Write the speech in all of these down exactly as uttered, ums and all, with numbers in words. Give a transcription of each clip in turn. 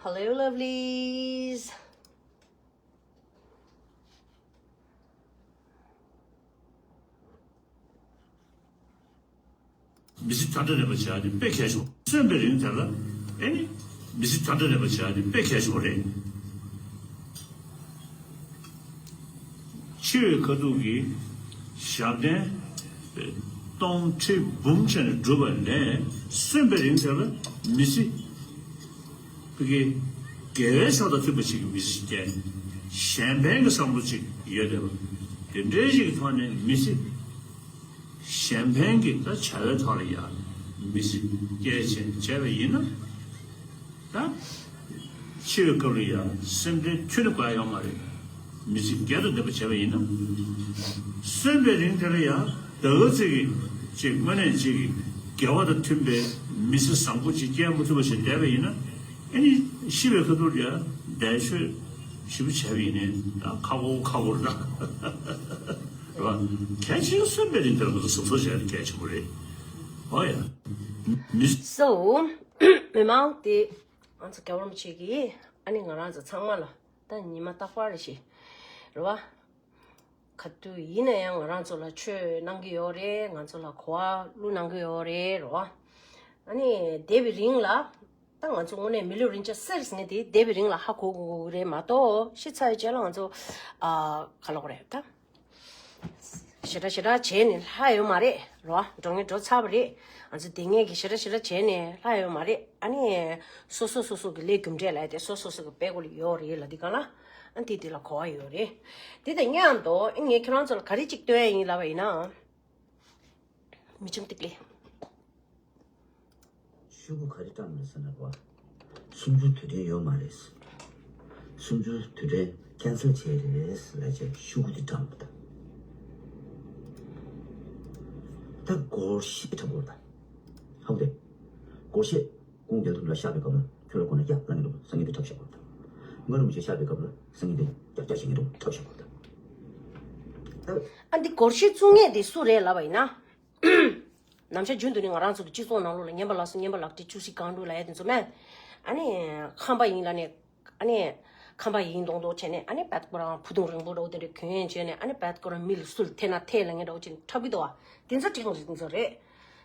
Hello lovelies. མི་ཚེ་དོན་དང་ལྡན་པ་བྱ་ཡ་དེ་དཔེ་གལ་ཆེ་བ། གསོན་པའི་རིང་དེ་ལ་ཨེ་ནི་མི་ཚེ་དོན་དང་ལྡན་པ་བྱ་ཡ་དེ་དཔེ་གལ་ཆེ་བ་རེད། འཆི་བའི་ཁ་ཐུག་གི་ཞབས་བརྟན་སྟོང་ཁྲི་འབུམ་བྱས་ནས་བསྒྲུབས་པ་ལས་གསོན་པའི་རིང་དེ་ལ་མི་ཚེ་ཕ་གི་དགེ་བའི་ཕྱོགས་དང་མཐུན་པ་ཞིག་གི་མི་ཚེ་སྐྱེལ། གཞན་ཕན་གྱི་བསམ་བློ་ཅིག་ཡོད་བསྡད་པ་དེ་འདྲའི་ཞིག་གི་ཐོག་ནས་མི་ཚེ། གཞན་ཕན་གྱི་ད་བྱ་བའི་ཐོག་ལ་ཡང་མི་ཚེ་སྐྱེལ་བྱས་བྱས་པ་ཡིན་ན། ད་འཆི་བའི་སྐབས་ལ་ཡང་སེམས་ཁྲལ་ཁྱོན་ནས་དགོས་ཡ་ཡོད་མ་རེད། མི་ཚེ་རྒྱས་དང་ལྡན་པ་བྱས་པ་ཡིན་ན། གསོན་པའི་རིང་དེ་ལ་ཡང་ད་ག་ཚོད་ཀྱི་ཅིག་དངོས་གནས་ཅིག་གི་དགེ་བ་དང་མཐུན་པའི་མི་ཚེ་བཟང་པོ་ཅིག་སྐྱེལ་མ་ཐུབ་པ་ཞིག་བསྡད་པ་ཡིན་ན། ཨ་ནི་ཤི་བའི་ཁ་ཐུག་ལ་ཡང་འདས་མཆོད་ཞིབ་པོ་བྱས་པ་ཡིན་ནའི་ད་ཁག་པོ་ཁག་པོ་རེད་ད། རེད་བ། གལ་ཆེན་གསོན་པའི་རིང་དེར་ང་ཚོ་གཟབ་གཟབ་བྱས་ཏེ་གལ་ཆེན་པོ་རེད། ཨོ་ཡ། མི། So མི་མང་དེ་ང་ཚོ་རྒྱལ་བ་རིན་པོ་ཆེ་གིས་ཨ་ནི་ང་རང་ཚོ་ཚང་མ་ལ་ད་ཉི་མ་རྟག་པར་རེ་ཞིག་རེད་བ། ག་དུས་ཡིན་ན་ཡང་ང་རང་ཚོ་ལ་ཆོས་གནང་གི་ཡོད་རེད། ང་ཚོ་ལ་གོ་བ་བླུག་གནང་གི་ཡོད་རེད་རེད་བ། ཨ་ནི་འདས་པའི་རིང་ལ་ད་ང་ཚོ་དངོས་གནས་མི་ལུས་རིན་ཆེན་གསེར་ཟེར་མཁན་དེ་འདས་པའི་རིང་ལ་ཧ་གོ་དགོས་ཀྱི་རེད་མ་གཏོགས་ཤི་ཚར་བའི་རྗེས་ལ་ང་ཚོ་ཨ་ག་ལབ་དགོས་རེད་ད། ཞེ་དྲག་ཞེ་དྲག་བྱས་ནས་ལྷག་ཡོད་མ་རེད་རོ། འགྲོ་ངེས་འགྲོ་ཚར་བ་རེད། ང་ཚོ་དེ་ངེས་ཀྱི་ཞེ་དྲག་ཞེ་དྲག་བྱས་ནས་ལྷག་ཡོད་མ་རེད། ཨ་ནི་སོ་སོ་སོ་སོ་གི་ལས་རྒྱུ་འབྲས་ལ་དེ་སོ་སོ་སོ་གི་དཔེ་ཀོ་ལ་ཡོད་རེད་ལ་འདི་གང་ལ་ཨ་འདི་འདི་ལ་གོ་བ་ཡོད་རེད། དེ་དང་མཉམ་དུ་ཨ་ངས་ཁྱེད་རང་ཚོ་ལ་ག་རེ་གཅིག་སྟོན་ཡ་ཡིན་ལབ་པ་ཡིན་ན། མི་ཆུང་ཏིག་ལེ། ཤོག་གུ་ག་རེ་བཀྲམ་ཡོད་ཟེར་ན་རོ། གསུམ་བཅུ་དུས་དྲན་ཡོད་མ་རེད། གསུམ་བཅུ་དུས་དྲན་ཁེན་སལ་བྱས་རེད་ལབ་བྱས་ཤོག་གུ་དེ་བཀྲམ་པ་དང་། ད་སྒོར་གཞས་འཁྲབ་དགོས་རེད་ད། ཧ་གོ་དེ། སྒོར་གཞས་ཁོང་རྒྱལ་དུ་ལ་བཤད་པའི་སྐབས་ལ་ཁྱོད་ལ་ཁོ་ན་རྒྱག་ལ་ངེས་འདུག་ས་ངེས་དེ་འཁྲབ་བཤད་དགོས་རེད་ད། ང་རུ་མི་ཆེ་བཤད་པའི་སྐབས་ལ་ས་ངེས་དེ་རྒྱག་རྒྱག་བྱེད་ངེས་འདུག་འཁྲབ་བཤད་དགོས་རེད་ད། ཨ་འདི་སྒོར་གཞས་བཙུགས་མཁན་དེ་སུ་རེད་ལབ་པ་ཡིན་ན། ནམ་ཞག་རྒྱུན་དུ་ནི་ང་རང་ཚོ་གི་སྤྱི་ཚོགས་ནང་ལོགས་ལ་ངན་པ་ལགས་སོ་ངན་པ་ལགས་ཏེ་བཅུ་གཅིག་གང་འགྲོ་ལ་ཡ་དེ་ཚོ་མེད། ཨ་ནི་ཁམས་པ་ཡིན་ལ་ནི་ཨ་ནི་ཁམས་པ་ཡིན་མདོག་མདོག་བྱས་ནས་ཨ་ནི་བད་ཀོ་རང་ཕུ་ཐུང་རིང་པོ་འདྲ་བོ་དེ་འདྲ་གྱོན་བྱས་ནས་ཨ་ནི་བད་ཀོ་རང་མི་ལ་སུ་ལ་ཐད་ན་ཐད་ལ་ངན་འདྲ་བོ་བྱས་ནས་འཁྲབ་གི་འདུག་བ། དེ་ཚོ་ཅིག་ང་ཚོ་དེ་ཚོ་རེད།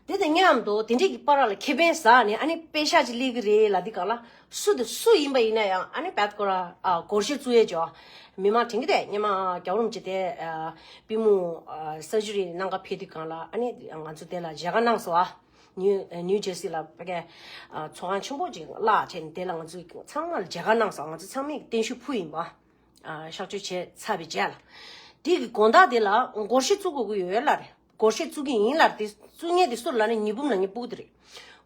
དེ་དང་མཉམ་དུ་དེ་འདྲས་ཀྱི་བར་ལ་ཁེ་ཕན་ཟ་ནས་ཨ་ནི་པེ་ཤག་ཅིག་སླེབས་ཀྱི་རེད་ལ་འདི་ག་ལ། སུ་དང་སུ་ཡིན་པ་ཡིན་ན་ཡང་ཨ་ནི་བད་ཀོ་ར་ཨ་སྒོར་གཞས་བཙུགས་ཡས་ཅོ། མི་མང་དྲན་གྱི་དེ་སྔོན་མ་རྒྱལ་བ་རིན་པོ་ཆེ་དེ་ཨ་པུས་མོ་ཨ་སར་ཇི་རི་གནང་ག་ཕེབས་དུས་སྒང་ལ་ཨ་ནི་ང་ཚོ་དེ་ལ་མཇལ་ཁ་གནང་སོང་ཨ། ནིའུ་ནིའུ་ཇར་སི་ལ་ཕ་གི་ཨ་ཚོགས་ཁང་ཆེན་པོ་ཅིག་གླ་བྱས་ནས་དེ་ལ་ང་ཚོ་ཚང་མ་ལ་མཇལ་ཁ་གནང་སོང་། ང་ཚོ་ཚང་མས་བརྟན་བཞུགས་ཕུལ་ཡིན་པ། ཨ་གཤག་བཅོས་བྱས་ཚར་བའི་རྗེས་ལ། དེ་གི་དགོང་དག་དེ་ལ་སྒོར་གཞས་བཙུགས་དགོས་ཀྱི་ཡོད་ལ་རེད། སྒོར་གཞས་བཙུགས་ཀྱི་ཡིན་ལབ་དེ་བཙུགས་མཁན་དེ་སུ་ལབ་ན་ཉི་འབུམ་ལ་ངའི་སྤུ་གུ་དེ་རེད།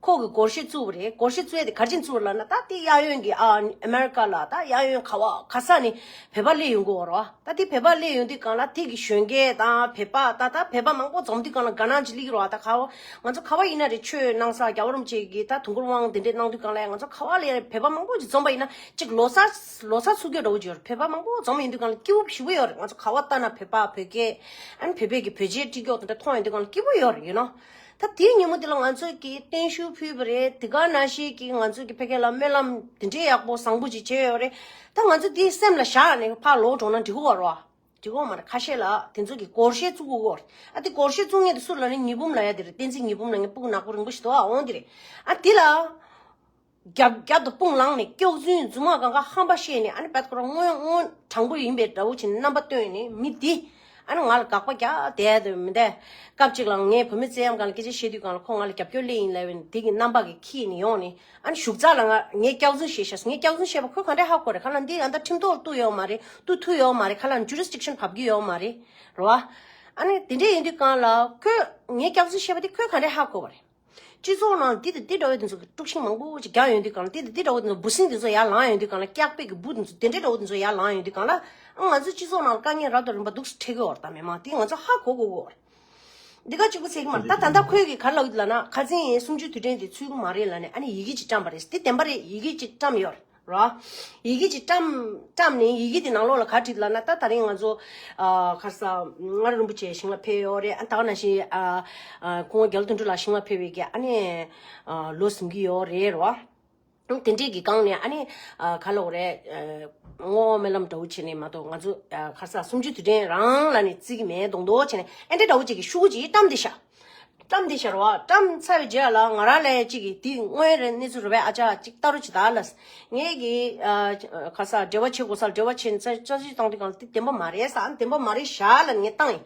ཁོ་གིས་སྒོར་གཞས་བཙུགས་པ་རེད། སྒོར་གཞས་བཙུགས་ཡས་དེ་ག་རེ་བྱས་ནས་བཙུགས་པ་ལབ་ན་ད་དེ་གཡས་གཡོན་གྱི་ཨ་ཨ་མེ་རི་ཀ་ལ་ད་གཡས་གཡོན་ག་བ་ག་ས་ནས་བོད་པ་སླེབས་ཡོང་གི་ཡོད་རེད་བ། ད་དེ་བོད་པ་སླེབས་ཡོང་དུས་སྒང་ལ་དེ་གི་གཞོན་སྐྱེས་དང་བོད་པ་ད་ད་བོད་པ་མང་པོ་འཛོམས་དུས་སྒང་ལ་དགའ་སྣང་ཅིག་སླེབས་ཀྱི་རེད་བ། ད་ག་བ་ང་ཚོ་ག་བ་ཡིན་ན་རེད། ཆོས་གནང་ས་རྒྱལ་བ་རིན་པོ་ཆེ་གི་ད་དུས་འཁོར་དབང་དེ་འདྲས་གནང་དུས་སྒང་ལ་ང་ཚོ་ག་བ་ལ་ཡ་བོད་པ་མང་པོ་ཅིག་འཛོམས་པ་ཡིན་ན་ཅིག་ལོ་གསར་ལོ་གསར་ཚུགས་རྒྱུ་འདྲ་བོ་ཅིག་ཡོད་རེད། བོད་པ་མང་པོ་འཛོམས་ཡོང་དུས་སྒང་ལ་སྐྱིད་པོ་ཞེ་པོ་ཡོད་རེད། ང་ཚོ་ག་བ་ལྟ་ན་བོད་པ་བོད་སྐད་ཨ་ནི་བོད་པའི་གི་བོད་ཆས་སྤྲས་སྐྱོགས་དེ་འདྲ་མཐོང་ཡོང་དུས་སྒང་ལ་སྐྱིད་པོ་ཡོད་རེད། ཡིན་ནོ། ད་དེའི་ཉིན་མོ་དེ་ལ་ང་ཚོས་ཀྱི་བརྟན་བཞུགས་ཕུལ་བ་རེད། དེ་ག་ནང་བཞིན་གྱི་ང་ཚོས་ཀྱི་ཕ་གི་ལ་སྨོན་ལམ་དེ་འདྲའི་ཡག་པོ་བཟང་པོ་ཅིག་བྱས་ཡོད་རེད། ད་ང་ཚོ་དེའི་སེམས་ལ་བཞག་ནས་ཕར་ལོག་འགྲོ་ན་འགྲིག་གི་བ་རོ། འགྲིག་གི་མ་རེད། ཁ་ཤས་ལ་དེ་ཚོ་གི་སྒོར་གཞས་བཙུགས་དགོས་གི་རེད། ཨ་དེ་སྒོར་གཞས་བཙུགས་མཁན་དེ་སུ་ལབ་ན་ཉི་འབུམ་ལབ་ཡ་དེ་རེད། བསྟན་འཛིན་ཉི་འབུམ་ལབ་མཁན་སྤུ་གུ་ནག་པོ་རིང་པོ་ཞིག་འདུག་ཨ་འོང་དེ་རེད། ཨ་དེ་ལ། རྒྱབ་རྒྱབ་ཏུ་དཔུང་ལངས་ནས་སྐྱག་རྫུན་རྫུན་མ་གང་ག་ཧམ་པ་བཤད་ནས་ཨ་ནི་བད་ཁོ་རང་དངོས་དངོས་དྲང་པོ་ཡིན་པའི་འདྲ་བོ་བྱས་ནས་རྣམ་པ་སྟོན་ནས་མི་འདི་ཨ་ནི་ང་ལ་དགག་པ་རྒྱག་བསྡད་དེ་མི་འདས། སྐབས་གཅིག་ལ་ངས་བུད་མེད་བཙན་གཡེམ་སྒང་ལ་སྐད་ཆ་བཤད་དུས་སྒང་ལ་ཁོ་ང་ལ་རྒྱབ་སྐྱོར་སླེབས་ཡིན་ལབ་པས་དེ་གི་རྣམ་པ་གི་ཁྱེར་ནས་ཡོང་ནས་ཨ་ནི་ཞུགས་ཚགས་ལ་ང་ངས་སྐྱག་རྫུན་བཤད་ཤག་ངས་སྐྱག་རྫུན་བཤད་པ་ཁོས་ག་འདྲས་ཧ་གོ་རེད། ཁ་ལ་འདི་ཨ་ད་ཁྲིམས་ཐོག་གཏུག་ཡོད་མ་རེད། གཏུག་ཐུབ་ཡོད་མ་རེད། ཁ་ལ་ཇུ་རིས་ཌིག་ཤན་བབས་ཀྱི་ཡོད་མ་རེད་རོ། ཨ་ནི་དེ་འདྲས་ཡིན་དུས་སྒང་ལ་ཁོས་ངས་སྐྱག་རྫུན་བཤད་པ་དེ་ཁོས་ག་འདྲས་ཧ་གོ་བ་རེད། སྤྱི་ཚོགས་ནང་འདི་དང་འདི་འདྲ་བའི་དེ་ཚོ་གི་དཀྲུག་ཤིང་མང་པོ་ཅིག་རྒྱག་ཡོང་དུས་སྒང་ལ་འདི་དང་འདི་འདྲ་བའི་དེ་ཚོ་འབུ་སྲིན་དེ་ཚོ་ཡར་ལངས་ཡོང་དུས་སྒང་ལ་སྐྱག་པའི་གི་འབུ་དེ་ཚོ་དེ་འདྲ་འདྲ་བོ་དེ་ཚོ་ཡར་ལངས་ཡོང་དུས་སྒང་ལ་ཨ་ང་ཚོའི་སྤྱི་ཚོགས་ནང་ལ་དཀའ་ངལ་རབ་དང་རིམ་པ་འདུག་སེ་འཕྲད་ཀྱི་ཡོད་རེད་ད། མི་མང་དེ་ང་ཚོ་ཧ་གོ་དགོས་ཀྱི་ཡོད་རེད། འདི་ག་གཅིག་པུ་ཟེར་གྱི་མ་རེད། ད་ད་ལྟ་ཁོས་གི་ག་རེ་ལབ་ཀྱི་འདུག་ལབ་ན་ཁ་སང་གསུམ་བཅུའི་དུས་དྲན་དེ་ཚུད་ཀྱི་མ་རེད་ལབ་ནས་ཨ་ནི་ཡི་གེ་ཅིག་བཀྲམ་པ་རེད། དེ་བདེན་པ་རེད། ཡི་གེ་ཅིག་བཀྲམ་ཡོད་རེད། རོ། ཡི་གེ་ཅིག་བཀྲམ་བཀྲམ་ནས་ཡི་གེ་དེ་ནང་ལོགས་ལ་ག་བྲིས་ལབ་ན་ད་ད་རིང་ང་ཚོ་ཨ་ག་རེ་ཟ་མངའ་རིས་རིན་པོ་ཆེ་ཞིང་ལ་ཕེབས་ཡོད་རེད། ཨ་ད་ག་ནང་བཞིན་ཨ་ཨ་སྐུ་ངོ་རྒྱ་ལོ་དོན་གྲུབ་ལགས་ཞིང་ལ་ཕེབས་པའི་གི་ཨ་ནི་ཨ་ལོ་ཟིན་གྱི་ཡོད་རེད་རོ། དེ་འདྲས་ཀྱི་སྒང་ནས་ཨ་ནི་ཨ་ག་ལབ་དགོས་རེད། ཨ་བསྔོ་བ་སྨོན་ལམ་འདྲ་བོ་བྱས་ནས་མ་གཏོགས་ང་ཚོ་ཨ་ག་རེ་ཟ་གསུམ་བཅུའི་དུས་དྲན་རང་ལབ་ནས་བརྩི་གི་མེད་མདོག་མདོག་བྱས་ནས་ཨེ་འདྲས་འདྲ་བོ་ཅིག་གི་ཤོག་གུ་ཅིག་བཀྲམ་བསྡད་ཤག་བཀྲམ་བསྡད་ཤག་རེད་བ། བཀྲམ་ཚར་བའི་རྗེས་ལ་ང་རང་ལ་ཅིག་གིས་འདི་དངོས་རེད་གནས་ཚུལ་རེད་པས། ཨ་ཅག་ཅིག་ལྟ་རོགས་བྱེད་ད་ལབ། ངས་ཀྱིས་ཨ་ག་རེ་ཟ་འབྲེལ་བ་བྱེད་དགོས་ས་ལ་འབྲེལ་བ་བྱས་ནས་ཅ་ཅ་ཅིག་བཏང་དུས་སྒང་ལ་འདི་བདེན་པ་མ་རེད་ཟེར། ཨ་བདེན་པ་མ་རེད་ཤག་ལབ་ནས་ངས་བཏང་ཡིན།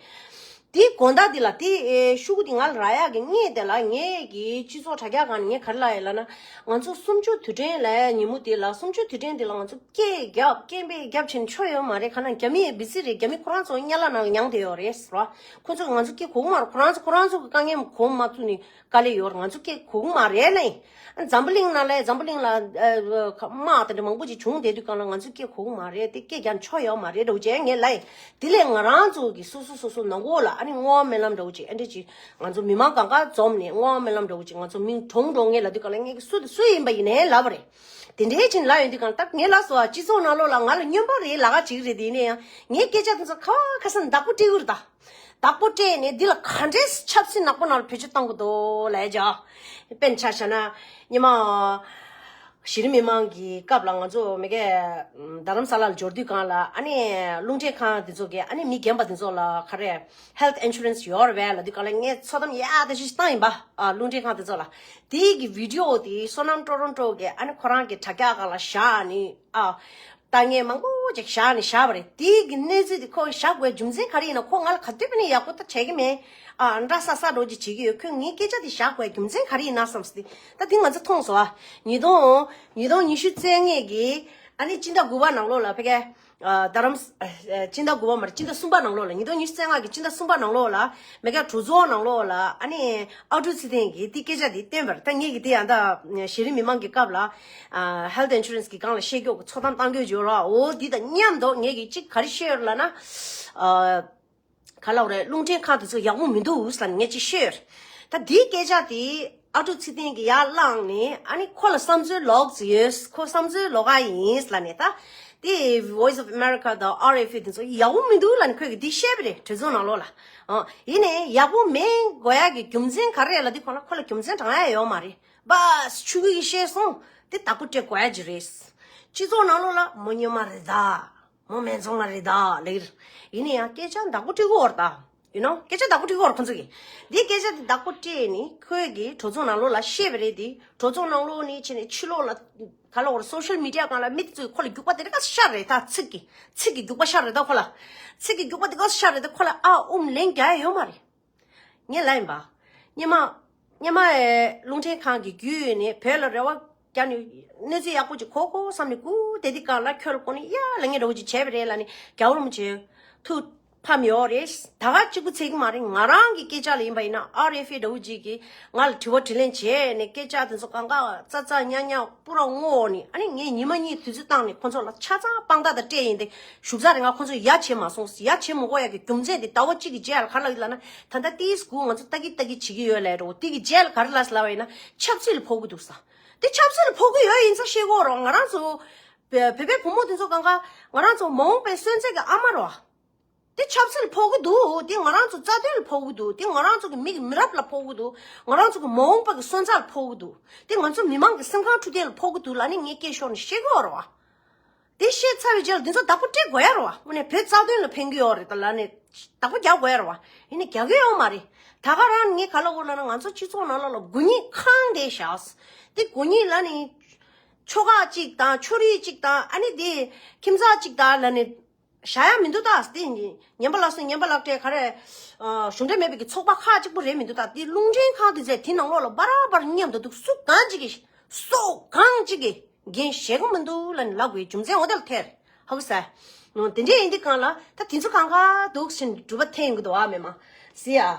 དེའི་དགོང་དག་འདི་ལ་དེ་ཨེ་ཤོག་གུ་དེ་ང་ལ་རག་ཡག་གི་སྔོན་དེ་ལ་ངས་ཀྱི་སྤྱི་ཚོགས་དྲ་རྒྱ་སྒང་ནས་ངས་ག་རེ་ལབ་ཡོད་ལབ་ན། ང་ཚོ་གསུམ་བཅུ་དུས་དྲན་ལབ་ཡག་ཉིན་མོ་དེ་ལ་གསུམ་བཅུ་དུས་དྲན་དེ་ལ་ང་ཚོ་སྐད་རྒྱབ་སྐད་འབོད་རྒྱབ་བྱས་ནས་ཆོ་ཡོད་མ་རེད། ག་ན་རྒྱ་མི་བི་སི་རེད། རྒྱ་མི་ཁོ་རང་ཚོ་དམྱལ་བ་ནང་མྱངས་བསྡད་ཡོད་རེད་ཟེར་བ། ཁོ་ཚོ་ང་ཚོ་སྐད་གོ་གི་མ་རེད། ཁོ་རང་ཚོ་ཁོ་རང་ཚོ་གི་དཀའ་ངལ་གོ་མ་ཐུབ་ནས་དཀའ་ལས་ཡོད་རེད། ང་ཚོ་སྐད་གོ་གི་མ་རེད་ལབ་ཡིན། འཛམ་བུ་གླིང་ནང་ལ་འཛམ་བུ་གླིང་ལ་ཨ་དམག་དེ་འདྲ་མང་པོ་ཅིག་བྱུང་བསྡད་དུས་སྒང་ལ་ང་ཚོ་སྐད་གོ་གི་མ་རེད། དེ་སྐད་རྒྱབ་ཆོ་ཡོད་མ་རེད་འདྲ་བོ་ཅིག་ངས་ལབ་ཡིན། དེ་ལས་ང་རང་ཚོ་གི་སོ་སོ་སོ་སོ་ནང་ཁོག་ལ་ཨ་ནི་བསྔོ་བ་སྨོན་ལམ་འདྲ་བོ་ཅིག་ཨེ་འདྲ་ཅིག་ང་ཚོ་མི་མང་གང་ག་འཛོམས་ནས་བསྔོ་བ་སྨོན་ལམ་འདྲ་བོ་ཅིག་ང་ཚོ་མིང་གྲོངས་འགྲོ་ངེས་ལབ་དུས་སྒང་ལ་ངས་ཀྱི་སུ་དང་སུ་ཡིན་པ་ཡིན་ནའི་ལབ་པ་རེད། དེ་འདྲའི་ཅིག་ལབ་ཡོང་དུས་སྒང་ལ་ད་ངས་ལབ་སོང་ཨ། སྤྱི་ཚོགས་ནང་ལོགས་ལ་ང་ལ་སྨྱོན་པ་རེད་ལབ་ཀ་བྱེད་ཀྱི་རེད། དེ་ཡིན་ན་ཡང་ངའི་སྐད་ཆ་དེ་ཚོ་ཁ་བ་ཁ་སང་བདག་པོ་སྤྲད་ཀྱི་རེད་ད། བདག་པོ་སྤྲད་ནས་འདི་ལ་ག་འདྲས་ཆབ་སྲིད་ནག་པོ་ནང་ལ་བེད་སྤྱོད་གཏོང་གི་འདུག་ལབ་ཡ་ཅིག་དཔེར་ན་ཆ་བཞག་ན་སྔོན་མ་གཞི་རིམ་མི་མང་གི་སྐབས་ལ་ང་ཚོ་མ་གི་རྡ་རམ་ས་ལ་ལ་འབྱོར་དུས་སྒང་ལ་ཨ་ནི་རླུང་འཕྲིན་ཁང་དེ་ཚོ་གི་ཨ་ནི་མི་རྒན་པ་དེ་ཚོ་ལ་ག་རེ་health insurance་ཡོད་རེད་པས་ལབ་དུས་སྒང་ལ་ངས་ཚོད་བགམ་ཡག་ཐག་ཆོད་ཅིག་བཏང་ཡིན་པ། ཨ་རླུང་འཕྲིན་ཁང་དེ་ཚོ་ལ། དེའི་གི་བི་ཌི་ཡོ་དེ་བསོད་ནམས་ཀྲོ་རོན་ཀྲོ་གི་ཨ་ནི་ཁོ་རང་གི་དྲ་རྒྱ་སྒང་ལ་བཞག་ནས་ཨ། ལྟ་མཁན་མང་པོ་ཅིག་བཞག་ནས་བཞག་པ་རེད། དེའི་གི་གནས་ཚུལ་དེ་ཁོ་བཞག་དགོས་རྒྱུ་མཚན་ག་རེ་ཡིན་ན། ཁོ་ང་ལ་ག་དུས་བྱས་ནས་ཡག་པོ་ད་བྱེད་ཀྱི་མེད། ཨ་འདྲ་ས་ས་འགྲོ་ཅིག་བྱེད་ཀྱི་ཡོད། ཁོས་ངའི་སྐད་ཆ་དེ་བཞག་དགོས་རྒྱུ་མཚན་ག་རེ་ཡིན་ན་བསམ་སྟེ། ད་དེ་ང་ཚོ་མཐོང་སོང་ཨ། ཉིས་སྟོང་ཉིས་སྟོང་ཉི་ཤུ་རྩ་ལྔ་གི་ཨ་ནི་སྤྱི་ཟླ་དགུ་པ་ནང་ལོགས་ལ་ཕ་གི་ཨ་རྡ་རམ་ཨ་སྤྱི་ཟླ་དགུ་པ་མ་རེད། སྤྱི་ཟླ་གསུམ་པ་ནང་ལོགས་ལ། ཉིས་སྟོང་ཉི་ཤུ་རྩ་ལྔ་གི་སྤྱི་ཟླ་གསུམ་པ་ནང་ལོགས་ལ་མ་གི་གྲོས་ཚོགས་ནང་ལོགས་ལ་ཨ་ནི་ཨ་ཀྲུག་ཚེ་བརྟན་གྱིས་དེ་སྐད་ཆ་དེ་བཏོན་པ་རེད། ད་ངས་ཀྱི་དེ་ཡང་ད་གཞི་རིམ་མི་མང་གི་སྐབས་ལ་ཨ་health insurance་གི་སྒང་ལ་བཤད་རྒྱུ་གི་ཚོད་བགམ་བཏང་རྒྱུ་ཡོད་ར། འོ་འདི་དང་མཉམ་དུ་ངས་ཀྱི་གཅིག་ག་རེ་བཤད་ཡོད་ལབ་ན། ཨ་ག་ལབ་རེད། རླུང་འཕྲིན་ཁང་དེ་ཚོ་ཡག་པོ་མི་འདུག་ཟེར་ནས་ངས་ཅིག་བཤད་ཡོད་རེད། ད་འདིའི་སྐད་ཆ་དེ་ཨ་ཀྲུག་ཚེ་བརྟན་གྱིས་ཡར་བླངས་ནས་ཨ་ནི་ཁོ་ལ་བསམ་ཚུལ་ལོགས་ཡོད། ཁོ་བསམ་ཚུལ་ལོགས་ཀ་ཡིན་ལབ་ནས། ད་དེ་Voice of America་དང་ཨར་ཨེཕ་ཨེ་དེ་ཚོ་ཡག་པོ་མི་འདུག་ལབ་ནས་ཁོས་ཀྱི་འདི་བཤད་པ་རེད། གྲོས་ཚོགས་ནང་ལོགས་ལ། ཨ་ཡིན་ནའི་ཡག་པོ་མེད་དགོས་ཡག་གི་རྒྱུ་མཚན་ག་རེ་ལབ་དུས་སྒང་ལ་ཁོ་ལ་རྒྱུ་མཚན་དྲང་ཡག་ཡོད་མ་རེད། བཱས་ཆུ་གིས་བཤད་སོང་། དེ་བདག་པོ་སྤྲད་དགོས་ཡག་ཅིག་རེད། སྤྱི་ཚོགས་ནང་ལོགས་ལ་མོ་སྨྱོན་མ་རེད་ད། མོ་སྨད་འཚོང་མ་རེད་ད་ལབ་ཀྱི་རེད། ཡིན་ན་ཡང་སྐད་ཆ་བདག་པོ་སྤྲད་ཀྱི་ཡོད་རེད་ད། You know སྐད་ཆ་བདག་པོ་སྤྲད་ཀྱི་ཡོད་རེད་ཁོ་ཚོ་གིས། འདི་སྐད་ཆ་དེ་བདག་པོ་སྤྲད་ནས་ཁོས་ཀྱིས་གྲོས་ཚོགས་ནང་ལོགས་ལ་བཤད་པ་རེད་དེ། གྲོས་ཚོགས་ནང་ལོགས་ནས་ཕྱིན་ནས་ཕྱི་ལོགས་ལ་ག་ལབ་དགོས་རེད། སོ་ཤལ་མི་ཌི་ཡ་སྒང་ལ་མི་དེ་ཚོས་ཁོ་ལ་རྒྱུག་པ་དེ་འདྲ་ག་ཚོད་ཤར་རེད་ད། ཚིག་གི་ཚིག་གི་རྒྱུག་པ་ཤར་རེད་ད་ཁོ་ལ། ཚིག་གི་རྒྱུག་པ་དེ་ག་ཚོད་ཤར་རེད་ད། ཁོ་ལ་ཨ་ཨུམ་ལན་རྒྱག་ཡག་ཡོད་མ་རེད། ངས་ལབ་ཡིན་པ། སྔོན་མ། སྔོན་མ་ཨེ་རླུང་འཕྲིན་ཁང་གི་བརྒྱུད་ནས་བོད་ལ་རེ་བ་རྒྱག་ནས་གནས་ཚུལ་ཡག་པོ་ཅིག་གོ་དགོས་བསམ་ནས་སྒུག་བསྡད་དུས་སྒང་ལ་ཁྱོད་ལ་གོ་ནས་ཡ་ལབ་མཁན་འདྲ་བོ་ཅིག་བྱས་པ་རེད་ལབ་ནས་རྒྱལ་བ་རིན་པོ་ཆེ་ཐུགས་ཕམ་ཡོད་རེད། ད་ག་གཅིག་པུ་ཚད་ཀྱི་མ་རེད། ང་རང་གི་སྐད་ཆ་ལ་ཡིན་པ་ཡིན་ན་ཨར་ཨེཕ་ཨེ་འདྲ་བོ་ཅིག་གིས་ང་ལ་དྲི་བ་དྲིས་ལན་བྱས་ནས་སྐད་ཆ་དེ་ཚོ་གང་ག་ཙག་ཙག་ཉག་ཉག་པུ་ར་བསྔོགས་ནས། ཨ་ནི་ངས་ཉི་མ་གཉིས་དུས་ཚོད་བཏང་ནས་ཁོ་ཚོ་ལ་ཆ་ཚང་དཔང་རྟགས་དང་སྤྲད་ཡིན་ཏེ། བཞུགས་ས་རེད། ང་ཁོ་ཚོ་ཡ་བྱེད་མ་སོང་། ཡ་བྱེད་མི་དགོས་ཡག་གི་རྒྱུ་མཚན་དེ་ཟླ་བ་གཅིག་གི་རྗེས་ལ་ག་རེ་ལབ་ཡོད་ལབ་ན། ད་ལྟ་ཏིས་སྒུག་ང་ཚོ་ལྟ་གི་ལྟ་གི་བྱེད་ཀྱི་ཡོད་ལབ་འགྲོ། དེ་གི་རྗེས་ལ་ག་རེ་ལབ་ལབ་པ་ཡིན་ན་ཆབ་སྲིད་ལ་ཕོག་གི་འདུག་ས། དེ་ཆབ་སྲིད་ལ་ཕོག་གི་ཡོད་ཡིན་ཙང་བཤད་དགོས་རེད་བ། ང་རང་ཚོ་བོད་བོད་པའི་བུ་མོ་དེ་ཚོ་གང་ག་ང་རང་ཚོ་མ་འོངས་པའི་སོན་རྩ་གི་ཨ་མ་རེད་བ། དེ་ཆབ་སྲིད་ལ་ཕོག་གི་འདུག་དེ་ང་རང་ཚོ་རྩ་དོན་ལ་ཕོག་གི་འདུག་དེ་ང་རང་ཚོ་གི་མི་གི་མི་རབས་ལ་ཕོག་གི་འདུག་ང་རང་ཚོ་གི་མ་འོངས་པ་གི་སོན་རྩ་ལ་ཕོག་གི་འདུག་དེ་ང་ཚོ་མི་མང་གི་སེམས་ཁམས་འཕྲོད་བསྟེན་ལ་ཕོག་གི་འདུག་ལབ་ནས་ངས་སྐད་ཤོར་ནས་བཤད་གི་ཡོད་རེད་བ། དེ་བཤད་ཚར་བའི་རྗེས་ལ་འདི་ཚོ་བདག་པོ་སྤྲད་དགོས་ཡ་རེད་བ། དངོས་གནས་བོད་རྩ་དོན་ལ་ཕན་གི་ཡོད་རེད་ད་ལབ་ནས་བདག་པོ་རྒྱག་དགོས་ཡ་རེད་བ། ཡིན་ནའི་རྒྱག་གི་ཡོད་མ་རེད། ད་ག་རང་ངས་ག་ལབ་དགོས་ལབ་ན་ང་ཚོ་སྤྱི་ཚོགས་ནང་ལོགས་ལ་དགུ་ཉིད་གང་བསྡད་ཤག་དེ་དགུ་ཉིད་ལབ་ནས་ཆོལ་ཁ་གཅིག་དང་ཕྱོགས་རིས་གཅིག་དང་ཨ་ནི་དེ་ཁྱིམ་ཚང་གཅིག་དང་ལབ་ནས་བཞག་ཡ་མི་འདུག་ད། དེ་ཉན་པ་ལགས་སོ་ཉན་པ་ལགས་བཀྲས་ག་རེ། ཨ་གཞུང་འབྲེལ་མེད་པའི་གི་ཚོགས་པ་ཁག་གཅིག་པུ་རེད་མི་འདུག་ད། དེ་རླུང་འཕྲིན་ཁང་དེ་ཚོས་དེ་ནང་ལོགས་ལ་བར་བར་མཉམ་དུ་འདུག་སུ་གང་གཅིག་གིས་སུ་གང་གཅིག་གིས་འགན་བཞེས་གི་མི་འདུག་ལབ་ནས་ལབ་དགོས་རྒྱུ་མཚན་འོ་དེ་ལ་ཐལ། ཧ་གོ་སོང་། དེ་འདྲས་ཡིན་དུས་སྒང་ལ་ད་དེ་ཚོ་གང་ག་འདུག་ཟེར་ནས་སྒྲུབ་པ་འཐེན་ཡོང་གི་འདུག་བ་མེད་མ་ཟེར་ཡ།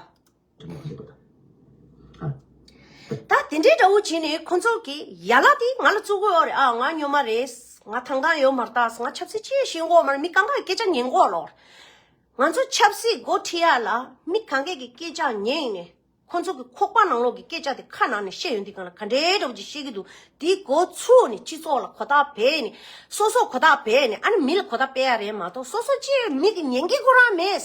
ད་དེ་འདྲའི་འདྲ་བོ་བྱས་ནས་ཁོ་ཚོ་གི་ཡ་ལ་དེ་ང་ལ་བཙུགས་ཀྱི་ཡོད་རེད། ཨ་ང་སྨྱོན་མ་རེད། ང་ཐང་ཐང་ཡོད་མ་རེད་ད། ང་ཆབ་སྲིད་ཅི་ཤེས་ཀྱི་ཡོད་མ་རེད། མི་གང་ག་གི་སྐད་ཆ་ཉན་གྱི་ཡོད་ལོ། ང་ཚོ་ཆབ་སྲིད་འགོ་ཁྲིད་ཡ་ལ་མི་གང་ག་གི་སྐད་ཆ་ཉན་ནས་ཁོ་ཚོ་གི་ཁོག་པ་ནང་ལོགས་ཀྱི་སྐད་ཆ་དེ་ཁ་ནང་ནས་བཤད་ཡོང་དུས་སྒང་ལ་ག་འདྲའི་འདྲ་བོ་ཅིག་བཤད་ཀྱི་འདུག་དེ་འགོ་ཚུགས་ནས་སྤྱི་ཚོགས་ལ་གོ་བརྡ་སྤེལ་ནས་སོ་སོ་གོ་བརྡ་སྤེལ་ནས་ཨ་ནི་མི་ལ་གོ་བརྡ་སྤེལ་ཡ་རེད་མ་གཏོགས་སོ་སོ་ཅིག་མི་གི་ཉན་གྱི་ཁོ་རང་མེད།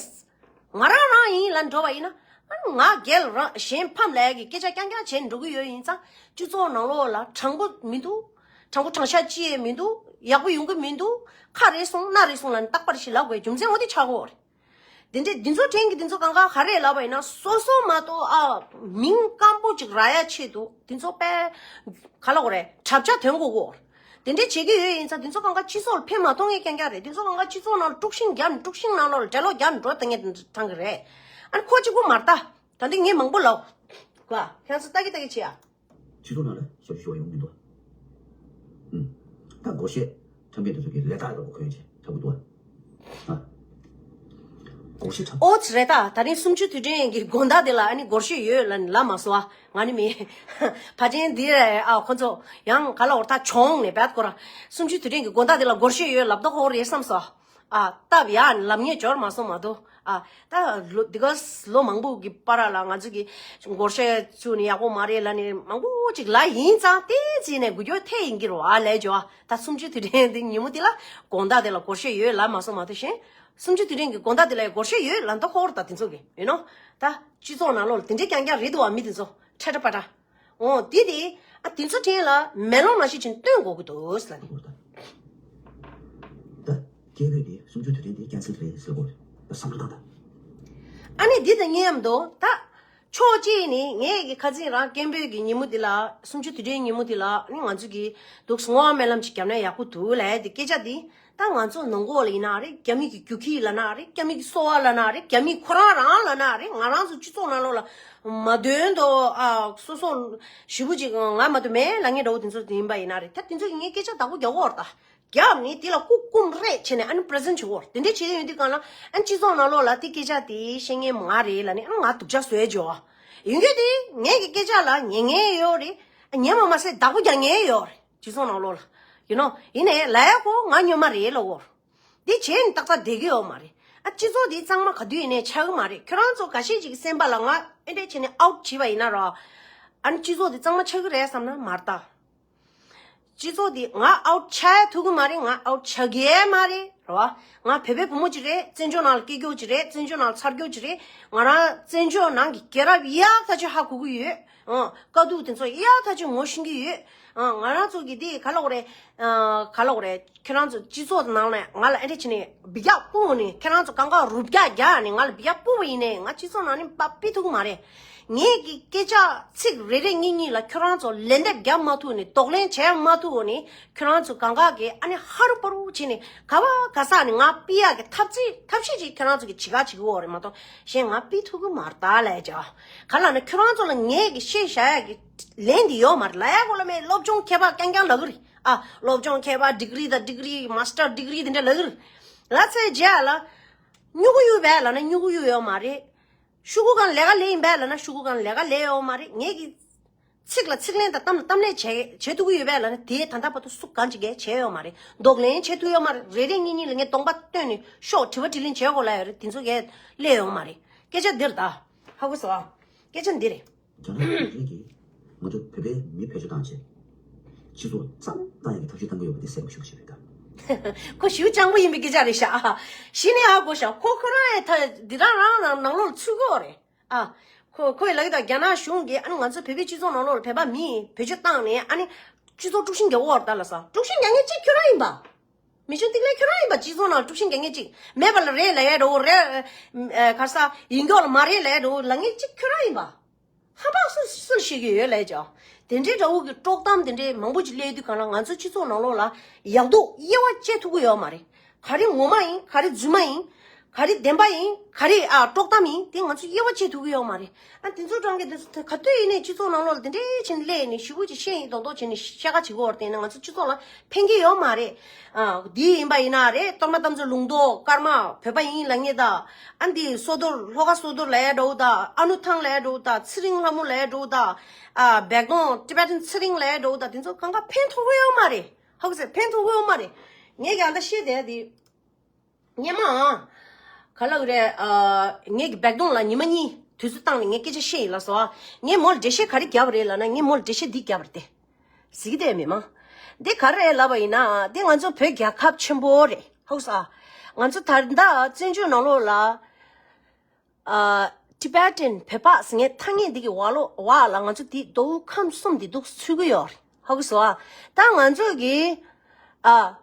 ང་རང་རང་ཡིན་ལབ་འགྲོ་བ་ཡིན་ན། ཨ་ང་རྒྱལ་རང་གཞན་ཕམ་ལབ་ཡ་གི་སྐད་ཆ་རྐྱང་རྐྱང་བྱས་འགྲོ་གི་ཡོད་ཡིན་ཙང་སྤྱི་ཚོགས་ནང་ལོགས་ལ་དྲང་པོ་མི་འདུག་དྲང་པོ་དྲང་བཞག་ཅི་ཡང་མི་འདུག་ཡག་པོ་ཡོང་གི་མི་འདུག་ཁ་རེ་སོང་སྣ་རེ་སོང་ལབ་ནས་རྟག་པར་ཞིག་ལབ་དགོས་རྒྱུ་མཚན་འོ་དེ་ཆགས་ཀྱི་ཡོད་རེད། དེ་འདྲས་འདི་ཚོ་དྲན་གི་འདི་ཚོ་གང་ག་ག་རེ་ལབ་པ་ཡིན་ན་སོ་སོ་མ་གཏོགས་ཨ་མིང་སྐམ་པོ་ཅིག་རག་ཡ་ཆེད་དུ་འདི་ཚོ་དཔེ་ག་ལ་གོ་རེད་གྲབས་ཆ་དོན་གོ་གོ། དེ་འདྲས་བྱེད་ཀྱི་ཡོད་ཡིན་ཙང་འདི་ཚོ་གང་ག་སྤྱི་ཚོགས་ལ་ཕན་མ་ཐོགས་མཁན་རྐྱང་རྐྱང་རེད། འདི་ཚོ་གང་ག་སྤྱི་ཚོགས་ནང་དཀྲུག་ཤིང་རྒྱབ་ནས་དཀྲུག་ཤིང་ནང་ལོགས་ལ་འགྲེ་ལོག་རྒྱབ་ནས་འགྲོ་བསྡད་མཁན་དྲང་གི་རེད། ཨ་ནི་ཁོ་གཅིག་པུ་མ་རེད་ད། ད་འདི་ངས་མང་པོ་ལབ་ག་ཁྱེད་ཚོ་ལྟ་གི་ལྟ་གི་བྱེད་ཨ། སྤྱི་ཚོགས་ནང་ལ་སོ་སོ་ཞུ་བ་ཡོང་མི་འདུག་ཨུམ། ད་སྒོར་གཞས་འཁྲབ་མཁན་དེ་ཚོ་གི་ལས་རྟགས་འདྲ་པོ་གོན་བྱས་འཁྲབ་གི་འདུག་ཨ། སྒོར་གཞས་འཁྲབ། ཨོ་ཙི་རེད་ད། ད་རིང་སུམ་ཅུ་དུས་དྲན་གྱི་དགོང་དག་དེ་ལ་ཨ་ནི་སྒོར་གཞས་ཡོད་ལབ་ནི་ལབ་མ་སོང་ཨ། ང་ནི་མི་ཕ་ཆེན་འདི་རེད་ཨ། ཁོ་ཚོ་ཡང་ག་ལ་འོར་ད་གྱོང་ནས་བད་ཁོ་ར་སུམ་ཅུ་དུས་དྲན་གྱི་དགོང་དག་དེ་ལ་སྒོར་གཞས་ཡོད་ལབ་ད་ཁོ་རེད་བསམ་སོང་ཨ། སྟབས་ཡག་ལབ་ངེས་འབྱོར་མ་སོང་མ་གཏོགས། ཨ། ད་ལོ་འདི་ག་ལོ་མང་པོ་གི་བར་ལ་ང་ཚོ་གི་སྒོར་གཞས་བཙུགས་ནས་ཡག་པོ་མ་རེད་ལབ་ནས་མང་པོ་ཅིག་ལབ་ཡིན་ཙང་ཏོག་ཙམ་ནས་འགུལ་སྐྱོད་ཐེབས་ཡིན་གྱི་རེད་ཨ། ལས་ཇོ་ཨ། ད་སུམ་ཅུ་དུས་དྲན་འདི་ཉིན་མོ་འདི་ལ་དགོང་དག་དེ་ལ་སྒོར་གཞས་ཡོད་ལབ་མ་སོང་མ་གཏོགས་གཞན། སུམ་ཅུ་དུས་དྲན་གྱི་དགོང་དག་འདི་ལ་སྒོར་གཞས་ཡོད་ལབ་མདོག་ཁ་པོ་རེད་ད། དེ་ཚོ་གི་ཡིན་ནོ། ད་སྤྱི་ཚོགས་ནང་ལོགས་ལ་དེ་འདྲས་རྐྱང་རྐྱང་རེད་འདུག་བ། མི་དེ་ཚོ་ཁྲ་ཁྲ་པ་ཁྲ། འོ་དེ་དེ་ཨ་དེ་ཚོ་དྲན་ལ་མེ་ལོང་ནང་བཞིན་ཅིག་སྟོན་དགོས་ཀྱི་འདུག་ཟེར་ལབ་ནས། ད་སྐད་འབོད་དེ་སུམ་ཅུ་དུས་དྲན་དེ་ཀན་སེལ་རེད་ཟེར་དགོས་རེད། ད་བསམ་བློ་བཏང་ད། ཨ་ནི་འདི་དང་མཉམ་དུ་ད་ཕྱོགས་གཅིག་ནས་ངས་ཀྱི་ཁ་སང་རང་སྐད་འབོད་ཀྱི་ཉིན་མོ་འདི་ལ་སུམ་ཅུ་དུས་དྲན་ཉིན་མོ་འདི་ལ་ཨ་ནི་ང་ཚོ་གི་འདུག་སེ་བསྔོ་བ་སྨོན་ལམ་ཅིག་བརྒྱབ་ན་ཡག་པོ་འདུག་ལབ་ཡ་དེ་སྐད་ཆ་འདི། ད་ང་ཚོ་ནང་ལོགས་ལ་ཡིན་ན་རེད། རྒྱ་མི་གི་རྒྱུག་ཁྱི་ལབ་ན་རེད། རྒྱ་མི་གི་སོ་པ་ལབ་ན་རེད། རྒྱ་མི་ཁོ་རང་རང་ལབ་ན་རེད། ང་རང་ཚོ་སྤྱི་ཚོགས་ནང་ལོགས་ལ་མ་དོན་དུ་ཨ་སོ་སོ་ཞེ་པོ་ཅིག་ང་མ་གཏོགས་མེད་ལབ་མཁན་འདྲ་པོ་དེ་ཚོ་དེ་ཡིན་པ་ཡིན་ན་རེད། ད་དེ་ཚོ་གི་ངས་སྐད་ཆ་བདག་པོ་རྒྱག་གོ་ར་ད། རྒྱབ་ནས་དེ་ལ་སྐུ་སྐུམ་རེད་བྱས་ནས་ཨ་ནི་པི་རི་ཟེན་བྱེད་གོ་ར། དེ་འདྲས་བྱེད་ཡོང་དུས་གང་ལ་ཨ་ནི་སྤྱི་ཚོགས་ནང་ལོགས་ལ་དེ་སྐད་ཆ་དེ་བཤད་མཁན་མ་རེད་ལབ་ནས་ཨ་ནི་ང་སྡུག་ཅག་བཟོས་བྱས་ཡོང་གི་དེ་ངས་ཀྱི་སྐད་ཆ་ལ་ཉན་མཁན་ཡོད་རེད། ཉན་པ་མ་ཟད་བདག་པོ་རྒྱག་མཁན་ཡོད་རེད། སྤྱི་ཚོགས་ནང་ལོགས་ལ། ཡིན་ནོ། ཡིན་ནའི་ལབ་ཡ་ཁོ་ང་སྨྱོན་མ་རེད་ལབ་གོ། འདི་བྱས་ནས་ཏག་ཏག་བསྡད་ཀྱི་ཡོད་མ་རེད། ཨ་སྤྱི་ཚོགས་འདི་གཙང་མ་ག་དུས་ཡིན་ནའི་ཆགས་ཀྱི་མ་རེད། ཁྱོད་རང་ཚོ་འགའ་ཤས་ཅིག་གི་སེམས་པ་ལ་ང་ཨེ་འདྲས་བྱས་ནས་ཨའུཊ་བྱས་པ་ཡིན་ན་རོ། ཨ་ནི་སྤྱི་ཚོགས་འདི་གཙང་མ་ཆགས་ཀྱི་རེད་བསམ་ན་མ་རེད་ད། སྤྱི་ཚོགས་འདི་ང་ཨའུཊ་ཆགས་ཐུབ་ཀྱི་མ་རེད། ང་ཨའུཊ་ཆགས་ཀྱི་མ་རེད་རོ། ང་བོད་པའི་བུ་མོ་ཅིག་རེད། བཙན་བྱོལ་ནང་ལ་སྐྱེས་རྒྱུ་ཅིག་རེད། བཙན་བྱོལ་ནང་ལ་འཚར་རྒྱུ་ཅིག་རེད། ང་རང་བཙན་བྱོལ་ནང་གི་རྒྱལ་རབས་ཡག་ཐག་ཆོད་ཧ་གོ་གི་ཡོད། ཨང་། དཀའ་སྡུག་དེ་ཚོ་ཡག་ཐག་ཆོད་ངོ་ཤེས་ཀྱི་ཡོད། ཨང་། ང་རང་ཚོ་གི་དེ་ག་ལ་འོ་རེད། ཨ་ག་ལ་འོ་རེད། ཁྱེད་རང་ཚོ་སྤྱི་ཚོགས་ནང་ནས་ང་ལ་ཨེ་འདྲ་བྱས་ནས་འབུད་རྒྱག་སྤུངས་ནས་ཁྱེད་རང་ཚོ་གང་ག་རུབ་རྒྱག་རྒྱག་ནས་ང་ལ་འབུད་རྒྱག་སྤུངས་པ་ཡིན་ནའི་ང་སྤྱི་ཚོགས་ནང་ནས་པ་ཕི་ཐུབ་ཀྱི་མ་རེད། ངེད་ཀྱི་སྐད་ཆ་ཚིག་རེ་རེ་གཉིས་གཉིས་ལ་ཁྱོད་རང་ཚོ་ལན་འདེབས་རྒྱག་མ་ཐུབ་ནས་གདོང་ལེན་བྱས་མ་ཐུབ་ནས་ཁྱོད་རང་ཚོ་གང་ག་གི་ཨ་ནི་ཧ་རུ་པ་རུ་བྱས་ནས་ག་བ་ག་ས་ནས་ང་ཕི་ཡག་གི་ཐབས་ཚིག་ཐབས་ཤེས་ཅིག་ཁྱེད་རང་ཚོ་གི་བྱེད་ག་བྱེད་ཀྱི་འོ་རེད་མ་གཏོགས་གཞན་ང་ཕི་ཐུབ་ཀྱི་མ་རེད་ད་ལབ་ཡ་ཅིག་ག་ལ་ན་ཁྱོད་རང་ཚོ་ལ་ངེད་ཀྱི་བཤད་བཞག་ཡག་གི་ལན་འདི་ཡོད་མ་རེད་ལབ་ཡ་གོ་ལ་མེད། སློབ་སྦྱོང་མཁས་པ་རྐྱང་རྐྱང་ལབ་ཀྱི་རེད། ཨ་སློབ་སྦྱོང་མཁས་པ་ཌིག་རི་དང་ཌིག་རི་མ་སི་ཊར་ཌིག་རི་དེ་འདྲ་ལབ་ཀྱི་རེད། ལབ་ཚར་རྗེས་ལ་སྨྱུ་གུ་གཡུག་པས་ལབ་ན་སྨྱུ་གུ་གཡུག་ཡོད་མ་རེད། ཤོག་གུ་སྒང་ལས་ཀ་ལས་ཡིན་པས་ལབ་ན་ཤོག་གུ་སྒང་ལས་ཀ་ལས་ཡོད་མ་རེད། ངེད་ཀྱི་ཚིག་ལ་ཚིག་ལན་དང་གཏམ་ལ་གཏམ་ལན་བྱེད་བྱེད་ཐུབ་ཀྱི་ཡོད་པས་ལབ་ན་དེ་ད་ལྟ་བར་དུ་སུ་གང་ཅིག་གིས་བྱས་ཡོད་མ་རེད། གདོང་ལེན་བྱེད་ཐུབ་ཡོད་མ་རེད། རེ་རེ་གཉིས་གཉིས་ལ་ངས་གདོང་པ་སྟོན་ནས་ཤོག་དྲི་བ་དྲིས་ལན་བྱེད་དགོས་ལབ་ཡོད་རེད། དེ་ཚོ་གས་སླེབས་ཡོད་མ་རེད། སྐད་ཆ་འདིར་ད་ཧ་གོ་སོང་ཨ། སྐད་ཆ་འདི་རེད། རྒྱ་ནག་གཞུང་འབྲེལ་གྱིས་ང་ཚོ་བོད་པའི་མི་བེད་སྤྱོད་བཏང་བྱས། སྤྱི་ཚོགས་གཙང་བཏང་ཡག་གི་ཐབས་ཤེས་བཏང་གི་ཡོད་པ་དེ་གསལ་པོ་ཞེ་པོ་ཞིག་རེད་ད། ཁོ་ཞེ་པོ་སྤྱང་པོ་ཡིན་པའི་སྐད་ཆ་རེད་ཤག་ཨ། གཞི་ནས་ཧ་གོ་ཤག་ཁོ་ཁོ་རང་ཡང་ད་འདི་རང་རང་ནང་ནང་ལོགས་ལ་ཚུད་ཀྱི་ཡོད་རེད། ཨ། ཁོ་ཁོས་ལབ་ཀྱི་ད་རྒྱ་ནག་གཞུང་གིས་ཨ་ནི་ང་ཚོ་བོད་པའི་སྤྱི་ཚོགས་ནང་ལོགས་ལ་བོད་པ་མི་བེད་སྤྱོད་བཏང་ནས་ཨ་ནི་སྤྱི་ཚོགས་དཀྲུག་ཤིང་རྒྱག་གི་ཡོད་རེད་ད་ལབ་སོང་། དཀྲུག་ཤིང་རྒྱག་མཁན་གཅིག་ཁྱོད་རང་ཡིན་པ། མི་ཆོས་ཏིག་ལེ་ཁྱོད་རང་ཡིན་པ། སྤྱི་ཚོགས་ནང་དཀྲུག་ཤིང་རྒྱག་མཁན་གཅིག་མེད་པ་ལ་རེད་ལབ་ཡ་འདྲ་བོ་རེད། ཨ། ག་ས་ཡིན་མགྱོགས་ལ་མ་རེད་ལབ་ཡ་འདྲ་བོ་ལབ་མཁན་གཅིག་ཁྱོད་རང་ཡིན་པ། ཧམ་པ་སུ་སུ་ལ་བཤད་ཀྱི་ཡོད་ལབ་ཀྱང་། དེ་འདྲའི་འདྲ་བོ་གི་དཀྲོག་གཏམ་དེ་འདྲའི་མང་པོ་ཅིག་སླེབས་དུས་གང་ལ་ང་ཚོ་སྤྱི་ཚོགས་ནང་ལོགས་ལ་ཡག་སྡུག་དབྱེ་བ་འབྱེད་ཐུབ་ཀྱི་ཡོད་མ་རེད། ག་རེ་ངོ་མ་ཡིན། ག་རེ་རྫུན་མ་ཡིན། ག་རེ་བདེན་པ་ཡིན། ག་རེ་ཨ་དཀྲོག་གཏམ་ཡིན། དེ་ང་ཚོས་དབྱེ་བ་འབྱེད་ཐུབ་ཀྱི་ཡོད་མ་རེད། ཨ་དེ་ཚོ་གྲོང་གི་དེ་ཚོ་ག་དུས་ཡིན་ནའི་སྤྱི་ཚོགས་ནང་ལོགས་ལ་དེ་འདྲའི་ཕྱིན་སླེབས་ནས་ཞེ་པོ་ཅིག་བཤད་ཡིན་མདོག་མདོག་བྱས་ནས་བཤད་ཁ་བྱེད་ཀྱི་ཡོད་རེད། དེ་ནས་ང་ཚོ་སྤྱི་ཚོགས་ལ་ཕན་གྱི་ཡོད་མ་རེད། ཨ་འདི་ཡིན་པ་ཡིན་ན་རེད། གཏོར་མ་རྟ་མཚོ་ལུང་རྟོགས་ཀརྨ་བོད་པ་ཡིན་ལབ་མཁན་དང་། ཨ་འདི་བསོད་རྡོར་ལྷོ་ཁ་བསོད་རྡོར་ལབ་ཡ་འདྲ་བོ་དང་། ཨ་ནུ་ཐང་ལབ་ཡ་འདྲ་བོ་དང་། ཚེ་རིང་ལྷ་མོ་ལབ་ཡ་འདྲ་བོ་དང་། ཨ་བེག་དོང་ཊི་བེ་ཊན་ཚེ་རིང་ལབ་ཡ་འདྲ་བོ་དང་། དེ་ཚོ་གང་ག་ཕན་ཐོགས་ཀྱི་ཡོད་མ་རེད། ཧ་གོ་སོང་། ཕན་ཐོགས་ཀྱི་ཡོད་མ་རེད། ངས་ཀྱང་ད་བཤད་བསྡད་ཡ་དེ། སྔོན་མ། ག་ལབ་རེད། ཨ། ངེད་ཀྱི་བེག་དོང་ལ་ཉི་མ་གཉིས་དུས་ཚོད་བཏང་ནས་ངས་སྐད་ཆ་བཤད་ཡིན་ལབ་སོང་ཨ། ངས་མོ་ལ་འགྲེལ་བཤད་ག་རེ་བརྒྱབ་པ་རེད་ལབ་ན། ངས་མོ་ལ་འགྲེལ་བཤད་འདི་བརྒྱབ་པ་རེད་དེ། གཟིགས་བསྡད་མི་མང་། འདི་ག་རེ་རེད་ལབ་པ་ཡིན་ན། འདི་ང་ཚོ་བོད་རྒྱལ་ཁབ་ཆེན་པོ་རེད། ཧ་གོ་སོང་ཨ། ང་ཚོ་ད་ལྟ་བཙན་བྱོལ་ནང་ལོགས་ལ། ཨ། ཊི་བེ་ཊན་བོད་པ་ཟེར་མཁན་ཐ་སྙད་འདི་གི་འོག་ལོགས་འོག་ལ་ང་ཚོ་འདི་མདོ་དབུས་ཁམས་གསུམ་འདི་འདུག་ཚུད་ཀྱི་ཡོད་རེད། ཧ་གོ་སོང་ཨ། ད་ང་ཚོ་གི་ཨ།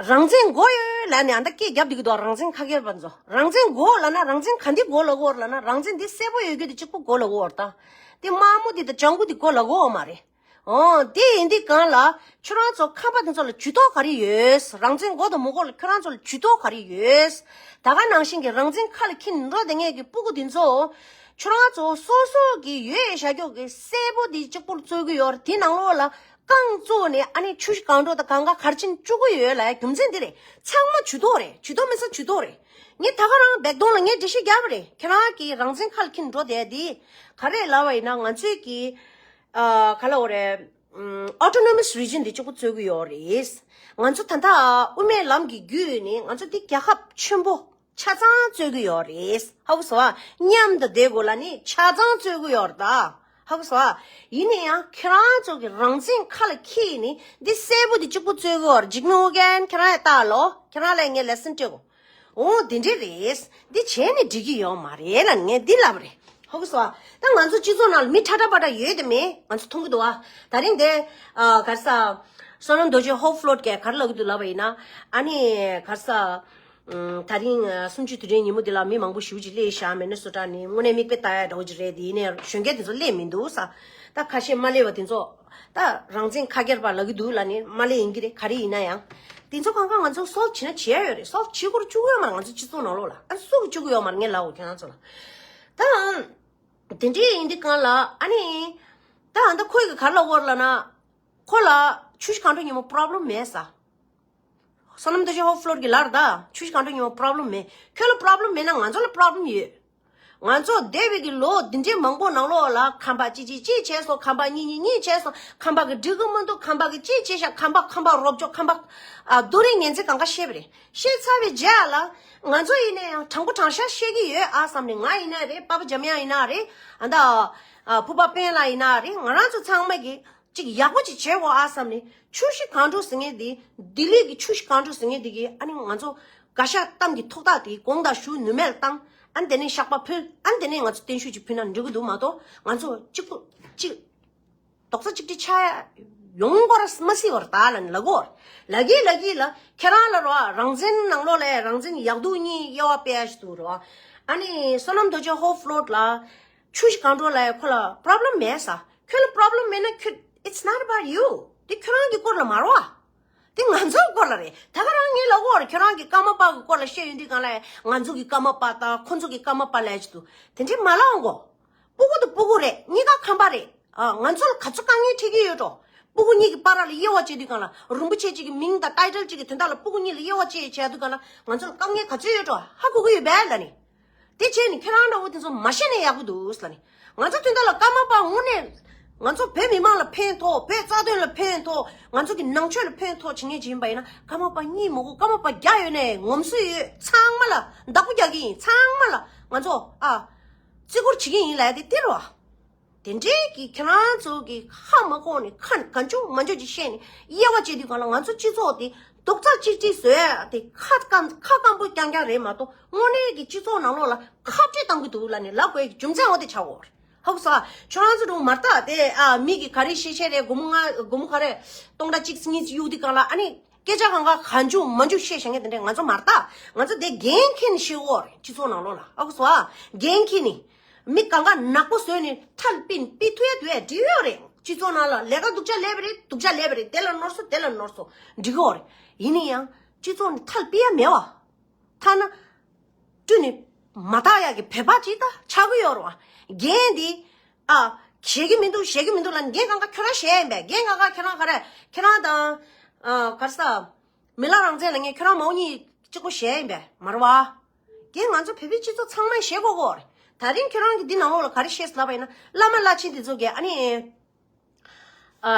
རང་བཙན་དགོས་ཡོད་ལབ་ནས་ཨ་ད་སྐད་རྒྱབ་བསྡད་ཀྱི་འདུག་རང་བཙན་ཁ་སྐྱེར་པ་ཚོ། རང་བཙན་དགོས་ལབ་ན་རང་བཙན་ག་འདི་དགོས་ལབ་ཀྱི་ཡོད་རེད་ལབ་ན། རང་བཙན་འདི་གསལ་པོ་ཡོད་རྒྱུ་དེ་གཅིག་པུ་དགོས་ལབ་ཀྱི་ཡོད་རེད་ད། དེ་དམར་མོ་འདི་དང་ལྗང་གུ་འདི་དགོས་ལབ་ཀྱི་ཡོད་མ་རེད། ཨོ་དེ་ཡིན་དུས་གང་ལ་ཁྱོད་རང་ཚོ་ཁམས་པ་དེ་ཚོ་ལ་ཇུས་གཏོགས་ག་རེ་ཡོད། རང་བཙན་དགོས་དང་མི་དགོས་ལ་ཁྱོད་རང་ཚོ་ལ་ཇུས་གཏོགས་ག་རེ་ཡོད། ད་ག་ནང་བཞིན་གྱི་རང་བཙན་ཁ་ལ་འཁྱེར་འགྲོ་བསྡད་མཁན་གྱི་སྤུ་གུ་དེ་ཚོ་ཁྱོད་རང་ཚོ་སོ་སོ་གི་ཡོད་བཞག་རྒྱུ་གི་གསལ་པོ་དེ་གཅིག་པུར་རྩོད་ཀྱི་ཡོད་རེད། དེ་ནང་ལོགས་ལ་རྐང་བཙུགས་ནས་ཨ་ནི་ཆུ་བཞི་སྒང་དྲུག་དང་གང་ག་ག་རེ་བྱེད་བཅུག་གི་ཡོད་ལབ་རྒྱུ་མཚན་འདི་རེད། ཚང་མ་ཇུས་གཏོགས་རེད། ཇུས་གཏོགས་མེད་ས་ཇུས་གཏོགས་རེད། ངས་ད་ག་རང་བེག་དོང་ལ་ངས་འགྲེལ་བཤད་རྒྱབ་པ་རེད། ཁྱེད་རང་གིས་རང་བཙན་ཁ་ལ་འཁྱེར་འགྲོ་བསྡད་དེ་ག་རེ་ལབ་པ་ཡིན་ན། ང་ཚོས་ཀྱི་ཨ་ག་ལབ་དགོས་རེད། ཨམ། Autonomous Region འདི་གཅིག་པུ་རྩོད་ཀྱི་ཡོད་རེད། ང་ཚོ་ད་ལྟ་དབུ་མའི་ལམ་གྱི་བརྒྱུད་ནས་ང་ཚོ་འདི་རྒྱལ་ཁབ་ཆེན་པོ་ཆ་ཚང་རྩོད་ཀྱི་ཡོད་རེད། ཧ་གོ་སོང་ཨ། མཉམ་དུ་བསྡད་དགོས་ལབ་ནས་ཆ་ཚང་རྩོད་ཀྱི་ཡོད་རེད་ད། ཧ་གོ་སོང་ཨ། ཡིན་ན་ཡང་ཁྱེད་རང་ཚོ་གི་རང་བཙན་ཁ་ལ་འཁྱེར་ནས་འདི་གསལ་པོ་འདི་གཅིག་པུ་རྩོད་ཀྱི་ཡོད་རེད། འཇིགས་མེད་ཨོ་རྒྱན་ཁྱེད་རང་ཡང་ལྟ་ལོ། ཁྱེད་རང་ལ་ངས་ལེ་སན་སྤྲད་དགོས། འོ་དེ་འདྲས་རེད། འདི་བྱས་ནས་འགྲིག་གི་ཡོད་མ་རེད་ལབ་ནས་ངས་འདི་ལབ་པ་རེད། ཧ་གོ་སོང་ཨ། ད་ང་ཚོ་སྤྱི་ཚོགས་ནང་ལ་མི་ཁྲ་ཁྲ་པ་ཁྲ་ཡོད་དེ་མེད་ང་ཚོ་མཐོང་གི་འདུག་ཨ། ད་རིང་དེ་ཨ་ག་རེ་ཟ། བསོད་ནམས་རྡོ་རྗེ་ཧོབ་ཕློ་ཊི་གིས་ག་རེ་ལབ་ཀྱི་འདུག་ལབ་པ་ཡིན་ན། ཨ་ནི་ག་རེ་ཟ། ཨམ། ད་རིང་ཨ་གསུམ་བཅུའི་དུས་དྲན་ཉིན་མོ་འདི་ལ་མི་མང་པོ་ཞེ་པོ་ཅིག་སླེབས་ཤག་མི་ནི་སོ་ཊ་ནས། དངོས་གནས་མིག་དཔེ་ལྟ་ཡ་འདྲ་བོ་ཅིག་རེད། དེ་ཡིན་ནའི་གཞོན་སྐྱེས་དེ་ཚོ་སླེབས་མི་འདུག་ས། ད་ཁ་ཤས་མ་སླེབས་པ་དེ་ཚོ། ད་རང་བཙན་ཁ་སྐྱེར་པ་ལབ་ཀྱི་འདུག་ལབ་ནས་མ་སླེབས་ཡིན་གྱི་རེད། ག་རེ་ཡིན་ན་ཡང་། དེ་ཚོ་གང་ག་ང་ཚོ་སོལབ་བྱེད་ན་བྱེད་ཡ་ཡོད་རེད། སོལབ་བྱེད་དགོས་བཅུག་གི་ཡོད་མ་རེད། ང་ཚོ་སྤྱི་ཚོགས་ནང་ལོགས་ལ་ཨ་སུ་གིས་བཅུག་གི་ཡོད་མ་རེད། ངས་ལབ་འོ་ཁྱེད་རང་ཚོ་ལ། ད་དེ་འདྲས་ཡིན་དུས་གང་ལ་ཨ་ནི། ད་ཨ་ད་ཁོས་གི་ག་རེ་ལབ་ཀྱི་ཡོད་རེད་ལབ་ན། ཁོ་ལ་ཆུ་བཞི་སྒང་དྲུག་ཉིན་མོ་པྲོབ་ལེམ་མེད་ས། བསོད་ནམས་རྡོ་རྗེ་ཧོབ་ཕློ་ཊི་གིས་ལབ་རེད་ད། ཆུ་བཞི་སྒང་དྲུག་ཉིན་མོ་པྲོབ་ལེམ་མེད། ཁྱོད་ལ་པྲོབ་ལེམ་མེད་ན་ང་ཚོ་ལ་པྲོབ་ལེམ་ཡོད། ང་ཚོ་འདས་པའི་གི་ལོ་འདི་འདྲའི་མང་པོ་ནང་ལོགས་ལ་ཁམས་པ་གཅིག་གཅིག་གཅིག་བྱས་སོང་། ཁམས་པ་གཉིས་གཉིས་གཉིས་བྱས་སོང་། ཁམས་པ་གི་འགྲིག་གི་མི་འདུག་ཁམས་པ་གི་གཅིག་བྱས་ཤག་ཁམས་པ་ཁམས་པ་རོབ་ཅོག་ཁམས་པ་ཨ་རྡོ་རིང་ངན་ཚད་གང་ག་བཤད་པ་རེད། བཤད་ཚར་བའི་རྗེས་ལ་ང་ཚོ་ཡིན་ན་ཡང་དྲང་པོ་དྲང་བཞག་བཤད་ཀྱི་ཡོད་ཨ་བསམ་ནས། ང་ཡིན་ན་རེད། པ་ཕ་འཇམ་དབྱངས་ཡིན་ན་རེད། ཨ་ད་ཨ་ཕུར་པ་དཔལ་ལགས་ཡིན་ན་རེད། ང་རང་ཚོ་ཚང་མ་གི་ཅིག་ཡག་པོ་ཅིག་བྱེད་དགོས་ཨ་བསམ་ནས། ཆུ་བཞི་སྒང་དྲུག་ཟེར་མཁན་འདི། ལྡི་ལི་གི་ཆུ་བཞི་སྒང་དྲུག་ཟེར་མཁན་འདི་གིས་ཨ་ནི་ང་ཚོ་ག་ཤ་གཏམ་གྱི་ཐོག་ཐག་དེ་དགོངས་དག་ཞུ་ནུས་མེད་བཏང་། ཨ་ནི་དེ་ནས་བཤགས་པ་ཕུལ། ཨ་ནི་དེ་ནས་ང་ཚོ་བརྟན་བཞུགས་ཅིག་ཕུལ་ན་འགྲིག་གི་འདུག་མ་གཏོགས། ང་ཚོ་གཅིག་པུ་གཅིག་རྡོག་རྩ་གཅིག་སྒྲིལ་ཆགས་ཡོང་དགོས་ར་མ་སྲིད་པ་རེད་ད་ལབ་ནས་ལབ་ཀྱི་ཡོད་རེད། ལབ་ཀྱི་ལབ་ཀྱི་ལ་ཁྱེད་རང་ལ་རོ། རང་བཙན་ནང་ལོགས་ལ་རང་བཙན་ཡག་སྡུག་གཉིས་དབྱེ་བ་སྤེལ་ཡ་ཞིག་འདུག་རོ། ཨ་ནི་བསོད་ནམས་རྡོ་རྗེ་ཧོབ་ཕློ་ཊི་ལ་ཆུ་བཞི་སྒང་དྲུག་ལ་ཁོ་ལ་པྲོབ་ལེམ་མེད་ས། ཁྱོད་ལ་པྲོབ་ལེམ་མེད་ན་ཁྱོད། It's not about you. དེ་ཁྱོད་རང་གི་སྐོར་ལ་མ་རེད་བ། དེ་ང་ཚོའི་སྐོར་ལ་རེད། ད་ག་རང་ངས་ལབ་ཀྱི་ཡོད་རེད། ཁྱོད་རང་གི་ཀརྨ་པ་གི་སྐོར་ལ་བཤད་ཡོང་དུས་གང་ལ་ང་ཚོ་གི་ཀརྨ་པ་དང་ཁོ་ཚོ་གི་ཀརྨ་པ་ལབ་ཀྱི་འདུག་དེ་འདྲས་མ་ལབ་དགོས། སྤུ་གུ་དང་སྤུ་གུ་རེད། གཉིས་ཀ་ཁམས་པ་རེད། ཨ་ང་ཚོ་ལ་ག་ཚོད་དཀའ་ངལ་འཕྲད་ཀྱི་ཡོད་འགྲོ། སྤུ་གུ་གཉིས་ཀྱི་བར་ལ་དབྱེ་བ་འབྱེད་དུས་གང་ལ་རིན་པོ་ཆེ་གཅིག་གི་མིང་དང་ཊའི་ཊལ་གཅིག་གི་དོན་དག་ལ་སྤུ་གུ་གཉིས་ལ་དབྱེ་བ་འབྱེད་བྱས་དུས་གང་ལ་ང་ཚོ་ལ་དཀའ་ངལ་ག་ཚོད་ཡོད་འགྲོ་ཧ་གོ་གི་ཡོད་པས་ལབ་ནས། དེ་བྱས་ནས་ཁྱེད་རང་འདྲ་བོ་དེ་ཚོ་མ་བཤད་ན་ཡག་པོ་འདུག་ལབ་ནས། ང་ཚོ་དོན་དག་ལ་ཀརྨ་པ་དངོས་གནས་ང་ཚོ་བོད་མི་མང་ལ་ཕན་ཐོགས། བོད་རྩ་དོན་ལ་ཕན་ཐོགས། ང་ཚོ་གི་ནང་ཆོས་ལ་ཕན་ཐོགས་བྱེད་མཁན་ཅིག་ཡིན་པ་ཡིན་ན། ཀརྨ་པ་གཉིས་མི་དགོས། ཀརྨ་པ་བརྒྱ་ཡོད་ནའི་ངོམ་སོ་ཡོད། ཚང་མ་ལ་བདག་པོ་རྒྱག་གི་ཡིན། ཚང་མ་ལ་ང་ཚོ་ཨ་བརྩི་བཀུར་བྱེད་ཀྱི་ཡིན་ལབ་ཡ་དེ་དེ་རེད་བ། དེ་འདྲའི་གི་ཁྱེད་རང་ཚོ་གི་ཧ་མ་གོ་ནས་ཁ་གང་བྱུང་མང་བྱུང་ཅིག་བཤད་ནས་དབྱེ་བ་འབྱེད་དུས་གང་ལ་ང་ཚོ་སྤྱི་ཚོགས་དེ་རྡོག་རྩ་གཅིག་སྒྲིལ་བཟོ་ཡ་དེ་ཁ་སྐམ་ཁ་སྐམ་པོ་རྐྱང་རྐྱང་རེད་མ་གཏོགས། དངོས་གནས་ཀྱི་སྤྱི་ཚོགས་ནང་ལོགས་ལ་ཁ་བྲལ་གཏང་གི་འདུག་ལབ་ནས་ལབ་དགོས་ཀྱི་རྒྱུ་མཚན་འོ་དེ་ཆགས་ཡོད་རེད། ཧ་གོ་སོང་ཨ། ཁྱོད་རང་ཚོ་འགྲོ་མ་ལྟ་དེ་ཨ་མི་གི་ག་རེ་བཤད་བཤད་རེད། སྒོར་མོ་ལྔ་སྒོར་མོ་ག་རེ་སྟོང་ཕྲག་གཅིག་གཉིས་གཡུག་དུས་གང་ལ་ཨ་ནི་སྐད་ཆ་གང་ག་གང་བྱུང་མང་བྱུང་བཤད་བཞག་མཁན་དེ་འདྲས་ང་ཚོ་མ་ལྟ། ང་ཚོ་དེ་འགན་འཁྱེར་ནས་བཤད་ཡོད་རེད། སྤྱི་ཚོགས་ནང་ལོགས་ལ་ཧ་གོ་སོང་ཨ། འགན་འཁྱེར་ནས། མི་གང་ག་ནག་པོ་བཟོས་ནས་ཐལ་པིན་པི་ཐུ་ཡ་དུ་ཡ་འགྲིག་ཡོད་རེད། སྤྱི་ཚོགས་ནང་ལ་ལས་ཀ་སྡུག་ཅག་ལས་པ་རེད། སྡུག་ཅག་ལས་པ་རེད། དེ་ལ་ནོར་སོང་དེ་ལ་ནོར་སོང་འགྲིག་ཡོད་རེད། ཡིན་ན་ཡང་སྤྱི་ཚོགས་ནས་ཐལ་པི་ཡ་མེད་བ། ཐ་ན་བཀྲུས་ནས་མ་བཏགས་ཡག་གི་བོད་པ་ཅིག་ད་ཆགས་ཀྱི་ཡོད་རེད་བ། འགན་འདི་ཨ་བཞེས་ཀྱི་མི་འདུག་བཞེས་ཀྱི་མི་འདུག་ལབ་ནས་འགན་གང་ག་ཁྱོད་རང་བཞེས་ཡིན་པས། འགན་གང་ག་ཁྱོད་རང་ག་རེ་ཁྱོད་རང་དང་ཨ་ག་རེ་ཟ། མི་ལ་རང་བཙན་ལ་ངས་ཁྱོད་རང་མ་འོ་གཉིས་གཅིག་པོ་བཞེས་ཡིན་པས་མ་རེད་བ། དེ་ང་ཚོ་བོད་པའི་སྤྱི་ཚོགས་ཚང་མས་ཤེས་དགོས་ཀྱི་ཡོད་རེད། ད་རིང་ཁྱོད་རང་གིས་འདི་ནང་ལོགས་ལ་ག་རེ་བཤད་ཟེར་ལབ་པ་ཡིན་ན། བླ་མ་བླ་ཆེན་དེ་ཚོ་གིས་ཨ་ནི་ཨ་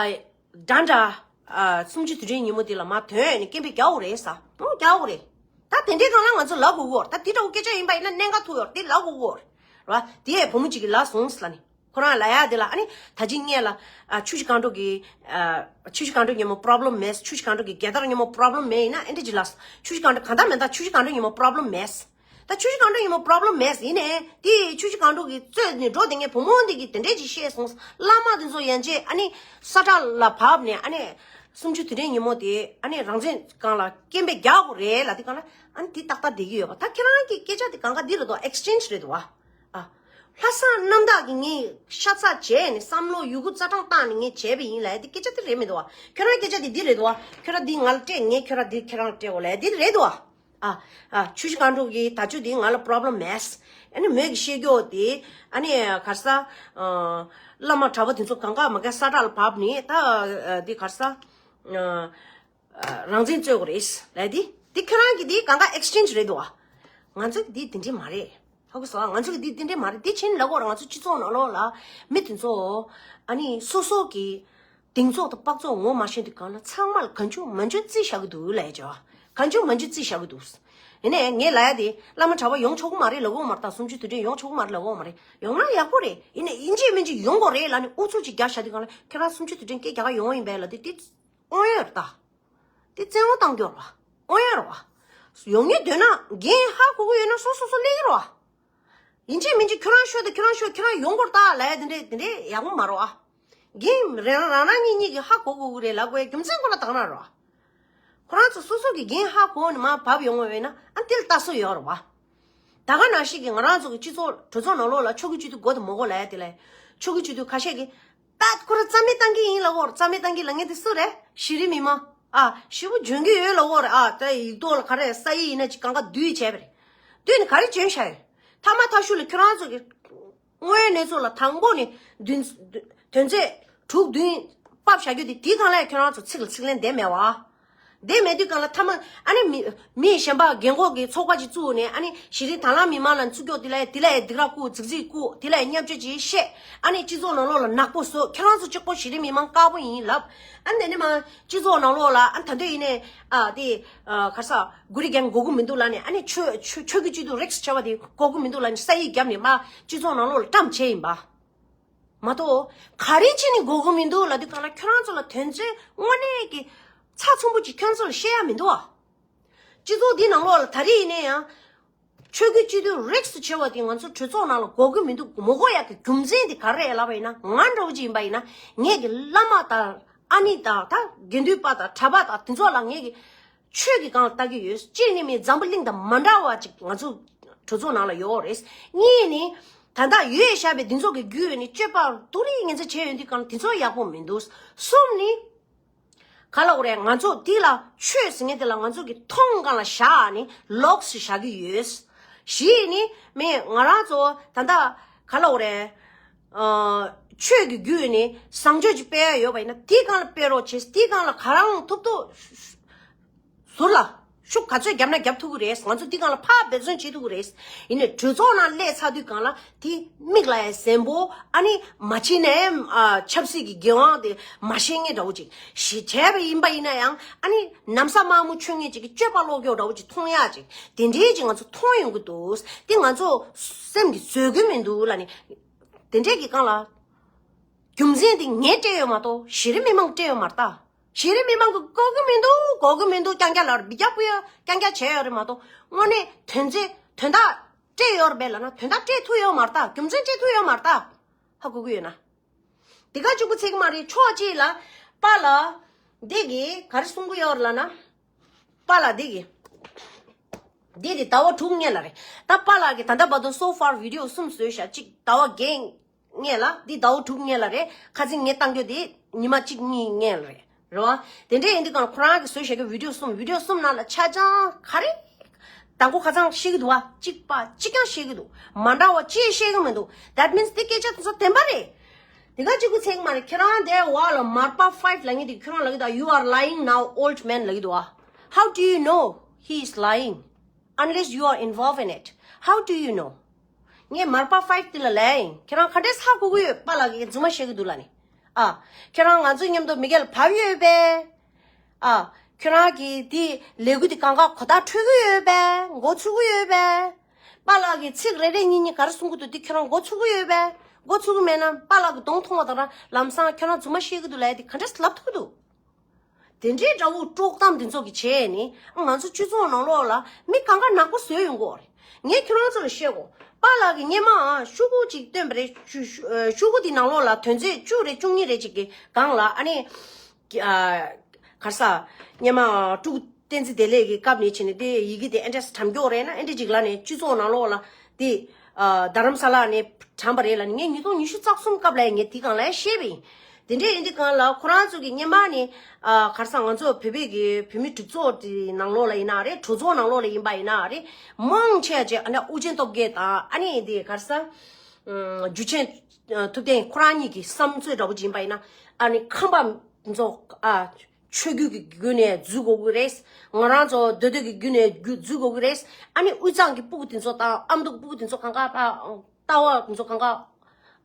འདྲ་འདྲ་ཨ་གསུམ་བཅུའི་དུས་དྲན་ཉིན་མོ་དེ་ལ་མར་ཐོན་ནས་སྐད་འབོད་རྒྱག་དགོས་རེད་ཟེར། འོ་རྒྱག་དགོས་རེད། ད་དེ་འདྲའི་སྒང་ལ་ང་ཚོ་ལབ་དགོས་ཀྱི་ཡོད་རེད། ད་དེ་འདྲ་བོ་སྐད་ཆ་ཡིན་པ་ཡིན་ན་གནད་འགག་ཐུག་ཡོད་རེད། དེ་ལབ་དགོས་ཀྱི་ཡོད་རེད་བ། དེ་བུ་མོ་གཅིག་གིས་ལབ་སོང་ཟེར་ལབ་ནས། ཁོ་རང་ལབ་ཡག་དེ་ལ་ཨ་ནི་ད་ཅི་སྔོན་ལ་ཨ་ཆུ་བཞི་སྒང་དྲུག་གི་ཨ་ཆུ་བཞི་སྒང་དྲུག་ཉིན་མོ་པྲོབ་ལེམ་མེད། ཆུ་བཞི་སྒང་དྲུག་གི་རྒྱལ་དར་ཉིན་མོ་པྲོབ་ལེམ་མེད་ཡིན་ན་ཨེ་འདྲ་ཅིག་ལབ། ཆུ་བཞི་སྒང་དྲུག་གང་ལྟར་མིན་ལྟར་ཆུ་བཞི་སྒང་དྲུག་ཉིན་མོ་པྲོབ་ལེམ་མེད། ད་ཆུ་བཞི་སྒང་དྲུག་ཉིན་མོ་པོ་རོབ་ལེམ་མེད་ཡིན་ནའི་དེ་ཆུ་བཞི་སྒང་དྲུག་གི་རྩོད་ནས་འགྲོ་དེ་ངས་བུ་མོ་འདི་གི་དེ་འདྲས་ཅིག་བཤད་སོང་། བླ་མ་དེ་ཚོ་ཡན་ཆད་ཨ་ནི་ས་བཀྲ་ལ་བབས་ནས་ཨ་ནི་གསུམ་བཅུ་དུས་དྲན་ཉིན་མོ་དེ་ཨ་ནི་རང་བཙན་སྒང་ལ་སྐད་འབོད་རྒྱག་དགོས་རེད་ལབ་དེ་སྒང་ལ་ཨ་ནི་དེ་ཏག་ཏག་བསྡད་ཀྱི་ཡོད་པ། ད་ཁྱེད་རང་གི་སྐད་ཆ་དེ་གང་ག་འདི་རེད་དོ། ཨེག་སི་ཅེན་ཇི་རེད་དོ་བ། ཨ། ལྷ་བཟང་རྣམ་དག་གིས་ངས་ཤ་ཚ་བྱས་ནས་བསམ་བློ་ཡོད་རྒུ་རྩ་གྲངས་བཏང་ནས་ངས་བྱས་པ་ཡིན་ལབ་ཡ་དེ་སྐད་ཆ་དེ་རེད་མི་འདུག་བ། ཁྱོད་རང་སྐད་ཆ་དེ་འདི་རེད་འདུག་བ། ཁྱོད་རང་འདི་ང་ལ་སྤྲད། ངས་ཁྱོད་རང་འདི་ཁྱེད་རང་སྤྲད་འོ་ལབ་ཡ་དེ་རེད་འདུག་བ། ཨ། ཨ། ཆུ་བཞི་སྒང་དྲུག་གི་ད་ཆུ་འདི་ང་ལ་པོ་རོབ་ལེམ་མེད། ཨ་ནི་མོས་ཀྱི་བཤད་རྒྱུ་དེ་ཨ་ནི་ག་རེ་ཟ། ཨ། བླ་མ་གྲྭ་པ་དེ་ཚོ་གང་ག་མ་ག་ས་བཀྲ་ལ་བབས་ནས་ད་ཨ་འདི་ག་རེ་ཟ། ཨ། རང་བཙན་རྩོད་དགོས་རེད་ལབ་ཡ་དེ་དེ་ཁྱོད་རང་གི་དེ་གང་ག་ཨེག་སི་ཅེན་ཇི་རེད་འདུག་བ། ང་ཚོ་གི་དེ་དེ་འདྲས་མ་རེད། ཧ་གོ་སོང་ང་། ང་ཚོ་གི་འདི་འདི་འདྲས་མ་རེད། འདི་ཕྱིན་ལབ་དགོས་རེད། ང་ཚོ་སྤྱི་ཚོགས་ནང་ལོགས་ལ་མི་དེ་ཚོ་ཨ་ནི་སོ་སོ་གི་གདེང་ཚོགས་དང་དཔག་ཚོགས་ངོ་མ་ཤེས་དུས་སྒང་ལ་ཚང་མ་ལ་གང་བྱུང་མང་བྱུང་རྩིས་བཞག་གི་འདུག་ལབ་ཡ་ཅིག་ཡོད། གང་བྱུང་མང་བྱུང་རྩིས་བཞག་གི་འདུག་ཡིན་ནའི་ངས་ལབ་ཡ་དེ་བླ་མ་གྲྭ་པ་ཡོང་ཆོག་གི་མ་རེད་ལབ་ཀྱི་ཡོད་མ་རེད། ད་གསུམ་བཅུ་དུས་དྲན་ཡོང་ཆོག་གི་མ་རེད་ལབ་ཀྱི་ཡོད་མ་རེད། ཡོང་ན་ཡག་པོ་རེད། ཡིན་ནའི་ཡིན་གཅིག་མིན་གཅིག་ཡོང་དགོས་རེད་ལབ་ནས་ཨུ་ཚུགས་ཅིག་རྒྱག་བཞག་དུས་སྒང་ལ་ཁྱེད་རང་གསུམ་བཅུ་དུས་དྲན་སྐད་རྒྱག་ག་ཡོང་བ་ཡིན་པས་ལབ་དུས་དེ་དབང་ཡོད་རེད་ད། དེ་བཙན་དབང་བཏང་རྒྱུ་རེད་བ། དབང་ཡོད་རེད་བ། ཡོང་ཉེན་འདོད་ན་འགན་ཧ་གོ་གི་ཡོད་ན་སོ་སོ་སོ་སླེབས་ཀྱི་རེད་བ། ཡིན་གཅིག་མིན་གཅིག་ཁྱོད་རང་ཤོད་དང་ཁྱོད་རང་ཤོད། ཁྱོད་རང་ཡོང་དགོས་རེད་ད་ལབ་ཡ་དེ་འདྲས་དེ་འདྲས་ཡག་པོ་མ་རེད་བ། འགན་རང་རང་རང་ཉིད་ཉིད་ཀྱིས་ཧ་གོ་དགོས་ཀྱི་རེད་ལབ་དགོས་ཡ་རྒྱུ་མཚན་ཁོ་ན་དག་ན་རེད་བ། ཁོ་རང་ཚོ་སོ་སོ་གི་འགན་ཧ་གོ་ནས་མར་བབས་ཡོང་བ་ཡིན་ན་ཨ་དེ་ལ་ལྟ་སྲོལ་ཡོད་རེད་བ། ད་ག་ནང་བཞིན་གྱི་ང་རང་ཚོ་གི་སྤྱི་ཚོགས་གྲོས་ཚོགས་ནང་ལོགས་ལ་ཆོས་ཀྱི་སྤྱི་འཐུས་དགོས་དང་མ་དགོས་ལབ་ཡ་དེ་ལ། ཆོས་ཀྱི་སྤྱི་འཐུས་ཁ་ཤས་ཀྱིས་ད་ཁོ་རང་རྩ་མེད་བཏང་གི་ཡིན་ལབ་ཀྱི་ཡོད་རེད། རྩ་མེད་བཏང་གི་ལབ་མཁན་དེ་སུ་རེད། གཞི་རིམ་མི་མང་། ཨ། ཞེ་པོ་འཇོན་གྱི་ཡོད་ལབ་ཀྱི་ཡོད་རེད། ཨ། ད་ཡིག་ཐོག་ལ་ག་རེ་ས་ཡིག་ཡིན་ན་ཅིག་གང་ག་བསྡུས་བྱས་པ་རེད། བསྡུས་ནས་ག་རེ་བྱོན་བཞག་ཡོད། མཐའ་མ་མཐའ་གཞུག་ལ་ཁྱོད་རང་ཚོ་གི་དངོས་ཡོད་གནས་ཚུལ་ལ་དང་པོ་ནས་བདུན་དོན་ཚན་དྲུག་བདུན་ཕབ་བཞག་རྒྱུ་དེ་དེའི་སྒང་ལ་ཁྱོད་རང་ཚོ་ཚིག་ལ་ཚིག་ལན་འདེབས་མེད་བ། འདེབས་མེད་དུས་སྒང་ལ་མཐའ་མ་ཨ་ནི་མི་མི་གཞན་པ་རྒན་འཁོགས་ཀྱི་ཚོགས་པ་ཅིག་བཙུགས་ནས་ཨ་ནི་གཞི་རིམ་དྭང་བླངས་མི་མང་ལ་ཚིག་སྐྱོག་དེ་ལ་དེ་ལ་སྡིགས་ར་བསྐུལ། རྫིག་རྫིག་བསྐུལ། དེ་ལ་བརྙས་བཅོས་ཅིག་བཤད། ཨ་ནི་སྤྱི་ཚོགས་ནང་ལོགས་ལ་ནག་པོ་བཟོ། ཁྱོད་རང་ཚོ་གཅིག་པོ་གཞི་རིམ་མི་མང་དཀར་པོ་ཡིན་ལབ། ཨ་ནི་དེ་ནས་མ་སྤྱི་ཚོགས་ནང་ལོགས་ལ་ཨ་ནི་ད་འདོད་ཡིན་ནས་ཨ་དེ་ཨ་ག་རེ་ཟ་གུ་རི་རྒྱན་དགོས་ཀྱི་མི་འདུག་ལབ་ནས་ཨ་ནི་ཆོས་ཆོས་ཆོས་ཀྱི་སྤྱི་འཐུས་རིགས་ཆེ་བ་དེ་དགོས་ཀྱི་མི་འདུག་ལབ་ནས་ས་ཡིག་བརྒྱབ་ནས་མ་སྤྱི་ཚོགས་ནང་ལོགས་ལ་བཀྲམ་བྱས་ཡིན་པ། མ་གཏོགས་ག་རེ་བྱས་ནས་དགོས་ཀྱི་མི་འདུག་ལབ་དུས་སྒང་ལ་ཁྱོད་རང་ཚོ་ལ་དོན་ཚན་དངོས་གནས་ཀྱི་ཚགས་ཚུད་པོ་ཅིག་ཁྱོད་ཚོ་ལ་བཤད་ཡ་མི་འདུག་ཨ། སྤྱི་ཚོགས་འདི་ནང་ལོགས་ལ་ད་རེས་ཡིན་ན་ཡང་ཆོས་ཀྱི་སྤྱི་འཐུས་རིགས་སུ་ཆེ་བ་དེ་ང་ཚོ་གྲོས་ཚོགས་ནང་ལ་དགོས་ཀྱི་མི་འདུག་མ་དགོས་ཡ་གི་རྒྱུ་མཚན་དེ་ག་རེ་རེད་ལབ་པ་ཡིན་ན། ང་འདྲ་བོ་ཅིག་ཡིན་པ་ཡིན་ན་ངས་ཀྱི་བླ་མ་དང་ཨ་ནི་དང་ད་དགེ་འདུན་པ་དང་གྲྭ་པ་དང་དེ་ཚོ་ལ་ངས་ཀྱི་ཆོས་ཀྱི་སྒང་ལ་ལྟ་གི་ཡོད། གཅིག་ནི་མི་འཛམ་བུ་གླིང་དང་མ་འདྲ་བ་ཅིག་ང་ཚོ་གྲོས་ཚོགས་ནང་ལ་ཡོད་རེད། གཉིས་ནི་ད་ལྟ་ཡོད་བཞག་པའི་འདི་ཚོ་གི་བརྒྱུད་ནས་སྤྱོད་པ་སྡུག་རུས་ངན་ཚ་བྱས་ཡོད་དུས་སྒང་ལ་དེ་ཚོ་ཡག་པོ་མི་འདུག་གསུམ་ནི་ག་ལབ་དགོས་རེད། ང་ཚོ་འདི་ལ་ཆོས་ཟེར་མཁན་དེ་ལ་ང་ཚོ་གི་མཐོང་སྒང་ལ་བཞག་ནས་ལོགས་སུ་བཞག་གི་ཡོད། བཞི་ནི་མི་ང་རང་ཚོ་ད་ལྟ་ག་ལབ་དགོས་རེད། ཨ། ཆོས་ཀྱི་བརྒྱུད་ནས་བཟང་སྤྱོད་ཅིག་སྤེལ་ཡ་ཡོད་པ་ཡིན་ན་དེའི་སྒང་ལ་སྤེལ་རོགས་བྱེད། དེའི་སྒང་ལ་ག་རང་ཐུབ་ཐུབ་ཟུར་ལ་ཤུགས་ག་ཚོད་བརྒྱབ་ན་རྒྱབ་ཐུབ་ཀྱི་རེད། ང་ཚོ་འདི་སྒང་ལ་ཕར་འབད་བརྩོན་བྱེད་ཐུབ་ཀྱི་རེད། ཡིན་ནའི་གྲོས་ཚོགས་ནང་སླེབས་ཚར་དུས་སྒང་ལ་དེ་མིག་ལ་ཡ་གཟན་པོ་ཨ་ནི་མ་བྱིན་ནའི་ཨ་ཆབ་སྲིད་ཀྱི་འགན་དབང་དེ་མ་བཞེས་མཁན་འདྲ་བོ་ཅིག་ཞིག་བྱས་པ་ཡིན་པ་ཡིན་ན་ཡང་ཨ་ནི་ན་བཟའ་དམར་མོ་མཆོད་མཁན་ཅིག་གི་སྤྱོད་པ་ལོག་སྐྱོ་འདྲ་བོ་ཅིག་མཐོང་ཡག་ཅིག་དེ་འདྲའི་ཅིག་ང་ཚོ་མཐོང་ཡོང་གི་འདུག་དེ་ང་ཚོ་སེམས་ཀྱིས་བཟོད་ཀྱི་མི་འདུག་ལབ་ནས་དེ་འདྲའི་གི་སྒང་ལ་རྒྱུ་མཚན་དེ་ངས་སྤྲད་ཡོད་མ་གཏོགས་གཞི་རིམ་མི་མང་སྤྲད་ཡོད་མ་རེད་ད། གཞི་རིམ་མི་མང་གི་དགོས་ཀྱི་མི་འདུག་དགོས་ཀྱི་མི་འདུག་རྐྱང་རྐྱང་ལབ་རེད། འབུད་རྒྱག་སྤུ་ཡ་རྐྱང་རྐྱང་བྱས་ཡོད་རེད་མ་གཏོགས་དངོས་གནས་དོན་ཚན་དོན་དག་སྤྲད་ཡོད་རེད་པས་ལབ་ན་དོན་དག་སྤྲད་ཐུབ་ཡོད་མ་རེད་ད། རྒྱུ་མཚན་སྤྲད་ཐུབ་ཡོད་མ་རེད་ད། ཧ་གོ་གི་ཡོད་ན། དེ་ག་གཅིག་པུ་ཚིག་མ་རེད། ཕྱོགས་གཅིག་ལ་པཱ་ལགས་འདི་གིས་ག་རེ་གསུང་གི་ཡོད་རེད་ལབ་ན། པཱ་ལགས་འདི་གིས་འདི་དེ་ཟླ་བ་དྲུག་སྔོན་ལ་རེད། ད་པཱ་ལགས་ཀྱིས་ད་ལྟ་བར་དུ་so far video གསུམ་བཟོས་ཤག་གཅིག་ཟླ་བ་བརྒྱད་སྔོན་ལ། འདི་ཟླ་བ་དྲུག་སྔོན་ལ་རེད། ཁ་སང་ངས་བཏང་རྒྱུ་དེ་ཉི་མ་གཅིག་གཉིས་སྔོན་ལ་རེད། རེད་བ། དེ་འདྲ་ཡིན་དུས་སྒང་ཁོ་རང་གིས་བཟོས་བཞག་གི་video གསུམ། video གསུམ་ནང་ལ་ཆ་ཚང་ག་རེ་དང་པོ་ཁ་སང་བཤད་ཀྱི་འདུག་བ། གཅིག་པ་གཅིག་རྐྱང་བཤད་ཀྱི་འདུག་མ་འདྲ་བ་གཅིག་བཤད་ཀྱི་མི་འདུག That means དེ་སྐད་ཆ་དེ་ཚོ་བདེན་པ་རེད། དེ་ག་གཅིག་པུ་ཚིག་མ་རེད། ཁྱེད་རང་དེ་འོག་ལ་མར་པ་five ལབ་མཁན་དེ་ཁྱེད་རང་ལབ་ཀྱི་འདུག You are lying now, old man ལབ་ཀྱི་འདུག་བ། How do you know he is lying? Unless you are involved in it, how do you know? ངས་མར་པ་five དེ་ལ་ལབ་ཡིན། ཁྱེད་རང་ག་འདྲས་ཧ་གོ་གི་ཡོད། པཱ་ལགས་ཀྱིས་རྫུན་མ་བཤད་ཀྱི་འདུག་ལབ་ནས། ཨ། ཁྱེད་རང་ང་ཚོ་མཉམ་དུ་མེ་སྐྱེལ་བབས་ཡོད་པས། ཨ། ཁྱེད་རང་གིས་དེ་ལས་འགུལ་དེ་གང་ག་གོ་བརྡ་འཕྲོད་ཀྱི་ཡོད་པས། མགོ་ཚོས་ཀྱི་ཡོད་པས། པཱ་ལགས་ཀྱིས་ཚིག་རེ་རེ་གཉིས་གཉིས་ག་རེ་གསུང་གི་འདུག་དེ་ཁྱེད་རང་མགོ་ཚོས་ཀྱི་ཡོད་པས། མགོ་ཚོས་ཀྱི་མེད་ན་པཱ་ལགས་ཀྱི་གདོང་མཐོང་བ་དང་ལམ་སང་ཁྱེད་རང་རྫུན་མ་བཤད་ཀྱི་འདུག་ལབ་ཡ་དེ་ག་འདྲས་ལབ་ཐུབ་ཀྱི་འདུག་དེ་འདྲའི་དགྲ་བོ་དཀྲོག་གཏམ་དེ་ཚོ་གི་བྱས་ནས་ང་ཚོ་སྤྱི་ཚོགས་ནང་ལོགས་ལ་མི་གང་ག་ནག་པོ་བཟོས་ཡོང་གི་ཡོད་རེད། ངས་ཁྱོད་རང་ཚོ་ལ་བཤད་གོ། པཱ་ལགས་ཀྱིས་སྔོན་མ་ཤོག་གུ་ཅིག་བཏོན་པ་རེད། ཤོག་ཤོག་ཤོག་གུ་དེའི་ནང་ལོགས་ལ་དོན་ཚན་བཅུ་རེད་བཅུ་གཉིས་རེད་ཅིག་གི་སྒང་ལ་ཨ་ནི། ཨ། ག་རེ་ཟ། སྔོན་མ་སྤྲུལ་སྐུ་བསྟན་འཛིན་བདེ་ལེགས་ཀྱི་སྐབས་ནས་བྱས་ནས་དེ་ཡི་གེ་དེ་ཨེ་འདྲས་དྲངས་ཀྱོག་རེད་ན་ཨེ་འདྲས་ཅིག་ལ་ནས་སྤྱི་ཚོགས་ནང་ལོགས་ལ་དེ། ཨ། རྡ་རམ་ས་ལ་ནས་དྲངས་པ་རེད་ལ་ནི་ངས་ཉིས་སྟོང་ཉི་ཤུ་རྩ་གསུམ་སྐབས་ལ་ངས་དེ་སྒང་ལ་བཤད་པ་ཡིན། དེ་འདྲས་ཡིན་དུས་སྒང་ལ་ཁོ་རང་ཚོ་གི་སྔོན་མ་ནས། ཨ། ག་རེ་ཟ། ང་ཚོ་བོད་པའི་གི་བོད་མི་གྲོས་ཚོགས་དེ་ནང་ལོགས་ལ་ཡིན་ན་རེད། གྲོས་ཚོགས་ནང་ལོགས་ལ་ཡིན་པ་ཡིན་ན་རེད། མང་ཆེ་བ་ཅིག་ཨ་ནི་ཨུ་རྒྱན་སྟོབས་རྒྱལ་དང་ཨ་ནི་དེ་ག་རེ་ཟ། ཨ། འཇུ་ཆེན། ཨ། ཐུབ་བསྟན་ཁོ་རང་གཉིས་ཀྱི་བསམ་ཚུལ་འདྲ་པོ་ཅིག་ཡིན་པ་ཡིན་ན། ཨ་ནི་ཁམས་པ་ཚོ། ཨ། ཆོས་བརྒྱུད་ཀྱི་བརྒྱུད་ནས་འཛུལ་དགོས་ཀྱི་རེད། ང་རང་ཚོ་མདོ་སྟོད་ཀྱི་བརྒྱུད་ནས་བརྒྱུད་འཛུལ་དགོས་ཀྱི་རེད། ཨ་ནི་དབུས་གཙང་གི་སྤུ་གུ་དེ་ཚོ་དང་ཨ་མདོ་སྤུ་གུ་དེ་ཚོ་གང་ག་ཕ། ལྟ་བ་དེ་ཚོ་གང་ག་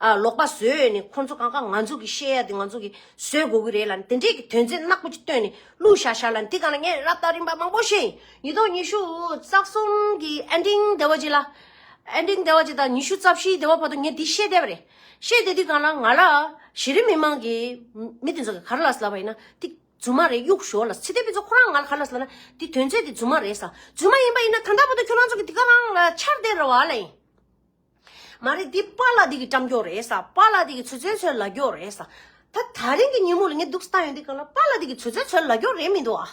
ཨ། ལོག་པ་བཟོས་ནས་ཁོང་ཚོ་གང་ག་ང་ཚོ་གི་བཤད་ཡ་དེ་ང་ཚོ་གི་བཟོས་དགོས་ཀྱི་རེད་ལ་དེ་འདྲས་ཀྱི་དོན་ཚན་ནག་པོ་ཅིག་བཏོན་ནས་བླུགས་བཞག་བཞག་ལ་དེ་གང་ལ་ངས་རབ་དང་རིམ་པ་མང་པོ་བཤད་ཡིན། ཉིས་སྟོང་ཉི་ཤུ་རྩ་གསུམ་གི་ཨེན་ཌིང་དེ་བ་ཅིག་ལ། ཨེན་ཌིང་དེ་བ་ཅིག་དང་ཉི་ཤུ་རྩ་བཞི་དེ་བ་བར་དུ་ངས་འདི་བཤད་བསྡད་པ་རེད། བཤད་བསྡད་དུས་གང་ལ་ང་ལ་གཞི་རིམ་མི་མང་གི་མི་དེ་ཚོ་གི་ག་རེ་ལབ་ལབ་པ་ཡིན་ན་དེ་རྫུན་མ་རེད། གཡུག་ཞོར་ལ་ཚེ་བརྟན་ཕུན་ཚོགས་ཁོ་རང་ང་ལ་ག་རེ་ལབ་ལབ་ན་དེ་དོན་ཚན་དེ་རྫུན་མ་རེད་ས། རྫུན་མ་ཡིན་པ་ཡིན་ན་ད་ལྟ་བར་དུ་ཁྱོད་རང་ཚོ་གི་དེ་ག་རང་ལ་འཆར་བསྡད་རེད་བ་ལ་ཡིན། མ་རེད། འདི་པཱ་ལགས་འདི་གིས་བཀྲམ་སྐྱོར་རེད་ས། པཱ་ལགས་འདི་གིས་ཚོད་ཚོད་ཚོད་ལབ་སྐྱོར་རེད་ས། ད་དེ་རིང་གི་ཉིན་མོ་ལ་ངས་འདུག་སེ་ལྟ་ཡོང་དུས་གང་ལ་པཱ་ལགས་འདི་གིས་ཚོད་ཚོད་ཚོད་ལབ་སྐྱོར་རེད་མི་འདུག་ཨ།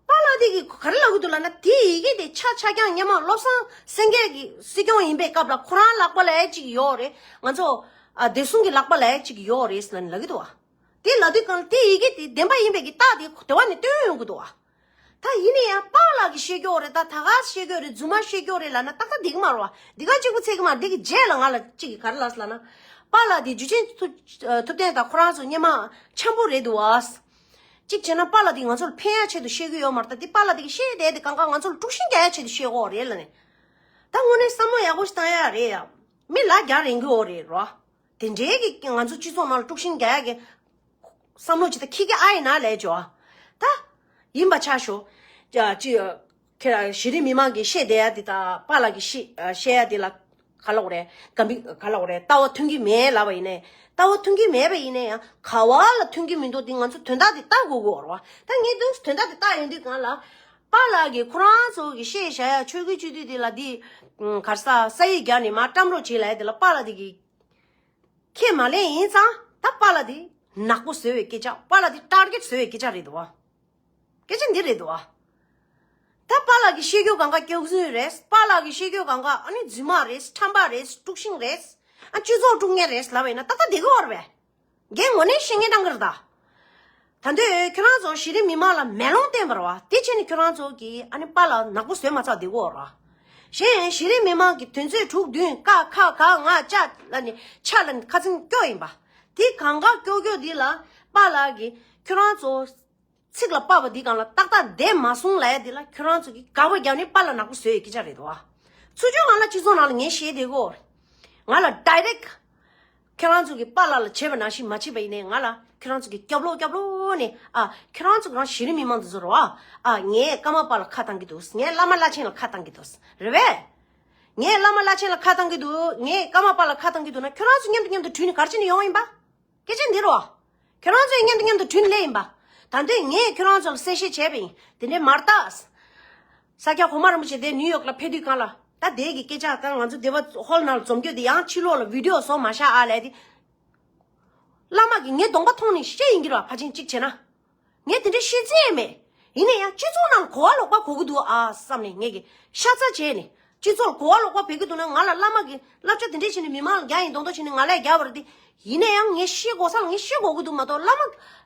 པཱ་ལགས་འདི་གིས་ག་རེ་ལབ་གི་འདུག་ལབ་ན་དེ་ཡི་གེ་དེ་ཆ་ཆ་རྐྱང་སྔོན་མ་བློ་བཟང་སེང་གེ་གི་སྲིད་སྐྱོང་ཡིན་པའི་སྐབས་ལ་ཁོ་རང་ལག་པ་ལ་ཡ་གཅིག་ཡོད་རེད། ང་ཚོ་ཨ་བདེ་སྲུང་གི་ལག་པ་ལ་ཡ་གཅིག་ཡོད་རེད་ཟེར་ལབ་ནས་ལབ་གི་འདུག་ཨ། དེ་ལབ་དུས་གང་ལ་དེ་ཡི་གེ་དེ་བདེན་པ་ཡིན་པའི་གི་རྟགས་དེ་དེ་བ་ནས་སྟོན་ཡོང་གི་འདུག་ཨ། ད་ཡིན་ན་ཡང་པཱ་ལགས་ཀྱིས་བཤད་ཀྱོག་རེད། ད་ད་ག་བཤད་ཀྱོག་རེད། རྫུན་མ་བཤད་ཀྱོག་རེད་ལབ་ན་ཏག་ཏག་འགྲིག་གི་མ་རེད་བ། འདི་ག་གཅིག་པུ་ཚད་ཀྱི་མ་རེད། འདི་གི་རྗེས་ལ་ང་ལ་གཅིག་གིས་ག་རེ་ལབ་ལབ་ན། པཱ་ལགས་འདི་འཇུ་ཆེན་ཐུབ་ཐུབ་བསྟན་དང་ཁོ་རང་ཚོ་སྔོན་མ་འཆམ་པོ་རེད་འདུག་བ། གཅིག་བྱས་ན་པཱ་ལགས་འདི་ང་ཚོ་ལ་ཕན་ཡག་ཆེད་དུ་བཤད་ཀྱི་ཡོད་མ་རེད། ད་འདི་པཱ་ལགས་འདི་གིས་བཤད་བསྡད་དེ་གང་ག་ང་ཚོ་ལ་དཀྲུག་ཤིང་རྒྱག་ཡག་ཆེད་དུ་བཤད་ཀྱོག་རེད་ལབ་ནས། ད་དངོས་གནས་བསམ་བློ་ཡག་པོ་ཞིག་བཏང་ཡག་རེད་ཡ། མི་ལ་རྒྱ་རེད་འགྱོ་རེད་རོ། དེ་འདྲའི་གི་ང་ཚོ་སྤྱི་ཚོགས་ནང་ལ་དཀྲུག་ཤིང་རྒྱག་ཡག་གི་བསམ་བློ་ཅིག་ད་ཁྱི་གི་ཨ་ཡིན་ན་ལས་ཇོ། ད་ཡིན་པ་ཆ་ཞོ། ཅི་ཁྱེད་གཞི་རིམ་མི་མང་གིས་བཤད་བསྡད་ཡ་དེ་དང་པཱ་ལགས་ཀྱིས་བཤད་བཤད་ཡ་དེ་ལ་ག་ལབ་དགོས་རེད། ག་མི་ག་ལབ་དགོས་རེད། ལྟ་བ་མཐུན་གྱི་མེད་ལབ་པ་ཡིན་ནའི། ལྟ་བ་མཐུན་གྱི་མེད་པ་ཡིན་ནའི་ཡང་ག་བ་ལ་མཐུན་གྱི་མི་འདུག་དེ་ང་ཚོ་དོན་དག་དེ་ལྟ་དགོས་དགོས་རེད་བ། ད་ངས་དུས་དོན་དག་དེ་ལྟ་ཡོང་དུས་གང་ལ། པཱ་ལགས་ཀྱིས་ཁོ་རང་ཚོ་གི་བཤད་བཞག་ཡ་ཆོས་གོས་སྤྱོད་དུས་དེ་ལ་དེ་ག་རེ་ཟ་ས་ཡིག་རྒྱག་ནས་མར་བཀྲམ་རོགས་བྱེད་ལབ་ཡ་དེ་ལ་པཱ་ལགས་དེ་གིས་ཁས་མ་ལེན་ཡིན་ཙང་། ད་པཱ་ལགས་དེ་ནག་པོ་བཟོ་བའི་སྐད་ཆ། པཱ་ལགས་དེ་ཊར་གེཊ་བཟོ་བའི་སྐད་ཆ་རེད་འདུག་བ། སྐད་ཆ་འདི་རེད་འདུག་བ། ད་པཱ་ལགས་ཀྱིས་བཤད་རྒྱུ་གང་ག་སྐྱག་རྫུན་རེད། པཱ་ལགས་ཀྱིས་བཤད་རྒྱུ་གང་ག་ཨ་ནི་རྫུན་མ་རེད། ཁྲམ་པ་རེད། དཀྲུག་ཤིང་རེད། ཨ་སྤྱི་ཚོགས་དཀྲུག་མཁན་རེད་ལབ་པ་ཡིན་ན་ཏག་ཏག་བསྡད་ཀྱི་ཡོད་རེད་པས། འགན་དངོས་གནས་བཤད་མཁན་བཏང་གི་རེད་ད། ད་དུང་ཁྱོད་རང་ཚོ་གཞི་རིམ་མི་མང་ལ་མེ་ལོང་བསྟན་པ་རེད་བ། དེ་བྱས་ནས་ཁྱོད་རང་ཚོ་གིས་ཨ་ནི་པཱ་ལགས་ནག་པོ་བཟོས་མ་ཚར་བསྡད་ཀྱི་ཡོད་རེད་བ། གཞན་གཞི་རིམ་མི་མང་གི་དོན་ཚན་དྲུག་བདུན་ཀ་ཁ་ག་ང་ཅ་ལ་ནི་ཆ་ལ་ནི་ཁ་ཚིག་སྐྱོ་ཡིན་པ། དེ་གང་ག་སྐྱོ་སྐྱོ་འདི་ལ་པཱ་ལགས་ཀྱིས་ཁྱོད་རང་ཚོ། ཚིག་ལ་དཔའ་བ་འདི་སྒང་ལ་ཏག་ཏག་བསྡད་མ་སོང་ལབ་ཡ་འདི་ལ་ཁྱོད་རང་ཚོ་གིས་དགག་པ་རྒྱབ་ནས་པཱ་ལགས་ནག་པོ་བཟོས་ཡོད་སྐད་ཆ་རེད་དོ། ཚུར་ཕྱོགས་ང་ལ་སྤྱི་ཚོགས་ནང་ལ་ངས་བཤད་བསྡད་ཀྱི་ཡོད་རེད། ང་ལ་ཌའི་རེག་ཁྱོད་རང་ཚོ་གིས་པཱ་ལགས་ལ་བྱས་པ་ནང་བཞིན་མ་བྱས་པ་ཡིན་ནའི་ང་ལ་ཁྱོད་རང་ཚོ་གིས་སྐྱབས་ལོག་སྐྱབས་ལོག་ནས་ཨ་ཁྱོད་རང་ཚོ་གི་རང་གཞི་རིམ་མི་མང་དེ་ཚོ་རེད་བ། ཨ་ངས་ཀརྨ་པ་ལ་ཁ་བཏང་གི་འདུག་ངས་བླ་མ་བླ་ཆེན་ལ་ཁ་བཏང་གི་འདུག་རེད་བས། ངས་བླ་མ་བླ་ཆེན་ལ་ཁ་བཏང་གི་འདུག་ངས་ཀརྨ་པ་ལ་ཁ་བཏང་གི་འདུག་ན་ཁྱོད་རང་ཚོ་མཉམ་དུ་མཉམ་དུ་དྲུད་ནས་ག་རེ་བྱས་ནས་ཡོང་ཡིན་པ། སྐད་ཆ་འདི་རོ། ཁྱོད་རང་ཚོས་མཉམ་དུ་མཉམ་དུ་དྲུད་ནས་སླེབས་ཡིན་པ། ད་དུང་ངས་ཁྱོད་རང་ཚོ་ལ་གསལ་བཤད་བྱས་པ་ཡིན། དེ་འདྲའི་མ་རེད་ད། ས་སྐྱ་གོང་མ་རིན་པོ་ཆེ་དེ་ནིའུ་ཡོག་ལ་ཕེབས་དུས་སྒང་ལ་ད་དེ་གི་སྐད་ཆ་ད་ང་ཚོ་སྡེ་པ་ཧོལ་ནང་ལ་འཛོམས་རྒྱུ་དེ་ཡང་ཕྱི་ལོགས་ལ་བི་ཌི་ཡོ་བཟོ་མ་བཞག་ཨ་ལས་དེ། བླ་མ་གིས་ངའི་གདོང་པ་མཐོང་ནས་བཤད་ཡིན་གྱི་རེད་བ། ཕལ་ཆེར་གཅིག་བྱས་ན། ངས་དེ་འདྲའི་ཤེས་ཚད་མེད། ཡིན་ན་ཡང་སྤྱི་ཚོགས་ནང་གོ་བ་ལོག་པ་གོ་གི་འདུག་ཨ་བསམ་ནས་ངས་ཀྱི་ཤ་ཚ་བྱས་ནས་སྤྱི་ཚོགས་ལ་གོ་བ་ལོག་པ་བེད་ཀྱི་འདུག་ན། ང་ལ་བླ་མ་གིས་བསླབ་བྱ་དེ་འདྲས་བྱས་ནས་མི་མང་ལ་རྒྱག་ཡིན་མདོག་མདོག་བྱས་ནས་ང་ལ་རྒྱག་པ་རེད་དེ། ཡིན་ན་ཡང་ངས་ཤེས་དགོས་ས་ལ་ངས་ཤེས་དགོས་ཀྱི་འདུག་མ་གཏོགས་བླ་མ་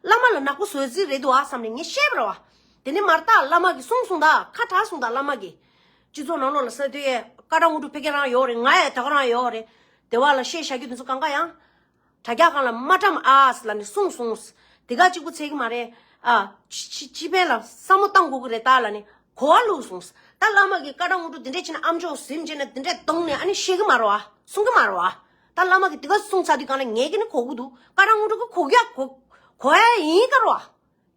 བླ་མ་ལ་ནག་པོ་བཟོ་རྩིས་རེད་འདུག་ཨ་བསམ་ནས་ངས་བཤད་པ་རེད་བ། དེ་ནས་མ་རེད་ད། བླ་མ་གིས་གསུངས་སོང་ད། ཁ་གྲག་སོང་ད། བླ་མ་གིས་སྤྱི་ཚོགས་ནང་ལོགས་ལ་ས་དུས་ཀ་ཁྲ་དངོས་གྲུབ་ཕ་གི་རང་ཡོད་རེད། ང་ཡང་ད་ག་རང་ཡོད་རེད། དེ་བ་ལ་བཤད་བཞག་རྒྱུ་དེ་ཚོ་གང་ག་ཡང་། དྲ་རྒྱ་སྒང་ལ་མ་བཀྲམ་ཨ་ལབ་ནས་གསུངས་སོང་། དེ་ག་གཅིག་པུ་ཚད་ཀྱི་མ་རེད། ཨ། སྤྱི་སྤྱི་ཕན་ལ་བསམ་བློ་བཏང་དགོས་ཀྱི་རེད་ད་ལབ་ནས་གོ་བ་བླུགས་སོང་། ད་བླ་མ་གིས་ཀ་ཁྲ་དངོས་གྲུབ་དེ་འདྲས་བྱས་ན་ཨམ་ཅོག་ཟིན་བྱས་ན་དེ་འདྲས་གཏོང་ནས་ཨ་ནི་བཤད་ཀྱི་མ་རེད་བ། གསུང་གི་མ་རེད་བ། ད་བླ་མ་གིས་དེ་ག་གསུངས་ཚར་དུས་སྒང་ལ་ངས་ཀྱི་ནི་གོ་གི་འདུག་ཀ་ཁྲ་དངོས་གྲུབ་ཀྱིས་གོ་རྒྱ་གོ་གོ་ཡ་ཡིན་ཀ་རེད་བ།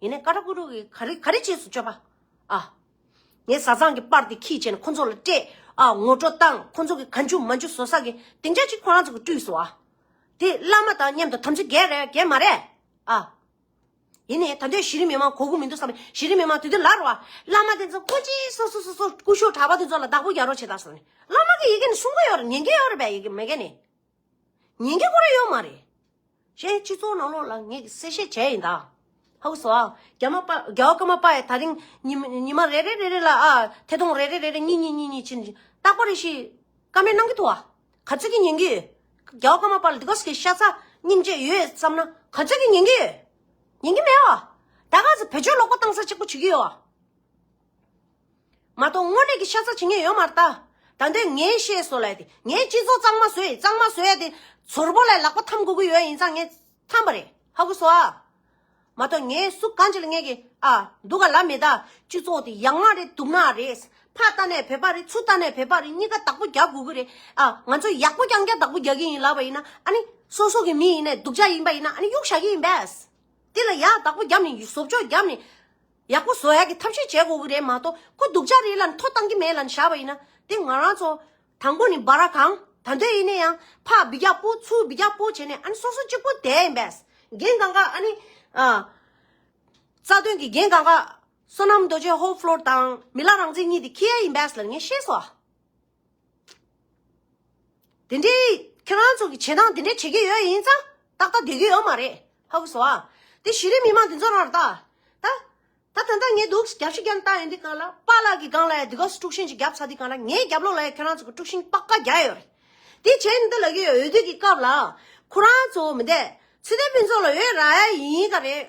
ཡིན་ནའི་ཀ་ཁྲ་དངོས་གྲུབ་ཀྱིས་ག་རེ་ག་རེ་བྱས་སོང་སྤྱོད་པ། ཨ། ངའི་བཟའ་ཚང་གི་པར་དེ་ཁྱེར་བྱས་ནས་ཁོ་ཚོ་ལ་སྤྲད། ཨ། ངོ་སྤྲོད་བཏང་། ཁོ་ཚོ་གི་ག་འཇུ་མ་འཇུ་བཟོ་ས་གི་སྡིངས་ཆ་ཅིག་ཁོ་རང་ཚོ་གི་བསྐྲུན་སོང་ཨ། དེ་བླ་མ་དང་མཉམ་དུ་དམ་ཚིག་འགལ་རེད་འགལ་མ་རེད། ཨ། ཡིན་ནའི་ད་འདོད་གཞི་རིམ་མི་མང་གོ་གི་མི་འདུག་བསམ། གཞི་རིམ་མི་མང་དེ་དུས་ལར་བ། བླ་མ་དེ་ཚོ་ཀོ་ཅི་སོ་སོ་སོ་སོ་སྐུ་ཞབས་གྲྭ་པ་དེ་ཚོ་ལ་བདག་པོ་རྒྱག་རོགས་བྱེད་ད་སོང་ནི། བླ་མ་གི་ཡི་གེ་ནི་གསུང་གི་ཡོད་རེད། ཉན་གི་ཡོད་རེད་པས། ཡི་གེ་མེད་གི་ནི། ཉན་གི་ཁོ་རང་ཡོད་མ་རེད། ཞེས་སྤྱི་ཚོགས་ནང་ལོགས་ལ་ངས་གསལ་བཤད་བྱས་ཡིན་ད། ཧ་གོ་སོང་ཨ། རྒྱ་མ་པ་རྒྱ་བ་ཀརྨ་པ་ཡ་ད་རིང་ཉི་མ་ཉི་མ་རེ་རེ་རེ་རེ་ལ་ཨ་ཐད་གཏོང་རེ་རེ་རེ་རེ་གཉིས་གཉིས་གཉིས་གཉིས་ཕྱིན་རྟག་པ་རེ་ཞིག་བཀའ་མོལ་གནང་གི་འདུག་ཨ། ག་ཚོད་ཀྱི་ཉན་གི་ཡོད། རྒྱ་བ་ཀརྨ་པ་ལ་འདི་ག་ཟེ་གི་ཤ་ཚ་སྙིང་རྗེ་ཡོད་བསམ་ན་ག་ཚོད་ཀྱི་ཉན་གི་ཡོད། ཉན་གི་མེད་ཨ། ད་ག་ཚོད་བེད་སྤྱོད་ལོག་པ་བཏང་ས་གཅིག་པོ་བྱེད་ཀྱི་ཡོད་ཨ། མ་གཏོགས་དངོས་གནས་ཀྱི་ཤ་ཚ་བྱེད་མཁན་ཡོད་མ་རེད་ད། ད་འདོད་ངས་བཤད་སོང་ལབ་དེ་ངས་སྤྱི་ཚོགས་གཙང་མ་བཟོས་ཡིན། གཙང་མ་བཟོས་ཡ་དེ་ཚོར་པོ་ལ་ལག་པ་འཐམ་དགོས་ཀྱི་ཡོད་ཡིན་ཙང་ངས་འཐམ་པ་རེད། ཧ་གོ་སོང་ཨ། མ་གཏོགས་ངས་སུ་གང་ཅི་ལ་ངས་ཀྱི་ཨ་འདུག་ག་ལབ་མེད་ད། སྤྱི་ཚོགས་དེ་ཡག་ན་རེད་སྡུག་ན་རེད། ཕར་ལྟ་ནས་བོད་པ་རེད། ཚུར་ལྟ་ནས་བོད་པ་རེད། གཉིས་ཀ་བདག་པོ་རྒྱག་དགོས་ཀྱི་རེད། ཨ་ང་ཚོ་ཡག་པོ་རྐྱང་རྐྱང་བདག་པོ་རྒྱག་གི་ཡིན་ལབ་པ་ཡིན་ན་ཨ་ནི་སོ་སོ་གི་མི་ཡིན་ནས་སྡུག་ཅག་ཡིན་པ་ཡིན་ན་ཨ་ནི་གཡུག་བཞག་གི་ཡིན་པས། དེ་ལ་ཡག་བདག་པོ་བརྒྱབ་ནས་བཟོ་བཅོས་བརྒྱབ་ནས། ཡག་པོ་བཟོ་ཡག་གི་ཐབས་ཤེས་བྱེད་དགོས་ཀྱི་རེད་མ་གཏོགས་ཁོ་སྡུག་ཅག་རེད་ལབ་མཐོ་བཏང་གི་མེད་ལབ་བཞག་པ་ཡིན་ན་དེ་ང་རང་ཚོ་དང་པོ་ནི་སྦ་ར་གང་ད་འདོད་ཡིན་ན་ཡང་ཕར་འབུད་རྒྱག་པོ་ཚུར་འབུད་རྒྱག་པོ་བྱས་ནས་ཨ་ནི་སོ་སོ་གཅིག་པོ་བསྡད་ཡིན་པས། འགན་གང་ག་ཨ་ནི་ཨ་རྩ་དོན་གྱི་འགན་གང་ག་བསོད་ནམས་རྡོ་རྗེ་ཧོབ་ཕློར་དང་མི་ལ་རང་བཙན་གཉིས་དེ་ཁྱེད་ཡིན་པས་ལབ་ངས་ཤེས་སོ། དེ་འདྲའི་ཁྱེད་རང་ཚོ་གི་བྱེད་སྟངས་དེ་འདྲའི་བྱེད་ཀྱི་ཡོད་ཡིན་ཙང་ཏག་ཏག་བསྡད་ཀྱི་ཡོད་མ་རེད། ཧ་གོ་སོང་ཨ། དེ་གཞི་རིམ་མི་མང་དེ་ཚོ་རང་ད། ད། ད་ད་ལྟ་ངས་འདུག་རྒྱབ་ཤི་རྒྱབ་བཏང་ཡོད་འདི་གང་ལ་པཱ་ལགས་ཀྱི་སྒང་ལ་ཡ་འདི་ག་དཀྲུག་ཤིང་ཅིག་རྒྱབ་ཚར་འདི་གང་ལ་ངའི་རྒྱབ་ལོགས་ལ་ཡ་ཁྱེད་རང་ཚོ་གི་དཀྲུག་ཤིང་པགས་ཀ་རྒྱག་ཡོད་རེད། དེ་བྱས་ནི་འདི་ལ་གི་ཡོད་འོས་བསྡུ་གི་སྐབས་ལ་ཁོ་རང་ཚོ་མི་འདས་ཚེ་བརྟན་ཕུན་ཚོགས་ལ་འོས་རག་ཡ་ཡིན་ག་རེད།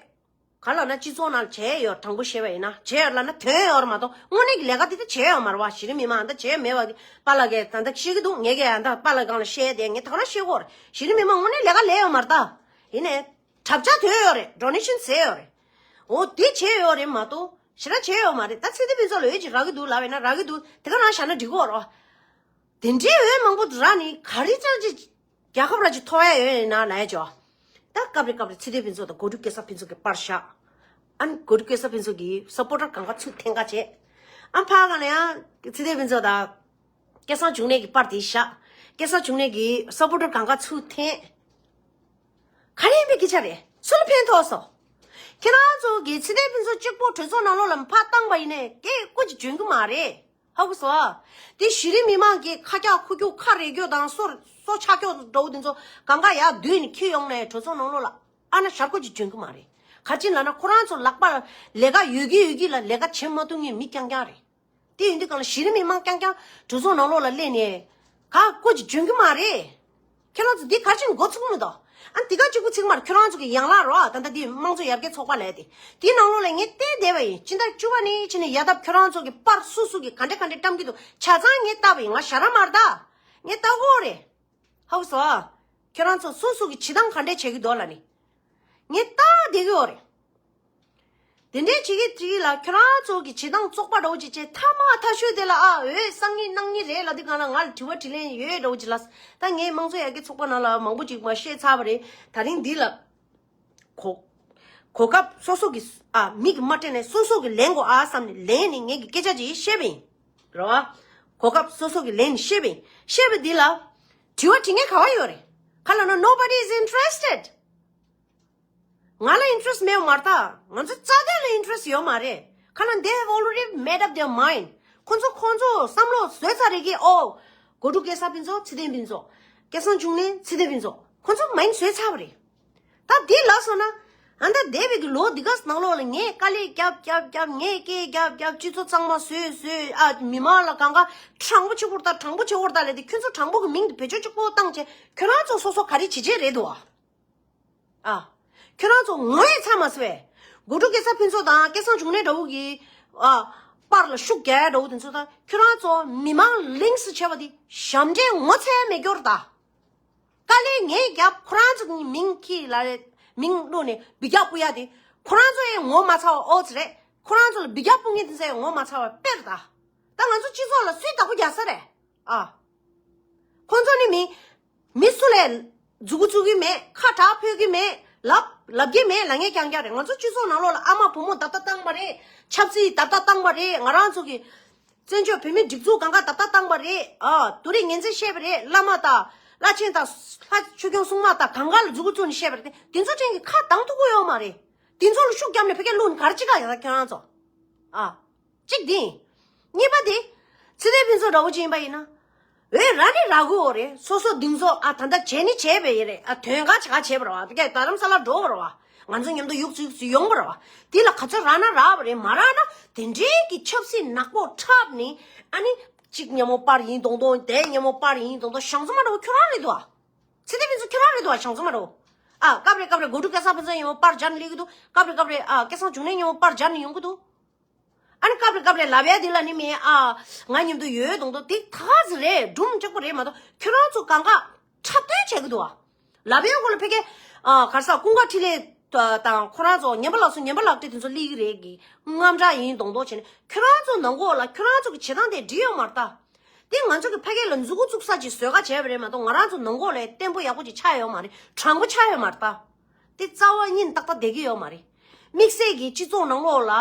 ག་ལ་ན་སྤྱི་ཚོགས་ནང་བྱས་ཡོད་དྲང་པོ་བཤད་པ་ཡིན་ན་བྱས་ཡོད་ལ་ན་དོན་ཡོད་རེད་མ་གཏོགས་དངོས་གནས་ཀྱི་ལས་ཀ་དེ་ད་བྱས་ཡོད་མ་རེད་བ། གཞི་རིམ་མི་མང་ད་བྱས་མེད་བ་གི་པཱ་ལགས་ཀྱིས་ད་ད་ཤེས་ཀྱི་འདུག་ངས་ཀྱིས་ད་པཱ་ལགས་སྒང་ལ་བཤད་དེ་ངས་ད་ག་རང་བཤད་གོ་རེད། གཞི་རིམ་མི་མང་དངོས་གནས་ལས་ཀ་ལས་ཡོད་མ་རེད་ད། ཡིན་ནའི་དྲ་རྒྱ་དོན་ཡོད་རེད། ཌོ་ནེ་ཤན་ཟེར་ཡོད་རེད། འོ་དེ་བྱས་ཡོད་རེད་མ་གཏོགས་ཞེ་དྲག་བྱས་ཡོད་མ་རེད། ད་ཚེ་བརྟན་ཕུན་ཚོགས་ལ་འོས་ཅིག་རག་གི་འདུག་ལབ་པས་ན་རག་གི་འདུག་དེ་ག་རང་བཞག་ན་འགྲིག་གི་རེད། དེ་འདྲའི་འོས་མང་པོ་རག་ནི་ག་རེ་ཅང་ཅིག་རྒྱལ་ཁབ་ར་ཅིག་ཐོབ་ཡ་ཡོད་ཡིན་ན་ལབ་ཡ་ཅོ། ད་སྐབས་རེ་སྐབས་རེ་ཚེ་བརྟན་ཕུན་ཚོགས་དང་གོ་སྒྲིག་སྐལ་བཟང་ཕུན་ཚོགས་ཀྱི་པར་བཞག་ཨ་ནི་གོ་སྒྲིག་སྐལ་བཟང་ཕུན་ཚོགས་ཀྱི་སབ་པོར་ཊར་གང་ག་ཚུར་འཐེན་ག་བྱས། ཨ་ཕ་ག་ལ་ཡང་ཚེ་བརྟན་ཕུན་ཚོགས་དང་། སྐལ་བཟང་འབྱུང་གནས་ཀྱི་པར་དེ་བཞག་སྐལ་བཟང་འབྱུང་གནས་ཀྱི་སབ་པོར་ཊར་གང་ག་ཚུར་འཐེན། ག་རེ་ཡིན་པའི་སྐད་ཆ་རེད། སུ་ལ་ཕན་ཐོགས་སོང་། ཁྱེད་རང་ཚོ་གི་ཚེ་བརྟན་ཕུན་ཚོགས་གཅིག་པོ་གྲོས་ཚོགས་ནང་ལོགས་ལ་ཕར་བཏང་པ་ཡིན་ནའི་སྐད་ཀོ་ཅིག་འཇོན་གི་མ་རེད། ཧ་གོ་སོང་ཨ། དེ་གཞི་རིམ་མི་མང་གི་ཁ་རྒྱག་ཁུ་རྒྱུག་ཁ་རེ་རྒྱུག་དང་སོ་སོ་ཆག་རྒྱུག་འགྲོ་བོ་དེ་ཚོ་གང་ག་ཡར་བསྡུས་ནས་འཁྱེར་ཡོང་ནའི་གྲོས་ཚོགས་ནང་ལོགས་ལ་ཨ་ན་ཞར་ཀོ་ཅིག་འཇོན་གི་མ་རེད། ག་ཅི་ལབ་ན་ཁོ་རང་ཚོ་ལག་པ་ལ་ལས་ཀ་ཡོད་ཀྱི་ཡོད་ཀྱི་ལ་ལས་ཀ་བྱེད་མ་ཐུབ་མཁན་མི་རྐྱང་རྐྱང་རེད། དེ་ཡིན་དུས་གང་ལ་གཞི་རིམ་མི་མང་རྐྱང་རྐྱང་གྲོས་ཚོགས་ནང་ལོགས་ལ་སླེབས་ནས་ག་ཀོ་ཅིག་འཇོན་གི་མ་རེད། ཁྱེད་རང་ཚོ་འདི་ག་རེ་བྱས་ནས་འགོ་ཚུགས་མི་འདུག་ཨ་འདི་ག་གཅིག་པུ་ཚིག་མར་ཁྱེད་རང་ཚོ་གི་ཡང་ལ་རོ་ཨ་ད་ལྟ་འདི་དམངས་གཙོ་ཡར་རྒྱས་ཚོགས་པ་ལས་དེ་དེའི་ནང་ལོགས་ལ་ངས་བལྟས་བསྡད་པ་ཡིན། སྤྱི་ཟླ་བཅུ་པ་ནས་ཕྱིན་ནས་ཡ་ད་ཁྱེད་རང་ཚོ་གི་པར་སུ་སུ་གི་ག་འདྲ་ག་འདྲ་བཀྲམ་གི་འདུག་ཆ་ཚང་ངས་བལྟས་པ་ཡིན། ང་ཞ་ར་མར་ད་ངས་བལྟས་གོ་རེད། ཧ་གོ་སོང་ཨ། ཁྱེད་རང་ཚོ་སུ་སུ་གི་བྱེད་སྟངས་ག་འདྲ་བྱེད་ཀྱི་འདུག་ལ་ནི། ངས་ལྟ་བསྡད་ཀྱི་ཡོད་རེད། དེ་འདྲའི་བྱེད་ཀྱི་དེ་ལ་ཁྱོད་རང་ཚོ་གི་བྱེད་སྟངས་བཙོག་པ་འདྲ་བོ་ཅིག་བྱས་ཐ་མ་ཐ་ཤོས་དེ་ལ་ཨ་འོས་གསང་ངེས་གནང་ངེས་རེད་ལབ་དུས་གང་ལ་ང་ལ་དྲི་བ་དྲིས་ལན་ཡོད་འདྲ་བོ་ཅིག་ལ། ད་ངས་དམངས་གཙོ་ཡར་རྒྱས་ཚོགས་པ་ནང་ལ་མང་པོ་ཅིག་མ་བཤད་ཚར་བ་རེད། ད་རིང་འདི་ལ་གོ་གོ་སྐབས་སོ་སོ་གི་ཨ་མིག་མ་སྤྲད་ནས་སོ་སོ་གི་ལན་གོ་ཨ་བསམ་ནས་ལན་ནི་ངས་གི་སྐད་ཆ་ཅིག་བཤད་པ་ཡིན། རེད་བ། གོ་སྐབས་སོ་སོ་གི་ལན་ནི་བཤད་པ་ཡིན། བཤད་པ་འདི་ལ་དྲི་བ་དྲི་མཁན་ག་བ་ཡོད་རེད། ག་ལ་ན་nobody is interested། ང་ལ་interest་མེད་པ་མ་རེད་ད། ང་ཚོ་རྩ་དོན་ལ་interest་ཡོད་མ་རེད། ཁ་ན་they have already made up their mind། ཁོ་ཚོ་ཁོ་ཚོ་བསམ་བློ་བཟོས་ཚར་རེད་ཀི། ཨོ། གོ་ཀྲུག་སྐལ་བཟང་ཕུན་ཚོགས་ཚེ་བརྟན་ཕུན་ཚོགས། སྐལ་བཟང་འབྱུང་གནས་ཚེ་བརྟན་ཕུན་ཚོགས། ཁོ་ཚོ་mind་བཟོས་ཚར་བ་རེད། ད་འདི་ལ་སོང་ན། ཨ་ད་འདས་པའི་གི་ལོ་འདི་ག་ནང་ལོགས་ལ་ངས་དཀའ་ལས་རྒྱབ་རྒྱབ་རྒྱབ་ངས་སྐད་རྒྱབ་རྒྱབ་སྤྱི་ཚོགས་གཙང་མ་བཟོས་བཟོས་ཨ་མི་མང་ལ་གང་ག་དྲང་པོ་བྱེད་དགོས་ད་དྲང་པོ་བྱེད་དགོས་ད་ལས་དེ་ཁྱོད་ཚོ་དྲང་པོ་གི་མིང་དེ་བེད་སྤྱོད་གཅིག་པོ་བཏང་བྱས་ཁྱོད་རང་ཚོ་སོ་སོ་ག་རེ་བྱེད་བྱེད་རེད་འདུག་ཨ། ཨ། ཁྱོད་རང་ཚོ་ངོ་ཡི་ཚ་མ་སོ་བས། གོ་ཀྲུག་སྐལ་བཟང་ཕུན་ཚོགས་དང་སྐལ་བཟང་འབྱུང་གནས་འདྲ་བོ་གི། ཨ། པར་ལ་ཤུགས་རྒྱག་ཡ་འདྲ་བོ་དེ་ཚོ་དང་ཁྱོད་རང་ཚོ་མི་མང་ལིངས་སུ་བྱས་པ་དེ་ཞབས་འདྲེན་ངོ་ཚ་ཡ་མེད་སྐྱོར་ད། དཀའ་ལས་ངས་རྒྱབ་ཁོ་རང་ཚོ་གི་མིང་ཁྱི་ལ་མིང་བླུགས་ནས་འབུད་རྒྱག་སྤུ་ཡ་དེ་ཁོ་རང་ཚོ་ཡང་ངོ་མ་ཚ་བ་ཨོ་ཙི་རེད། ཁོ་རང་ཚོ་ལ་འབུད་རྒྱག་སྤུ་ངེས་དེ་ཚོ་ཡང་ངོ་མ་ཚ་བ་དཔེར་ད། ད་ང་ཚོ་སྤྱི་ཚོགས་ལ་སུས་བདག་པོ་རྒྱག་ས་རེད། ཨ། ཁོང་ཚོ་ནི་མི། མི་སུ་ལས། མཛུ་གུ་བཙུགས་ཀྱི་མེད། ཁ་གྲག་ཕོད་ཀྱི་མེད། ལབ་ལབ་ཀྱི་མེད་ལབ་མཁན་རྐྱང་རྐྱང་རེད། ང་ཚོ་སྤྱི་ཚོགས་ནང་ལོགས་ལ་ཨ་མ་བུ་མོ་བརྡབ་ལྟ་བཏང་བ་རེད། ཆབ་སྲིད་བརྡབ་ལྟ་བཏང་བ་རེད། ང་རང་ཚོ་གི་བཙན་བྱོལ་བོད་མིའི་སྒྲིག་འཛུགས་གང་ག་བརྡབ་ལྟ་བཏང་བ་རེད། ཨ། དུ་རིག་ངན་ཚད་བཤད་པ་རེད། བླ་མ་དང་བླ་ཆེན་དང་ལྷ་ཆོས་སྐྱོང་སྲུང་མ་དང་གང་ག་ལ་མཛུ་གུ་བཙུགས་ནས་བཤད་པ་རེད། དེ་ཚོ་ཅན་གྱི་ཁ་གདངས་ཐུབ་ཀྱི་ཡོད་མ་རེད། དེ་ཚོ་ལ་ཤུགས་བརྒྱབ་ནས་ཕ་གིར་བླུགས་ནས་ག་རེ་བྱེད་ག་ཡོད་ད་ཁྱོད་རང་ཚོ། ཨ། གཅིག་དེ་ཡིན། གཉིས་པ་དེ། ཚེ་བརྟན་ཕུན་ཚོགས་འདྲ་བོ་ཅིག་ཡིན་པ་ཡིན་ན། འོས་རག་ནི་རག་གི་ཡོད་རེད། སོ་སོ་འདི་ཚོ་ཨ་ད་ལྟ་བྱས་ནི་བྱས་པ་ཡིན་རེད། ཨ་དོན་ག་བྱེད་ག་བྱས་པ་རེད་བ། དེ་གས་རྡ་རམ་ས་ལ་འགྲོ་བ་རེད་བ། ང་ཚོ་མཉམ་དུ་ཡུག་ཚུགས་སུ་ཡོང་བ་རེད་བ། དེ་ལ་ག་ཚོད་རག་ན་རག་པ་རེད། མ་རག་ན་དེ་འདྲའི་གི་ཆབ་སྲིད་ནག་པོ་འཁྲབ་ནི། ཨ་ནི་གཅིག་མཉམ་པོ་པར་ཡིན་མདོག་མདོག་དེ་མཉམ་པོ་པར་ཡིན་མདོག་མདོག་ཞང་ཚོ་མ་འདྲ་བོ་ཁྱོད་རང་རེད་འདུག་ཨ། ཚེ་བརྟན་ཕུན་ཚོགས་ཁྱོད་རང་རེད་འདུག་ཨ། ཞང་ཚོ་མ་འདྲ་བོ། ཨ་སྐབས་རེ་སྐབས་རེ་སྒོ་ཕྲུག་སྐལ་བཟང་ཕུན་ཚོགས་མཉམ་པོ་པར་སྦྱར་ནས་སླེབས་ཀྱི་འདུག་སྐབས་རེ་སྐབས་རེ་ཨ་སྐལ་བཟང་འབྱུང་གནས་མཉམ་པོ་པར་སྦྱར་ནས་ཡོང་གི་འདུག་ཨ་ནི་སྐབས་རེ་སྐབས་རེ་ལབ་ཡ་དེ་ལ་ནི་མི་ཨ་ང་མཉམ་དུ་ཡོད་མདོག་མདོག་དེ་ད་ག་ཟིག་རེད། སྒྲུང་ལྕགས་པོ་རེད་མ་གཏོགས་ཁྱོད་རང་ཚོ་གང་ག་འཁྲབ་སྟོན་བྱེད་ཀྱི་འདུག་ཨ། ལབ་ཡ་གོ་ལ་ཕ་གི་ཨ་ག་རེ་ཟེར་ཀུན་དགའ་འཕྲིན་ལས་དང་ཁོ་རང་ཚོ་ཉན་པ་ལགས་སོ་ཉན་པ་ལགས་བཀྲིས་དེ་ཚོ་སླེབས་ཀྱི་རེད་གི་དངངས་སྐྲག་ཡིན་མདོག་མདོག་བྱས་ནས་ཁྱོད་རང་ཚོ་ནང་ལོགས་ལ་ཁྱོད་རང་ཚོ་གི་བྱེད་སྟངས་དེ་འགྲིག་ཡོད་མ་རེད་ད། དེ་ང་ཚོ་གི་ཕ་གི་ལ་མཛུ་གུ་བཙུགས་ས་ཅིག་བཟོས་ག་བྱས་པ་རེད་མ་གཏོགས་ང་རང་ཚོ་ནང་ལོགས་ལ་བརྟན་པོ་ཡག་པོ་ཅིག་ཆགས་ཡོད་མ་རེད། དྲང་པོ་ཆགས་ཡོད་མ་རེད་ད། དེ་རྩ་བ་ཉིད་ཏག་ཏག་བསྡད་ཀྱི་ཡོད་མ་རེད། དམིགས་བསལ་གྱི་སྤྱི་ཚོགས་ནང་ལོགས་ལ་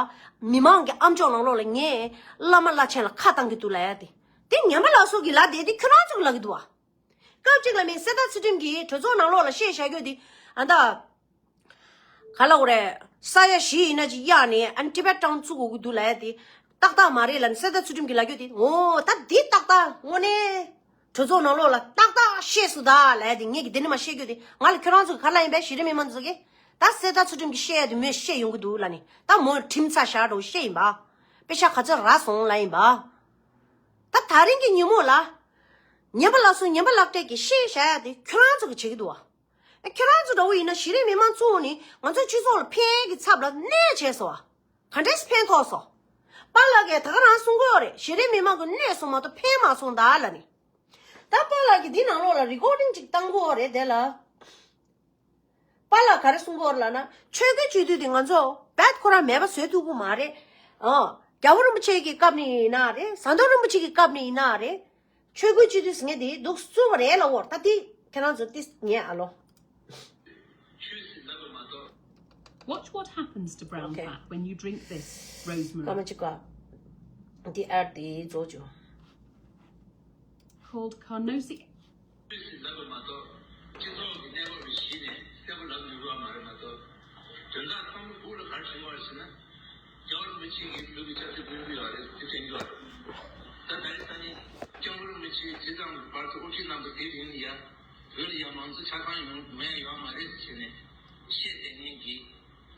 མི་མང་གི་ཨམ་ཅོག་ནང་ལོགས་ལ་ངས་བླ་མ་བླ་ཆེན་ལ་ཁ་བཏང་གི་འདུག་ལབ་ཡ་དེ། དེ་ཉན་པ་ལགས་སོ་གི་ལབ་བསྡད་དེ་ཁྱོད་རང་ཚོ་གི་ལབ་ཀྱི་འདུག་བ། སྐབས་གཅིག་ལ་མི་གསེར་རྟ་ཚུལ་ཁྲིམས་ཀྱིས་གྲོས་ཚོགས་ནང་ལོགས་ལ་བཤད་བཞག་རྒྱུ་དེ། ཨ་ད། ག་ལ་འོ་རེད། ས་ཡ་བཞི་ཡིན་ན་ཅིག་གཡར་ནས་ཨ་ནི་ཊི་བེཊ་ཊའུན་བཙུགས་དགོས་ཀྱི་འདུག་ལབ་ཡ་དེ། ཏག་ཏག་མ་རེད་ལབ་ནས་གསེར་རྟ་ཚུལ་ཁྲིམས་ཀྱིས་ལབ་རྒྱུ་དེ། འོ་ད་འདི་ཏག་ཏག་དངོས་གནས། གྲོས་ཚོགས་ནང་ལོགས་ལ་ཏག་ཏག་བཤད་སོང་ད་ལབ་ཡ་དེ་ངས་ཀྱི་དེ་ནི་མ་བཤད་རྒྱུ་དེ་ང་ལ་ཁྱོད་རང་ཚོ་གི་ག་ལ་ཡིན་པས་གཞི་རིམ་མི་མང་ཚོ་གི། ད་གསེར་རྟ་ཚུལ་ཁྲིམས་ཀྱིས་བཤད་ཡ་དེ་མོས་བཤད་ཡོང་གི་འདུག་ལབ་ནས་ད་མོས་ཁྲིམས་ཚ་བཞག་འགྲོ་བཤད་ཡིན་པ། དཔེ་ཆ་ག་ཚོད་རག་སོང་ལབ་ཡིན་པ། ད་ད་རིང་གི་ཉིན་མོ་ལ། ཉན་པ་ལགས་སོ་ཉན་པ་ལགས་བཀྲས་ཀྱིས་བཤད་བཞག་ཡ་དེ་ཁྱོད་རང་ཚོ་གི་བྱེད་ཀྱི་འདུག་བ། ཁྱོད་རང་ཚོ་འདྲ་བོ་ཡིན་ན་གཞི་རིམ་མི་མང་ཚོ་ནི་ང་ཚོའི་སྤྱི་ཚོགས་ལ་ཕན་གྱི་ཚབ་ལ་གནོད་བྱས་སོང་བ། ག་འདྲས་ཕན་ཐོགས་སོང་། པཱ་ལགས་ཀྱིས་ད་ག་རང་གསུང་གི་ཡོད་རེད། གཞི་རིམ་མི་མང་གི་གནོད་སོང་མ་གཏོགས་ཕན་མ་སོང་ད་ལབ་ནི། ད་པཱ་ལགས་ཀྱིས་འདི་ནང་ལོགས་ལ་རི་ཀོར་ཌིང་ཅིག་བཏང་གི་ཡོད་རེད་དེ་ལ། པཱ་ལགས་ག་རེ་གསུང་གི་ཡོད་རེད་ལབ་ན་ཆོས་སྐུའི་སྤྱི་འཐུས་དེ་ང་ཚོ་བེད་ཁོ་རང་མེད་པ་བཟོས་ཐུབ་ཀྱི་མ་རེད། ཨ། རྒྱལ་བ་རིན་པོ་ཆེ་གི་སྐབས་ནས་ཡིན་ན་རེད། ཟམ་གདོང་རིན་པོ་ཆེ་གི་སྐབས་ནས་ཡིན་ན་རེད། ཆོས་སྐུའི་སྤྱི་འཐུས་ཟེར་མཁན་དེ་འདུག་བཙུགས་པ་རེད་ལབ་ཡོད་རེད། ད་དེ་ཁྱེད་རང་ཚོ་ཏིས་ཉན་ཨ་ལོ། Watch what happens to brown fat when you drink this, Rosemary. སྐར་མ་གཅིག་ག་འདི་ཨར་དེ་རྫོགས་བྱུང་། Called Carnosi. ལབ་པ་མ་གཏོགས། སྤྱི་ཚོགས་ཀྱི་གནས་བབ་ལ་གཞིགས་ནས་གསལ་པོ་ལབ་མི་དགོས་པ་མ་རེད་མ་གཏོགས། དོན་དག་ཚང་མ་སྦུག་ལ་ག་རེ་བྱུང་བ་རེད་ཟེར་ན། རྒྱལ་བ་རིན་པོ་ཆེ་གིས་བོད་ཀྱི་ཆབ་སྲིད་སྐུལ་གྱི་ཡོད་རེད་དེ་དྲན་གྱི་ཡོད་རེད། ད་ད་རེས་ས་ནས་སྐྱབས་མགོན་རིན་པོ་ཆེ་དེ་ཙམ་གྱི་བར་དུ་དབུ་ཁྲིད་གནང་པ་དེ་རིང་ཡ། བོད་ལ་ཡ་མང་གཙོ་ཆ་ཚང་ཡོང་མེད་ཡོད་མ་རེད་ཟེར་ནས་བཤད་བསྡད་མཁན་གྱི།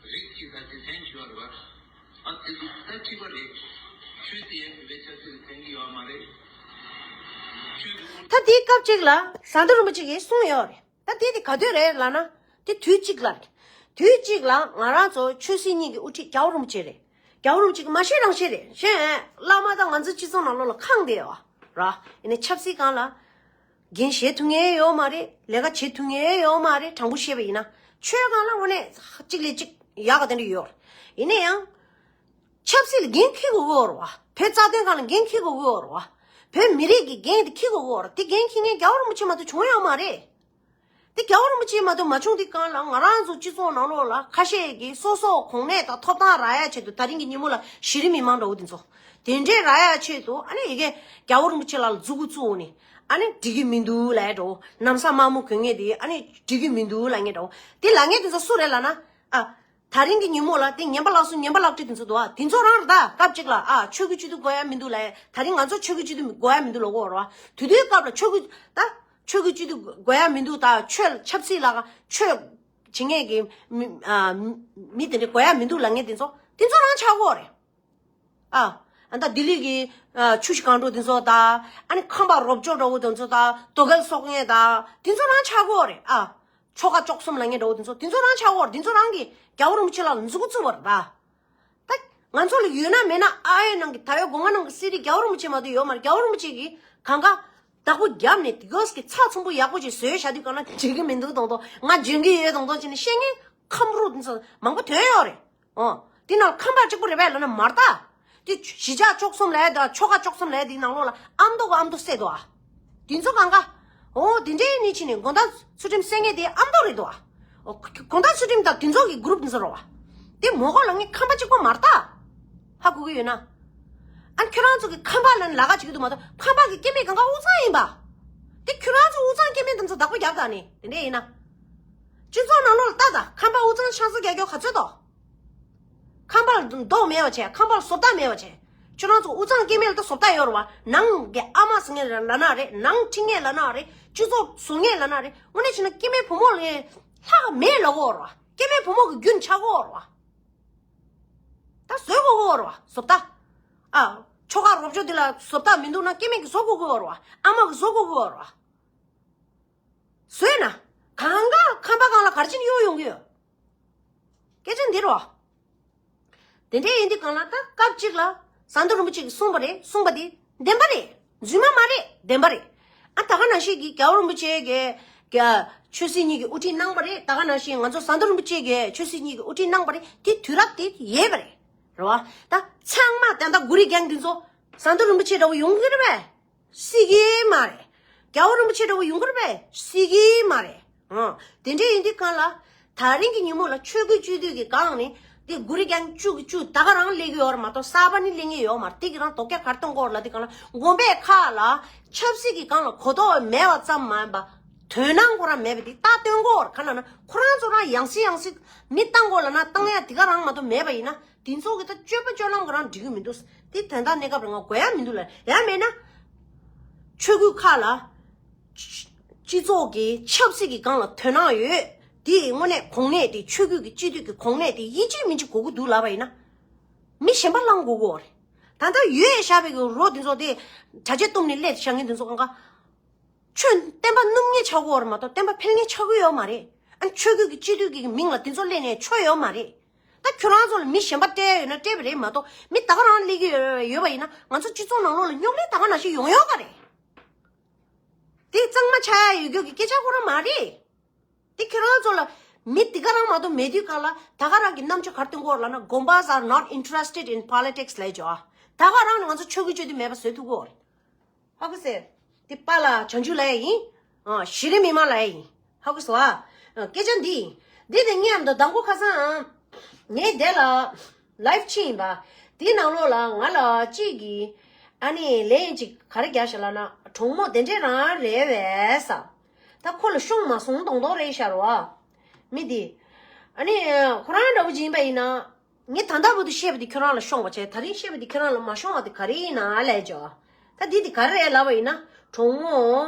རིགས་ཀྱི་ད་དེ་ལྷན་ཞུ་བ་རེད་བ། ཨ་དེ་ཚོ་ད་ཁྲིད་པ་རེད། ཆོས་དེ་ཡང་བོད་པའི་ཆབ་སྲིད་ལ་ཕན་གྱི་ཡོད་མ་རེད། ཆོས་དེ་ད་དེའི་སྐབས་གཅིག་ལ་ཟམ་གདོང་རིན་པོ་ཆེ་གིས་གསུངས་ཡོད་རེད། ད་དེ་དེ་ག་དུས་རེད་ལབ་ན། དེ་དུས་གཅིག་ལ་རེད། དུས་གཅིག་ལ་ང་རང་ཚོ་ཆོས་སྲིད་གཉིས་ཀྱི་དབུ་ཁྲིད་རྒྱལ་བ་རིན་པོ་ཆེ་རེད། རྒྱལ་བ་རིན་པོ་ཆེ་གིས་མ་བཤད་རང་བཤད་རེད། བཤད་བླ་མ་དང་ང་ཚོའི་སྤྱི་ཚོགས་ནང་ལོགས་ལ་ཁེངས་བསྡད་ཡོད་ར། ཡིན་ནའི་ཆབ་སྲིད་སྒང་ལ། འགན་བཞེས་ཐུབ་མཁན་ཡོད་མ་རེད། ལས་ཀ་བྱེད་ཐུབ་མཁན་ཡོད་མ་རེད། དྲང་པོ་བཤད་པ་ཡིན་ན། ཆོས་སྒང་ལ་དངོས་གནས་གཅིག་ལས་གཅིག་ཡག་ག་དེ་འདྲ་ཡོད་རེད། ཡིན་ན་ཡང་། ཆབ་སྲིད་ལ་འགན་འཁྱེར་དགོས་ཀྱི་ཡོད་རེད་བ། བོད་རྩ་དོན་སྒང་ལ་འགན་འཁྱེར་དགོས་ཀྱི་ཡོད་རེད་བ། བོད་མི་རིགས་ཀྱི་འགན་དེ་འཁྱེར་དགོས་ཀྱི་ཡོད་རེད། དེ་འགན་འཁྱེར་མཁན་རྒྱལ་བ་རིན་པོ་ཆེ་མ་གཏོགས་བྱུང་ཡོད་མ་རེད། དེ་རྒྱལ་བ་རིན་པོ་ཆེ་མ་གཏོགས་མ་བྱུང་དུས་སྒང་ལ་ང་རང་ཚོ་སྤྱི་ཚོགས་ནང་ལོགས་ལ་ཁ་ཤས་ཀྱིས་སོ་སོ་གོ་གནས་དང་ཐོབ་ཐང་རག་ཡ་ཆེད་དུ་ད་རིང་གི་ཉིན་མོ་ལ་གཞི་རིམ་མི་མང་འདྲ་བོ་དེ་ཚོ་དེ་འདྲས་རག་ཡ་ཆེད་དུ་ཨ་ནི་ཡ་གི་རྒྱལ་བ་རིན་པོ་ཆེ་ལ་མཛུ་གུ་བཙུགས་ནས་ཨ་ནི་འགྲིག་གི་མི་འདུག་ལབ་ཡ་འདྲ་བོ། ལམ་སང་དམར་མོ་གྱོན་མཁན་དེ་ཨ་ནི་འགྲིག་གི་མི་འདུག་ལབ་མཁན་འདྲ་བོ། དེ་ལབ་མཁན་དེ་ཚོ་སུ་རེད་ལབ་ན། ཨ། ད་རིང་གི་ཉིན་མོ་ལ་དེ་ཉན་པ་ལགས་སོ་ཉན་པ་ལགས་བཀྲིས་དེ་ཚོ་འདུག་ཨ། དེ་ཚོ་རང་རེད་ད། སྐབས་གཅིག་ལ་ཨ་ཆོས་ཀྱི་སྤྱི་འཐུས་དགོས་ཡ་མི་འདུག་ལབ་ཡ། ད་རིང་ང་ཚོ་ཆོས་ཀྱི་སྤྱི་འཐུས་དགོས་ཡ་མི་འདུག་ལབ་ཀྱི་ཡོད་རེད་བ། དེ་དུས་སྐབས་ལ་ཆོས་ཀྱི་ད། ཆོས་ཀྱི་སྤྱི་འཐུས་དགོས་ཡ་མི་འདུག་ད་ཆོས་ཆབ་སྲིད་ལ་ཆོས་བྱེད་མཁན་གྱི་མི་ཨ་མི་དེ་འདྲ་དགོས་ཡ་མི་འདུག་ལབ་མཁན་དེ་ཚོ་དེ་ཚོ་རང་ཆགས་ཀྱི་ཡོད་རེད། ཨ། ཨ་ད་ལྡི་ལི་གི་ཨ་ཆུ་བཞི་སྒང་དྲུག་དེ་ཚོ་ད། ཨ་ནི་ཁམས་པ་རོབ་ཅོ་འདྲ་བོ་དེ་ཚོ་ད། རྡོ་གལ་གསོག་མཁན་ད། དེ་ཚོ་རང་ཆགས་ཀྱི་ཡོད་རེད་ཨ། ཆོལ་ཁ་བཅུ་གསུམ་ལབ་མཁན་འདྲ་བོ་དེ་ཚོ་དེ་ཚོ་རང་ཆགས་ཀྱི་ཡོད་རེད། དེ་ཚོ་རང་གིས་རྒྱལ་བ་རིན་པོ་ཆེ་ལ་མཛུབ་གུ་བཙུགས་པ་རེད་ད། ད་ང་ཚོ་ལ་ཡོད་ན་མེད་ན་ཨ་ཡེ་ནང་གི་ད་ཡོད་སྒོ་ང་ནང་གི་གསེར་རི་རྒྱལ་བ་རིན་པོ་ཆེ་མ་གཏོགས་ཡོད་མ་རེད། རྒྱལ་བ་རིན་པོ་ཆེ་གིས་གང་ག་བདག་པོ་བརྒྱབ་ནས་དེ་གོས་ཀྱི་ཚགས་ཚུད་པོ་ཡག་པོ་ཅིག་བཟོས་བཞག་དུས་གང་ན་འགྲིག་གི་མི་འདུག་མདོག་མདོག་ང་འཇོན་གི་ཡོད་མདོག་མདོག་བྱས་ནས་བཤད་མཁན་ཁམས་རུ་དེ་ཚོ་མང་པོ་ཐོན་ཡོད་རེད། ཨོ། འདི་ནང་ཁམས་པ་གཅིག་པོ་རེད་པས་ལབ་ན་མ་རེད་ད། འདི་གཞིས་ཆགས་བཅུ་གསུམ་ལབ་ཡ་དང་ཆོལ་ཁ་བཅུ་གསུམ་ལབ་ཡ་འདི་ནང་ལོགས་ལ་ཨ་མདོ་གི་ཨ་མདོ་བསད་འདུག་ཨ། འདི་ཚོ་གང་ག་ཨོ་འདི་འདྲའི་ནི་ཕྱིན་ནས་དགོང་དག་ཚུལ་ཁྲིམས་བསད་མཁན་དེ་ཨ་མདོ་རེད་འདུག་ཨ། ཨོ་དགོང་དག་ཚུལ་ཁྲིམས་དང་འདི་ཚོ་གི་གུ་རུབ་འདི་ཚོ་རེད་བ། དེ་མོ་གོ་ལ་ངས་ཁམས་པ་གཅིག་པོ་མ་རེད་ད། ཧ་གོ་གི་ཡོད་ན། ཨ་ཁྱོད་རང་ཚོ་གི་ཁམས་པ་ལ་ནི་ལ་ག་བྱེད་ཀྱི་འདུག་མ་གཏོགས་ཁམས་པ་གི་སྐྱེ་དམན་གང་ག་དབུས་གཙང་ཡིན་པ། དེ་ཁྱོད་རང་ཚོ་དབུས་གཙང་སྐྱེ་དམན་དེ་ཚོ་བདག་པོ་རྒྱབ་དང་ནི་དེ་འདྲས་ཡིན་ན། སྤྱི་ཚོགས་ནང་ལོགས་ལ་ལྟ་དང་ཁམས་པ་དབུས་གཙང་ཆང་ས་རྒྱག་རྒྱུ་ག་ཚོད་དོ། ཁང་པ་ལ་རྡོ་མེད་པ་བྱས། ཁང་པ་ལ་བཟོ་ལྟ་མེད་པ་བྱས། ཁྱོད་རང་ཚོ་དབུས་གཙང་སྐྱེ་དམན་ལ་ད་བཟོ་ལྟ་ཡོད་རེད་བ། ནང་གི་ཨ་མ་ཟེར་མཁན་ལབ་ན་རེད། ནང་ཁྲིད་མཁན་ལབ་ན་རེད། སྤྱི་ཚོགས་བཟོ་མཁན་ལབ་ན་རེད། དངོས་གནས་བྱས་ན་སྐྱེ་དམན་བུ་མོ་ལས་ལྷག་མེད་ལབ་དགོས་རེད་བ། སྐྱེ་དམན་བུ་མོ་གི་རྒྱུན་ཆགས་དགོས་རེད་བ། ད་བཟོ་དགོས་ཀྱི་ཡོད་རེད་བ། བཟོ་ལྟ། ཨ། ཁྱོ་ག་རོབ་ཅོ་འདི་ལ་བཟོ་ལྟ་མི་འདུག་ན་སྐྱེ་དམན་གྱིས་བཟོ་དགོས་ཀྱི་ཡོད་རེད་བ། ཨ་མ་གིས་བཟོ་དགོས་ཀྱི་ཡོད་རེད་བ། བཟོས་ན། གང་ག་ཁང་པ་སྒང་ལ་ག་རེ་བྱས་ནས་གཡུག་ཡོང་གི་ཡོད། སྐད་ཆ་འདི་རེད་བ། དེ་འདྲ་ཡིན་དུས་སྒང་ལ་ད་སྐབས་གཅིག་ལ་ཟམ་གདོང་རིན་པོ་ཆེ་གིས་གསུངས་པ་རེད། གསུངས་པ་དེ་བདེན་པ་རེད། རྫུན་མ་མ་རེད། བདེན་པ་རེད། ཨ། ད་ག་ནང་བཞིན་གྱི་རྒྱལ་བ་རིན་པོ་ཆེ་གིས་ཀྱ་ཆོས་སྲིད་གཉིས་ཀྱི་དབུ་ཁྲིད་གནང་པ་རེད། ད་ག་ནང་བཞིན་ང་ཚོ་ཟམ་གདོང་རིན་པོ་ཆེ་གིས་ཆོས་སྲིད་གཉིས་ཀྱི་དབུ་ཁྲིད་གནང་པ་རེད། དེ་དུས་རབས་དེ་ཡོད་པ་རེད། རེད་བ། ད་ཚང་མ་ད་ལྟ་གུ་རི་རྒྱང་འདི་ཚོ་ཟམ་གདོང་རིན་པོ་ཆེ་འདྲ་བོ་ཡོང་གི་རེད་པས། སྲིད་ཀྱི་མ་རེད། རྒྱལ་བ་རིན་པོ་ཆེ་འདྲ་བོ་ཡོང་གི་རེད་པས། སྲིད་ཀྱི་མ་རེད། ཨང་། དེ་འདྲ་ཡིན་དུས་སྒང་ལ། ད་རིང་གི་ཉིན་མོ་ལ་ཆོས་བརྒྱུད་སྤྱི་འཐུས་ཀྱི་སྒང་ནས་དེ་གུ་རི་རྒྱང་བཅུ་གི་བཅུ་ད་ག་རང་སླེབས་ཀྱི་ཡོད་རེད་མ་གཏོགས་གསར་པ་ནི་སླེབས་ངེས་ཡོད་མ་རེད། དེ་གི་རང་དོགས་ཀྱག་ག་རེ་གཏོང་དགོས་རེད་ལབ་དུས་སྒང་ལ། དགོན་པའི་ཁག་ལ་ཆབ་སྲིད་ཀྱི་སྒང་ལ་གོ་རྟོགས་མེད་པ་ཙམ་མ་ཡིན་པ། དོན་སྣང་ཁོ་རང་མེད་པ་དེ་ལྟ་སྟོན་དགོས་རེད། ག་ལབ་ན་ཁོ་རང་ཚོ་རང་ཡང་སེ་ཡང་སེ་མི་བཏང་དགོས་ལབ་ན་བཏང་ཡ་དེ་ག་རང་མ་གཏོགས་མེད་པ་ཡིན་ན། དེ་ཚོ་གི་ད་སྤྱོད་པ་སྤྱོད་ལམ་གི་རང་འགྲིག་གི་མི་འདུག་དེ་དོན་དག་གནས་སྐབས་རང་དགོས་ཡ་མི་འདུག་ལ། ཡང་མེད་ན། ཆོས་བརྒྱུད་ཁག་ལ། སྤྱི་ཚོགས་ཀྱི་ཆབ་སྲིད་ཀྱི་སྒང་ལ་དོ་སྣང་ཡོད། དེ་དངོས་གནས་གོང་གནས་དེ་ཆོས་བརྒྱུད་ཀྱི་སྤྱི་འཐུས་ཀྱི་གོང་གནས་དེ་ཡིན་གཅིག་མིན་གཅིག་དགོས་ཀྱི་འདུག་ལབ་པ་ཡིན་ན། མི་གཞན་པ་བླང་དགོས་ཀྱི་ཡོད་རེད། ད་ལྟ་ཡོད་བཞག་པའི་གི་རོ་དེ་ཚོ་དེ་གྲྭ་ཆས་བཏུམས་ནས་སླེབས་བཞག་མཁན་དེ་ཚོ་གང་ག་ཆོས་བསྟན་པ་སྣུམ་ངེས་ཆགས་ཀྱི་ཡོད་རེད་མ་གཏོགས་བསྟན་པ་འཕེལ་ངེས་ཆགས་ཀྱི་ཡོད་མ་རེད། ཨ། ཆོས་བརྒྱུད་ཀྱི་སྤྱི་འཐུས་ཀྱི་མིང་ལ་དེ་ཚོ་སླེབས་ནས་ཆོ་ཡོད་མ་རེད། ད་ཁྱོད་རང་ཚོ་ལ་མི་གཞན་པ་སྤྲད་ཡོད་ན་སྤྲད་པ་རེད་མ་གཏོགས་མི་ད་ག་རང་སླེབས་ཀྱི་ཡོད་ཡོད་པ་ཡིན་ན་ང་ཚོ་སྤྱི་ཚོགས་ནང་ལོགས་ལ་རྙོག་གླེང་ད་ག་ནང་བཞིན་ཡོང་ཡོད་ག་རེད། དེ་གཙང་མ་ཆགས་ཡ་ཡོད་རྒྱུ་གི་སྐད་ཆ་ཁོ་རང་མ་རེད། དེ་ཁྱོད་རང་ཚོ་ལ་མི་དེ་ག་རང་མ་གཏོགས་མེད་དུས་ག་ལ་ད་ག་རང་གི་རྣམ་དཔྱོད་ག་རེ་སྟོན་གྱི་ཡོད་ལབ་ན། Gombas are not interested in politics ལབ་ཀྱི་ཡོད་ཨ། ད་ག་རང་ནས་ང་ཚོ་ཆོས་བརྒྱུད་སྤྱི་འཐུས་མེད་པ་བཟོ་ཐུབ་ཀྱི་ཡོད་རེད། ཧ་གོ་སོང་། དེ་པཱ་ལགས་བྱང་ཆུབ་ལབ་ཡ་ཡིན། ཨ། གཞི་རིམ་མི་མང་ལབ་ཡ་ཡིན། ཧ་གོ་སོང་ཨ། ཨ། སྐད་ཆ་འདི་ཡིན། འདི་དེ་ངས་ཨ་མདོ་མདང་དགོང་ཁ་སང་ཨ། ངས་དེ་ལ་ལའེབ་ཕྱིན་ཡིན་པ། དེའི་ནང་ལོགས་ལ་ང་ལ་གཅིག་གིས་ཨ་ནི་ལན་ཅིག་ག་རེ་རྒྱག་ཤག་ལབ་ན། གྲོགས་མོ་དེ་འདྲས་རང་རེད་པས་ས། ད་ཁོ་ལ་ཤོང་མ་སོང་མདོག་མདོག་རེད་ཤག་རོ། མི་འདི། ཨ་ནི་ཁོ་རང་འདྲ་བོ་ཅིག་ཡིན་པ་ཡིན་ན། ངས་ད་ལྟ་བར་དུ་བཤད་པ་དེ་ཁྱོད་རང་ལ་ཤོང་བ་བྱས། ད་རིང་བཤད་པ་དེ་ཁྱོད་རང་ལ་མ་ཤོང་བ་དེ་ག་རེ་ཡིན་ན་ལབ་ཀྱི་ཡོད། ད་འདི་དེ་ག་རེ་རེད་ལབ་པ་ཡིན་ན། གྲོགས་མོ་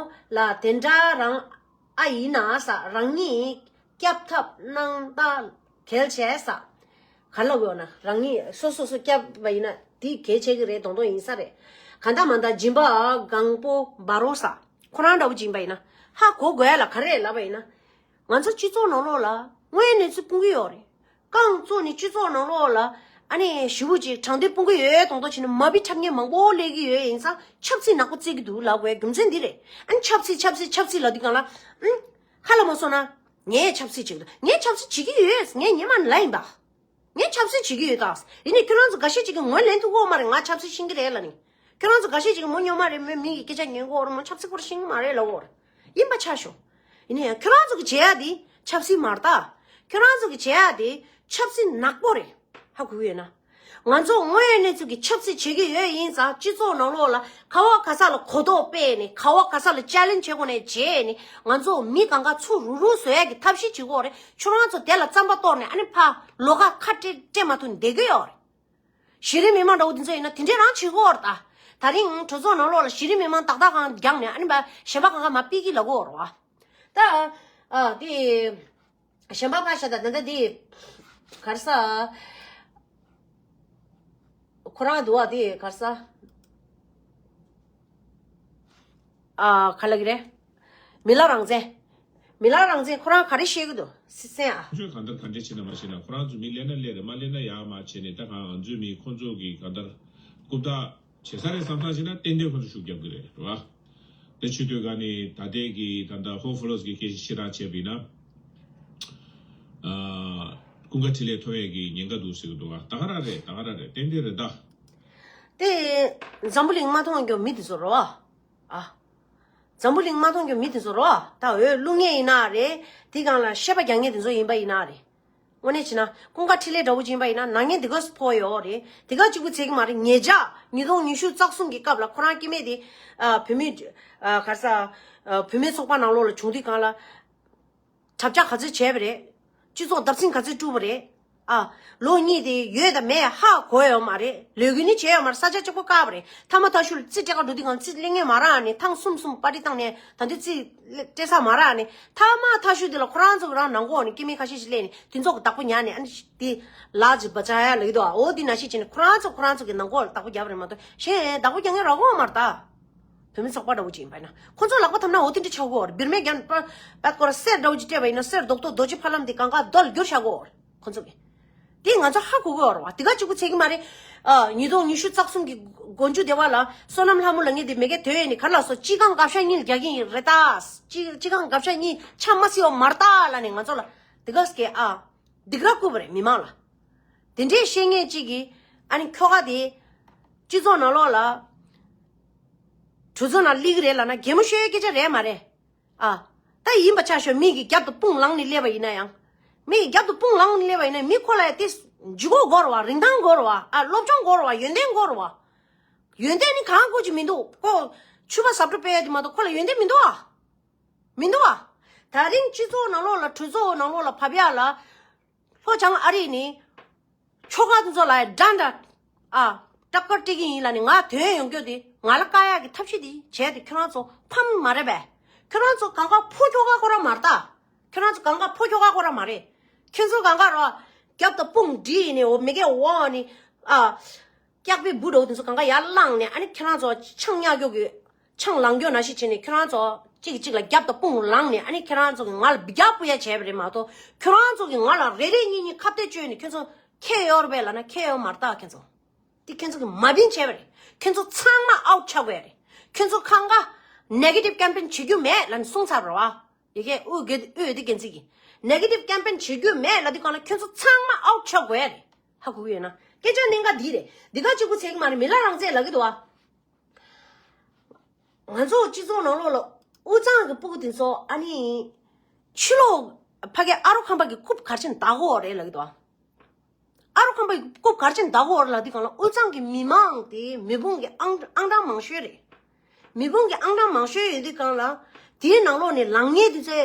ལ་དེ་འདྲ་རང་ཨ་ཡིན་ན་ས། རང་ཉིད་སྐྱོབ་ཐབས་གནང་ད་གལ་ཆེ་ས། ག་རེ་ལབ་དགོས་ན། རང་ཉིད་སོ་སོ་སོ་སྐྱོབ་པ་ཡིན་ན་དེ་གལ་ཆེ་གི་རེད། མདོག་མདོག་ཡིན་ས་རེད། གང་ལྟར་མ་ལྟར་སྦྱིན་པ་གང་པོ་འབའ་རོགས་ས། ཁོ་རང་འདྲ་བོ་སྦྱིན་པ་ཡིན་ན་ཧ་གོ་དགོས་ཡ་ལ་ག་རེ་རེད་ལབ་པ་ཡིན་ན། ང་ཚོ་སྤྱི་ཚོགས་ནང་ལོགས་ལ་དངོས་ཡོད་གནས་ཚུལ་སྤུངས་ཀྱི་ཡོད་རེད། རྐང་བཙུགས་ནས་སྤྱི་ཚོགས་ནང་ལོགས་ལ་ཨ་ནི་ཞེ་པོ་ཅིག་དྲང་དོན་སྤུངས་ཀྱི་ཡོད་མདོག་མདོག་བྱས་ནས་མ་བི་འཁྲབ་མཁན་མང་པོ་སླེབས་ཀྱི་ཡོད། ཡིན་ཙང་ཆབ་སྲིད་ནག་པོ་རྩེད་ཀྱི་འདུག་ལབ་དགོས་རྒྱུ་མཚན་འདི་རེད། ཨ་ནི་ཆབ་སྲིད་ཆབ་སྲིད་ཆབ་སྲིད་ལབ་དུས་སྒང་ལ། ཨང་། ཧ་ལས་མ་སོང་ན། ངས་ཆབ་སྲིད་བྱེད་ཀྱི་འདུག་ངས་ཆབ་སྲིད་བྱེད་ཀྱི་ཡོད། ངས་སྔོན་མ་ནས་ལབ་ཡིན་པ། ངས་ཆབ་སྲིད་བྱེད་ཀྱི་ཡོད་ད། ཡིན་ནའི་ཁྱོད་རང་ཚོ་འགའ་ཤས་ཅིག་གིས་ངོས་ལེན་ཐུབ་ཀྱི་ཡོད་མ་རེད། ང་ཆབ་སྲིད་ཤེས་ཀྱི་རེད་ལབ་ནས། ཁྱོད་རང་ཚོ་འགའ་ཤས་ཅིག་གིས་མོ་སྨྱོན་མ་རེད། མོ་མི་གི་སྐད་ཆ་ཉན་གྱི་ཡོད་རེད། མོ་ཆབ་སྲིད་སྐོར་ཤེས་ཀྱི་མ་རེད་ལབ་ཀྱི་ཡོད་རེད། ཡིན་པ་ཆ་ཞོག་ཡིན་ནའི་ཁྱོད་རང་ཚོ་གིས་བྱེད་ཡ་དེ་ཆབ་སྲིད་མ་རེད་ད། ཁྱོད་རང་ཚོ་གིས་བྱེད་ཡ་དེ་ཆབ་སྲིད་ནག་པོ་རེད། ཧ་གོ་གི་ཡོད་ན། ང་ཚོ་དངོས་ཡོད་གནས་ཚུལ་གྱི་ཆབ་སྲིད་བྱེད་ཀྱི་ཡོད། ཡིན་ཙང་སྤྱི་ཚོགས་ནང་ལོགས་ལ་ག་བ་ག་ས་ལ་གོ་རྟོགས་སྤེལ་ནས། ག་བ་ག་ས་ལ་ཅ་ལེན་བྱེད་དགོས་ནས་བྱས་ནས། ང་ཚོ་མི་གང་ག་ཚུར་རུག་རུག་བཟོ་ཡ་གི་ཐབས་ཤེས་བྱེད་ཀྱི་ཡོད་རེད། ཁྱོད་རང་ཚོ་དེ་ལ་རྩམ་པ་གཏོར་ནས་ཨ་ནི་ཕར་ལོགས་ཀ་ཁ་སྤྲད་སྤྲད་མ་ཐུབ་ནས་བསྡད་ཀྱི་ཡོད་རེད། གཞི་རིམ་མི་མང་འདྲ་བོ་འདི་ཚོ་ཡིན་ན་དེ་འདྲས་རང་བྱེད་ཀྱི་ཡོད་རེད་ད། ད་རིང་གྲོས་ཚོགས་ནང་ལོགས་ལ་གཞི་རིམ་མི་མང་ཏག་ཏག་གང་རྒྱག་ནས་ཨ་ནི་ཕར་གཞན་པ་གང་ག་མར་ཕུད་ཀྱི་ལབ་ཀྱི་ཡོད་རེད་བ། ད། ཨ། དེ། གཞན་པ་ཕར་བཞག་ད། ད་ལྟ་དེ། ག་རེ་ཟ། ཁོ་རང་འདུག་བ་དེ་ག་རེ་ཟ། ཨ། ག་ལབ་ཀྱི་རེད། མི་ལ་རང་བཙན། མི་ལ་རང་བཙན་ཁོ་རང་ག་རེ་བཤད་ཀྱི་འདུག་སེ་སེང་ཨ། ཁོ་ཚོས་གང་ལྟར་གང་འདྲ་བྱེད་ན་མ་བྱེད་ན། ཁོ་རང་ཚོ་མི་སླེབས་ན་སླེབས་རེད། མ་སླེབས་ན་ཡག་མ་བྱས་ནས། ད་གང་ང་ཚོའི་མི་ཁོ་ཚོ་གི་གང་ལྟར་རྐུབ་སྟེགས་བྱེད་ས་རེད་བསམ་བསམ་བྱས་ན་ཏན་ཏན་ཁོ་ཚོ་ཤུགས་རྒྱབ་ཀྱི་རེད། རེད་བ། དེ་བྱེད་དུས་ག་ནི་ད་ལྟའི་གི་ད་ལྟ་ཧོ་ཧྥུ་ལོས་གི་སྐད་ཆ་ཕྱིར་བཏང་བྱས་པ་ཡིན་ན། ཨ། ཀུན་དགའ་འཕྲིན་ལས་ཐོབ་ཡས་ཀྱི་ཉེན་ཁ་འདུག་ཟེར་གི་འདུག་བ། ད་ག་རང་རེད། ད་ག་རང་རེད། ཏན་ཏན་རེད་ད། དེ་འཛམ་བུ་གླིང་མ་མཐོང་རྒྱུ་མི་དེ་ཚོ་རེད་བ། ཨ། འཛམ་བུ་གླིང་མ་མཐོང་རྒྱུ་མི་དེ་ཚོ་རེད་བ། ད་འོས་བླུག་མཁན་ཡིན་ན་རེད། དེ་སྒང་ལ་བཤད་པ་རྒྱག་མཁན་དེ་ཚོ་ཡིན་པ་ཡིན་ན་རེད། དངོས་གནས་བྱས་ན་ཀུན་དགའ་འཕྲིན་ལས་འདྲ་བོ་ཅིག་ཡིན་པ་ཡིན་ན་ནག་ཉེས་དེ་ག་ཙམ་ཕོག་ཡོད་རེད། དེ་ག་གཅིག་པུ་ཚད་ཀྱི་མ་རེད། ཉེ་ཆར་ཉིས་སྟོང་ཉི་ཤུ་རྩ་གསུམ་གྱི་སྐབས་ལ་ཁོ་རང་སྐྱེ་དམན་དེ། ཨ། བུད་མེད། ཨ། ག་རེ་ཟ། ཨ། བུད་མེད་ཚོགས་པ་ནང་ལོགས་ལ་བྱུང་དུས་སྒང་ལ། དྲ་རྒྱ་ག་ཚོད་བྱས་པ་རེད། སྤྱི་ཚོགས་བརྡབ་གསིག་ག་ཚོད་བསྐྲུན་པ་རེད། ཨ། ལོ་གཉིས་དེ་ཡོད་དང་མེད་ཧ་གོ་ཡོད་མ་རེད། ལས་འགུལ་ནི་བྱས་ཡོད་མ་རེད། ས་ཆ་གཅིག་པོ་བཀག་པ་རེད། མཐའ་མ་མཐའ་གཞུག་ལ་རྩིས་སྤྲད་ག་འགྲོ་དུས་གང་རྩིས་སླེབས་ངེས་མ་རག་ནས། ཐེངས་གསུམ་གསུམ་པར་ཊི་བཏང་ནས་ད་དུང་རྩིས་སྤྲད་ས་མ་རག་ནས། མཐའ་མ་མཐའ་གཞུག་དེ་ལ་ཁོ་རང་ཚོ་གི་རང་ནང་ཁོག་ནས་སྐྱེ་དམན་ཁ་ཤས་ཤིག་སླེབས་ནས་དེ་ཚོ་གི་བདག་པོ་ཉར་ནས། ཨ་ནི་དེ་ལག་ཅིག་བ་ཅག་ཡ་ལ་ཡོད་དོ། འོ་དེ་ནང་བཞིན་བྱས་ནས་ཁོ་རང་ཚོ་ཁོ་རང་ཚོ་གི་ནང་ཁོག་ལ་བདག་པོ་རྒྱབ་རེད་མ་གཏོགས། གཞན་བདག་པོ་རྒྱག་མཁན་རག་གོ་མ་རེད་ད། བོད་མི་ཚོགས་པ་འདྲ་བོ་ཅིག་ཡིན་པ་ཡིན་ན། ཁོ་ཚོ་ལག་པ་འཐམ་ན་འོ་དེ་འདྲ་ཆགས་ཀྱི་ཡོད་རེད། བིར་མའི་རྒྱ་ནག་པ་པད་ཀོ་ར་གསེར་འདྲ་བོ་ཅིག་སྤྲད་པ་ཡིན་ན། གསེར་རྡོག་རྡོག་རྡོ་རྗེ་ཕ་ལམ་དེ་གང་ག་རྡོ་ལ་བསྒྱུར་བཞག་གི་ཡོད་རེད། ཁོ་ཚོ་གི་དེ་ང་ཚོ་ཧ་གོ་གི་ཡོད་རེད་བ། དེ་ག་གཅིག་པུ་ཚད་ཀྱི་མ་རེད། ཨ། ཉིས་སྟོང་ཉི་ཤུ་རྩ་གསུམ་གི་མགོ་མཇུག་དེ་བ་ལ་བསོད་ནམས་ལྷ་མོ་ལབ་མཁན་དེ་མ་གིར་ཐོན་ཡས་ནས་ག་རེ་ལབ་སོང་། སྤྱི་ཁང་དགའ་ཤོས་གཉིས་ལ་རྒྱག་གི་ཡིན་རེད་ད། སྤྱི་སྤྱི་ཁང་དགའ་ཤོས་གཉིས་ཆ་མ་སྲིད་པ་མ་རེད་ད་ལབ་ནས་ང་ཚོ་ལ་དེ་ག་སྐད་ཨ། སྡིགས་ར་བསྐུལ་བ་རེད་མི་མང་ལ། དེ་འདྲས་བཤད་མཁན་གཅིག་གིས། ཨ་ནི་ཁྱོ་ག་དེ་སྤྱི་ཚོགས་ནང་ལོགས་ལ་གྲོས་ཚོགས་ནང་སླེབས་ཀྱི་རེད་ལབ་ན་གད་མོ་ཤོར་ཡའི་སྐད་ཆ་རེད་མ་རེད། ཨ། ད་ཡིན་པ་ཆ་བཞག་མི་གི་རྒྱབ་ཏུ་དཔུང་ལངས་ནས་སླེབས་པ་ཡིན་ན་ཡང་། མི་གི་རྒྱབ་ཏུ་དཔུང་ལངས་ནས་སླེབས་པ་ཡིན་ན་མི་ཁོ་ལ་ཡ་དེ་ལྗིད་ཁོག་དགོས་རེད་བ། རིན་ཐང་དགོས་རེད་བ། ཨ། སློབ་སྦྱོང་དགོས་རེད་བ། ཡོན་ཏན་དགོས་རེད་བ། ཡོན་ཏན་ནི་གང་དགོས་ཀྱི་མི་འདུག་ཁོ་ཕྱུ་པ་ཟབ་འགྲོ་སྤེལ་ཡ་དེ་མ་གཏོགས་ཁོ་ལ་ཡོན་ཏན་མི་འདུག་ཨ། མི་འདུག་ཨ། ད་རིང་སྤྱི་ཚོགས་ནང་ལོགས་ལ་གྲོས་ཚོགས་ནང་ལོགས་ལ་བབས་ཡ་ལ། ལྷོ་བྱང་ཨ་རི་ནས་ཁྱོ་ག་དེ་ཚོ་ལ་ཡ་འདྲ་འདྲ། ཨ། སྐྲག་པ་སྐྲག་གི་ཡིན་ལབ་ནས་ང་ཐོན་ཡོང་རྒྱུ་དེ། ང་ལ་བཀག་ཡག་གི་ཐབས་ཤེས་དེ་བྱས་ཏེ་ཁྱོད་རང་ཚོ་ཕམ་མ་རེད་པས། ཁྱོད་རང་ཚོ་གང་ག་ཕོ་ཁྱོ་ག་ཁོ་རང་མ་རེད་ད། ཁྱོད་རང་ཚོ་གང་ག་ཕོ་ཁྱོ་ག་ཁོ་རང་མ་རེད། ཁྱོད་ཚོ་གང་ག་རོ། རྒྱབ་ཏུ་དཔུང་སྒྲིལ་ནས་འོ་མི་སྐད་འོག་ནས། ཨ། སྐྱག་པའི་འབུ་འདྲ་བོ་དེ་ཚོ་གང་ག་ཡར་བླངས་ནས། ཨ་ནི་ཁྱེད་རང་ཚོ་ཆང་ཉག་རྒྱུ་གི་ཆང་ལང་རྒྱུ་ནང་བཞིན་བྱས་ནས། ཁྱེད་རང་ཚོ་གཅིག་གིས་གཅིག་ལ་རྒྱབ་དང་དཔུང་ལངས་ནས། ཨ་ནི་ཁྱེད་རང་ཚོ་གིས་ང་ལ་འབུད་རྒྱག་འབུད་ཡ་བྱས་པ་རེད་མ་གཏོགས། ཁྱེད་རང་ཚོ་གིས་ང་ལ་རེ་རེ་གཉིས་གཉིས་ཁ་གཏད་གཅོད་ནས། ཁྱེད་ཚོ་ཁྱད་ཡོད་རེད་པས་ལབ་ན་ཁྱད་ཡོད་མ་རེད་ད། ཁྱེད་ཚོ་དེ་ཁྱེད་ཚོ་གིས་མ་བིན་བྱས་པ་རེད། ཁྱེད་ཚོ་ཚང་མ་ཨའུཊ་ཆགས་དགོས་རེད། ཁྱེད་ཚོ་གང་ག་ནེ་གེ་ཊིབ་ཀེམ་པེན་བྱེད་རྒྱུ་མེད་ལབ་ནས་གསུངས་ཚར་རེད་བ། ཡ་གི་དབུས་དགེ་དབུས་འོས་བསྡུ་འགན་འཛིན་གྱིས་ནེ་གེ་ཊིབ་ཀེམ་པེན་བྱེད་རྒྱུ་མེད་ལབ་དུས་གང་ལ་ཁྱོད་ཚོ་ཚང་མ་ཨའུཊ་ཆགས་དགོས་རེད། ཧ་གོ་གི་ཡོད་ན། སྐད་ཆ་གནད་འགག་འདི་རེད། འདི་ག་གཅིག་པུ་ཚད་ཀྱི་མ་རེད། མི་ལ་རང་བཙན་ལབ་ཀྱི་འདུག་ཨ། ང་ཚོ་སྤྱི་ཚོགས་ནང་ལོགས་ལ་དབུས་གཙང་གི་སྤུ་གུ་དེ་ཚོ། ཨ་ནི་ཕྱི་ལོགས་ཕ་གི་ཨ་རོ་ཁམས་པ་གི་རྐུབ་ག་རེ་བྱས་ནས་བདའ་གི་ཡོད་རེད་ལབ་ཀྱི་འདུག་ཨ། ཨ་རོ་ཁམས་པ་གི་རྐུབ་ག་རེ་བྱས་ནས་བདའ་གི་ཡོད་རེད་ལབ་དུས་གང་ལ། དབུས་གཙང་གི་མི་མང་དེ་མེ་དཔུང་གི་ཨང་ཨང་གྲངས་མང་ཤོས་རེད། མེ་དཔུང་གི་ཨང་གྲངས་མང་ཤོས་ཡོད་དུས་གང་ལ། དེའི་ནང་ལོགས་ནས་ལངས་མཁན་དེ་ཚོ་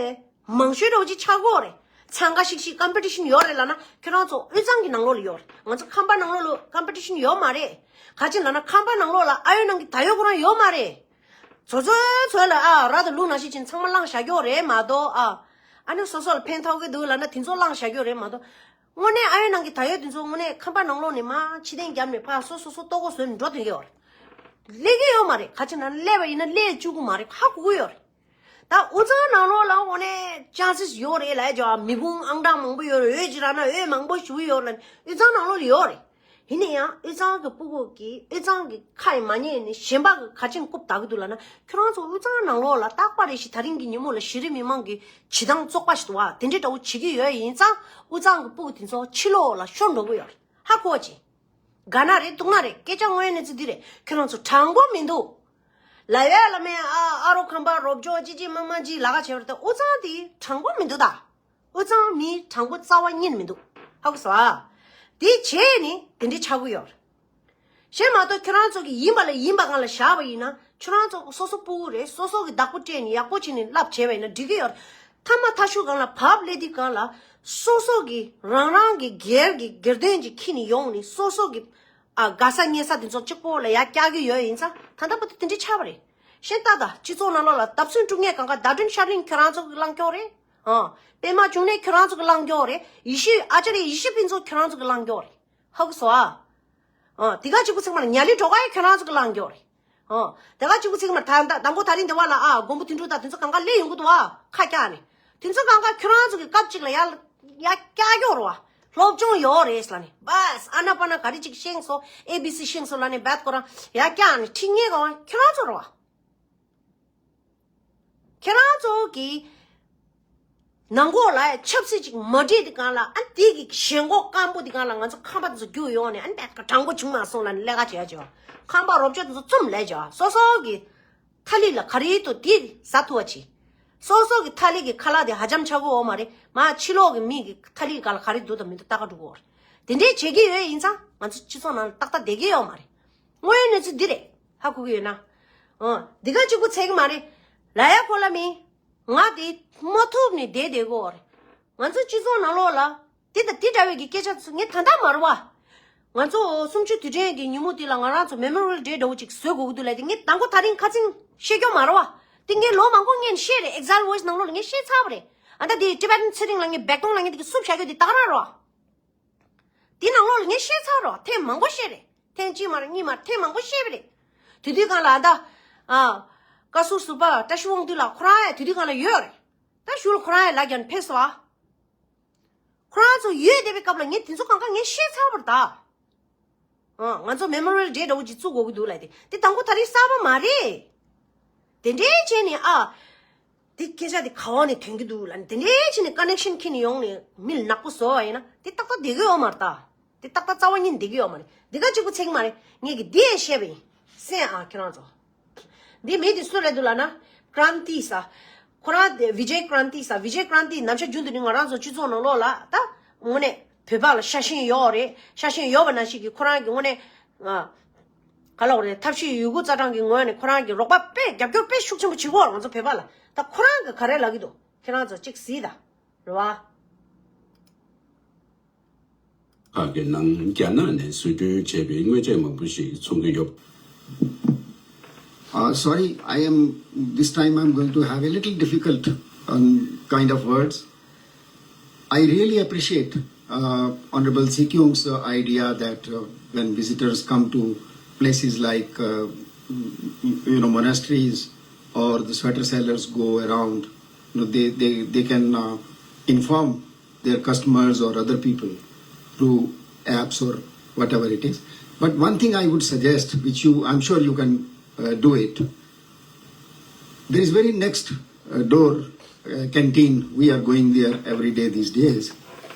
མང་ཤོས་འདྲ་བོ་ཅིག་ཆགས་ཀྱི་ཡོད་རེད། འཚང་ཁ་ཤིག་ཤིག་ཀམ་པི་ཊི་ཤན་ཡོད་རེད་ལབ་ན། ཁྱེད་རང་ཚོ་དབུས་གཙང་གི་ནང་ལོགས་ལ་ཡོད་རེད། ང་ཚོ་ཁམས་པ་ནང་ལོགས་ལ་ཀམ་པི་ཊི་ཤན་ཡོད་མ་རེད། ག་ཅི་ལབ་ན་ཁམས་པ་ནང་ལོགས་ལ་ཨ་ཡོད་ནང་གི་ད་ཡོད་ཁོ་རང་ཡོད་མ་རེད། ཚོ་ཚོའི་ཚོ་ལ་ཨ་ར་དང་ལུག་ནང་བཞིན་བྱས་ནས་ཚང་མ་བླངས་བཞག་གི་ཡོད་རེད་མ་གཏོགས། ཨ། ཨ་ནི་སོ་སོ་ལ་ཕན་ཐོགས་ཀྱི་འདུག་ལབ་ན་དེ་ཚོ་བླངས་བཞག་གི་ཡོད་རེད་མ་གཏོགས། དངོས་གནས་ཨ་ཡོད་ནང་གི་ད་ཡོད་དེ་ཚོ་དངོས་གནས་ཁམས་པ་ནང་ལོགས་ནས་མར་ཕྱིར་འཐེན་བརྒྱབ་ནས་ཕར་སོ་སོ་སོ་ལྟོ་གོས་བཟོས་ནས་འགྲོ་ཐུབ་ཀྱི་ཡོད་རེད། སླེབས་ཀྱི་ཡོད་མ་རེད། ག་ཅི་ན་སླེབས་པ་ཡིན་ན་སླེབས་བཅུག་གི་མ་རེད། ཧ་གོ་གི་ཡོད་རེད། ད་དབུས་གཙང་ནང་ལོགས་ལ་དངོས་གནས་ཅན་སིས་ཡོད་རེད་ལབ་ཡ་ཅིག་མེ་དཔུང་ཨང་གྲངས་མང་པོ་ཡོད་རེད། འོས་ཅིག་རག་ན་འོས་མང་པོ་ཞིག་ཡོད་རེད་ལབ་ནས་དབུས་གཙང་ནང་ལོགས་ལ་ཡོད་རེད། ཡིན་ན་ཡང་དབུས་གཙང་གི་སྤུ་གུ་གིས་དབུས་གཙང་གི་ཁ་ཡིས་མ་ཉན་ནས་གཞན་པ་གི་ག་ཅི་ན་རྐུབ་བདའ་གི་འདུག་ལབ་ན། ཁྱོད་རང་ཚོ་དབུས་གཙང་ནང་ལོགས་ལ་རྟག་པ་རེ་བཞིན་ད་རིང་གི་ཉིན་མོ་ལ་གཞི་རིམ་མི་མང་གི་བྱེད་སྟངས་བཙོག་པ་ཞིག་འདུག་བ། དེ་འདྲའི་འདྲ་བོ་བྱེད་ཀྱི་ཡོད་ཡིན་ཙང་། དབུས་གཙང་གི་སྤུ་གུ་དེ་ཚོ་ཕྱི་ལོགས་ལ་ཤོར་འགྲོ་གི་ཡོད་རེད། ཧ་གོ་བ་ཅིག་དགའ་ན་རེད་སྡུག་ན་རེད། སྐད་ཆ་དངོས་ཡོད་གནས་ཚུལ་འདི་རེད། ཁྱོད་རང་ཚོ་དྲང་པོ་མི་འདུག་ལབ་ཡ་ལ་མེད། ཨ་ཨ་རོ་ཁམས་པ་རོབ་ཅོག་ཅི་ཅི་མ་མ་ཅི་ལ་ཁ་བྱེད་པ་རེད། ད་དབུས་གཙང་དེ་དྲང་པོ་མི་འདུག་ད། དབུས་གཙང་མི་དྲང་པོ་རྩ་བ་ཉིད་མི་འདུག་ཧ་གོ་སོང་ཨ། དེ་བྱས་ནས་དེ་འདྲའི་ཆགས་ཀྱི་ཡོད་རེད། གཞན་མ་གཏོགས་ཁྱོད་རང་ཚོ་གི་ཡིན་པ་ལ་ཡིན་པ་སྒང་ལ་བཞག་པ་ཡིན་ན། ཁྱོད་རང་ཚོ་སོ་སོ་སྤུ་གུ་རེད། སོ་སོ་གི་བདག་པོ་སྤྲད་ནས་ཡག་པོ་བྱས་ནས་བསླབ་བྱས་པ་ཡིན་ན་འགྲིག་གི་ཡོད་རེད། མཐའ་མ་མཐའ་གཞུག་སྒང་ལ་བབ་སླེབས་དུས་སྒང་ལ། སོ་སོ་གི་རང་རང་གི་སྒེར་གྱི་སྒེར་དོན་ཅིག་འཁྱེར་ནས་ཡོང་ནས། སོ་སོ་གི་ཨ་དགའ་ས་ཉེ་ས་དེ་ཚོ་གཅིག་པོ་ལ་ཡར་བཀྱག་གི་ཡོད་ཡིན་ཙང་། ད་ལྟ་བར་དུ་དེ་འདྲའི་ཆགས་པ་རེད། གཞན་ད་ལྟ་སྤྱི་ཚོགས་ནང་ལོགས་ལ་བརྡབ་གསིག་དཀྲུག་མཁན་གང་ག་ཟླ་སྒྲོན་ཤར་གླིང་ཁྱོད་རང་ཚོ་གི་བླང་རྒྱུ་རེད། ཨ། པད་མ་འབྱུང་གནས་ཁྱོད་རང་ཚོ་གི་བླང་རྒྱུ་རེད། ཡེ་ཤེས་ཨ་ཅར་ཡེ་ཤེས་ཕུན་ཚོགས་ཁྱོད་རང་ཚོ་གི་བླང་རྒྱུ་རེད། ཧ་གོ་སོང་ཨ། ཨ། དེ་ག་གཅིག་པུ་ཚང་མ་ལ་ཉ་ལི་གྲོགས་ཨ་ཡེ་ཁྱོད་རང་ཚོ་གི་བླང་རྒྱུ་རེད། ཨ། དེ་ག་གཅིག་པུ་ཚང་མ་ད་ད་དང་པོ་ད་རིང་དེ་བ་ལ། ཨ། མགོན་པོ་དོན་གྲུབ་དང་དེ་ཚོ་གང་ག་སླེབས་ཡོང་གི་འདུག་ཨ། ཁ་བཀྱག་ནས། དེ་ཚོ་གང་ག་ཁྱོད་རང་ཚོ་གི་སྐབས་གཅིག་ལ་ཡར་ཡར་བཀྱག་རྒྱུ་རེད་བ། སློབ་སྦྱོང་ཡོད་རེད་ཟེར་ལབ་ནས། བས་ཨ་ན་པ་ན་ག་རེ་གཅིག་ཤེས་སོང་། ཨེ་བི་སི་ཤེས་སོང་ལབ་ནས་བད་ཁོ་རང་ཡར་བཀྱག་ནས་ཁྲིད་མཁན་གང་ཁྱོད་རང་ཚོ་རེད་བ། ཁྱེད་རང་ཚོ་གི་ནང་ཁོག་ལ་ཆབ་སྲིད་ཅིག་མ་འགྲིག་དུས་སྒང་ལ། ཨ། དེ་གི་ཞེན་ཁོག་སྐམ་པོ་དུས་སྒང་ལ་ང་ཚོ་ཁམས་པ་དེ་ཚོ་རྒྱུགས་ཡོང་ནས། ཨ་ནི་བད་ཀ་དྲང་པོ་བྱུང་མ་སོང་ལབ་ནས་ལས་ཀ་བྱེད་ཡ་བྱེད། ཁམས་པ་རོབ་ཅོ་དེ་ཚོ་བཙུམ་ལས་བྱེད། སོ་སོ་གི་ཐ་ལི་ལ་ག་རེ་འདུག་དེ་ཟ་ཐུབ་པ་བྱེད། སོ་སོ་གི་ཐ་ལི་གི་ཁ་ལག་དེ་ཧ་ཅང་ཆག་གི་ཡོད་མ་རེད། མ་ཕྱི་ལོགས་གི་མི་གི་ཐ་ལི་ག་ལ་ག་རེ་འདུག་དང་མི་འདུག་ལྟ་ག་འགྲོ་གི་ཡོད་རེད། དེ་འདྲས་བྱེད་ཀྱི་ཡོད་ཡིན་ཙང་། ང་ཚོ་སྤྱི་ཚོགས་ནང་ལ་ཏག་ཏག་བསྡད་ཀྱི་ཡོད་མ་རེད། དངོས་ཡོད་གནས་ཚུལ་འདི་རེད། ཧ་གོ་གི་ཡོད་ན། ཨ། འདི་ག་གཅིག་པུ་ཚད་ཀྱི་མ་རེད། ལ་ཡ་ཁོ་ལ་མི། ང་དེ་མ་ཐུབ་ནས་བསྡད་བསྡད་ཀྱི་ཡོད་རེད། ང་ཚོ་སྤྱི་ཚོགས་ནང་ལོགས་ལ། དེ་དང་དེ་འདྲ་བའི་གི་སྐད་ཆ་ཚོ་ངས་ད་ལྟ་མ་རེད་བ། ང་ཚོ་གསུམ་བཅུ་དུས་དྲན་གྱི་ཉིན་མོ་དེ་ལ་ང་རང་ཚོ་Memorial Day འདྲ་བོ་ཅིག་བཟོ་དགོས་ཀྱི་འདུག་ལབ་དེ་ངས་དང་པོ་ད་རིང་ཁ་ཚིག་བཤད་རྒྱུ་མ་རེད་བ། དེ་ངས་ལོ་མང་པོ་སྔོན་བཤད་རེད། Exile Voice ནང་ལོགས་ལ་ངས་བཤད་ཚར་བ་རེད། ཨ་ད་དེ་Tibetan ཚེ་རིང་ལ་ངས་བེག་ཏོང་ལ་ངས་དེ་གི་སུབ་བྱ་རྒྱུ་དེ་ད་ག་རང་རེད་བ། དེ་ནང་ལོགས་ལ་ངས་བཤད་ཚར་བ་རེད་བ། ཐེངས་མང་པོ་བཤད་རེད། ཐེངས་གཅིག་མ་རེད་གཉིས་མ་རེད་ཐེངས་མང་པོ་བཤད་པ་རེད། དེ་དུས་སྒང་ལ་ཨ་ད། ཨ། བཀའ་ཟུར་ཟུར་པ་བཀྲ་ཤིས་དབང་འདུས་ལགས་ཁོ་རང་ཡང་དེ་དུས་སྒང་ལ་ཡོད་རེད། ད་གཞུག་ལ་ཁོ་རང་ཡང་ལ་རྒྱ་ནས་ཕེབས་སོང་བ། ཁོ་རང་ཚོ་ཡོད་བསྡད་པའི་སྐབས་ལ་ངས་དེ་ཚོ་གང་ག་ངས་བཤད་ཚར་བ་རེད་ད། ཨ། ང་ཚོ་Memorial Day འདྲ་བོ་ཅིག་བཙུགས་དགོས་ཀྱི་འདུག་ལབ་དེ་དེ་དང་པོ་ད་རེས་གསར་པ་མ་རེད། དེ་འདྲའི་བྱས་ནས་ཨ། དེ་སྐད་ཆ་དེ་ག་བ་ནས་ཐོན་གྱི་འདུག་ལབ་ནས་དེ་འདྲའི་བྱས་ནས་ཀ་ནེག་ཤན་འཁྱེར་ནས་ཡོང་ནས་མི་ལ་ནག་པོ་བཟོ་བ་ཡིན་ན་དེ་ཏག་ཏག་བསྡད་ཀྱི་ཡོད་མ་རེད་ད། དེ་ཏག་ཏག་རྩ་བ་ཉིད་བསྡད་ཀྱི་ཡོད་མ་རེད། འདི་ག་གཅིག་པུ་ཚད་ཀྱི་མ་རེད། ངས་ཀྱི་འདི་ཡང་བཤད་པ་ཡིན། གསན་ཨ་ཁྱེད་རང་ཚོ། འདི་མི་དེ་སུ་རེད་འདུག་ལབ་ན། Kranti ཟེར། ཁོ་རང་དེ་Vijay Kranti ཟེར། Vijay Kranti ནམ་ཞག་རྒྱུན་དུ་ནི་ང་རང་ཚོ་སྤྱི་ཚོགས་ནང་ལོགས་ལ་ད། དངོས་གནས་བོད་པ་ལ་ཤ་ཞེན་ཡོད་རེད། ཤ་ཞེན་ཡོད་པ་ནང་བཞིན་གྱི་ཁོ་རང་གི་དངོས་གནས། ང་། ག་ལབ་དགོས་རེད། ཐབས་ཤེས་ཡོད་རྒུ་རྩལ་སྤྲུགས་ཀྱི་ངོས་ནས་ཁོ་རང་གི་རོགས་པ་དཔེ་རྒྱབ་སྐྱོར་དཔེ་ཤུགས་ཆེན་པོ་བྱེད་ཀྱི་ཡོད་རེད་ང་ཚོ་བོད་པ་ལ། ད་ཁོ་རང་གི་ག་རེ་ལབ་ཀྱི་འདུག་ཁྱེད་རང་ཚོ་གཅིག་གཟིགས་དང་། རེད་བ། ཁག་གི་ནང་རྒྱ་ནག་ནས་བཟོ་སྐྲུན་བྱས་པའི་དངོས་ཆས་མང་པོ་ཞིག་འཚོང་གི་ཡོད། Uh, sorry, I am, this time I'm going to have a little difficult, um, kind of words. I really appreciate, uh, Honorable Sikyung's, uh, idea that, uh, when visitors come to places like, uh, you know, monasteries or the sweater sellers go around, you know, they, they, they can, uh, inform their customers or other people through apps or whatever it is. But one thing I would suggest, which you, I'm sure you can, uh, do it, there is very next, uh, door, uh, canteen. We are going there every day these days.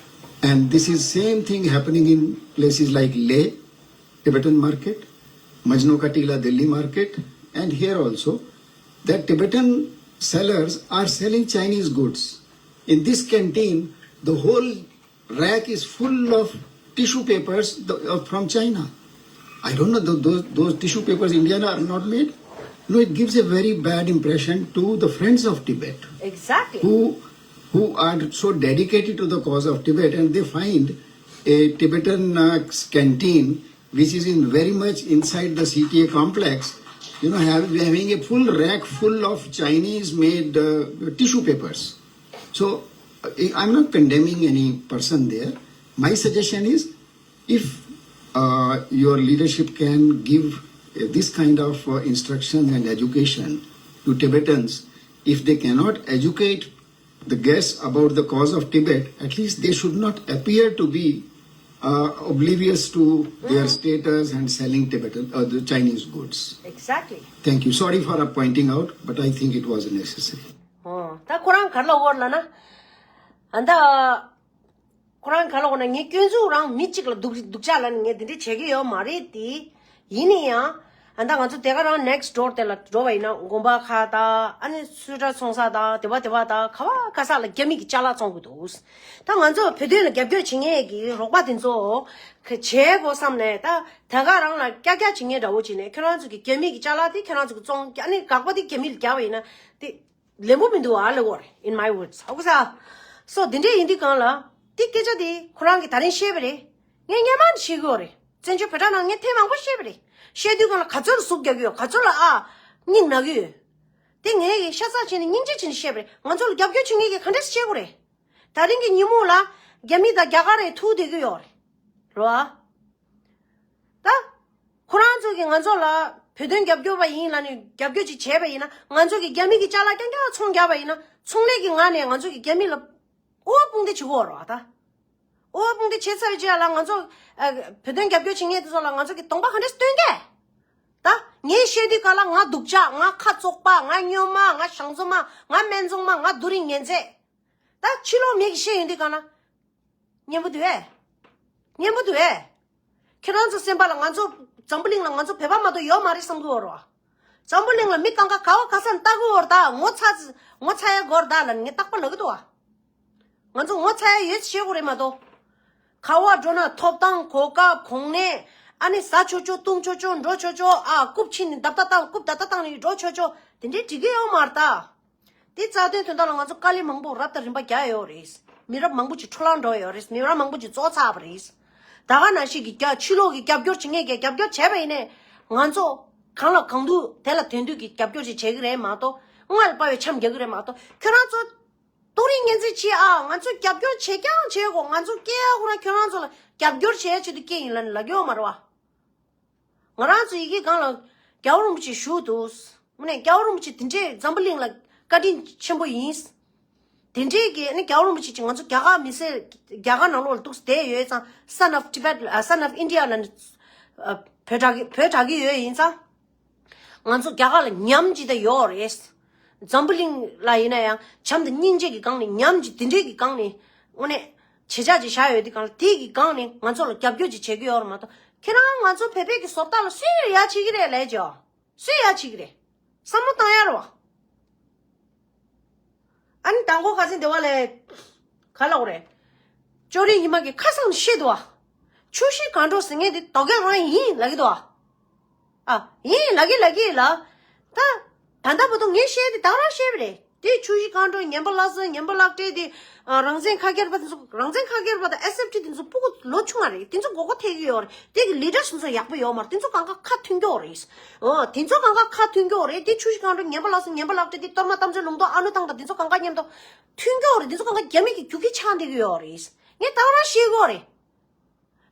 And this is same thing happening in places like Leh, Tibetan market, Majnu Ka Tila, Delhi market, and here also, that Tibetan sellers are selling Chinese goods. In this canteen, the whole rack is full of tissue papers, the, uh, from China. I don't know, tho- those, those tissue papers India are not made. No, it gives a very bad impression to the friends of Tibet, Exactly. who, who are so dedicated to the cause of Tibet, and they find a Tibetan, uh, canteen which is in very much inside the C T A complex, you know, have, having a full rack full of Chinese-made, uh, tissue papers. So, I- I'm not condemning any person there. My suggestion is, if, uh, your leadership can give, uh, this kind of, uh, instruction and education to Tibetans, if they cannot educate the guests about the cause of Tibet, at least they should not appear to be, uh, oblivious to their status and selling Tibetan, uh, the Chinese goods. Exactly. Thank you. Sorry for, uh, pointing out, but I think it was necessary. ཨོ། ད་ཁོ་རང་ག་རེ་ལབ་ཡོད་ལབ་ན། ཨ་ད། ཁོ་རང་ག་རེ་ལབ་ཡོད་ན་ངས་སྐྱོན་འཛུགས་རང་མི་གཅིག་ལ་སྡུག་སྡུག་ཅག་ལབ་ནས་ངས་འདི་འདྲ་བྱེད་ཀྱི་ཡོད་མ་རེད་དེ། ཡིན་ན་ཡང་། ཨ་ད་ང་ཚོ་དེ་ག་རང་next door དེ་ལ་འགྲོ་བ་ཡིན་ན་དགོན་པ་ཁག་དང་ཨ་ནི་སུ་ཊར་ཚོང་ས་དང་དེ་བ་དེ་བ་དང་ག་བ་ག་ས་ལ་རྒྱ་མི་གི་ཅ་ལག་བཙོང་གི་འདུག་ད་ང་ཚོ་བོད་དོན་ལ་རྒྱབ་སྐྱོར་བྱེད་མཁན་གྱི་རོགས་པ་དེ་ཚོ་ག་བྱེད་དགོས་བསམ་ནས་ད་དེ་ག་རང་ལ་ཀྱག་ཀྱག་བྱེད་མཁན་འདྲ་བོ་བྱས་ནས་ཁྱོད་རང་ཚོ་གི་རྒྱ་མི་གི་ཅ་ལག་དེ་ཁྱོད་རང་ཚོ་གི་བཙོང་ཨ་ནི་དགག་པ་དེ་རྒྱ་མི་ལ་རྒྱག་པ་ཡིན་ན་དེ། ལེན་པོ་མི་འདུག་ཨ་ལེ་འོ་རེ། In my words. ཧ་གོ་ས། སོ་འདི་འདྲས་ཡིན་དུས་གང་ལ། དེ་སྐད་ཆ་དེ་ཁོ་རང་གིས་ད་རིང་བཤད་པ་རེད། ངས་སྔན་མ་ནས་བཤད་གི་ཡོད་རེད། བཙན་བྱོལ་བོད་དྲ་ནང་ངས་ཐེངས་མང་པོ་བཤད་པ་རེད། བཤད་དུས་གང་ལ་ག་ཚོད་ལ་ཟུག་རྒྱག་གི་ཡོད། ག་ཚོད་ལ་ཨ། སྙིང་ན་གི་ཡོད། དེ་ངས་ཡི་ཤ་ཚ་བྱས་ནས་སྙིང་རྗེ་བྱས་ནས་བཤད་པ་རེད། ང་ཚོ་ལ་རྒྱབ་སྐྱོར་བྱེད་མཁན་གྱིས་ག་འདྲས་བཤད་དགོས་རེད། ད་རིང་གི་ཉིན་མོ་ལ་རྒྱ་མི་དང་རྒྱ་གར་རེ་ཐུག་བསྡད་ཀྱི་ཡོད་རེད། རོ་ཨ། ད། ཁོ་རང་ཚོ་གིས་ང་ཚོ་ལ་བོད་དོན་རྒྱབ་སྐྱོར་བ་ཡིན་ལབ་ནས་རྒྱབ་སྐྱོར་ཅིག་བྱས་པ་ཡིན་ན་ང་ཚོ་གིས་རྒྱ་མི་གི་ཅ་ལག་རྐྱང་རྐྱང་ཚོང་རྒྱག་པ་ཡིན་ན་ཚོང་ལས་ཀྱི་ངང་ནས་ང་ཚོ་གིས་རྒྱ་མི་ལ་དབུ་བ་དཔུང་སྡེ་བྱེད་དགོས་རེད་བ་ད། དབུ་བ་དཔུང་སྡེ་བྱེད་ཚར་བའི་རྗེས་ལ་ང་ཚོ་ཨ། བོད་དོན་རྒྱབ་སྐྱོར་བྱེད་མཁན་དེ་ཚོ་ལ་ང་ཚོ་གིས་གདོང་པ་ག་འདྲས་སྟོན་གས། ད་ངས་བཤད་དུས་ག་ལ་ང་སྡུག་ཅག་ང་ཁ་བཙོག་པ་ང་སྨྱོན་མ་ང་ཞང་བཙོ་མ་ང་སྨན་བཙོང་མ་ང་རྡོ་རིང་ངན་ཚད། ད་ཕྱི་ལོགས་མི་གིས་བཤད་ཡོང་དུས་ག་ལ། སྙན་པོ་འདུག་ཨེ། སྙན་པོ་འདུག་ཨེ། ཁྱེད་རང་ཚོ་སེམས་པ་ལ་ང་ཚོ་འཛམ་བུ་གླིང་ལ་ང་ཚོ་བོད་པ་མ་གཏོགས་ཡོད་མ་རེད་བསམ་གི་ཡོད་རེད་བ། འཛམ་བུ་གླིང་ལ་མི་གང་ག་ག་བ་ག་ས་ནས་ལྟ་གི་ཡོད་རེད་ད། ངོ་ཚ་ངོ་ཚ་ཡ་དགོས་རེད་ད་ལབ་ནས་ངས་རྟག་པར་ལབ་གི་འདུག་བ། ང་ཚོ་ངོ་ཚ་ཡ་ཡོད་ཅེས་བཤད་དགོས་རེད་མ་གཏོགས། ག་བ་འགྲོ་ན་ཐོབ་ཐང་གོ་སྐབས་གོང་ནས་ཨ་ནི་ཟ་ཆོག་ཆོག་བཏུང་ཆོག་ཆོག་འགྲོ་ཆོག་ཆོག་ཨ་རྐུབ་ཕྱིན་ནས་བརྡབ་ལྟ་བཏང་རྐུབ་བརྡབ་ལྟ་བཏང་ནས་འགྲོ་ཆོག་ཆོག་དེ་འདྲའི་འགྲིག་གི་ཡོད་མ་རེད་ད། དེ་རྩ་དོན་དོན་དག་ལ་ང་ཚོ་དཀའ་ལས་མང་པོ་རབ་དང་རིམ་པ་རྒྱག་ཡོད་རེད། མི་རབས་མང་པོ་ཅིག་འཕྲོ་བརླག་འགྲོ་ཡོད་རེད། མི་རབས་མང་པོ་ཅིག་རྩོད་ཚར་བ་རེད། ད་ག་ནང་བཞིན་གྱི་རྒྱ་ཕྱི་ལོགས་ཀྱི་རྒྱབ་སྐྱོར་བྱེད་མཁན་གྱི་རྒྱབ་སྐྱོར་བྱས་པ་ཡིན་ནའི་ང་ཚོ་གང་ལ་གང་འདུག་དེ་ལ་དོན་འདུག་གི་རྒྱབ་སྐྱོར་ཅིག་བྱེད་ཀྱི་རེད་མ་གཏོགས། དངོས་ལ་དཔའ་བའི་འཆམ་རྒྱག་གི་རེད་མ་གཏོགས། ཁྱོད་རང་ཚོ་ཏོག་རིན་ངན་ཚིག་བྱེད་ཨ། ང་ཚོ་རྒྱབ་སྐྱོར་བྱེད་ཀྱང་བྱེད་དགོས། ང་ཚོ་སྐྱེ་ཡག་ཁོ་རང་ཁྱོད་རང་ཚོ་ལ་རྒྱབ་སྐྱོར་བྱེད་ཡག་ཆེད་དུ་སྐྱེ་ཡིན་ལབ་ནས་ལབ་ཀྱི་ཡོད་མ་རེད་བ། ང་རང་ཚོ་ཡི་གེ་སྒང་ལ་རྒྱལ་བ་རིན་པོ་ཆེ་བཞུགས་འདུག་དངོས་གནས་རྒྱལ་བ་རིན་པོ་ཆེ་དེ་འདྲའི་འཛམ་བུ་གླིང་ལ་བཀའ་དྲིན་ཆེན་པོ་ཡིན། དེ་འདྲའི་གི་ནི་རྒྱལ་བ་རིན་པོ་ཆེ་གཅིག་ང་ཚོ་རྒྱ་གར་མི་སེར་རྒྱ་གར་ནང་ལོགས་ལ་འདུག་བསྡད་ཡོད་ཙང་། Son of Tibet, Son of India ལ་ནི་བོད་གྲགས་ཀྱི་བོད་གྲགས་ཀྱི་ཡོད་ཡིན་ཙང་། ང་ཚོ་རྒྱ་གར་ལ་ཉམས་ཅིག་ད་ཡོད་རེད། འཛམ་བུ་གླིང་ལ་ཡིན་ན་ཡང་བྱམས་དང་སྙིང་རྗེ་གི་སྒང་ནས་ཉམས་ཅིག་དེ་འདྲའི་གི་སྒང་ནས་དངོས་གནས་བྱེད་ཆག་ཅིག་བཞག་ཡོད་དེ་སྒང་ལ། དེ་གི་སྒང་ནས་ང་ཚོ་ལ་རྒྱབ་སྐྱོར་ཅིག་བྱེད་ཀྱི་ཡོད་རེད་མ་གཏོགས། ཁྱེད་རང་ང་ཚོ་བོད་པའི་གི་བཟོ་ལྟ་ལ་སུས་ཡ་བྱེད་ཀྱི་རེད་ལས་ཇོ། སུས་ཡ་བྱེད་ཀྱི་རེད། བསམ་བློ་བཏང་ཡ་རེད་བ། ཨ་ནི་དང་པོ་ཁ་སང་དེ་བ་ལས་ག་ལབ་དགོས་རེད། ཅོ་རི་ཉི་མ་གི་ཁ་སང་ནས་བཤད་འདུག་བ། ཆུ་བཞི་སྒང་དྲུག་ཟེར་མཁན་དེ་དོ་རྒྱལ་རང་ཡིན་ལབ་ཀྱི་འདུག་བ། ཨ། ཡིན་ལབ་ཀྱི་ལབ་ཀྱི་ལ། ད། ད་ལྟ་བར་དུ་ངས་བཤད་དེ་ད་རང་བཤད་པ་རེད། དེ་ཆུ་བཞི་སྒང་དྲུག་ངན་པ་ལྷ་ས་ངན་པ་ལག་སྤྲད་དེ། ཨ། རང་བཙན་ཁ་སྐྱེར་པ་དེ་ཚོ་རང་བཙན་ཁ་སྐྱེར་པ་དང་ཨེས་ཨེཕ་ཊི་དེ་ཚོ་སྤུ་གུ་ལོ་ཆུང་བ་རེད། དེ་ཚོ་མགོ་སྐོར་ཐེབས་ཀྱི་ཡོད་རེད། དེ་གི་ལི་ཌར་སི་དེ་ཚོ་ཡག་པོ་ཡོད་མ་རེད། དེ་ཚོ་གང་ག་ཁ་མཐུན་གྱི་ཡོད་རེད། ཨོ། དེ་ཚོ་གང་ག་ཁ་མཐུན་གྱི་ཡོད་རེད། དེ་ཆུ་བཞི་སྒང་དྲུག་ངན་པ་ལྷ་ས་ངན་པ་ལག་སྤྲད་དེ་གཏོར་མ་དམ་ཚིག་ལུང་རྟོགས་ཨ་ནུ་ཐང་དང་དེ་ཚོ་གང་ག་མཉམ་དུ་མཐུན་གྱི་ཡོད་རེད། དེ་ཚོ་གང་ག་རྒྱ་མི་གི་རྒྱུག་ཁྱི་ཆགས་བསྡད་ཀྱི་ཡོད་རེད། ངས་ད་རང་བཤད་ཀྱི་ཡོད་རེད།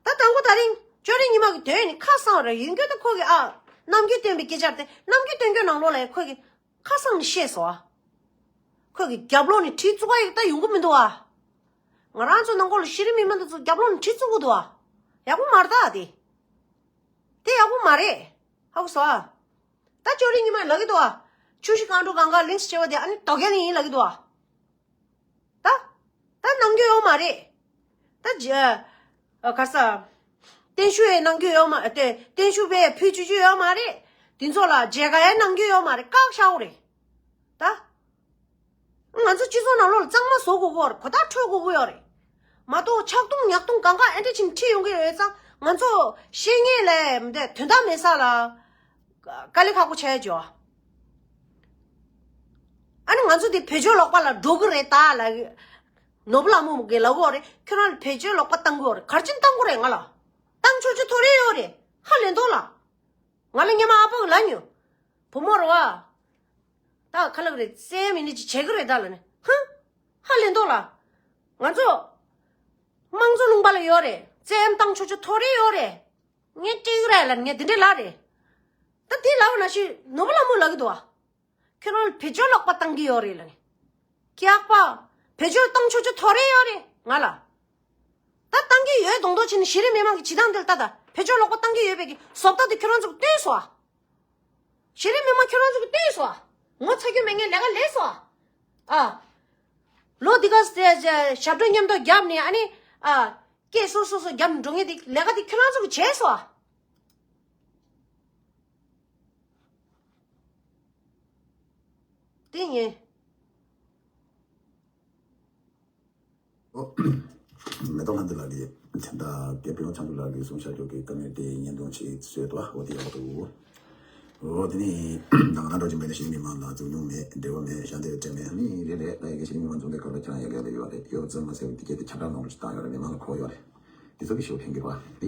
ད་དང་པོ་ད་རིང་ཅོ་རི་ཉི་མ་གི་དོན་ནི་ཁ་གསང་རེད། ཡིན་རྒྱུ་ད་ཁོ་གི་ཨ། རྣམ་འགྱུར་སྟོན་པའི་སྐད་ཆ་དེ་རྣམ་འགྱུར་སྟོན་རྒྱུ་ནང་ལོགས་ལ་ཁོ་གི་ཁ་གསང་ནས་བཤད་སོང་ཨ། ཁོ་གི་རྒྱབ་ལོགས་ནས་གྲི་བཙུགས་པ་ཡག་ད་ཡོང་གི་མི་འདུག་ཨ། ང་རང་ཚོ་ནང་ཁོ་ལ་གཞི་རིམ་མི་མང་དེ་ཚོ་རྒྱབ་ལོགས་ནས་གྲི་བཙུགས་གི་འདུག་ཨ། ཡག་པོ་མ་རེད་ད་དེ། དེ་ཡག་པོ་མ་རེད། ཧ་གོ་སོང་ཨ། ད་ཅོ་རི་ཉི་མ་ལབ་ཀྱི་འདུག་ཨ། ཆུ་བཞི་སྒང་དྲུག་གང་ག་ལིང་སི་བྱས་པ་དེ་ཨ་ནི་དོ་རྒྱལ་ཡིན་ལབ་ཀྱི་འདུག་ཨ། ད། ད་གནང་རྒྱུ་ཡོད་མ་རེད། ད་ཇ། ཨ། ག་ས། བརྟན་བཞུགས་ཡས་གནང་རྒྱུ་ཡོད་མ་རེད། བརྟན་བཞུགས་པས་ཕུལ་བཅུག་རྒྱུ་ཡོད་མ་རེད། དེ་ཚོ་ལ་མཇལ་ཁ་ཡས་གནང་རྒྱུ་ཡོད་མ་རེད། བཀག་བཞག་དགོས་རེད། ད། ང་ཚོ་སྤྱི་ཚོགས་ནང་ལོགས་ལ་གཙང་མ་བཟོ་དགོས་ཀྱི་ཡོད་རེད། གོ་བརྡ་འཕྲོད་དགོས་ཀྱི་ཡོད་རེད། མ་གཏོགས་ཆག་རྡུང་ཉག་རྡུང་གང་ག་ཨེ་འདྲ་ཅིག་ཁྲིད་ཡོང་གི་ཡོད་ཙང་ང་ཚོ་བཤད་མཁན་ལས་མི་འདུག་དོན་དག་མེད་ས་ལ། དཀའ་ལས་ཁག་པོ་ཆགས་ཡ་ཅིག་ཡོད། ཨ་ནི་ང་ཚོ་དེ་བོད་ཆོས་ལོག་པ་ལ་འགྲོ་གི་རེད་ད་ལབ། ནོར་བུ་ལྷ་མོ་གིས་ལབ་ཀྱི་ཡོད་རེད། ཁྱོད་རང་ལ་བོད་ཆོས་ལོག་པ་བཏང་གི་ཡོད་རེད། ག་རེ་བྱས་ནས་བཏང་དགོས་རེད། ང་ལ་བཏང་ཆོག་ཆོག་ཐོ་རེ་ཡོད་རེད། ཧ་ལས་འདུག་ལ། ང་ལ་སྔོན་མ་ཨ་ཕ་གིས་ལབ་མྱོང་། བུ་མོ་རེད་བ། ད་ཁ་ལག་རེད་བཙན་མི་ནི་ཅི་བྱེད་ཀྱི་རེད་ད་ལབ་ནས། ཧ། ཧ་ལས་འདུག་ལ། ང་ཚོ། དམངས་གཙོ་ལུང་པ་ལ་ཡོད་རེད། བཙན་བཏང་ཆོག་ཆོག་ཐོ་རེ་ཡོད་རེད། ངས་སྤྲད་ཀྱི་རེད་ལབ་ནས་ངས་དེ་འདྲས་ལབ་རེད། ད་དེ་ལབ་པ་ནང་བཞིན་ནོར་བུ་ལྷ་མོ་ལབ་ཀྱི་འདུག་བ། ཁྱོད་རང་ལ་བེད་སྤྱོད་ལོག་པ་བཏང་གི་ཡོད་རེད་ལབ་ནས། སྐྱག་པ། བེད་སྤྱོད་བཏང་ཆོག་ཆོག་ཐོ་རེ་ཡོད་རེད་ང་ལ། ད་བཏང་གི་ཡོད་མདོག་མདོག་བྱས་ནས་གཞི་རིམ་མི་མང་གི་བྱེད་སྟངས་འདི་ལ་ལྟ་ད། བེད་སྤྱོད་ལོག་པ་བཏང་གི་ཡོད་པའི་གི་བཟོ་ལྟ་དེ་ཁྱོད་རང་ཚོ་གིས་སྟོན་སོང་ཨ། གཞི་རིམ་མི་མང་ཁྱོད་རང་ཚོ་གིས་སྟོན་སོང་ཨ། ངོ་ཚ་རྒྱུ་མེད་མཁན་ལས་ཀ་ལས་སོང་ཨ། ཨ། ལོ་འདི་ག་ཟེ་ཟེ་ཞབས་བྲོ་མཉམ་དུ་བརྒྱབ་ནས་ཨ་ནི། ཨ། སྐད་སོ་སོ་སོ་བརྒྱབ་ནས་འགྲོ་མཁན་དེ་ལས་ཀ་དེ་ཁྱོད་རང་ཚོ་གིས་བྱས་སོང་ཨ། དེ་ཡིན། ཨོ། མེ་ཏོག་ལྷ་འདི་ལགས་ཀྱིས་དེ་འདྲ་སྐྱབས་མགོན་བྱང་ཆུབ་ལགས་ཀྱིས་གསུངས་བཞག་རྒྱུ་གི་བཀའ་མོལ་དེ་བརྙན་ཐུང་ཞིག་བཟོས་འདུག་འོ་དེ་ཡག་པོ་འདུག་འོ་དེ་ནི་ད་ང་རང་འགྲོ་བཞིན་པའི་གཞི་རིམ་མི་མང་ལ་འཛུལ་མྱོང་མེད། འབྲེལ་བ་མེད། ཞལ་འདེབས་སྤྲད་མེད། ནི་རེད་རེད། ད་ཡ་གི་གཞི་རིམ་མི་མང་འཛུལ་འདྲ་སྐབས་ལ་ཁྱེད་རང་ཡ་གི་ཡ་ལ་ཡོད་རེད། ཡོད་ཙམ་མ་ཟད་པའི་དེ་གྱད་དེ་ཁྱབ་བསྒྲགས་གནང་རོགས་ཞིག་བཏང་ཡོད་རེད། མི་མང་ལ་གོ་ཡོད་རེད། དེ་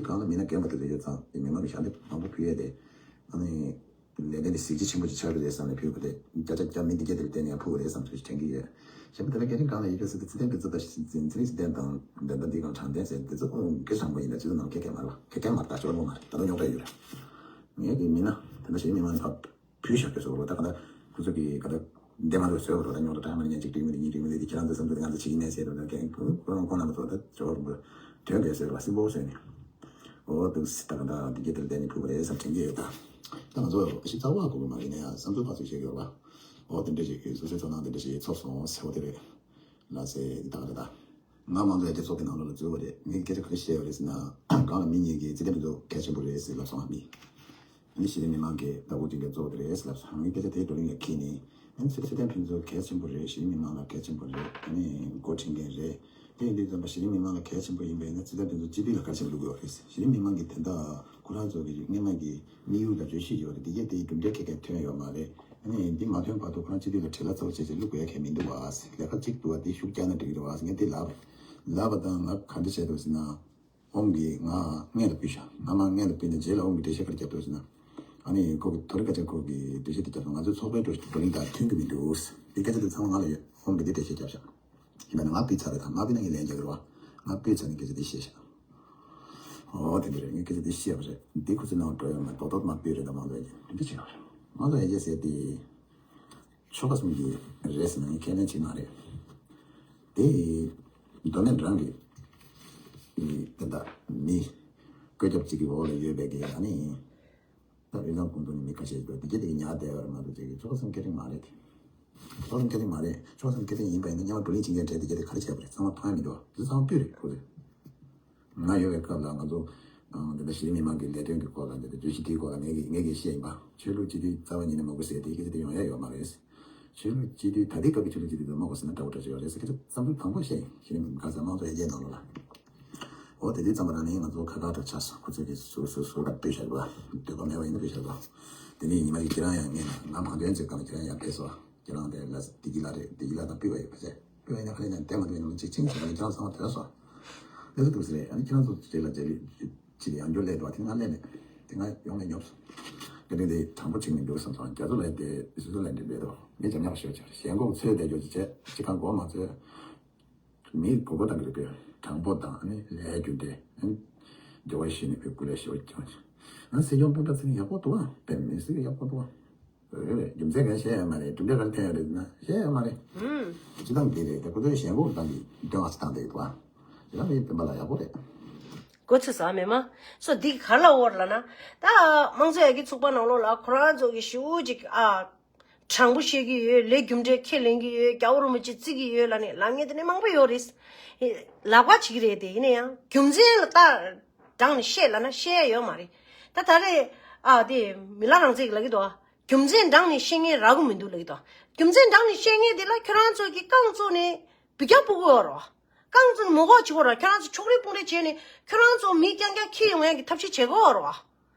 གང་ལ་མི་སྣ་རྒན་པ་དེ་ཚོ་ཡོད་ཙང་དེ་མི་མང་གི་ཞལ་འདེབས་མང་པོ་ཕུལ་ཡས་དེ། ཨ་ནི། ལས་དོན་དེ་གཟི་བརྗིད་ཆེན་པོ་ཞིག་ཆགས་ཀྱི་རེད་བསམ་ནས་ཕུལ་བ་དེ་བརྒྱ་ཆ་བརྒྱ་མི་འདི་གྱད་དེ་ལ་བརྟེན་ནས་ཡང་ཕུལ་བ་རེད་བསམ་ཚུལ་ཞིག་དྲན་གྱི་ཡོད། གཞན་པ་དེ་ལ་རྒན་རིགས་གང་ལ་ཡོད་ཀྱང་སྲིད་དེ་ཚེ་བརྟན་ཕུན་ཚོགས་དང་ཚེ་རིང་ཚེ་བརྟན་དང་འགྲན་ཟླ་འདི་གང་དྲང་བདེན་ཟེར་དེ་ཚོ་ཨོ་གེ་དྲང་པོ་ཡིན་ན་ཚིག་ཐོ་ནང་ཁེ་ཁེ་མ་རེད་བ། ཁེ་ཁེ་མ་རེད། ད་ཅོར་པོ་མ་རེད། ད་ལྟ་རྙོག་དྲ་ཡོད་རེད། ངས་དེ་མིན་ན་དེ་འདྲ་ཞིག་མི་མང་ཕབ་ཕུལ་བཞག་གི་སོ་རོ། ད་ག་ད་ཁོ་ཚོ་གི་ག་ད་འདེམས་མ་ཐུབ་བཟོས་པ་རོ། ད་རྙོག་དྲ་གྲ་མ་ཉན་ཅིག་འགྲིག་མི་འདུག་གཉིས་འགྲིག་མི་འདུག་དེ་ཁྱེད་རང་ཚོའི་བསམ་ཚུལ་དེ་ང་ཚོ་བྱེད་ཀྱི་མེད་ཟེར་རོ། ད་ཁྱེད་ཁོ་རང་ཁོང་རྣམ་པ་ཚོ་ད་ཇོ་བོ་དོན་གལ་ཟེར་བ་སྲིན་པོ་ཟེར་ནས། འོ་འདུག་སེ་ད་ག་ད་འདི་གྱད་དེ་ལ་བརྟེན་ནས་ཕུལ་བ་རེད་བསམ་དྲན་གྱི་ཡོད་ད། ད་ང་ཚོ་ཞིབ་ཚགས་པ་གོ་གི་མ་རེད་ནས་ཡང་བསམ་ཚུལ་ཕར་ཚུར་བཤད་ཀྱི་ཡོད་པ། འོ་དེ་འདྲ་ཞིག་གི་སོ་སོའི་ཚོར་སྣང་དེ་འདྲ་ཞིག་ཚོར་སོང་ཟེར་བ་དེ་རེད། ལ་ཟེ་འདི་ད་ག་ད་ད། ང་མང་ཚོགས་ཡར་རྒྱས་ཚོགས་པའི་ནང་ལོགས་ལ་འཛུལ་བ་རེད། ངས་སྐད་ཆ་ག་རེ་བཤད་ཡོད་རེད་ཟེར་ན། གང་ལ་མི་གཉིས་ཀྱིས་ཚེ་བརྟན་ཕུན་ཚོགས་གལ་ཆེན་པོ་རེད་ཟེར་ལབ་སོང་ང་མི། ཨ་ནི་གཞི་རིམ་མི་མང་གིས་ད་འུ་ཅིག་གི་གཙོ་བོ་དེ་རེད་ཟེར་ལབ་སོང་། ངས་སྐད་ཆ་དེ་བགྲོ་གླེང་ལ་འཁྱེར་ནས། ཨ་ནི་ཚེ་ཚེ་བརྟན་ཕུན་ཚོགས་གལ་ཆེན་པོ་རེད། གཞི་རིམ་མི་མང་ལ་གལ་ཆེན་པོ་རེད། ཨ་ནི་འགོ་ཁྲིད་མཁན་རེད། དེ་ཡིན་དུས་ཙམ་པ་གཞི་རིམ་མི་མང་ལ་གལ་ཆེན་པོ་ཡིན་པ་ཡིན་ན་ཚེ་བརྟན་ཕུན་ཚོགས་སྤྱི་འཐུས་ལ་གལ་ཆེན་པོ་བླུག་དགོས་རེད། གཞི་རིམ་མི་མང་གིས་དེ་འདྲ་ཁོ་རང་ཚོ་གི་སྔོན་མ་གི་དམིགས་ཡུལ་དང་བརྗོད་གཞི་ཡོད་རེད། དེ་གས་དེའི་གྲུབ་འབྲས་ཁེ་ཁེ་ཐོན་ཡོད་མ་རེད། ཨ་ནི་འདི་མ་ཐོན་བར་དུ་ཁོ་རང་སྤྱི་འཐུས་ལ་བྲེལ་བ་ཚ་བོ་བྱས་བྱས་བླུག་དགོས་ཡ་གལ་མི་འདུག་བ། ལས་ཀ་གཅིག་འདུག་བ། དེ་ཤུགས་རྒྱག་ན་འགྲིག་གི་རེད་བ། ངས་དེ་ལབ་རེད། ལབ་པ་དང་ང་ག་འདྲ་བྱས་འདུག་ཟེར་ན། ཨོམ་གྱིས་ང་སྔོན་ལ་ཕུལ་ཤག་ང་མར་སྔོན་ལ་ཕུལ་ནས་རྗེས་ལ་ཨོམ་གྱིས་འགྲེལ་བཤད་ག་རེ་བརྒྱབ་འདུག་ཟེར་ན། ཨ་ནི་ཁོ་གི་དོ་རི་ཀ་ཅག་ཁོ་གིས་འགྲེལ་བཤད་དེ་བརྒྱབ་སོང་། ང་ཚོའི་ཚོགས་པའི་བགྲོ་བགྲོ་གླེང་དང་མཐུན་གྱི་མི་འདུག་དེ་སྐད་ཆ་དེ་ཚང་མ་ང་ལ་ཡོད། ཨོམ་གྱིས་དེ་འགྲེལ་བཤད་བརྒྱབ་ཤག་ཡིན་པ་ན་ང་ཕུལ་ཚར་རེད། ད་ང་ཕུལ་ན་ངས་ལན་རྒྱག་གི་རེད་བ། ང་ཕུལ་ཚར་ནས་སྐད་ཆ་དེ་བཤད་ཤག་ཨོ་དེ་འདྲ་རེད། ངས་སྐད་ཆ་དེ་བཤད་པ་རེད། འདི་ཁོ་ཚོའི་ནང་འགྲོ་ཡོང་མ་རྡོག་རྡོག་མ་ཕུལ་རེད། ད་མང་ཚོགས་ཡ་གི་འདི་འདྲ་བྱེད་ཡོང་རེད། མང་ཚོགས་ཡ་གི་ཟེར་དེ། ཆོལ་ཁ་གསུམ་གྱི་རེད་ཟེར་ན་ངས་ཁས་ལེན་བྱེད་མ་རེད། དེ་མདོ་སྨད་རང་གི་དེ་འདྲ་མི་བཀོད་ཁྱབ་ཅིག་གི་འོག་ལ་ཡོད་པའི་གི་ཨ་ནི་ད་དབུས་གཙང་ཁོངས་གཏོགས་ནས་མི་ཁ་ཤས་ཤིག་འདུག་དེ་གྱད་དེ་གི་ཉར་བསྡད་ཡོད་རེད་མ་གཏོགས་ཅིག་གི་ཆོལ་ཁ་གསུམ་ཁས་ལེན་མ་རེད། ཆོལ་ཁ་གསུམ་ཁས་ལེན་མ་རེད། ཆོལ་ཁ་གསུམ་ཁས་ལེན་ཡིན་པ་ཡིན་ན་སྔོན་མ་བགྲོ་གླེང་བྱེད་མཁན་གྲས་དེ་གྱད་དེ་ག་རེ་བྱས་པ་རེད། ཚང་མ་ཕངས་མི་འདུག་དེ་ཚང་མ་སྤུས་རེད་ཁོ་ཚོས། ང་ཡོད་པའི་སྐབས་ལ་ང་ཚོ་ཨ་འདི་ལྟ་གཞི་རིམ་མི་མང་གི་ལས་དོན་གྱི་སྐོར་ལ་འདི་ལྟ་བརྗོད་གཞི་དེའི་སྐོར་ལ་ངས་ཀྱིས་ངས་ཀྱིས་བཤད་ཡིན་པ། ཆོས་ལུགས་སྤྱི་འཐུས་རྩ་བ་ཉིད་ནས་མང་པོ་ཟེར་དེ་སྐད་ཆ་དེ་ཡོང་ཡ་ཡོད་མ་རེད། ཆོས་ལུགས་སྤྱི་འཐུས་ད་ལྟའི་སྐབས་ཀྱི་ཆོས་ལུགས་སྤྱི་འཐུས་དང་མང་པོ་ཟེར་ན་འདྲ་བོ་འདྲ་ཅིག་ཡོད་རེད་ཟེར། སྐད་ཆ་བསམ་ཚུལ་དང་པོ་བཤད་ཡིན། གཞི་རིམ་མི་མང་ག་ས་མང་གཙོ་ཡར་རྒྱས་གནང་ལོ་ལ། འོ་དེ་དུས་ཙམ་པ་རང་ནས་ང་ཚོ་ཁ་ཁ་འདྲ་ཆགས་སོང་། ཁོ་ཚོས་དེ་སུ་སུ་སུ་ལ་སྤེལ་བཞག་པ་འདོད་པ་མེད་པ་ཡིན་ན་སྤེལ་བཞག་པ། དེ་ནས་ཉི་མ་ཞིག་ཁྱེད་རང་ཡང་ངས་ང་མང་དོན་ཚོའི་སྐབས་ལ་ཁྱེད་རང་ཡང་སྤེལ་སོང་། ཁྱེད་རང་དེ་ལ་བདེ་སྐྱིད་ལགས་རེད། བདེ་སྐྱིད་ལགས་དང་སྤུས་པ་ཡོད་པ་བྱས། སྤུས་པ་ཡིན་ན་ཁ་ལས་ནས་བསྡད་མ་ཐུབ་ཡིན་ན་གཅིག་ཆིང་བྱས་ནས་ཁྱེད་རང་ཚང་མ་དོན་སོང་། ལས་སུ་འདུག་ཟེར་རེད། ཨ་ནི་ཁྱེད་རང་ཚོ་རྗེས་ལ་རྗེས་ལ་ཅི་ལ་ཡང་འགྱུར་སླེབས་འདུག་དེ་ང་སླེབས་མེད། དེ་ང་ཡོང་ནས་ཉོབ་སོང་། དེ་རིང་དེ་དྲང་པོ་བྱེད་མི་འདུག་བསམ་སོང་། རྒྱ་མཚོ་ལས་དེ་སུ་སུ་ལས་འདི་འདྲ་འདུག་ངས་ཅམ་ཉག་ཤོད་ཅིག་ཞེན་ཁོག་ཚོས་བསྡད་རྒྱུ་ཅི་བྱས་ཅི་གང་གོ་མ་ཚོས། མི་གོ་གོ་དང་གི་གི་དྲང་པོ་དང་ནི་ལས་རྒྱུ་འབྲས། འགྱུར་བ་ཞིག་ནི་བུ་ཀུ་ལས་ཤོར་ཀྱང་། ང་སྲིད་སྐྱོང་སྤུན་ཟླ་ཚེ་རིང་ཡག་པོ་འདུག་ཨ། དཔེ་མི་སྲིད་ཀྱི་ཡག་པོ་འདུག་ཨ། རེད་རེད། རྒྱུ་མཚན་གང་བཤད་ཡ་མ་རེད། གྲུབ་འབྲས་གང་འཐེན་ཡ་རེད་ན་བཤད་ཡ་མ་རེད། ཨུམ། སྤྱི་བཏང་འདི་རེད་དེ་ཁོ་ཚོའི་ཞེན་ཁོག་དང་གི་འདོན་ཨ་སི་བཏང་བསྡད་ཀྱི་འདུག་ཨ། དེ་ལ་ངའི་སྤུན་པ་ལ་ཡག་པོ་རེད། གོ་ཚོད་ཟ་མེད་མ། སོ་འདི་ག་ལ་འོར་ལ་ན། ད་དམངས་གཙོ་ཡར་རྒྱས་ཚོགས་པ་ནང་ལོགས་ལ་ཁོ་རང་ཚོ་གི་ཞུ་ཅིག་ཨ། དྲང་པོ་བཤད་ཀྱི་ཡོད། ལས་རྒྱུ་འབྲས་ཁས་ལེན་གྱི་ཡོད། རྒྱལ་བ་རིན་པོ་ཆེ་བརྩི་གི་ཡོད་ལབ་ནས་ལབ་མཁན་དེ་ནི་མང་པོ་ཡོད་རེད། ལབ་ཁ་བྱེད་ཀྱི་རེད་དེ། ཡིན་ན་ཡང་རྒྱུ་མཚན་ལ་ལྟ་དྲངས་ནས་བཤད་ལབ་ན་བཤད་ཡ་ཡོད་མ་རེད། ད་ད་རེས་ཨ་དེ་མི་ལ་རང་བཙན་གྱི་ལབ་ཀྱི་འདུག་ཨ། རྒྱུ་མཚན་དྲངས་ནས་བཤད་མཁན་རག་གི་མི་འདུག་ལབ་ཀྱི་འདུག་རྒྱུ་མཚན་དྲངས་ནས་བཤད་མཁན་དེ་ལ་ཁྱོད་རང་ཚོ་གིས་རྐང་བཙུགས་ནས་འབུད་རྒྱག་ཕོག་གི་ཡོད་རེད་བ། རྐང་བཙུགས་ནས་མོ་གོག་བྱེད་ཀྱི་ཡོད་རེད་བ། ཁྱོད་རང་ཚོ་ཕྱོགས་རིས་དཔུང་རིས་བྱས་ནས་ཁྱོད་རང་ཚོ་མི་རྐྱང་རྐྱང་འཁྱེར་ཡོང་ཡ་གི་ཐབས་ཤེས་བྱེད་ཀྱི་ཡོད་རེད་བ།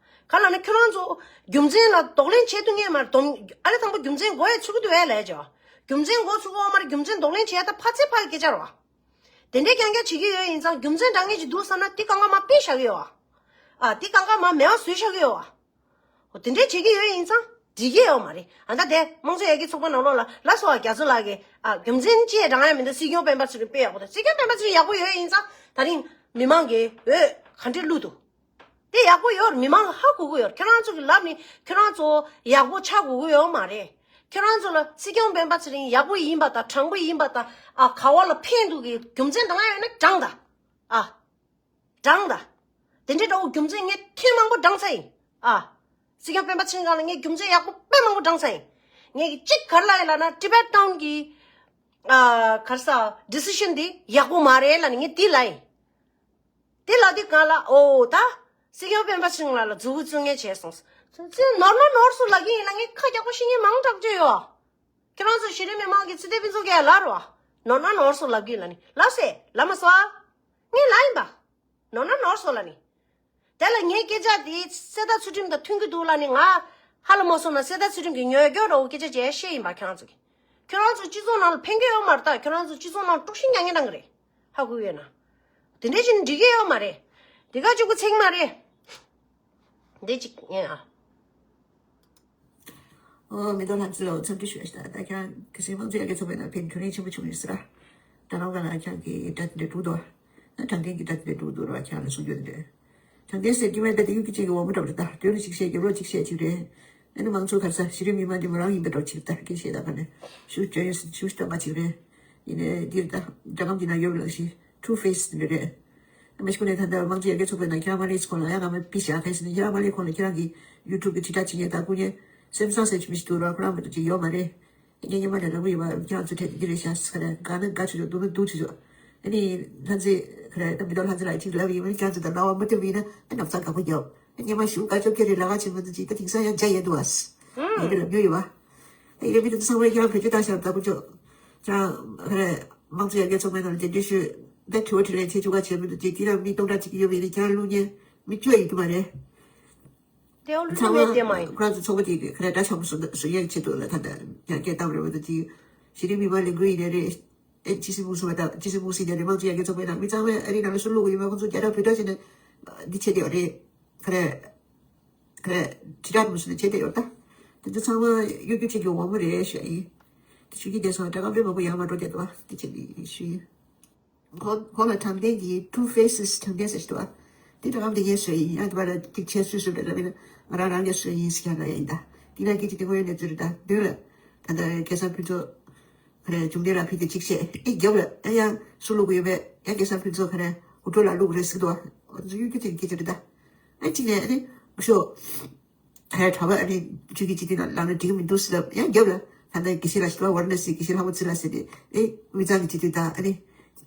ག་ལབ་ན་ཁྱོད་རང་ཚོ་རྒྱུ་མཚན་ལ་གདོང་ལེན་བྱེད་ཐུབ་ངེས་མ་རེད། སྡོམ་ཨ་ལེ་དང་པོ་རྒྱུ་མཚན་མགོ་ཡ་ཚུགས་ཀྱི་འདུག་ཨེ་ལས་ཀྱི་རྒྱུ་མཚན་མགོ་ཚུགས་ཀྱི་ཡོད་མ་རེད། རྒྱུ་མཚན་གདོང་ལེན་བྱེད་ཡ་ད་ཕ་ཚེ་ཕ་གི་སྐད་ཆ་རེད་བ། དེ་འདྲའི་རྐྱང་རྐྱང་བྱེད་ཀྱི་ཡོད་ཡིན་ཙང་རྒྱུ་མཚན་འདྲ་མཁན་ཅིག་འདུག་བསམ་ན་དེ་གང་ག་མར་སྤེལ་བཞག་གི་ཡོད་བ། ཨ་དེ་གང་ག་མར་མེད་པ་བཟོས་བཞག་གི་ཡོད་བ། འོ་དེ་འདྲའི་བྱེད་ཀྱི་ཡོད་ཡིན་ཙང་འགྲིག་གི་ཡོད་མ་རེད། ཨ་ད་དེ་དམངས་གཙོ་ཡར་རྒྱས་ཚོགས་པ་ནང་ལོགས་ལ་ལབ་སོང་བ། རྒྱ་མཚོ་ལགས་ཀྱིས་ཨ་རྒྱུ་མཚན་ཅི་ཡང་དྲང་ཡ་མི་འདུག་སྲིད་སྐྱོང་སྤེན་པ་ཚེ་རིང་དཔེ་ཡག་པོ་འདུག་སྲིད་སྐྱོང་སྤེན་པ་ཚེ་རིང་ཡག་པོ་ཡོད་ཡིན་ཙང་ད་རིང་མི་མང་གིས་འོས་ག་འདྲས་བླུགས་འདུག་དེ་ཡག་པོ་ཡོད་རེད། མི་མང་ཧ་གོ་གི་ཡོད་རེད། ཁྱོད་རང་ཚོ་གི་ལབ་ནི་ཁྱོད་རང་ཚོ་ཡག་པོ་ཆགས་དགོས་ཀྱི་ཡོད་མ་རེད། ཁྱོད་རང་ཚོ་ལ་སྲིད་སྐྱོང་སྤེན་པ་ཚེ་རིང་ཡག་པོ་ཡིན་པ་དང་དྲང་པོ་ཡིན་པ་དང་ཨ་ག་བ་ལ་ཕན་འདུག་གི་རྒྱུ་མཚན་དྲང་ཡ་ཡོད་ན་དྲང་ད། ཨ། དྲང་ད། དེ་འདྲའི་འདྲ་བོ་རྒྱུ་མཚན་ངས་ཐེངས་མང་པོ་དྲངས་ཚར་ཡིན། ཨ། སྲིད་སྐྱོང་སྤེན་པ་ཚེ་རིང་སྒང་ལ་ངས་རྒྱུ་མཚན་ཡག་པོ་དཔེ་མང་པོ་དྲངས་ཚར་ཡིན། ངས་ཀྱི་གཅིག་ག་རེ་ལབ་ཡིན་ལབ་ན་Tibet Town་གི་ཨ་ག་རེ་ཟ་decision་འདི་ཡག་པོ་མ་རེད་ལབ་ནས་ངས་འདི་ལབ་ཡིན། དེ་ལབ་དུས་སྒང་ལ་ཨོ་ད་སྲིད་སྐྱོང་སྤེན་པ་ཚེ་རིང་ལགས་ལ་མཛུབ་གུ་བཙུགས་མཁན་བྱས་སོང་། ཚེ་ནོར་ན་ནོར་སོང་ལབ་ཀྱི་ཡིན་ལབ་ངས་ཁ་རྒྱག་པོ་བཤད་མཁན་མང་དྲགས་ཀྱི་ཡོད། ཁྱེད་རང་ཚོ་གཞི་རིམ་མི་མང་གི་ཚེ་འདས་ཕུན་ཚོགས་ཀྱིས་ལབ་རོགས། ནོར་ན་ནོར་སོང་ལབ་ཀྱི་ཡིན་ལབ་ནི་ལབ་སེ་ལབ་མ་སོང་ཨ། ངས་ལབ་ཡིན་པ། ནོར་ན་ནོར་སོང་ལབ་ནི། དེ་ལ་ངའི་སྐད་ཆ་དེ་གསེར་རྟ་ཚུལ་ཁྲིམས་དང་མཐུན་གྱི་འདུག་ལབ་ནི་ང་ཧ་ལ་མ་སོང་ན་གསེར་རྟ་ཚུལ་ཁྲིམས་ཀྱི་ཉོས་རྒྱུ་རོགས་སྐད་ཆ་བྱས་བཤད་ཡིན་པ་ཁྱེད་རང་ཚོ་གི། ཁྱོད་རང་ཚོ་སྤྱི་ཚོགས་ནང་ལ་ཕན་གྱི་ཡོད་མ་རེད་ད། ཁྱོད་རང་ཚོ་སྤྱི་ཚོགས་ནང་དཀྲུག་ཤིང་རྒྱག་མཁན་རང་གི་རེད། ཧ་གོ་ཡོད་ན། དེ་འདྲ་བྱས་ན་འགྲིག་གི་ཡོད་མ་རེད། དེ་ག་གཅིག་པུ་ཚིག་མ་རེད། འདི་གཅིག་ཡིན་ཨ། ཨོ་མེ་ཏོག་ལྷ་མཛེས་ལགས་འཚམས་འདྲི་ཞུ་ཡ་ཞིག་དང་། ད་ཁྱེད་རང་གི་སྲིད་དམངས་གཙོ་ཡར་རྒྱས་ཚོགས་པའི་ནང་ཕན་ཐོགས་རིན་ཆེན་པོ་བྱུང་ཡོད་ཟེར་ར། ད་རང་ག་ལ་ཁྱེད་རང་གི་དྲ་འདི་འདྲ་འདུག་དོ། ད་དྲང་བདེན་གྱི་དྲ་འདི་འདྲ་འདུག་དོ་ར། ཁྱེད་རང་ལ་གསུང་རྒྱུ་འདི་འདྲ། དྲང་བདེན་ཟེར་གྱི་མེད་ད། དེ་ཡུལ་གྱི་ཅན་གྱི་འོག་མ་འདྲ་བ་རེད་ད། དོན་ལ་ཅིག་བཤད། རྒྱབ་ལོགས་ཅིག་བཤད་ཅིག་རེད། ཨ་ནི་མང་ཚོགས་ག་རེ་ཟ། གཞི་རིམ་མི་མང་འདི་མོ་རང་ཡིན་པ་འདྲ་བ་ཅིག་ད་སྐད་བཤད་ད་ག་ནས་ཞུ་བཅོས་ཞུ་སྟོན་པ་ཅིག་རེད། ཡིན་ནའི་འདིར་ད་འདྲ་ཁམས་ཀྱི་ནང་ཡོད་པ་ལགས་ཤི། Two Face་འདི་རེད། མ་གཞི་ཁོ་ནས་ད་ལྟ་དམངས་གཙོ་ཡར་རྒྱས་ཚོགས་པའི་ནང་ཁྱེད་རང་མ་སླེབས་ཚེ་ཁོ་ལ་ཡང་ང་མ་པི་ཤ་ཁ་ཟེར་ནས་ཁྱེད་རང་མ་སླེབས་གོང་ལ་ཁྱེད་རང་གི་YouTube་གི་དྲིལ་བསྒྲགས་བྱེད་མཁན་དང་སྐུ་ཉིད་སེམས་བཟང་ཟེར་གྱི་མི་ཞིག་འདུག་ར། ཁོ་རང་མ་གཏོགས་ཅིག་ཡོད་མ་རེད། ངས་སྔོན་མ་ནས་ལབ་གི་ཡོད་པ། ཁྱེད་རང་ཚོ་གྲས་དེ་འདི་རེད་ཤག་ཟེར་ག་རེ། དགའ་ན་དགའ་བྱེད་ཆོག་སྡུག་ན་སྡུག་བྱེད་ཆོག་ཨ་ནི་ལྷ་མཛེས་ག་རེ་ད་མེ་ཏོག་ལྷ་མཛེས་ལགས་ཅིག་ལབ་ཡིན་པ་ནི་ཁྱེད་རང་ཚོ་དང་རྣ་བ་མ་ཐུབ་པ་ཡིན་ན་ཨ་ནབ་ཚ་དགའ་པོ་རྒྱབ། ཨ་སྔོན་མ་ཞུ་དགའ་ཆོག་ཁྱེད་རེད་ལ་ག་བྱེད་མི་འདུག་ཅིག་ད་དེང་སང་ཡང་མཇལ་ཡས་འདུག་ཨ། ངས་འདི་ལབ་མྱོང་ཡོད་པ། ད་ཡིན་ན་མི་འདུག་ཚང་མས་ཁྱེད་རང་བེད་སྤྱོད་བཏང་ཤག་ད་ཁོ་ཚོ། ཁྱེད་རང་ག་རེ་དམངས་གཙོ་ཡར་རྒྱས་ཚོགས་པའི་ནང་ལ་གདན་འདྲེན་ཞུས། ད་དྲི་བ་དྲིས་ལན་བྱེད་བཅུག་ག་བྱེད་མི་འདུག་ཅིག་དེ་ལ་མི་སྟོང་ཕྲག་གཅིག་ཡོད་པ་ཡིན་ན་ཁྱེད་རང་བླུག་མཁན་མི་བཅུ་ཡོད་རྒྱུ་མ་རེད། དེ་འོ་ཚང་མ་ལུས་མེད་དེ་མ་ཡིན། ཁོ་རང་ཚོ་ཚོགས་པ་དེ་ག་རེ་འདྲ་ཆགས་པོ་བཟོ་བཟོ་ཡག་ཆེད་དུ་ལ་ད་ལྟ་ཡར་རྒྱས་བཏང་རེད་པ། ད་ཅིག་གཞི་རིམ་མི་མང་ལས་འགུལ་ཡིན་ནའི་རེད། ཨེ་ཇི་སི་ཕུག་སི་བ་དང་ཇི་སི་ཕུག་སི་ཉ་རེ་མང་ཚོགས་ཡ་གི་ཚོགས་པའི་ནང་མི་ཚང་མས་ཨ་རི་ནང་ལ་སུ་ལུག་ཡོད་མ་ཁོང་ཚོ་རྒྱ་ནག་བོད་ཏྲ་ཟེར་ནས་འདི་བྱེད་དེ་ཡོད་རེད། ཁ་རེད། ཁ་རེད། ཁྲི་ཁྲག་མུ་སུ་ནས་བྱེད་དེ་ཡོད་ད། དེ་ཚོ་ཚང་མ་གཡོ་སྒྱུ་བྱེད་རྒྱུ་འོང་མ་རེད་ཞུ་ཡིན། དེ་ཆུ་སྐྱིད་བསྡད་སོང་དྲ་སྒམ་རེ་མང་པོ་ཡར་མ་འགྲོ་བསྡད་འདུག་བ་དེ་བྱེད་ནི་ཞུ་ཡིན། ཁོ་ཁོ་ལ་དྲང་བདེན་གྱི་two faces དྲང་བདེན་ཟེར་ཞིག་འདུག་བ། དེ་དྲ་སྒམ་དེ་ངས་ཞུ་ཡིན་ཡང་དེ་བ་ལ་ཐིག་ཆེ་སུས་སུ་རེད་ལ་མིན་ན་ང་རང་རང་གིས་ཞུ་ཡིན་ཟེར་ཡ་ལ་ཡིན་ད། དེ་ལ་སྐད་ཆ་དེ་ཁོ་ཡོད་ནས་ཚུར་ད་མདུན་ལ་ད་ལྟ་སྐལ་བཟང་ཕུན་ཚོགས། ཁ་རེ་བཅོམ་ལྡན་ལ་ཕི་དེ་གཅིག་བཤད་ཨེ་རྒྱབ་ལ་ཨེ་ཡང་སུ་བླུག་གི་ཡོད་པས་ཡང་སྐལ་བཟང་ཕུན་ཚོགས་ཁ་རེ་འུ་ཕྲུག་ལ་བླུག་རེད་ཟེར་འདུག་ཨ། འོ་ཚོ་གཡུ་རྒྱུ་དེ་སྐད་ཆ་རེད་ད། ཨེ་གཅིག་ནས་ཨ་ནི་ཤོ་ཁ་རེ་གྲྭ་པ་ཨ་ནི་ཆོས་ཀྱི་སྤྱི་འཐུས་ནང་ལངས་ན་འགྲིག་གི་མི་འདུག་ཟེར་ལབ་ཡང་རྒྱབ་ལ་ད་ལྟ་དགེ་བཤེས་ལ་ཤི་བ་ཝར་ན་སི་དགེ་བཤེས་ལྷ་མོ་ཚེ་ལ་ཟེར་ཏེ་ཨེ་དབུས་གཙང་གི་སྤྱི་འཐུས་དང་ཨ་ནི་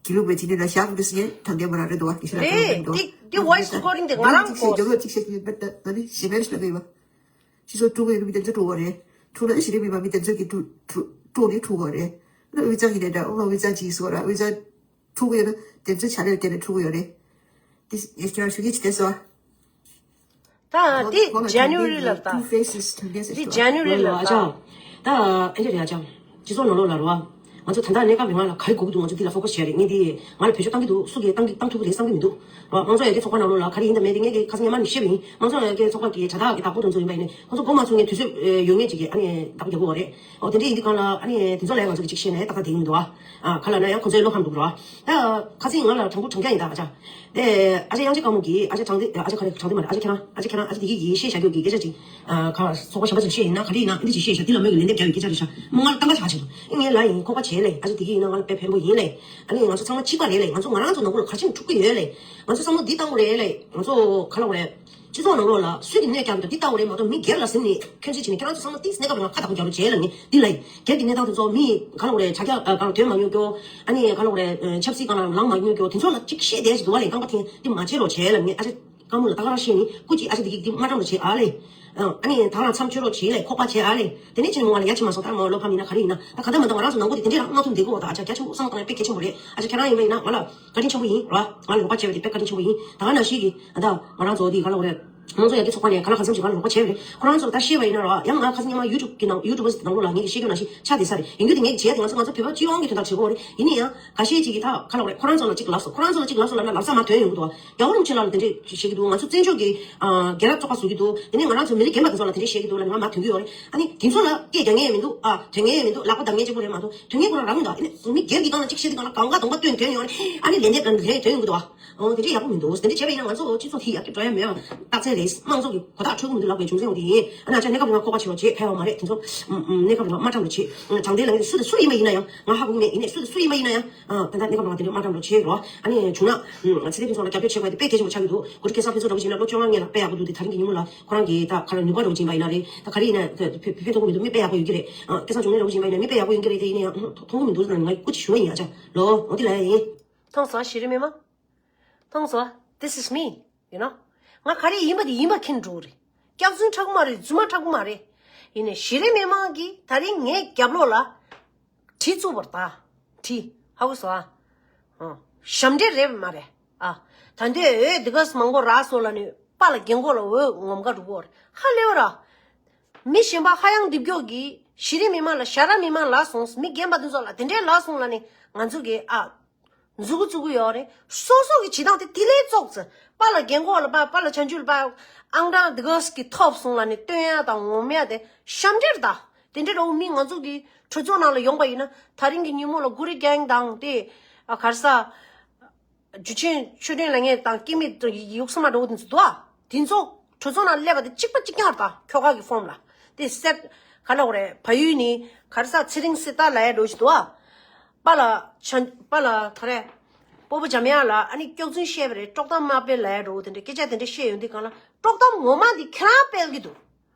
དགེ་ལུགས་པའི་སྤྱི་འཐུས་ལ་བཞག་གི་འདུག་ཟེར་ཡང་དྲང་བདེན་མ་རག་རེད་འདུག་ཨ། དགེ་བཤེས་ལྷ་མོ་ཚེ་ལ་རེད་འདུག་ཨ། དེ་དེ་voice recording དེ་ང་རང་གཅིག་བཤད་རྒྱབ་ལ་གཅིག་བཤད་ཀྱི་ཡོད་པ་ད་ཨ་ནི་ཞེ་མེར་ཤི་ལ་གི་ཡོད་པ། སྤྱི་ཚོགས་དཀྲུག་གི་ཡོད་མི་དེ་ཚོ་དཀྲུག་གོ་རེད། དཀྲུག་ན་གཞི་རིམ་མི་མང་མི་དེ་ཚོ་གི་དཀྲུག་དཀྲུག་དཀྲུག་ནི་དཀྲུག་གོ་རེད། ན་དབུས་གཙང་གི་ནས་འདྲ་ཨོ་ལོ་དབུས་གཙང་གཅིག་སོ་ར་དབུས་གཙང་དཀྲུག་གི་ཡོད་ན་དེ་ཚོ་ཕྱག་ལས་དེ་ནས་དཀྲུག་གི་ཡོད་རེད། དེ་ཡེ་ཁྱེད་རང་ཞུ་གི་ཅི་དེ་སོ། ད་དེ་January ལ་ད། Two faces དྲང་བདེན་ཟེར་དེ་ཞུ་བ། January ལ་ཨ་ད། ཅང་། ད་ཨེ་འདྲ་རེད་ཨ་ཅང་། སྤྱི་ཚོགས་ནང་ལོགས་ལ་རོ། ང་ཚོ་ད་ལྟ་གནས་སྐབས་རིང་ང་ལ་ག་རེ་དགོས་ཀྱི་འདུག་ང་ཚོ་འདི་ལ་focus བྱས་རེད་ངས་འདི། ང་ལ་བེད་སྤྱོད་བཏང་གི་འདུག་སུ་གིས་བཏང་གི་བཏང་ཐུབ་ཀྱི་རེད་བསམ་གྱི་མི་འདུག་རོ། དམངས་གཙོ་ཡར་རྒྱས་ཚོགས་པ་ནང་ལོགས་ལ་ག་རེ་ཡིན་དང་མེད་དེ་ངས་ཀྱི་ཁ་སང་སྔོན་མ་ནས་བཤད་པ་ཡིན། དམངས་གཙོ་ཡར་རྒྱས་ཚོགས་པ་གི་དྲ་ཐག་གི་བདག་པོ་དེ་ཚོ་ཡིན་པ་ཡིན་ནའི་ཁོང་ཚོ་མགོ་མ་ཚོས་ངས་དུས་ཚོད་ཡོད་ངེས་ཅིག་གི་ཨ་ནི་བདག་པོ་རྒྱག་གི་ཡོད་རེད། འོ་དེ་འདྲ་ཡིན་དུས་གང་ལ་ཨ་ནི་དེ་ཚོ་ལ་ང་ཚོ་གི་ཅིག་བཤད་ནས་ཏག་ཏག་བསྡད་ཀྱི་མི་འདུག་ཨ། ཨ་ག་ལ་ན་ཡང་ཁོང་ཚོའི་བློ་ཕམ་འདུག་རོ། ད་ཁ་སང་ང་ལ་དྲང་པོ་དྲང་རྐྱང་ཡིན་ད་ཨ་ཅག་དེ་ཨ་ཅག་དབྱངས་ཅན་དཀར་མོ་གིས་ཨ་ཅག་དྲང་བདེན་ཨ་ཅག་ག་རེ་དྲང་བདེན་མ་རེད་ཨ་ཅག་ཁྱེད་རང་ཨ་ཅག་ཁྱེད་རང་ཨ་ཅག་དེ་གིས་ཡིས་བཤད་བཞག་རྒྱུ་གི་སྐད་ཆ་ཅིག་ཨ་ཁ་ཚོགས་པ་གཞན་པ་ཚོས་བཤད་ཡིན་ན་ག་འདྲ་ཡིན་ཨ་འདི་ཅིག་བཤད་བཞག་འདི་ལ་མོས་ཀྱི་ལན་འདེབས་རྒྱག་ཡོད་སྐད་ཆ་རེད་ཤག་མོ་ང་ལ་གཏམ་ཁ་ཆག་ཆེ་འདུག་ཨེ་ངས་ལ་ཡིན་ཁོག་པ་བྱས་ལེ་ཨ་ཅག་དེ་གིས་ཡིན་ན་ང་ལ་དཔེ་ཕན་པོ་ཡིན་ལེ། ཨ་ནི་ང་ཚོ་ཚང་མ་གཅིག་པ་རེད་ལེ། ང་ཚོ་ཚང་མ་འདི་བཏང་དགོས་རེད་ལེ། ང་ཚོ་ག་ལ་དགོས་རེད། སྤྱི་ཚོགས་ནང་ལོགས་ལ་སུས་ཀྱི་གནོད་བསྐྱལ་གི་འདུག་འདི་ལྟ་བུ་རེད་མ་གཏོགས་མི་སྒེར་ལ་ཟིན་ནས་ཁྱོད་ཚོས་བྱས་ནས་ཁྱེད་རང་ཚོ་ཚང་མ་ཏིས་གནས་སྐབས་རིང་ཁ་བདག་པོ་རྒྱག་རོགས་བྱས་ལབ་ནས་འདི་ལ་ཡིན། སྒེར་གྱི་གནས་སྟངས་དེ་ཚོ་མི་ག་ལ་དགོས་རེད་ཆ་རྐྱང་ག་ལ་དོན་མ་ཉོ་རྒྱོ། ཨ་ནི་ག་ལ་དགོས་རེད་ཆབ་སྲིད་སྒང་ལ་ལངས་མ་ཉོ་རྒྱོ་དེ་ཚོ་ལ་གཅིག་བཤད་བསྡད་ཅིག་འདུག་བ་ལས་རྐང་པ་འཐེན་འདི་མ་བྱེད་རོགས་བྱས་ལབ་ནས་ཨ་ཅེ་དཀར་མོ་ལ་ད་ག་རང་བཤད་ནི་སྐུ་མཁྱེན་ཨ་ཅེ་འདི་གིས་འདི་མ་བཀྲམ་རོགས་བྱས་ཨ་ལེ། ཨ་ནི་ད་རང་མཚམས་ཆོད་རོགས་བྱས་ལེ་ཁོག་པ་བྱས་ཨ་ལེ། དེ་ནས་ཅི་ནས་མོ་ང་ལ་ཡ་ཆི་མ་སོང་ད་མོ་བློ་ཕམ་ཡིན་ན་ག་རེ་ཡིན་ན་ད་ག་ད་མ་ད་ང་རང་ཚོ་ནང་པོ་དེ་དེ་འདྲས་རང་མ་ཐུབ་འདི་གོ་ད་ཨ་ཅག་རྒྱ་ཆེན་པོ་བསམ་བཏང་ཡ་དཔེ་གལ་ཆེན་པོ་རེད། ཨ་ཅག་ཁྱེད་རང་ཡིན་པ་ཡིན་ན་ང་ལ་བཀའ་དྲིན་ཆེན་པོ་ཡིན་ར། ང་ལ་རོགས་པ་བྱས་པ་དེ་དཔེ་བཀའ་དྲིན་ཆེན་པོ་ཡིན། ད་ག་ནང་བཞིན་གྱི་ད་ང་རང་ཚོ་དེ་ག་ལ་འོ་རེད། དམངས་གཙོ་ཡར་རྒྱས་ཚོགས་པ་ནས་ག་ལ་གང་འཚམ་ཞིག་ང་ལ་རོགས་པ་བྱས་པ་རེད། ཁོ་རང་ཚོར་ད་བཤད་པ་ཡིན་ན་ར་ཡང་ང་ཁ་སང་ཉི་མ་ཡུ་ཊུབ་ཀྱི་ནང་ཡུ་ཊུབ་བར་སི་ནང་ལོགས་ལ་ངས་ཀྱི་བཤད་རྒྱུ་ནང་བཞིན་ཆགས་བསྡད་ས་རེད། ཡིན་རྒྱུ་དེ་ངས་ཀྱི་བྱས་ཏེ་ང་ཚོ་ང་ཚོ་བོད་པ་སྤྱི་ཡོངས་ཀྱི་དོན་དག་བྱེད་དགོས་རེད། ཡིན་ན་ཡང་ཁ་ཤས་ཅིག་གིས་ད་ག་ལ་འོ་རེད། ཁོ་རང་ཚོ་ལ་གཅིག་ལབ་སོང་། ཁོ་རང་ཚོ་ལ་གཅིག་ལབ་སོང་ལབ་ན་ལབ་ས་མ་ཐོན་ཡོང་གི་འདུག་བ། རྒྱལ་བ་རིན་པོ་ཆེ་ལགས་ལ་དེ་འདྲས་བཤད་ཀྱི་འདུག་ང་ཚོ་བཙན་བྱོལ་གྱི་ཨ་རྒན་ལགས་ཚོགས་པ་བཟོ་གི་འདུག་དེ་ནས་ང་རང་ཚོ་མི་རིགས་རྒན་པ་དེ་ཚོ་ལ་དེ་འདྲས་བཤད་ཀྱི་འདུག་ལབ་ནས་ང་མ་ཐོན་གྱི་ཡོད་རེད། ཨ་ནི་དེ་ཚོ་ལ་སྐད་རྒྱག་མཁན་ཡང་མི་འདུག་ཨ་ཐོན་མཁན་ཡང་མི་འདུག་ལག་པ་བརྡབ་མཁན་གཅིག་པོ་རེད་མ་གཏོགས་ཐོན་མཁན་ཁོ་རང་རང་འདུག་ཨ་ནི་མི་སྒེར་གྱི་སྒང་ལ་གཅིག་བཤད་དུས་སྒང་ལ་གང་ག་གདོང་པ་སྟོན་ཐོན་ཡོང་ནས་ཨ་ནི་ལན་འདེབས་གང་ལན་ཐོན་ཡོང་གི་འདུག་ཨ་འོ་དེ་འདྲས་ཡག་པོ་མི་འདུག་དེ་འདྲས་བྱས་པ་ཡིན་ན་ང་ཚོ་སྤྱི་ཚོགས་དེ་ཡར་རྒྱས་འགྲོ་ཡ་མེད་པ་རྟགས་མཚན་རེད། དམངས་གཙོ་གི་གོ་རྟོགས་འཕྲོད་ཀྱི་མི་འདུག་ལབ་པའི་རྒྱུ་མཚན་འོ་དེ་ཡིན། ཨ་ནི་ཨ་ཅག་གནས་སྐབས་རིང་ལ་ཁོག་པ་བྱེད་རོགས་བྱེད་ཕལ་བ་མ་རེད། དེ་ཚོ་གནས་སྐབས་རིང་ལ་མ་བཀྲམ་རོགས་བྱེད། དྲང་བདེན་ལ་ངས་སུ་དང་སུ་ཡིན་པ་ཡིན་ན་ཡང་ང་ཧ་གོ་གི་མེད། ཡིན་ནའི་སུ་དང་སུ་ཡིན་པ་ཡིན་ན་ཡང་། ཨ་ད་ལྟ་གནས་སྐབས་རང་དེ་འདྲ་མ་བཀྲམ་རོགས་བྱེད་རོགས། ཨ་ནི་བྱུང་ན། ཨ་ཚེ་བརྟན་ཕུན་ཚོགས་ལ་རྒྱབ་སྐྱོར་བྱེད་དགོས་དེ་དཔེ་གལ་ཆེན་པོ་ཆགས་ཀྱི་འདུག་གོ་སྒྲིག་སྐལ་བཟང་ཕུན་ཚོགས་འདྲ་བོ་ཞིག་ཡིན་ན་ལོ་བཅོ་ལྔ་སྔོན་ལ་དཔེ་ཡག་པོ་འདུག་དེ་དེ་རིང་གི་ཉིན་མོ་ལ་ཁོ་རང་གིས་ད་ག་ལ་ནུས་པ་འདྲ་བོ་ཅིག་ཡིན་པ་ཡིན་ན་རེད། ད་ག་རེ་ཡིན་ན་ད་ཕན་ཕན་ཐོགས་ཀྱི་མི་འདུག་མི་དཔེ་ཡག་པོ་ཡོད་ཀྱི་རེད། ཨ་སྐལ་བཟང་འབྱུང་གནས་འདྲ་བོ་ཞིག་ཡིན་པ་ཡིན་ན་མི་དཔེ་ཡག་པོ་ཡོད་ཀྱི་རེད། དེ་ཡིན་ན་ཡང་མཐོང་གི་མི་འདུག་ཟེར་ན་ང་སྐུ་མཁྱེན་ཞུ་བ་ཡིན། ཨ་ཅག་ལོ་འོ་དེ་ལ་ཡིན། མཐོང་སོང་། This is me. You know? ང་ག་རེ་ཡིན་པ་དེ་ཡིན་པ་མཁྱེན་འགྲོ་གི་རེད། སྐྱག་རྫུན་ཁྲག་མ་རེད། རྫུན་མ་ཁྲག་མ་རེད། ཡིན་ནའི་གཞི་རིམ་མི་མང་གིས་ད་རིང་ངའི་རྒྱབ་ལོགས་ལ་གྲི་བཙུགས་པར་ད། གྲི། ཧ་གོ་སོང་ཨ། ཨ། ཞབས་འདྲེན་རེད་མ་རེད། ཨ། ད་འདོད་འོས་འདི་ག་མང་པོ་རག་སོང་ལ་ནི་པཱ་ལགས་རྒན་གོག་ལ་འོས་ངོམ་ག་འགྲོ་གོ་རེད། ཧ་ལས་པ་ར། མི་གཞན་པ་ཧ་ཡང་རྡིབ་སྐྱོག་གིས་གཞི་རིམ་མི་མང་ལ་ཞྭ་ར་མི་མང་ལ་སོང་། མི་རྒན་པ་འདི་ཚོ་ལ་དེ་འདྲའི་ལ་སོང་ལ་ནི་ང་ཚོ་གི་ཨ། མཛུ་གུ་བཙུགས་ཀྱི་ཡོད་རེད། སོ་སོ་གི་བྱེད་སྟངས་དེ་དེ་ལས་བཙོག་ཙེ། པཱ་ལགས་རྒན་གོག་ལ་པཱ་པཱ་ལགས་བྱང་ཆུབ་ལ་པཱ་ཨང་གྲངས་འདི་ག་གི་ཐོབ་སོང་ལ་ནི་སྟོན་ཡ་དང་ངོམ་ཡ་དེ་ཞབས་འདྲེན་ད། དེ་འདྲ་འདྲ་བོ་མི་ང་ཚོ་གི་གྲོས་ཚོགས་ནང་ལ་ཡོང་པ་ཡིན་ན་ད་རིང་གི་ཉིན་མོ་ལ་གུ་རི་གེང་དང་དེ་ཨ་ག་རེ་ཟ། འཇུ་ཆེན་ཆོས་སྒྲོན་ལ་ངས་དང་སྐྱེ་མེད་ཡུགས་ས་མ་འགྲོ་འདི་ཚོ་འདུག་ཨ། དེ་ཚོ་གྲོས་ཚོགས་ནང་སླེབས་པ་དེ་གཅིག་པ་གཅིག་རྐྱང་རེད་ད། ཁྱོ་ག་གི་ཕོམ་ལ་དེ་སེར་ག་ལ་འོ་རེད། བལ་ཡུལ་ནི་ག་རེ་ཟ་ཚེ་རིང་སྲི་ཐར་ལབ་ཡ་འགྲོ་ཞིག་འདུག་ཨ། པཱ་ལགས་ཆ་པཱ་ལགས་ད་རེད། སྤོ་བོ་འཇམ་དབྱངས་ལགས་ཨ་ནི་སྐྱག་རྫུན་བཤད་པ་རེད། དཀྲོག་གཏམ་མ་སྤེལ་ལབ་ཡ་འགྲོ་དེ་འདྲ་སྐད་ཆ་དེ་འདྲ་བཤད་ཡོང་དུས་གང་ལ་དཀྲོག་གཏམ་ངོ་མ་དེ་ཁྱེད་རང་སྤེལ་གི་འདུག་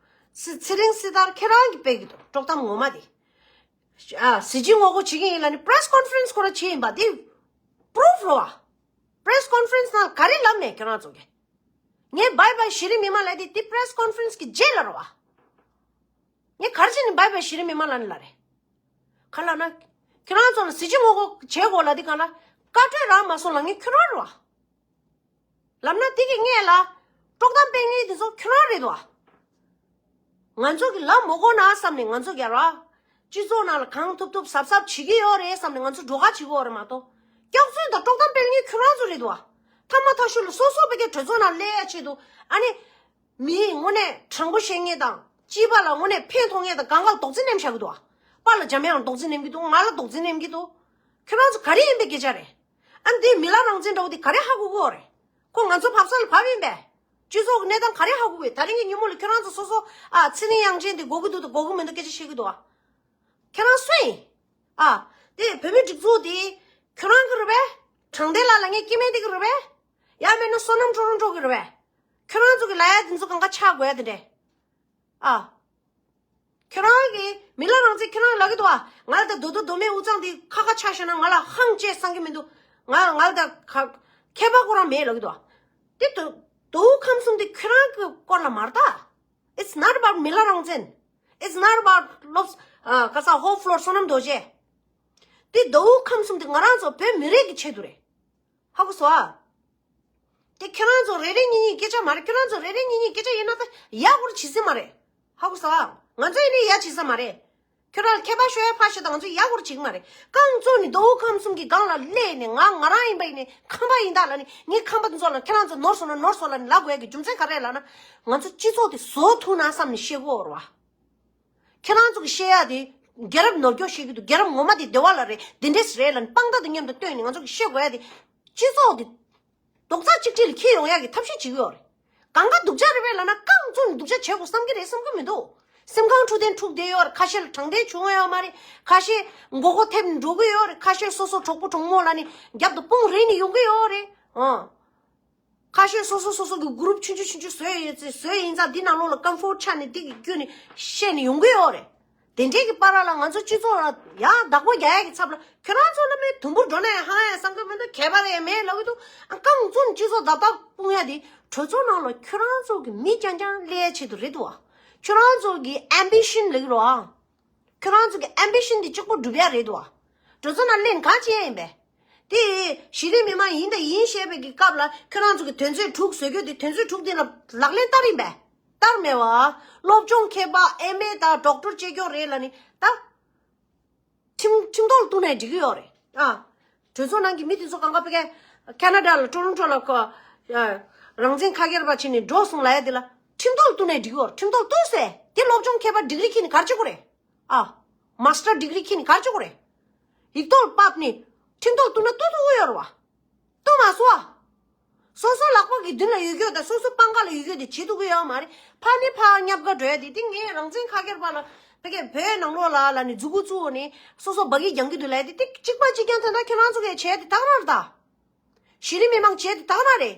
ཚེ་ཚེ་རིང་སྲི་ཐར་ཁྱེད་རང་གིས་སྤེལ་གི་འདུག་དཀྲོག་གཏམ་ངོ་མ་དེ། ཨ་གཟི་བརྗིད་ངོ་རྒོལ་བྱེད་ཀྱི་ཡིན་ལབ་ནི་པེ་རེ་སི་ཀོན་ཕ་རེན་སི་ཁོ་རང་བྱས་ཡིན་པ་དེ་པུ་རུབ་རོ་བ། པེ་རེ་སི་ཀོན་ཕ་རེན་སི་ནང་ག་རེ་ལབ་མེད་ཁྱེད་རང་ཚོ་གིས། ངས་བྷའི་བྷའི་གཞི་རིམ་མི་མང་ལབ་དེ་དེ་པེ་རེ་སི་ཀོན་ཕ་རེན་སི་གི་རྗེས་ལ་རོ་བ། ངས་ག་རེ་བྱས་ནས་བྷའི་བྷའི་གཞི་རིམ་མི་མང་ལབ་ནི་ལབ་རེད། ག་ལབ་ན། ཁྱེད་རང་ཚོ་ལ་གཟི་བརྗིད་ངོ་རྒོལ་བྱེད་དགོས་ལབ་དེ་ག་ལ་བཀའ་འཁྲོལ་རག་མ་སོང་ལབ་མཁན་ཁྱོད་རང་རེད་བ། ལབ་ན་དེ་གི་སྔས་ལ་དཀྲོག་གཏམ་སྤེལ་མཁན་དེ་ཚོ་ཁྱོད་རང་རེད་བ། ང་ཚོ་གི་ལབ་མ་དགོས་ན་བསམ་ནས་ང་ཚོ་ག་ར་ སྤྱི་ཚོགས་ནང་ལ་གང་ཐུབ་ཐུབ་གཟབ་གཟབ་བྱེད་ཀྱི་ཡོད་རེད་བསམ་ནས་ང་ཚོ་སྒྲོག་ཁ་བྱེད་ཀྱི་ཡོད་རེད་མ་གཏོགས། སྐྱག་རྫུན་དང་དཀྲོག་གཏམ་སྤེལ་མཁན་ཁྱོད་རང་ཚོ་རེད་འདུག་བ། ཐ་མ་ཐག་ཤུལ་ལ་སོ་སོ་བོད་སྐད་གྲོས་ཚོགས་ནང་སླེབས་ཡ་ཆེད་དུ། ཨ་ནི། མིའི་དངོས་གནས་དྲང་པོ་བཤད་མཁན་དང་། སྤྱི་པ་ལ་དངོས་གནས་ཕན་ཐོགས་མཁན་དང་སྒང་ག་ལ་རྡོག་རྫིས་ནེམ་བཞག་གི་འདུག་བ། པཱ་ལགས་འཇམ་དབྱངས་ལ་རྡོག་རྫིས་ནེམ་གྱི་འདུག་ང་ལ་རྡོག་རྫིས་ནེམ་གྱི་འདུག་ཁྱོད་རང་ཚོ་ག་རེ་ཡིན་པའི་སྐད་ཆ་རེད། ཨ་ནི་དེ་མི་ལ་རང་བཙན་འདྲ་བོ་དེ་ག་རེ་ཧ་གོ་གི་ཡོད་རེད། ཁོ་ང་ཚོ་བབ་ས་ལ་བབས་ཡིན་པས། སྤྱི་ཚོགས་ཀྱི་གནས་སྟངས་ག་རེ་ཧ་གོ་གི་ཡོད། ད་རིང་གི་ཉིན་མོ་ལ་ཁྱོད་རང་ཚོ་སོ་སོ་ཨ་ཚེ་རིང་དབྱངས་ཅན་དེ་དགོས་ཀྱི་འདུག་དང་དགོས་ཀྱི་མི་འདུག་སྐད་ཆ་བཤད་ཀྱི་འདུག་ཨ། ཁྱོད་རང་སུ་ཡིན། ཨ། དེ་བོད་མི་སྒྲིག་འཛུགས་དེ་ཁྱོད་རང་གི་རེད་པས། དྲང་བདེན་ལགས་ལ་ངས་སྐྱེ་དམན་དེ་གི་རེད་པས། ཡང་མིན་ན་བསོད་ནམས་ཊོ་རོན་ཊོ་གི་རེད་པས། ཁྱོད་རང་ཚོ་གི་ལ་ཡ་དེ་ཚོ་གང་ག་ཆགས་དགོས་ཡ་དེ་འདྲས། ཨ། ཁྱོད་རང་གི་མི་ལ་རང་བཙན་ཁྱོད་རང་ལབ་ཀྱི་འདུག་ཨ། ང་ལ་ད་རྡོ་རྡོ་རྡོ་མའི་དབུ་གཙང་དེ་ཁ་ཁ་ཆགས་ཤོར་ན་ང་ལ་ཧང་ཅེས་བསམ་གྱི་མི་འདུག་ང་ང་ལ་ད་ཁ་ཁྱད་པར་ཁོ་རང་མེད་ལབ་ཀྱི་འདུག་ཨ། དེ་དོ་དོ་ཁམས་གསུམ་དེ་ཁྱོད་རང་གི་སྐོར་ལ་མ་རེད་ད། It's not about མི་ལ་རང་བཙན། It's not about ལོབས་ཨ་ག་ས་ཧོབ་ཕློར་བསོད་ནམས་རྡོ་རྗེ། དེ་དོ་ཁམས་གསུམ་དེ་ང་རང་ཚོ་བོད་མི་རིགས་ཀྱི་ཆེད་དུ་རེད། ཧ་གོ་སོང་ཨ། དེ་ཁྱེད་རང་ཚོ་རེ་རེ་གཉིས་གཉིས་སྐད་ཆ་མ་རེད། ཁྱེད་རང་ཚོ་རེ་རེ་གཉིས་གཉིས་སྐད་ཆ་ཡིན་ན་ད་ཡག་པོ་བྱེད་སྲིད་མ་རེད། ཧ་གོ་སོང་ཨ། ང་ཚོ་ཡིན་ནའི་ཡག་བྱེད་ས་མ་རེད། ཁྱོད་རང་ལ་ཁྱད་པར་ཤོར་ཡ་ཕར་བཞག་ད་ང་ཚོ་ཡག་པོ་བྱེད་ཀྱི་མ་རེད། རྐང་བཙུགས་ནས་མདོ་དབུས་ཁམས་གསུམ་གྱི་སྒང་ལ་སླེབས་ནས་ང་ང་རང་ཡིན་པ་ཡིན་ནས་ཁམས་པ་ཡིན་ད་ལབ་ནས་ངའི་ཁམས་པ་དེ་ཚོ་ལ་ཁྱེད་རང་ཚོ་ནོར་སོང་ན་ནོར་སོང་ལབ་ནས་ལབ་དགོས་ཡ་གི་རྒྱུ་མཚན་ག་རེ་ལབ་ན། ང་ཚོ་སྤྱི་ཚོགས་དེ་བཟོ་ཐུབ་ན་བསམ་ནས་བཤད་དགོས་རེད་བ། ཁྱེད་རང་ཚོ་གི་བཤད་ཡ་དེ་རྒྱལ་རབས་ནོར་སྐྱོག་བཤད་ཀྱི་འདུག་རྒྱལ་རབས་ངོ་མ་དེ་བདེ་བ་ལ་རེད། དེ་འདྲས་རེད་ལབ་ནས་དཔང་རྟགས་དང་མཉམ་དུ་བཏོན་ནས་ང་ཚོ་གི་བཤད་དགོས་ཡ་དེ། སྤྱི་ཚོགས་དེ་རྡོག་རྩ་གཅིག་སྒྲིལ་ལ་འཁྱེར་ཡོང་ཡ་གི་ཐབས་ཤེས་བྱེད་ཀྱི་ཡོད་རེད། གང་ག་སྡུག་ཅག་རེད་པས་ལབ་ན་རྐང་བཙུགས་ནས་སྡུག་ཅག་བྱེད་དགོས་བསམ་གྱི་རེད་བསམ་གྱི་མི་འདུག་སེམས་ཁམས་འཁྲུག་དེ་འཁྲུག་བསྡད་ཡོད་རེད། ཁ་ཤས་ལ་དྲང་བདེན་བྱུང་ཡོད་མ་རེད། ཁ་ཤས་མགོ་སྐོར་ཐེབས་ནས་འགྲོ་གི་ཡོད་རེད། ཁ་ཤས་སོ་སོ་གྲོགས་པོ་གྲོགས་མོ་ལབ་ནས་རྒྱབ་ཏུ་དཔུང་རེག་ནས་ཡོང་གི་ཡོད་རེད། ཨང་། ཁ་ཤས་སོ་སོ་སོ་སོ་གི་གུ་རུབ་ཆུང་ཆུང་ཆུང་ཆུང་བཟོས་ཡོད་ཚེ་བཟོས་ཡིན་ཙང་འདི་ནང་ལོགས་ལ་ཀམ་ཕོར་ཆགས་ནས་འདི་གི་བརྒྱུད་ནས་བཤད་ནས་ཡོང་གི་ཡོད་རེད། དེ་འདྲའི་གི་བར་ལ་ང་ཚོ་སྤྱི་ཚོགས་ལ་ཡང་བདག་པོ་རྒྱག་ཡ་གི་ཚབ་ལ་ཁྱོད་རང་ཚོ་ལ་མེད་དུམ་བུར་འགྲོ་ན་ཡང་ཧང་ཡ་བསམ་གི་མི་འདུག་ཁྱད་པར་ཡང་མེད་ལབ་གི་འདུག་ཨ་རྐང་བཙུགས་ནས་སྤྱི་ཚོགས་བརྡབ་བརྡབ་སྤུངས་ཡ་དེ་གྲོས་ཚོགས་ནང་ལ་ཁྱོད་རང་ཚོ་གི་མི་རྐྱང་རྐྱང་སླེབས་ཡ་ཆེད་དུ་རེད་འདུག་བ། ཁྱོད་རང་ཚོ་གི་ཨེམ་བི་ཤན་ལབ་གི་རེད་བ། ཁྱོད་རང་ཚོ་གི་ཨེམ་བི་ཤན་འདི་གཅིག་པོ་སྒྲུབ་ཡ་རེད་དོ། གྲོས་ཚོགས་ནང་སླེབས་ནས་གང་བྱེད་ཡ་ཡིན་པས། དེ་གཞི་རིམ་མི་མང་ཡིན་དང་ཡིན་ཞེས་པའི་གི་སྐབས་ལ་ཁྱོད་རང་ཚོ་གི་དོན་ཚན་དྲུག་བཟོ་རྒྱུ་དེ་དོན་ཚན་དྲུག་དེ་ལ་ལག་ལེན་བསྟར་ཡིན་པས། བསྟར་མེད་བ། སློབ་སྦྱོང་མཁས་པ་ཨེམ་ཨེ་དང་ཌོག་ཊར་བྱེད་རྒྱུ་རེད་ལབ་ནི་ད། ཁྲིམས་ཁྲིམས་ཐོག་ལ་གཏུགས་ནས་འགྲིག་གི་ཡོད་རེད་ཨ། གྲོས་ཚོགས་ནང་གི་མི་དེ་ཚོ་གང་ག་ཕ་གི་ཁེ་ན་ཌ་ལ་ཊོ་རོན་ཊོ་ལ་ཁོ་རང་བཙན་ཁ་སྒེར་པ་བྱས་ནས་འགྲོ་སོང་ལབ་ཡ་དེ་ལ་ཁྲིམས་ཐོག་ལ་གཏུགས་ནས་འགྲིག་གི་ཡོད་རེད། ཁྲིམས་ཐོག་ལ་གཏུགས་སེ་དེ་སློབ་སྦྱོང་མཁས་པ་ཌིག་རི་ཁྱེར་ནས་ག་རེ་བྱེད་དགོས་རེད་ཨ། མ་སི་ཊར་ཌིག་རི་ཁྱེར་ནས་ག་རེ་བྱེད་དགོས་རེད། ཡིག་ཐོག་ལ་ཕབ་ནས་ཁྲིམས་ཐོག་ལ་གཏུགས་ན་གཏུགས་ཐུབ་ཀྱི་ཡོད་རེད་བ། གཏུགས་མ་སོང་ཨ། སོ་སོ་ལག་པ་གི་མདུན་ལ་ཡོད་རྒྱུ་དང་སོ་སོ་པང་ཁ་ལ་ཡོད་རྒྱུ་དེ་བྱེད་ཐུབ་ཀྱི་ཡོད་མ་རེད། ཕར་ནས་ཕར་ཉབ་དགའ་འགྲོ་ཡ་དེ་དེ་ངས་རང་བཙན་ཁ་སྒེར་པ་ལ་ཕ་གིའི་བོད་ནང་ལོགས་ལ་ལ་ནི་མཛུ་གུ་བཙུགས་ནས་སོ་སོ་སྦ་གི་རྒྱང་གི་འདུག་ལབ་ཡ་དེ་དེ་གཅིག་པ་གཅིག་རྐྱང་དེ་འདྲ་ཁྱོད་རང་ཚོ་གིས་བྱས་དེ་དག་ར་རེད་ད། གཞི་རིམ་མི་མང་བྱས་དེ་དག་ར་རེད།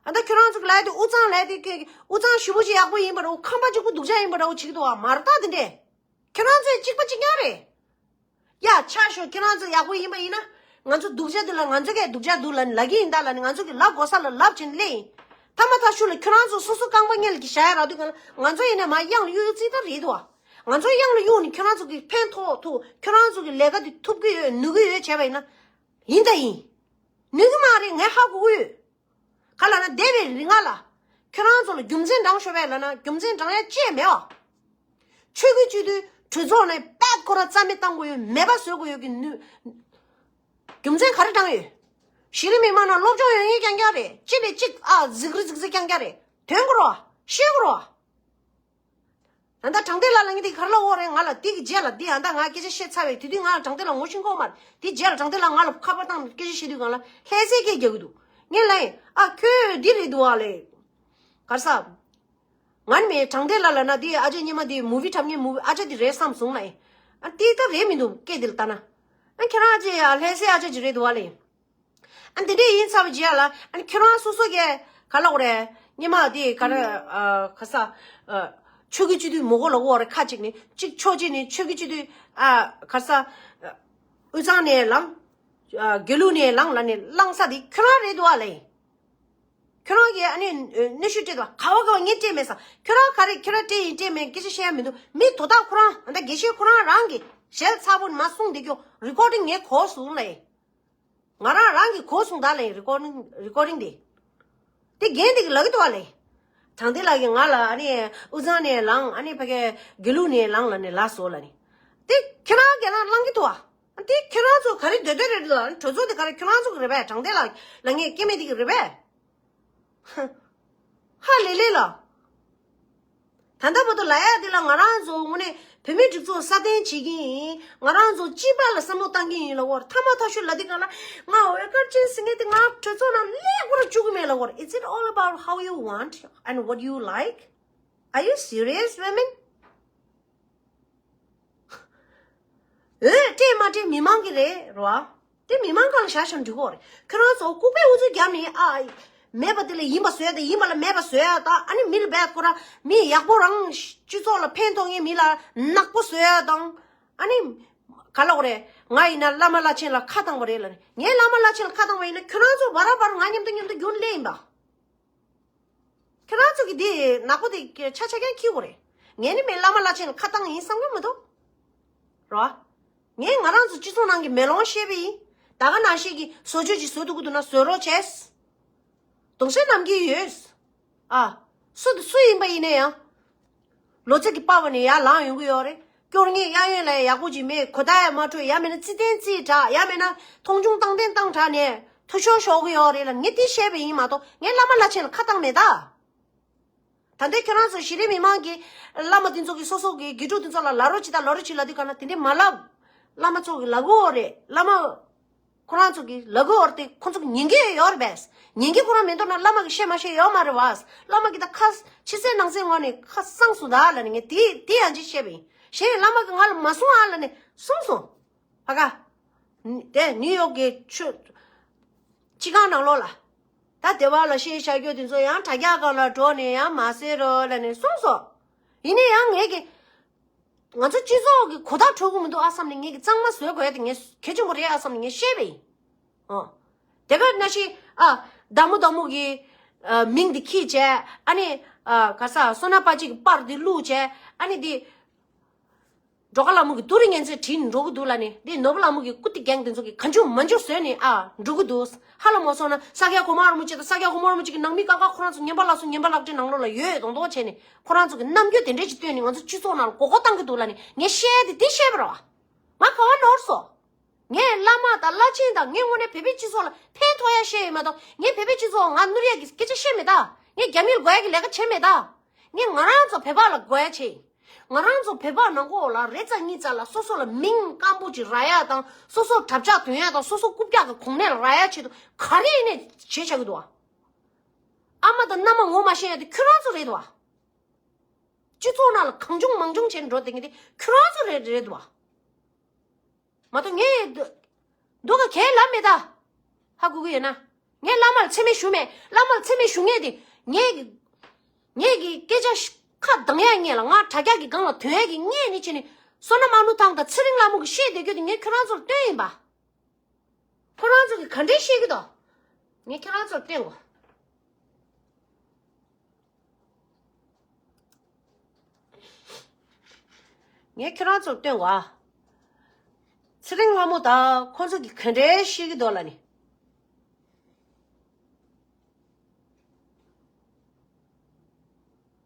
ཨ་ད་ཁྱོད་རང་ཚོ་གི་ལབ་ཡ་དེ་དབུས་གཙང་ལབ་ཡ་དེ་དབུས་གཙང་ཞེ་པོ་ཅིག་ཡག་པོ་ཡིན་པ་འདྲ་བོ་ཁམས་པ་གཅིག་པུ་སྡུག་ཅག་ཡིན་པ་འདྲ་བོ་བྱེད་ཀྱི་འདུག་བ། མ་རེད་ད་དེ་འདྲས། ཁྱོད་རང་ཚོས་གཅིག་པ་གཅིག་རྐྱང་རེད། ཡ་ཆ་ཤོག་ཁྱེད་རང་ཚོ་ཡག་པོ་ཡིན་པ་ཡིན་ན། ང་ཚོ་སྡུག་ཅག་འདི་ལ་ང་ཚོ་གས་སྡུག་ཅག་འདུག་ལབ་ནས་ལབ་ཀྱི་ཡིན་ད་ལབ་ནས་ང་ཚོ་གི་ལབ་དགོས་ས་ལ་ལབ་བྱས་ནས་སླེབས་ཡིན། ཐ་མ་ཐག་ཤུལ་ལ་ཁྱོད་རང་ཚོ་སོ་སོ་རྐང་པ་སྔོན་ལ་གི་བཞག་ཡ་རག་དུས་གང་ལ་ང་ཚོ་ཡིན་ནས་མར་གཡང་ལ་གཡུག་ཡུག་རྩིས་ད་རེད་དོ། ང་ཚོ་གཡང་ལ་གཡུག་ནས་ཁྱོད་རང་ཚོ་གི་ཕན་ཐོགས་ཐུབ། ཁྱོད་རང་ཚོ་གི་ལས་ཀ་འདི་ཐུབ་ཀྱི་ཡོད་ནུས་ཀྱི་ཡོད་བྱས་པ་ཡིན་ན། ཡིན་ད་ཡིན། ནུས་ཀྱི་མ་རེད། ངས་ཧ་གོ་གི་ཡོད། ག་ལབ་ན་འདས་པའི་རིང་ང་ལ། ཁྱོད་རང་ཚོ་ལ་རྒྱུ་མཚན་དྲང་ཤོག་པས་ལབ་ན་རྒྱུ་མཚན་དྲང་ཡ་ཅི་ཡང་མེད་བ། ཆོས་ཀྱི་སྤྱི་འཐུས་གྲོས་ཚོགས་ནས་པད་ཁོ་རང་རྩ་མེད་བཏང་དགོས་ཡོད་མེད་པ་བཟོ་དགོས་ཡོད་ཀྱི་ནུས། རྒྱུ་མཚན་ག་རེ་དྲང་ཡོད། གཞི་རིམ་མི་མང་ནང་སློབ་སྦྱོང་ཡོད་མཁན་རྐྱང་རྐྱང་རེད། གཅིག་ནས་གཅིག་ཨ་གཟིགས་རི་གཟིགས་རི་རྐྱང་རྐྱང་རེད། དོན་གོ་རོ། ཤེས་གོ་རོ། ཨ་ད་དྲང་བདེན་ལགས་ལབ་མཁན་དེ་ག་རེ་ལབ་ཡོད་རེད། ང་ལ་དེ་གི་རྗེས་ལ་དེ་ཨ་ད་ང་སྐད་ཆ་བཤད་ཚར་བས་དེ་དུས་ང་ལ་དྲང་བདེན་ལགས་ངོ་ཤེས་ཀྱི་ཡོད་མ་རེད། དེ་རྗེས་ལ་དྲང་བདེན་ལགས་ང་ལ་ཁ་པར་བཏང་སྐད་ཆ་བཤད་དུས་སྒང་ལ་ལྷད་སའི་སྐད་རྒྱག་གི་འདུག་ངས་ལབ་ཡིན། ཨ་ཁྱོད་འདི་རེད་འདུག་ཨ་ལེ། ག་རེ་ཟ། ང་ནི་མེད། དྲང་བདེན་ལགས་ལབ་ན་དེ་ཨ་ཅག་སྔོན་མ་དེ་མུ་བི་འཁྲབ་མཁན་མུ་བི་ཨ་ཅག་དེ་རེད་བསམ་སོང་ལབ་ཡིན། ཨ་དེ་ད་རེད་མི་འདུག་སྐད་དེ་ལ་ལྟ་ན། ཨ་ཁྱེད་རང་ཨ་ཅག་ཡ་ལྷད་སའི་ཨ་ཅག་ཅིག་རེད་འདུག་ཨ་ལེ། ཨ་འདི་འདྲས་ཡིན་ཚར་བའི་རྗེས་ལ་ཨ་ནི་ཁྱོད་རང་སོ་སོ་གས་ག་ལབ་དགོས་རེད། སྔོན་མ་དེ་ག་རེ་ཨ་ག་ས་ཨ་ཆོས་ཀྱི་སྤྱི་འཐུས་མི་དགོས་ལབ་ཀྱི་ཡོད་རེད། ཁ་ཅིག་ནི་གཅིག་ཕྱོགས་གཅིག་ནི་ཆོས་ཀྱི་སྤྱི་འཐུས་ཨ་ག་ས་ཨ་དབུས་གཙང་ནས་ལངས། ཨ་དགེ་ལུགས་ནས་ལངས་ལབ་ནས་བླངས་ས་དེ་ཁྱོད་རང་རེད་འདུག་ཨ་ལེ། ཁྱོད་རང་གིས་ཨ་ནི་གནོན་ཤུགས་སྤྲད་དོ། ག་བ་ག་བ་ངས་སྤྲད་མེད་ས། ཁྱོད་རང་ག་རེ་ཁྱོད་རང་སྤྲད་ཡིན་སྤྲད་མེད་སྐད་ཆ་བཤད་ཡ་མི་འདུག་མི་དོ་བདག་ཁོ་རང་ཨ་ད་དགེ་བཤེས་ཁོ་རང་རང་གིས་ཞལ་ཚ་པོ་ནས་མར་གསུངས་བསྡད་རྒྱུ་རི་ཀོར་ཌིང་ངས་གོ་སོང་ལེ། ང་རང་རང་གིས་གོ་སོང་ད་ལེ་རི་ཀོར་ཌིང་རི་ཀོར་ཌིང་དེ། དེ་རྒན་དེ་གིས་ལབ་ཀྱི་འདུག་བ་ལེ། དྲང་བདེན་ལགས་ཀྱིས་ང་ལ་ཨ་ནི་དབུས་གཙང་ནས་ལངས། ཨ་ནི་ཕ་གི་དགེ་ལུགས་ནས་ལངས་ལབ་ནས་ལབ་སོང་ལབ་ནི། དེ་ཁྱེད་རང་ག་རེ་བླང་གི་འདུག་ཨ། དེ་ཁྱེད་རང་ཚོ་ག་རེ་འདོད་འདོད་རེད་འདུག་ཨ། གྲོས་ཚོགས་དེ་ག་རེ་ཁྱེད་རང་ཚོ་གི་རེད་པས། དྲང་བདེན་ལ་ལ་ངས་སྐྱེ་མེད་དེ་གི་རེད་པས། ཧ་ལས་ལས་ལ། ད་ལྟ་བར་དུ་ལབ་ཡག་དེ་ལ་ང་རང་ཚོ་དངོས་གནས་བོད་མིའི་སྒྲིག་འཛུགས་སྲ་བརྟན་བྱེད་ཀྱི་ཡིན། ང་རང་ཚོ་སྤྱི་པ་ལ་བསམ་བློ་བཏང་གི་ཡིན་ལབ་ཀྱི་ཡོད་རེད། ཐ་མ་ཐག་ཆོད་ལབ་དུས་སྒང་ལ་ང་འོས་སྐར་ཅན་ཟེར་མཁན་དེ་ང་གྲོས་ཚོགས་ནང་སླེབས་དགོས་ར་བཅུག་གི་མེད་ལབ་ཀྱི་ཡོད་རེད། Is it all about how you want and what you like? Are you serious, women? འོས་སྤྲད་མ་སྤྲད་མི་མང་གི་རེད་རོ། དེ་མི་མང་སྒང་ལ་བཞག་བཞག་འགྲིག་གི་རེད། ཁྱོད་རང་ཚོ་ལྐུགས་པའི་ཨུ་ཚུགས་རྒྱབ་ནས་ཨ། མེད་པ་དེ་ལ་ཡིན་པ་བཟོས་དང་ཡིན་པ་ལ་མེད་པ་བཟོས་ཡ་དང་། ཨ་ནི་མི་ལ་བས་ཁོ་རང་མི་ཡག་པོ་རང་སྤྱི་ཚོགས་ལ་ཕན་ཐོགས་མཁན་མི་ལ་ནག་པོ་བཟོས་ཡ་དང་། ཨ་ནི་ག་ལབ་དགོས་རེད། ང་ཡིན་ན་བླ་མ་བླ་ཆེན་ལ་ཁ་བཏང་བ་རེད་ལབ་ནས། ངས་བླ་མ་བླ་ཆེན་ལ་ཁ་བཏང་བ་ཡིན་ན་ཁྱོད་རང་ཚོ་བར་བར་ང་མཉམ་དུ་མཉམ་དུ་རྒྱུན་སླེབས་ཡིན་པ། ཁྱེད་རང་ཚོ་གི་དེ་ནག་པོ་དེ་ཆ་ཆ་རྐྱང་འཁྱེར་དགོས་རེད། ངས་ནི་མི་བླ་མ་བླ་ཆེན་ལ་ཁ་བཏང་ཡིན་བསམ་གྱི་མི་འདུག་རོ། ངས་ང་རང་ཚོ་སྤྱི་ཚོགས་ནང་གི་མེ་ལོང་བཤད་པ་ཡིན། ད་ག་ནང་བཞིན་གྱི་བཟོ་བཅོས་ཅིག་བཟོ་ཐུབ་ཀྱི་འདུག་ན་བཟོ་རོགས་བྱས། གདུང་སེམས་ནམ་མཁའི་ཡོད། ཨ། སུ་དང་སུ་ཡིན་པ་ཡིན་ན་ཡང་། ལོ་ཚད་ཀྱི་པ་བ་ནས་ཡར་ལངས་ཡོང་གི་ཡོད་རེད། སྐྱོར་ངེས་གཡས་གཡོན་ལ་ཡག་པོ་ཅིག་མེད། གོ་བརྡ་ཡང་མ་འཕྲོད། ཡང་མིན་ན་ཙི་ཏན་ཙི་དྲག། ཡང་མིན་ན་མཐོང་ཆུང་བཏང་ཏན་བཏང་དྲག་ནས་ཐུ་ཤོར་ཤོར་གི་ཡོད་རེད་ལབ། ངས་དེ་བཤད་པ་ཡིན་མ་གཏོགས་ངས་བླ་མ་བླ་ཆེན་ལ་ཁ་བཏང་མེད་ད། ད་ལྟའི་ཁྱོད་རང་ཚོ་གཞི་རིམ་མི་མང་གི་བླ་མ་དེ་ཚོ་གི་སོ་སོ་གི་དགེ་ཕྲུག་དེ་ཚོ་ལ་ལབ་རོགས་བྱེད་ད་ལབ་རོགས་བྱེད་ལབ་དུས་ག་ན་དེ་འདྲས་མ་ལབ། བླ་མ་ཚོ་གི་ལབ་གི་ཡོད་རེད། བླ་མ་ཁོ་རང་ཚོ་གི་ལབ་གི་ཡོད་རེད། དེ་ཁོ་ཚོ་གི་ཉན་གི་ཡོད་རེད་པས། ཉན་གི་ཁོ་རང་མི་འདུག་ན་བླ་མ་གི་བཤད་མ་བཤད་ཡོད་མ་རེད་བ། བླ་མ་གི་ད་ཁ་ཕྱི་གསལ་ནང་གསལ་ངོ་ནས་ཁ་གསང་སོང་ད་ལབ་ནས་ངས་དེ་དེ་ཡང་ཅིག་བཤད་པ་ཡིན། གཞན་བླ་མ་གི་ང་ལ་མ་གསུང་ཨ་ལབ་ནས་གསུངས་སོང་། ཕ་ག་དེ་ནིའུ་ཡོག་གི་ཆུ་སྤྱི་ཁང་ནང་ལོགས་ལ། ད་སྡེ་བ་ལ་ཤེས་བྱ་རྒྱུ་དེ་ཚོ་ཡང་དྲ་རྒྱ་སྒང་ལ་འགྲོ་ནས་ཡང་མ་ཟེར་རོ་ལབ་ནས་གསུངས་སོང་། ཡིན་ནའི་ཡང་ངས་ཀྱི། ང་ཚོ་སྤྱི་ཚོགས་ཀྱི་གོ་བརྡ་འཕྲོད་ཀྱི་མི་འདུག་ཨ་བསམ་ནས་ངས་ཀྱི་གཙང་མ་བཟོས་དགོས་ཡ་དེ་ངས་གལ་ཆེན་པོ་རེད་ཨ་བསམ་ནས་ངས་བཤད་པ་ཡིན། ཨོ། དེ་ག་ནང་བཞིན་ཨ། བདག་མོ་བདག་མོ་གི་ཨ། མིང་དེ་ཁྱེར་བྱས་ཨ་ནི། ཨ། ག་ས་བསོད་ནམས་དཔལ་སྐྱེས་ཀྱི་པར་དེ་བླུགས་བྱས་ཨ་ནི་དེ། སྒྲོལ་དཀར་ལྷ་མོ་གི་ཏུ་རི་ངན་ཚོས་བྲིས་ནས་འགྲོ་གི་འདུག་ལབ་ནས། འདི་ནོར་བུ་ལྷ་མོ་གི་སྐུ་དེ་རྒྱང་དེ་ཚོ་གི་གང་བྱུང་མང་བྱུང་བཟོས་ནས་ཨ་འགྲོ་གི་འདུག་ཧ་ལམ་མ་སོང་ན་ས་སྐྱ་གོང་མ་རིན་པོ་ཆེ་དང་ས་སྐྱ་གོང་མ་རིན་པོ་ཆེ་གི་ནང་མི་ཀ་ཁ་ཁོ་རང་ཚོ་ངན་པ་ལགས་སོ་ངན་པ་ལག་ཁྲིད་ནང་ལོགས་ལ་ཡོད་མདོག་མདོག་བྱས་ནས་ཁོ་རང་ཚོ་གི་རྣམ་འགྱུར་དེ་འདྲས་ཅིག་སྟོན་ནས་ང་ཚོ་སྤྱི་ཚོགས་ནང་ལ་མགོ་སྐོར་བཏང་གི་འདུག་ལབ་ནས་ངས་བཤད་དེ་དེ་བཤད་པ་རེད་བ། ང་ག་བ་ནོར་སོང་། ངས་བླ་མ་དང་བླ་ཆེན་དང་ངས་དངོས་གནས་བོད་པའི་སྤྱི་ཚོགས་ལ་ཕན་ཐོགས་ཡ་བཤད་ཡོད་མ་གཏོགས་ངས་བོད་པའི་སྤྱི་ཚོགས་ང་བསྣུར་ཡ་གི་སྐད་ཆ་བཤད་མེད་ད། ངས་རྒྱ་མིར་དགོས་ཡ་གི་ལས་ཀ་བྱས་མེད་ད། ངས་ང་རང་ཚོ་བོད་པ་ལ་དགོས་ཡ་བྱས། ང་རང་ཚོ་བོད་པ་ནང་ཁོག་ལ་རེ་ཙམ་གཉིས་ཙམ་ལ་སོ་སོ་ལ་མིང་སྐམ་པོ་ཅིག་རག་ཡ་དང་སོ་སོ་གྲྭ་ཆས་གྱོན་ཡ་དང་སོ་སོ་རྐུབ་བཀྱག་གི་གོང་ནས་ལ་རག་ཡ་ཆེད་དུ་ག་རེ་ཡིན་ནས་བྱེད་བྱ་གི་འདུག་བ། ཨ་མ་དང་མནའ་མ་ངོ་མ་ཤེས་ཡ་དེ་ཁྱོད་རང་ཚོ་རེད་འདུག་བ། སྤྱི་ཚོགས་ནང་ལ་གང་བྱུང་མང་བྱུང་བྱས་འགྲོ་བསྡད་མཁན་དེ་ཁྱོད་རང་ཚོ་རེད་རེད་འདུག་བ། མ་གཏོགས་ངས་འདུག་ག་གས་ལབ་མེད་ད། ཧ་གོ་གི་ཡོད་ན། ངས་བླ་མར་མཚན་སྨད་ཞུ་མེད། བླ་མར་མཚན་སྨད་ཞུ་མཁན་དེ། ངས་ཀྱི། ངས་ཀྱི་སྐད་ཆ་ཤ་ཁ་གདངས་ཡག་ངས་ལ་ང་དྲ་རྒྱ་གི་སྒང་ལ་ཐོན་ཡག་གི་ངས་ནི་བྱས་ནས་བསོད་ནམས་ཨ་ནུ་ཐང་དང་ཚེ་རིང་ལྷ་མོ་གི་བཤད་བསྡད་རྒྱུ་དེ་ངས་ཁྱོད་རང་ཚོར་སྟོན་ཡིན་པ། ཁོ་རང་ཚོ་གི་ག་འདྲས་བཤད་ཀྱི་འདུག་ངས་ཁྱོད་རང་ཚོར་སྟོན་དགོས། ངས་ཁྱོད་རང་ཚོར་སྟོན་དགོས་ཨ། ཚེ་རིང་ལྷ་མོ་དང་ཁོ་ཚོ་གི་ག་འདྲས་བཤད་ཀྱི་འདུག་ལབ་ནི།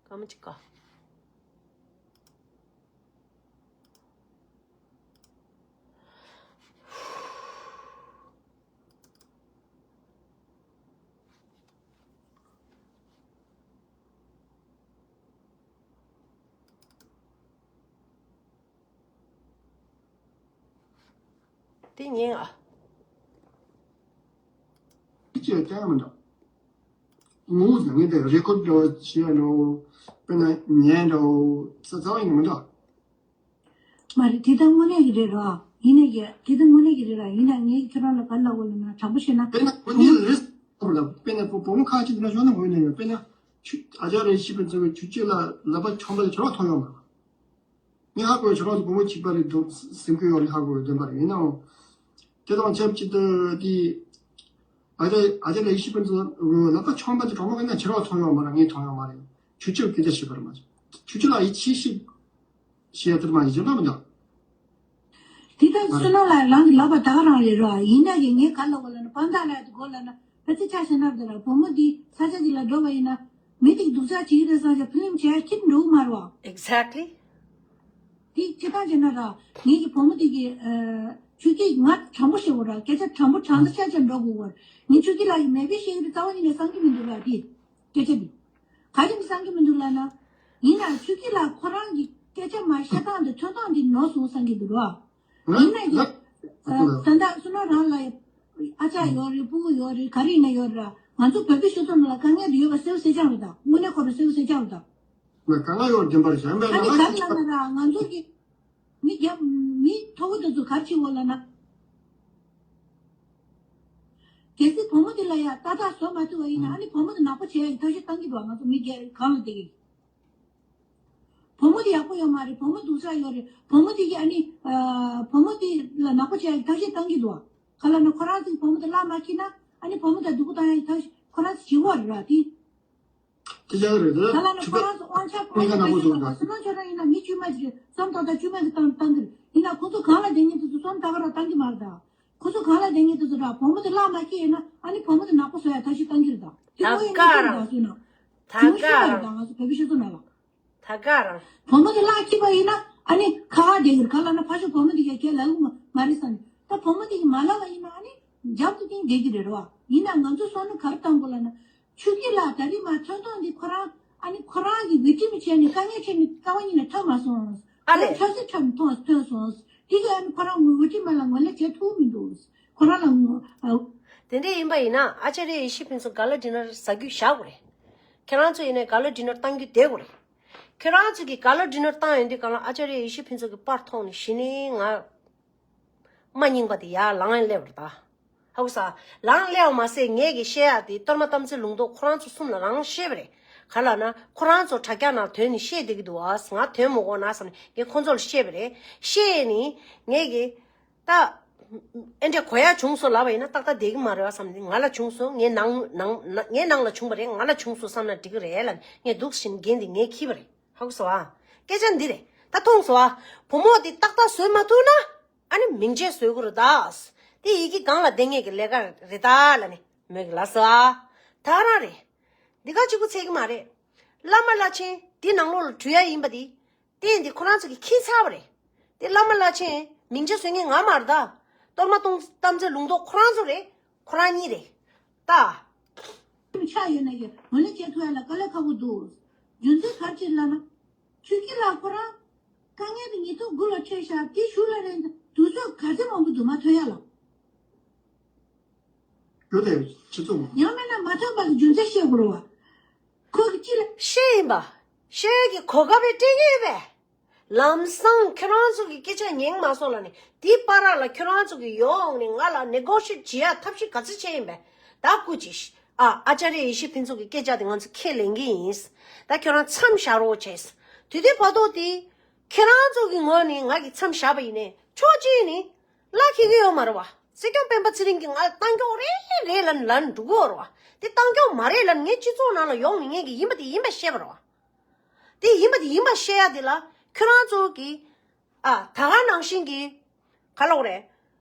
སྐར་མ་གཅིག་ག་དེ་ཉན་ཨ། ཅེས་བསྟན་མི་འདུག་ངོ་བོ་ཟེར་ངས་དེ་རེ་ཀོར་འདྲ་བོ་བྱས་འདྲ་བོ། དཔེར་ན་ཉན་འདྲ་བོ་རྩ་རྩ་བ་ཡིན་གྱི་མི་འདུག་མ་རེད། དེ་ད་དངོས་གནས་ཀྱི་རེད་ར། ཡིན་ན་ཡ། དེ་ད་དངོས་གནས་ཀྱི་རེད་ར། ཡིན་ན་ངས་ཁྱོད་རང་ལ་ག་ལབ་དགོས་ལབ་ན་དྲང་པོ་བཤད་ན། དཔེར་ན་དངོས་གནས་རེད་ལ། དཔེར་ན་བུ་བུ་མོ་ཁ་ཅིག་འདི་ན་ཤོག་ན་དངོས་གནས་ཡོད། དཔེར་ན་ཆུ་ཨ་ཅག་རེ་ཤི་པའི་ཚོ་བའི་ཆུ་སྐྱེས་ལ་ལག་པ་ཆོམ་པ་ལ་ཁྱོད་རང་མཐོང་ཡོང་མ་རེད། ངས་ཧ་གོ་ཡོད། ཁྱོད་རང་ཚོ་བུ་མོ་གཅིག་པ་རེད་འདུག་སེམས་ཁུར་ཡོད་རེད། ཧ་གོ་ཡོད། བདེན་པ་རེད། ཡིན་ནའང་། དེ་དང་ཆབས་ཅིག་ཏུ་དེ། ཨ་ཅག་ཨ་ཅག་ལ་ཤི་པའི་ཚོ་ལག་པ་ཆོམ་པ་དེ་གྲོགས་མོ་གིས་ན་ཁྱོད་རང་མཐོང་ཡོང་མ་རེད། ངས་མཐོང་ཡོང་མ་རེད། ཆུ་སྐྱེས་སྐད་ཆ་བཤད་པ་རེད་མ་གཏོགས། ཆུ་སྐྱེས་ལ་ཡིད་ཆེས་ཤིག་བཤད་ཡ་དེར་མ་ཡིན་ཅེས་ལབ་མི་འདུག་དེ་ལྟར་བསོད་ནམས་ལགས་རང་གི་ལབ་པ་ད་ག་རང་རེད་རོ། ཡིན་ན་གི་ངས་ག་ལབ་དགོས་ལབ་ན་དཔང་རྟགས་ལབ་དགོས་ལབ་ན་ཕལ་ཆེར་ཆ་བཞག་ན་དེ་ལ་བུ་མོ་འདི་ས་ཆ་ཅིག་ལ་འགྲོ་བ་ཡིན་ན་མི་དེ་གི་སྡུག་ཅག་བྱེད་ཀྱི་རེད་བསམ་བྱས་ཕུ་ལེམ་བྱས་ཁྱེར་འགྲོ་གི་མ་རེད་བ། Exactly. དེ་ཅི་ལྟར་བྱས་ན་ར། ངེད་ཀྱི་བུ་མོ་དེ་གི་ཨ། ཆོས་སྐྱིད་ང་དྲང་པོ་བཤད་དགོས་ར། སྐད་ཆ་དྲང་པོ་དྲང་ས་ཆ་ཆ་འགྲོ་དགོས་བར། ངས་ཆོས་སྐྱིད་ལགས་ཀྱི་མེད་པའི་བཤད་ཀྱི་རྩ་བ་ཉིད་ནས་བསམ་གྱི་མི་འདུག་ར། དེ་སྐད་ཆ་དེ་ག་རེ་བསམ་གྱི་མི་འདུག་ལབ་ན། ཡིན་ན་ཆོས་སྐྱིད་ལགས་ཁོ་རང་གི་སྐད་ཆ་མ་བཤད་སྟངས་དེ་ཐོན་སྟངས་དེ་ནོར་སོང་བསམ་གྱི་འདུག་ར། ཡིན་ན་ཡང་ད་ལྟ་བསོད་ནམས་རང་ལ་ཨ་ཅག་ཡོད་རེད། སྤུ་གུ་ཡོད་རེད། ག་རེ་ཡིན་ན་ཡོད་ར། ང་ཚོ་བོད་པའི་སྤྱི་ཚོགས་ནང་ལ་དཀའ་ངལ་དེ་ཡོད་པ་གསལ་པོ་གསལ་རྐྱང་རེད། ད་དངོས་གནས་ཁོ་རང་གསལ་པོ་གསལ་རྐྱང་རེད། ད་ང་དཀའ་ངལ་ཡོད་རྒྱུན་པར་བཞག་པའི་ཨ་ནི་ལ་ག་ལ་རེ་ལབ་ན་ར། ང་ཚོ་གི་མི་རྒྱ་མི་མཐོ་པོ་དེ་ཚོ་ག་རེ་བྱེད་འོ་ལབ་ན། གལ་སྲིད་བུ་མོ་དེ་ལ་ཡ་ཏག་ཏག་བཟོ་མ་ཐུབ་པ་ཡིན་ན། ཨ་ནི་བུ་མོ་དེ་ནག་པོ་བྱེད་ཡ་གི་ཐབས་ཤེས་བཏང་གི་འདུག་ང་ཚོ་མི་སྒེར་གང་ལ་བསྡད་ཀྱི། བུ་མོ་དེ་ཡག་པོ་ཡོད་མ་རེད། བུ་མོ་སྡུག་ཅག་ཡོད་རེད། བུ་མོ་དེ་གི་ཨ་ནི་ཨ། བུ་མོ་དེ་ལ་ནག་པོ་བྱེད་ཡ་གི་ཐབས་ཤེས་བཏང་གི་འདུག་ག་ལབ་ན་ཁོ་རང་ཚོའི་བུ་མོ་དེ་བརླག་མ་ཁྱེར་ན། ཨ་ནི་བུ་མོ་དེ་སྡུག་པོ་བཏང་ཡ་གི་ཐབས་ཤེས་ཁོ་རང་ཚོ་བྱེད་ཀྱི་ཡོད་རེད་ར། དེ་དེ་ཅག་རེད་ད། ག་ལབ་ན་ཁོ་རང་ཚོ་དབང་ཆ་ཁོ་རང་ཚོ་སྤེལ་གྱི་ཡོད་རེད་པ། བསོད་ནམས་ཁྱོད་རང་ཡིན་ན་མི་དཀྱུས་མ་ཅིག་རེད། བསམ་ཏག་ཏག་དཀྱུས་མ་གི་བཏང་བཏང་གི་རེད། ཡིན་ན་ཁོ་ཚོ་གང་ལ་བསྡད་མཁན་དེ་ཚོ་བསམ་ད་ག་རང་བཏང་གི་མ་རེད་ད། ཁོ་ཚོ་གང་ལ་བསྡད་མཁན་དེ་ཚོ་ར། བུ་མོ་དེ་བརླག་མ་ཁྱེར་ཡིན་ན། ཨ་ནི་བུ་མོ་དེ་ནག་པོ་བཟོ་ཡ་ཐབས་ཤེས་བཏང་གི་རེད་ད། དེ་ད་ཁོ་ཡིན་ན་ག་ཅི་རེད་རང་ད། བསོད་ནམས་ད་ག་རང་ད། ང་ཚོ་བོད་པའི་སྤྱི་ཚོགས་ནང་ལ། ད་ག་རང་། བུ་མོ་དེ་བརླག་ཁྱེར་པ་ཡིན་ན་ཨ་ནི་ཁ་ཁ་བསྡད་ཀྱི་རེད། ག་ལབ་ན་ཕར་ཕྱོགས་བུ་མོ་དེ་གས་ཁས་ལེན་གྱི་མ་རེད་བསམ་ནས། ད་བུ་མོ་དེ་གིས་མ་ལབ་པ་ཡིན་ན་ཨ་ནི་རྒྱབ་ཏུ་བསྟན་བསྡད་ཀྱི་རེད་རོ། ཡིན་ན་ང་ཚོ་བསམ་བློ་ག་རེ་བཏང་དགོས་ལབ་ན། ཆོས་སྐྱིད་ལགས་ད་རེས་མར་ཐོན་ཐོན་འདི་ཁོ་རང་ཨ་ནི་ཁོ་རང་གི་བི་ཀྲི་མི་བྱས་ནས་དཀའ་ངལ་འཕྲད་ནས་རྩ་བ་ཉིད་ནས་ཐོན་མ་སོང་། ཨ་ལས། ཁོ་རང་ཆབ་སྲིད་འཁྲབ་ནས་ཐོན་ཐོན་སོང་། དེ་གི་ཨ་ནི་ཁོ་རང་ངོ་བི་ཀྲི་མ་ལ་ངོས་ལེན་བྱེད་ཐུབ་མི་འདུག་ཁོ་རང་ལ་ངོ་ཨ། དེ་འདྲ་ཡིན་པ་ཡིན་ན་ཨ་ཅཱ་རི་ཡེ་ཤེས་ཕུན་ཚོགས་ག་ལ་ཌི་ནར་ཟ་རྒྱུ་བཞག་དགོས་རེད། ཁྱེད་རང་ཚོ་ཡིན་ནའི་ག་ལ་ཌི་ནར་བཏང་རྒྱུ་བསྡད་དགོས་རེད། ཁྱེད་རང་ཚོ་གིས་ག་ལ་ཌི་ནར་བཏང་ཡོང་དུས་སྒང་ལ་ཨ་ཅཱ་རི་ཡེ་ཤེས་ཕུན་ཚོགས་ཀྱི་པར་མཐོང་ནས་གཞི་ནས་ང་མ་རྙིང་པ་དེ་ཡར་ལངས་ཡ་སླེབས་པ་རེད་ད། ཧ་གོ་སོང་། ལངས་སླེབས་པ་མ་ཟད་ངས་ཀྱིས་བཤད་ཡ་དེ་གཏོར་མ་དམ་ཚིག་ལུང་རྟོགས་ཁོ་རང་ཚོ་གསུམ་ལ་རང་བཤད་པ་རེད། ག་ལབ་ན་ཁོ་རང་ཚོ་དྲ་རྒྱ་ནང་དོན་ནི་བཤད་བསྡད་ཀྱི་འདུག་ཨ། ང་དོན་མི་གོ་ན་བསམ་ནས་ངས་ཁོ་ཚོ་ལ་བཤད་པ་རེད། བཤད་ནི་ངས་ཀྱིས་ད་ཨེ་འདྲས་གོ་ཡ་བྱུང་སོང་ལབ་པ་ཡིན་ན་ཏག་ཏག་བསྡད་ཀྱི་མ་རེད་བ་བསམ་ནས། ང་ལ་བྱུང་སོང་། ངའི་ནང་ནང་ངའི་ནང་ལ་བྱུང་བ་རེད། ང་ལ་བྱུང་སོང་བསམ་ན་འགྲིག་གི་རེད་ལབ་ནས་ངས་འདུག་སེ་འགན་དེ་ངས་འཁྱེར་བ་རེད། ཧ་གོ་སོང་ཨ། སྐད་ཆ་འདི་རེད། ད་མཐོང་སོང་ཨ། བུ་མོ་དེ་ཏག་ཏག་བཟོས་མ་ཐུབ་ན། ཨ་ནི་མིང་ཆད་བཟོ་དགོས་རེད་ད། དེ་ཡི་གེ་སྒང་ལ་བསྡད་མཁན་གྱི་ལས་ཀ་རེད་ད་ལབ་ནས་མོས་ཀྱི་ལབ་སོང་ཨ། ད་ག་རང་རེད། འདི་ག་གཅིག་པུ་ཚད་ཀྱི་མ་རེད། བླ་མ་བླ་ཆེན་འདི་ནང་ལོགས་ལ་འགྲུལ་ཡ་ཡིན་པ་དེ། རྟེན་འདི་ཁོ་རང་ཚོ་གིས་འཁྱེར་ཚར་བ་རེད། དེ་བླ་མ་བླ་ཆེན་མིང་ཆད་བཟོ་མཁན་ང་མ་རེད་ད། གཏོར་མ་གཏོང་དམ་ཚིག་ལུང་རྟོགས་ཁོ་རང་ཚོ་རེད། ཁོ་རང་གཉིས་རེད། ད། ཆགས་ཡོད་ན་ཡང་ངོས་ལེན་བྱེད་ཐུབ་ཡ་ལ་དཀའ་ལས་ཁག་པོ་འདུག་རྒྱུ་མཚན་ག་རེ་རེད་ལབ་ན། ཆོས་སྐྱིད་ལགས་ཁོ་རང་དཀའ་ངལ་དེ་ཉིས་སྟོང་དགུ་ལ་འཕྲད་ཤག་དེ་གཞུག་ལ་རེད། དུས་ཚོད་ག་ཚོད་མང་པོ་འདུག་མ་ཐོན་ཡ་ལ། རྒྱུ་དེ་སྤྱི་ཚོགས་མང་། ཡང་མིན་ན་མ་ཐོན་པ་གི་རྒྱུ་མཚན་བཤད་དགོས་རེད་བ། ཁོ་གི་ཅི་ལ། བཤད་ཡིན་པ། བཤད་ཀྱི་གོ་སྐབས་རེ་སྤྲད་ཀྱི་ཡོད་པས། ལམ་སང་ཁྱོད་རང་ཚོ་གི་སྐད་ཆ་ཉན་མ་སོང་ལབ་ནས་དེའི་བར་ལ་ཁྱོད་རང་ཚོ་གི་ཡོང་ནས་ང་ལ་ནེ་གོ་ཤི་ཡེཊ་བྱེད་ཡ་ཐབས་ཤེས་ག་ཚོད་བྱས་ཡིན་པས། ད་སྐུ་མཁྱེན། ཨ་ཨ་ཅཱ་རི་ཡེ་ཤེས་ཕུན་ཚོགས་ཀྱི་སྐད་ཆ་དེ་ང་ཚོ་ཁས་ལེན་གྱི་ཡིན། ད་ཁྱོད་རང་མཚམས་བཞག་རོགས་བྱས། དུས་དུས་བར་དོ་དེ་ཁྱེད་རང་ཚོ་གི་ངོས་ནས་ང་གི་མཚམས་བཞག་པ་ཡིན་ནའི་ཕྱོགས་གཅིག་ནས་གླགས་འཁེལ་གྱི་ཡོད་མ་རེད་བ། སྲིད་སྐྱོང་སྤེན་པ་ཚེ་རིང་གིས་ང་ལ་གཏམ་སྐྱོང་རེད་རེད་ལབ་ལབ་འགྲོ་གི་ཡོད་རེད་བ། དེ་གཏམ་སྐྱོང་མ་རེད་ལབ་ངས་སྤྱི་ཚོགས་ནང་ལ་ཡོང་ནས་ངས་གི་ཡིན་པ་དེ་ཡིན་པ་བཤད་པ་རེད་བ། དེ་ཡིན་པ་དེ་ཡིན་པ་བཤད་ཡ་དེ་ལ་ཁྱོད་རང་ཚོ་གིས་ཨ་ད་ག་ནང་བཞིན་གྱི་ག་ལབ་དགོས་རེད།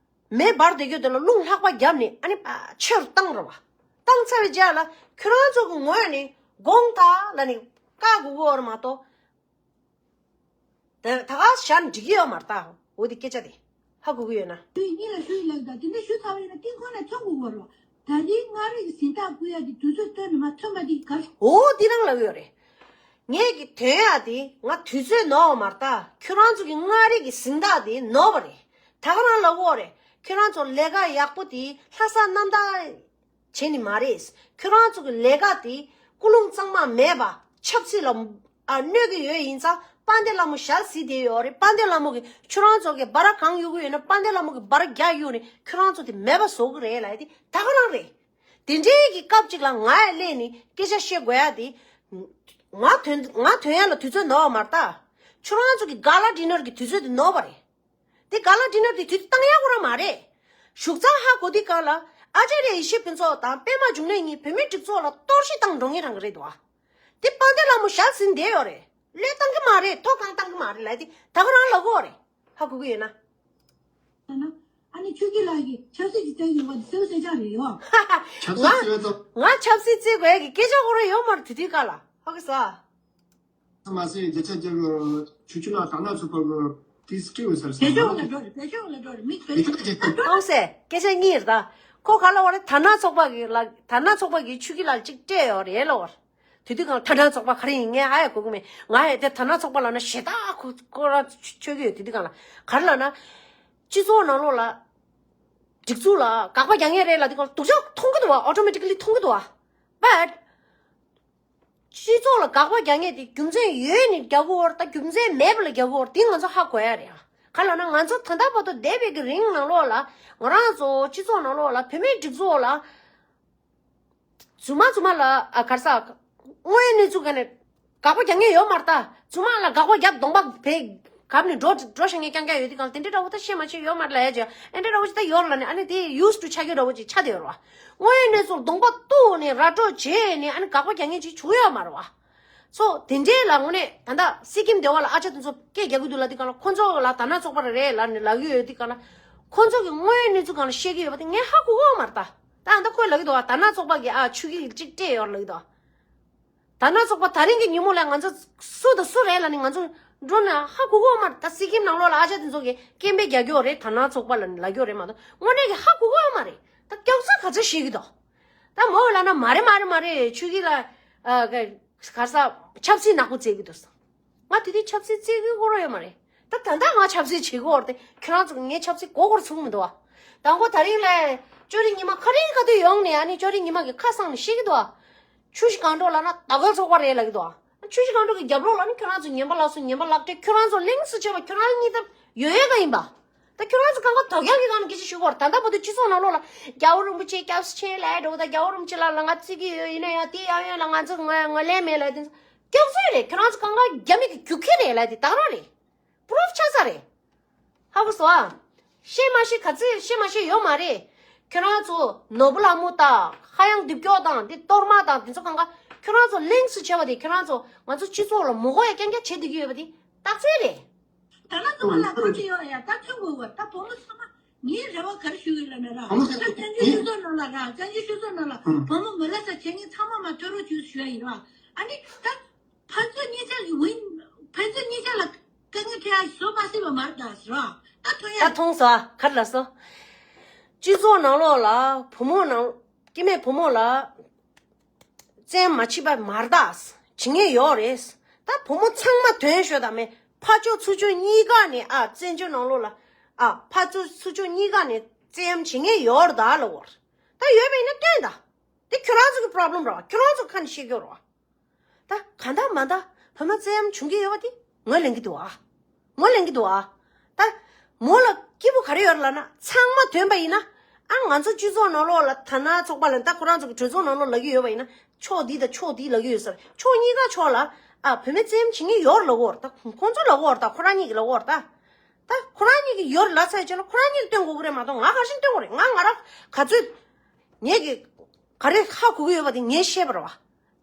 མེ་འབར་བསྡད་རྒྱུ་དེ་ལ་རླུང་ལྷགས་པ་བརྒྱབ་ནས་ཨ་ནི་ཨ་ཆེ་རུ་བཏང་རེད་བ། བཏང་ཚར་བའི་རྗེས་ལ་ཁྱོད་རང་ཚོ་གི་ངོས་ནས་དགོངས་དག་ལབ་ནས་བཀའ་དགོས་ཀྱི་ཡོད་རེད་མ་གཏོགས། ད་ད་ག་བཞག་ན་འགྲིག་གི་ཡོད་མ་རེད་ད། འོ་དེ་སྐད་ཆ་དེ་ཧ་གོ་གི་ཡོད་ན། དུས་གཉིས་ལ་ཞུ་ཡི་ལབ་ད། དེ་འདྲ་ཞུ་ཚར་བ་ཡིན་ན་དེ་ཁོ་ནས་ཐོན་དགོས་ཀྱི་རེད་བ། ད་རེས་མངའ་རིས་ཀྱི་གཟེངས་རྟགས་བསྐུར་ཡ་དེ་དུས་ཚོད་བཏོན་ནས་མ་ཐོན་པ་དེ་ག་རེ། འོ་དེ་རང་ལབ་ཡོད་རེད། ངས་ཀྱི་ཐོན་ཡ་དེ་ང་དུས་ཚོད་ནོར་བ་མ་རེད་ད། ཁྱོད་རང་ཚོ་གི་མངའ་རིས་ཀྱི་གཟེངས་རྟགས་དེ་ནོར་བ་རེད། ད་ག་རང་ལབ་ཡོད་རེད། ཁྱོད་རང་ཚོ་ལས་ཀ་ཡག་པོ་དེ་ལྷ་ས་གནམ་བདག་བྱས་ནི་མ་རེད། ཁྱོད་རང་ཚོ་གི་ལས་ཀ་དེ་ཀུན་སློང་གཙང་མ་མེད་པ་ཆབ་སྲིད་ལ་ཨ་གནོད་ཀྱི་ཡོད་ཡིན་ཙང་དཔལ་ལྡན་ལྷ་མོ་ཞལ་གཟིགས་བསྡད་ཡོད་རེད། དཔལ་ལྡན་ལྷ་མོ་གིས་ཁྱོད་རང་ཚོ་གི་སྦ་ར་གང་གཡུག་གི་ཡོད་ན་དཔལ་ལྡན་ལྷ་མོ་གིས་སྦ་ར་རྒྱག་གཡུག་ནས་ཁྱོད་རང་ཚོ་དེ་མེད་པ་བཟོ་གི་རེད་ལབ་ཡ་དེ་ད་ག་རང་རེད། དེ་འདྲའི་གི་སྐབས་གཅིག་ལ་ང་ཡ་སླེབས་ནས་སྐད་ཆ་བཤད་དགོས་ཡ་དེ། ང་ཐོན་ང་ཐོན་ཡ་ལ་དུས་ཚོད་ནོར་བ་མ་རེད་ད། ཁྱོད་རང་ཚོ་གི་ག་ལ་ཌི་ནར་གི་དུས་ཚོད་དེ་ནོར་བ་རེད། དེ་ག་ལ་ཌི་ནར་དེ་དུས་བཏང་ཡག་ཁོ་རང་མ་རེད། བཞུགས་ཚང་ཧ་གོ་དུས་སྒང་ལ་ཨ་ཅཱ་རི་ཡེ་ཤེས་ཕུན་ཚོགས་དང་པད་མ་འབྱུང་གནས་གཉིས་བོད་མིའི་སྒྲིག་འཛུགས་ལ་གཏོར་བཤིག་བཏང་འགྲོ་མཁན་རང་གི་རེད་འདུག་ཨ། དེ་དཔལ་ལྡན་ལྷ་མོ་ཞལ་གཟིགས་བསྡད་ཡོད་རེད། བློས་བཏང་གི་མ་རེད། ཐོག་ཁང་བཏང་གི་མ་རེད་ལབ་དེ་ད་ཁོ་རང་ལབ་ཀྱི་ཡོད་རེད། ཧ་གོ་གི་ཡོད་ན། ཨ་ནི་ཆོས་སྐྱིད་ལགས་ཀྱིས་ཆབ་སྲིད་ཀྱི་རྩལ་ཡོད་པ་དེ་གསལ་པོ་གསལ་རྐྱང་རེད་ཡོ། ཆབ་སྲིད་རྩལ་ཙམ། ང་ཆབ་སྲིད་རྩེ་དགོས་ཀྱི་སྐད་ཆ་ཁོ་རང་ཡོད་མ་རེད་དེ་དུས་སྒང་ལ། ཧ་གོ་སོང་། མ་ཟད་རྒྱལ་ཚབ་རྒྱ་གི་ཆོས་སྐྱིད་ལགས་དྲག་སྣང་ཚོགས་པ་གི་ དེ་སྐྱེ་བོ་སར་བེད་སྤྱོད་ལ་འགྲོ་རེད། བེད་སྤྱོད་ལ་འགྲོ་རེད། མི་བེད་སྤྱོད་ལ་འགྲོ་རེད། སྟོང་ཟད་སྐད་ཆ་གཉིས་རེད་ད། ཁོ་ག་ལ་བ་རེད། དར་ནག་ཚོགས་པ་གི་ལ་དར་ནག་ཚོགས་པ་གི་ཆུ་གི་ལ་གཅིག་སྤྲད་ཡོད་རེད་ལ་བར། དེ་དུས་གང་དར་ནག་ཚོགས་པ་ག་རེ་ཡིན་ངས་ཧ་ཡ་གོ་གི་མེད། ང་ཡ་དེ་དར་ནག་ཚོགས་པ་ལ་ན་ཞེ་ད་ཁོ་ཁོ་རང་ཆོས་གི་ཡོད། དེ་དུས་གང་ལ་ག་རེ་ལ་ན། སྤྱི་ཚོགས་ནང་ལོགས་ལ་སྒྲིག་འཛུགས་ལ་དགག་པ་རྒྱག་མཁན་རེད་ལ་དེ་གང་སྡུག་ཅག་མཐོང་གི་འདུག་བ། ཨོ་ཊོ་མེ་ཊི་ཀ་ལི་མཐོང་གི་འདུག་བ། བཊ། སྤྱི་ཚོགས་ལ་དགག་པ་རྒྱག་མཁན་དེ་རྒྱུ་མཚན་ཡོད་ནས་རྒྱག་གི་ཡོད་རེད་ད། རྒྱུ་མཚན་མེད་པ་ལ་རྒྱག་གི་ཡོད་རེད། དེ་ང་ཚོ་ཧ་གོ་ཡ་རེད་ཨ། ག་ལ་ན་ང་ཚོ་ད་ལྟ་བར་དུ་བསྡད་པའི་གི་རིང་ནང་ལོགས་ལ་ང་རང་ཚོ་སྤྱི་ཚོགས་ནང་ལོགས་ལ་བུད་མེད་སྒྲིག་འཛུགས་ལ་རྫུན་མ་རྫུན་མ་ལ་ཨ་ག་རེ་ཟ། དངོས་ཡོད་གནས་ཚུལ་ག་ནས་དགག་པ་རྒྱག་མཁན་ཡོད་མ་རེད་ད། རྫུན་མ་ལ་དགག་པ་རྒྱབ་གདོང་པ་བེ་གབ་ནས་འགྲོ་འགྲོ་བཞག་མཁན་རྐྱང་རྐྱང་ཡོད་དུས་གང་དེ་འདྲའི་འདྲ་བོ་ད་བཤད་མ་བཤད་ཡོད་མ་རེད་ལ་ཡ་ཅེ་ཨེ་འདྲའི་འདྲ་བོ་ཅིག་ད་ཡོད་རེད་ལ་ནི་ཨ་ནི་དེ་ཡུ་སི་ཊུ་ཆགས་ཀྱི་འདྲ་བོ་ཅིག་ཆགས་བསྡད་ཡོད་རེད་བ། དངོས་ཡོད་གནས་ཚུལ་གདོང་པ་གཏུགས་ནས་ར་སྤྲོད་བྱས་ནས་ཨ་ནི་དགག་པ་རྒྱག་མཁན་ཅིག་བྱུང་ཡོད་མ་རེད་བ། སོ་དེ་འདྲའི་ལ་དངོས་གནས་ད་ལྟ་སི་ཀིམ་སྡེ་བ་ལ་ཨ་ཅག་དེ་ཚོ་སྐད་རྒྱག་གི་འདུག་ལ་དེ་ག་ལ་ཁོ་ཚོ་ལ་དར་ནག་ཚོགས་པ་རེད་ལ་ནི་ལབ་ཀྱི་ཡོད་དེ་ག་ལ་ཁོ་ཚོ་གི་དངོས་ཡོད་གནས་ཚུལ་གང་ལ་བཤད་ཀྱི་ཡོད་པ་དེ་ངས་ཧ་གོ་གི་ཡོད་མ་རེད་ད། ད་ཨ་ད་ཁོས་ལབ་ཀྱི་འདུག་བ། དར་ནག་ཚོགས་པ་གི་ཨ་ཆུ་གི་གཅིག་སྤྲད་ཡོད་ལབ་ཀྱི་འདུག་བ། དར་ནག་ཚོགས་པ་དེ་རིང་གི་ཉིན་མོ་ལ་ང་ཚོ་སུ་དང་སུ་རེད་ལ་ནི་ང་ཚོ་འགྲོ་ན་ཧ་གོ་གི་ཡོད་མ་རེད་ད། སི་ཀིམ་ནང་ལོགས་ལ་ཨ་ཅག་དེ་ཚོ་གི་སྐད་འབོད་རྒྱག་གི་ཡོད་རེད། དར་ནག་ཚོགས་པ་ལ་ནི་ལབ་ཀྱི་ཡོད་རེད་མ་གཏོགས་དངོས་གནས་ཀྱི་ཧ་གོ་གི་ཡོད་མ་རེད་ད། སྐྱག་རྫུན་ག་ཚོད་བཤད་ཀྱི་འདུག་ད་མོ་ལ་ན་མ་རེད་མ་རེད་མ་རེད། ཆུ་གི་ལ་ཨ་ག་ག་ས་ཆབ་སྲིད་ནག་པོ་བརྩི་གི་འདུག་ང་དེ་དུས་ཆབ་སྲིད་བརྩི་གི་ཁོ་རང་ཡོད་མ་རེད། ད་ད་ལྟ་ང་ཆབ་སྲིད་བྱེད་གི་ཡོད་རེད་དེ་ཁྱོད་རང་ཚོ་ངའི་ཆབ་སྲིད་མགོ་སྐོར་ཚུགས་མི་འདུག་བ། དང་པོ་དེ་རིང་ལ་ཅོ་རི་ཉི་མ་ག་རེ་ག་དུས་ཡོང་ནས་ཨ་ནི་ཅོ་རི་ཉི་མ་གི་ཁ་གསང་ནས་བཤད་ཀྱི་འདུག་བ། ཆུ་བཞི་སྒང་དྲུག་ལ་ན་ཟླ་སྐར་ཚོགས་པ་རེད་ལབ་ཀྱི་འདུག་བ། ཆུ་བཞི་སྒང་དྲུག་གི་རྒྱབ་ལོགས་ལ་ནི་ཁྱོད་རང་ཚོ་ངན་པ་ལག་སོ་ངན་པ་ལག་སྤྲད། ཁྱོད་རང་ཚོ་གླེང་སུ་བྱས་པ་ཁྱོད་རང་གཉིས་ད་ཡོད་ཡོད་ག་ཡིན་པ། ད་ཁྱོད་རང་ཚོ་གང་ག་དོགས་ཡག་གི་སྒང་ནས་སྐད་ཆ་ཞུ་གི་ཡོད་རེད། ད་ལྟ་བར་དུ་སྤྱི་ཚོགས་ནང་ལོགས་ལ་རྒྱལ་བ་རིན་པོ་ཆེ་སྐྱབས་སུ་མཆི་ལབ་འགྲོ། ད་རྒྱལ་བ་རིན་པོ་ཆེ་ལ་ལ་ང་བརྩི་གི་ཡོད། ཡིན་ན་ཡང་དེ་ཡང་ཡང་ལ་ང་ཚོ་ང་ང་ལན་མེད་ལབ་དེ་ཚོ་སྐྱག་རྫུན་རེད། ཁྱོད་རང་ཚོ་གང་ག་རྒྱ་མི་གི་རྒྱུག་ཁྱི་རེད་ལབ་དེ་ད་ག་རང་རེད། པུ་རུབ་ཆགས་ཚར་རེད། ཧ་གོ་སོང་ཨ། བཤད་མ་བཤད་ག་ཚོད་བཤད་མ་བཤད་ཡོད་མ་རེད། ཁྱོད་རང་ཚོ་ནོར་བུ་ལྷ་མོ་དང་ཧ་ཡང་སྡེབ་སྐྱོར་དང་དེ་གཏོར་མ་དང་དེ་ཚོ་གང་ག་ཁྱོད་རང་ཚོ་གླེང་སུ་བྱས་པ་དེ་ཁྱོད་རང་ཚོ་ང་ཚོ་སྤྱི་ཚོགས་ལ་མོ་གོ་ཡ་རྐྱང་རྐྱང་བྱེད་བསྡད་ཀྱི་ཡོད་པ་དེ་རྟགས་མཚན་རེད། ད་ལ་ཚོ་ལ་ཐུགས་རྗེ་ཡོད་ཡ། ད་ཐུག་དགོས་བ། ད་བུ་མོ་ཚང་མ་ངའི་རེ་བ་ག་རེ་ཞུ་གི་ལབ་ན་ར། ད་བཙན་བྱོལ་སྤྱི་ཚོགས་ནང་ལ་ར། བཙན་བྱོལ་སྤྱི་ཚོགས་ནང་ལ་བུ་མོ་མི་ལ་ས་བྱེད་མཁན་ཚང་མ་མ་ཐོན་རོགས་བྱོས་ཞུ་ཡ་ཡིན་ར། ཨ་ནི་ད་ཕན་ཚུན་གཉིས་ཆ་ཡི་ཝིན། ཕན་ཚུན་གཉིས་ཆ་ལ་དཀའ་ངལ་འཕྲད་ཡ་བཟོ་མ་སྲིད་པ་མ་རེད་ད་ཟེར་ར། ད་ཐོན་ཡ། ད་མཐོང་སོང་ཨ། ག་རེ་ལབ་སོང་། སྤྱི་ཚོགས་ནང་ལོགས་ལ་བུ་མོ་ནང་སྐྱེ་དམན་བུ་མོ་ལ་བཙན་མ་བྱེད་པ་མ་རེད་ད། བྱེད་མཁན་ཡོད་རེད། ད་བུ་མོ་ཚང་མ་དོན་ཤོད་ད་མེད། ཕར་ཕྱོགས་ཚུར་ཕྱོགས་གཉིས་ཀ་ནས་ཨ་བཙན་བྱོལ་ནང་ལོགས་ལ་ཨ་ཕར་ཕྱོགས་ཚུར་ཕྱོགས་གཉིས་ཀ་ནས་བཙན་གཡེམ་བྱེད་མཁན་ཡོད་རེད་ད་ལབ་དགོས་རེད། ད་ཡོད་པ་ཡིན་ན་སྟོན་ད། དེ་ཁྱོད་རང་ཚོ་གི་པོ་རོབ་ལེམ་རེད་བ། ཁྱོད་རང་ཚོ་ཁ་ནས་བཤད་རྒྱུ་རེད་བ། ད་གང་ལྟར་མ་ལྟར་བོད་མི་བཙན་གཡེམ་བྱུང་གི་ཡོད་པ་དེ་ངོས་ལེན་གྱི་འདུག་ཨ། ངོས་ལེན་གྱི་འདུག་ཨ། ད་མོ་ལ་སྐྱིད་པོ་ག་རེ་ཡོད་རེད་ལབ་ན་ཚང་མ་དོན་པ་ཡིན་ན་ཨ་ང་ཚོ་སྤྱི་ཚོགས་ནང་ལོགས་ལ་དར་ནག་ཚོགས་པ་ལ་ད་ཁོ་རང་ཚོ་གི་གྲོས་ཚོགས་ནང་ལོགས་ལབ་ཀྱི་ཡོད་པ་ཡིན་ན་ཕྱོགས་འདི་དང་ཕྱོགས་འདི་ལབ་ཀྱི་ཡོད་ས་རེད། ཕྱོགས་གཉིས་ཀ་ཕྱོགས་ལ་ཨ་བོད་མི་བཙན་གཡེམ་བྱེད་མཁན་ཡོད་རེད་ལབ་ཀྱི་ཡོད་རེད། ད་ཁོང་ཚོ་ལབ་ཀྱི་ཡོད་རེད། ད་ཁོ་རང་གཉིས་ཀྱིས་ལབ་ཀྱི་ཡོད་རེད། ད་ད་ཁོ་རང་གཉིས་ཀྱིས་ཡོད་རེད་ལབ་ཚར་རྗེས་ལ་ཁོ་རང་གཉིས་ཀྱིས་སྟོན་དགོས་ཀྱི་རེད་མ་གཏོགས་ང་ག་རེ་བྱས་ནས་སྟོན་དགོས་རེད། ང་ང་རང་ག་ཚོད་ངེད་ཀྱི་ག་རེ་ཧ་གོ་གི་ཡོད་པ་དེ་ངས་བཤད་པ་རེད་བ།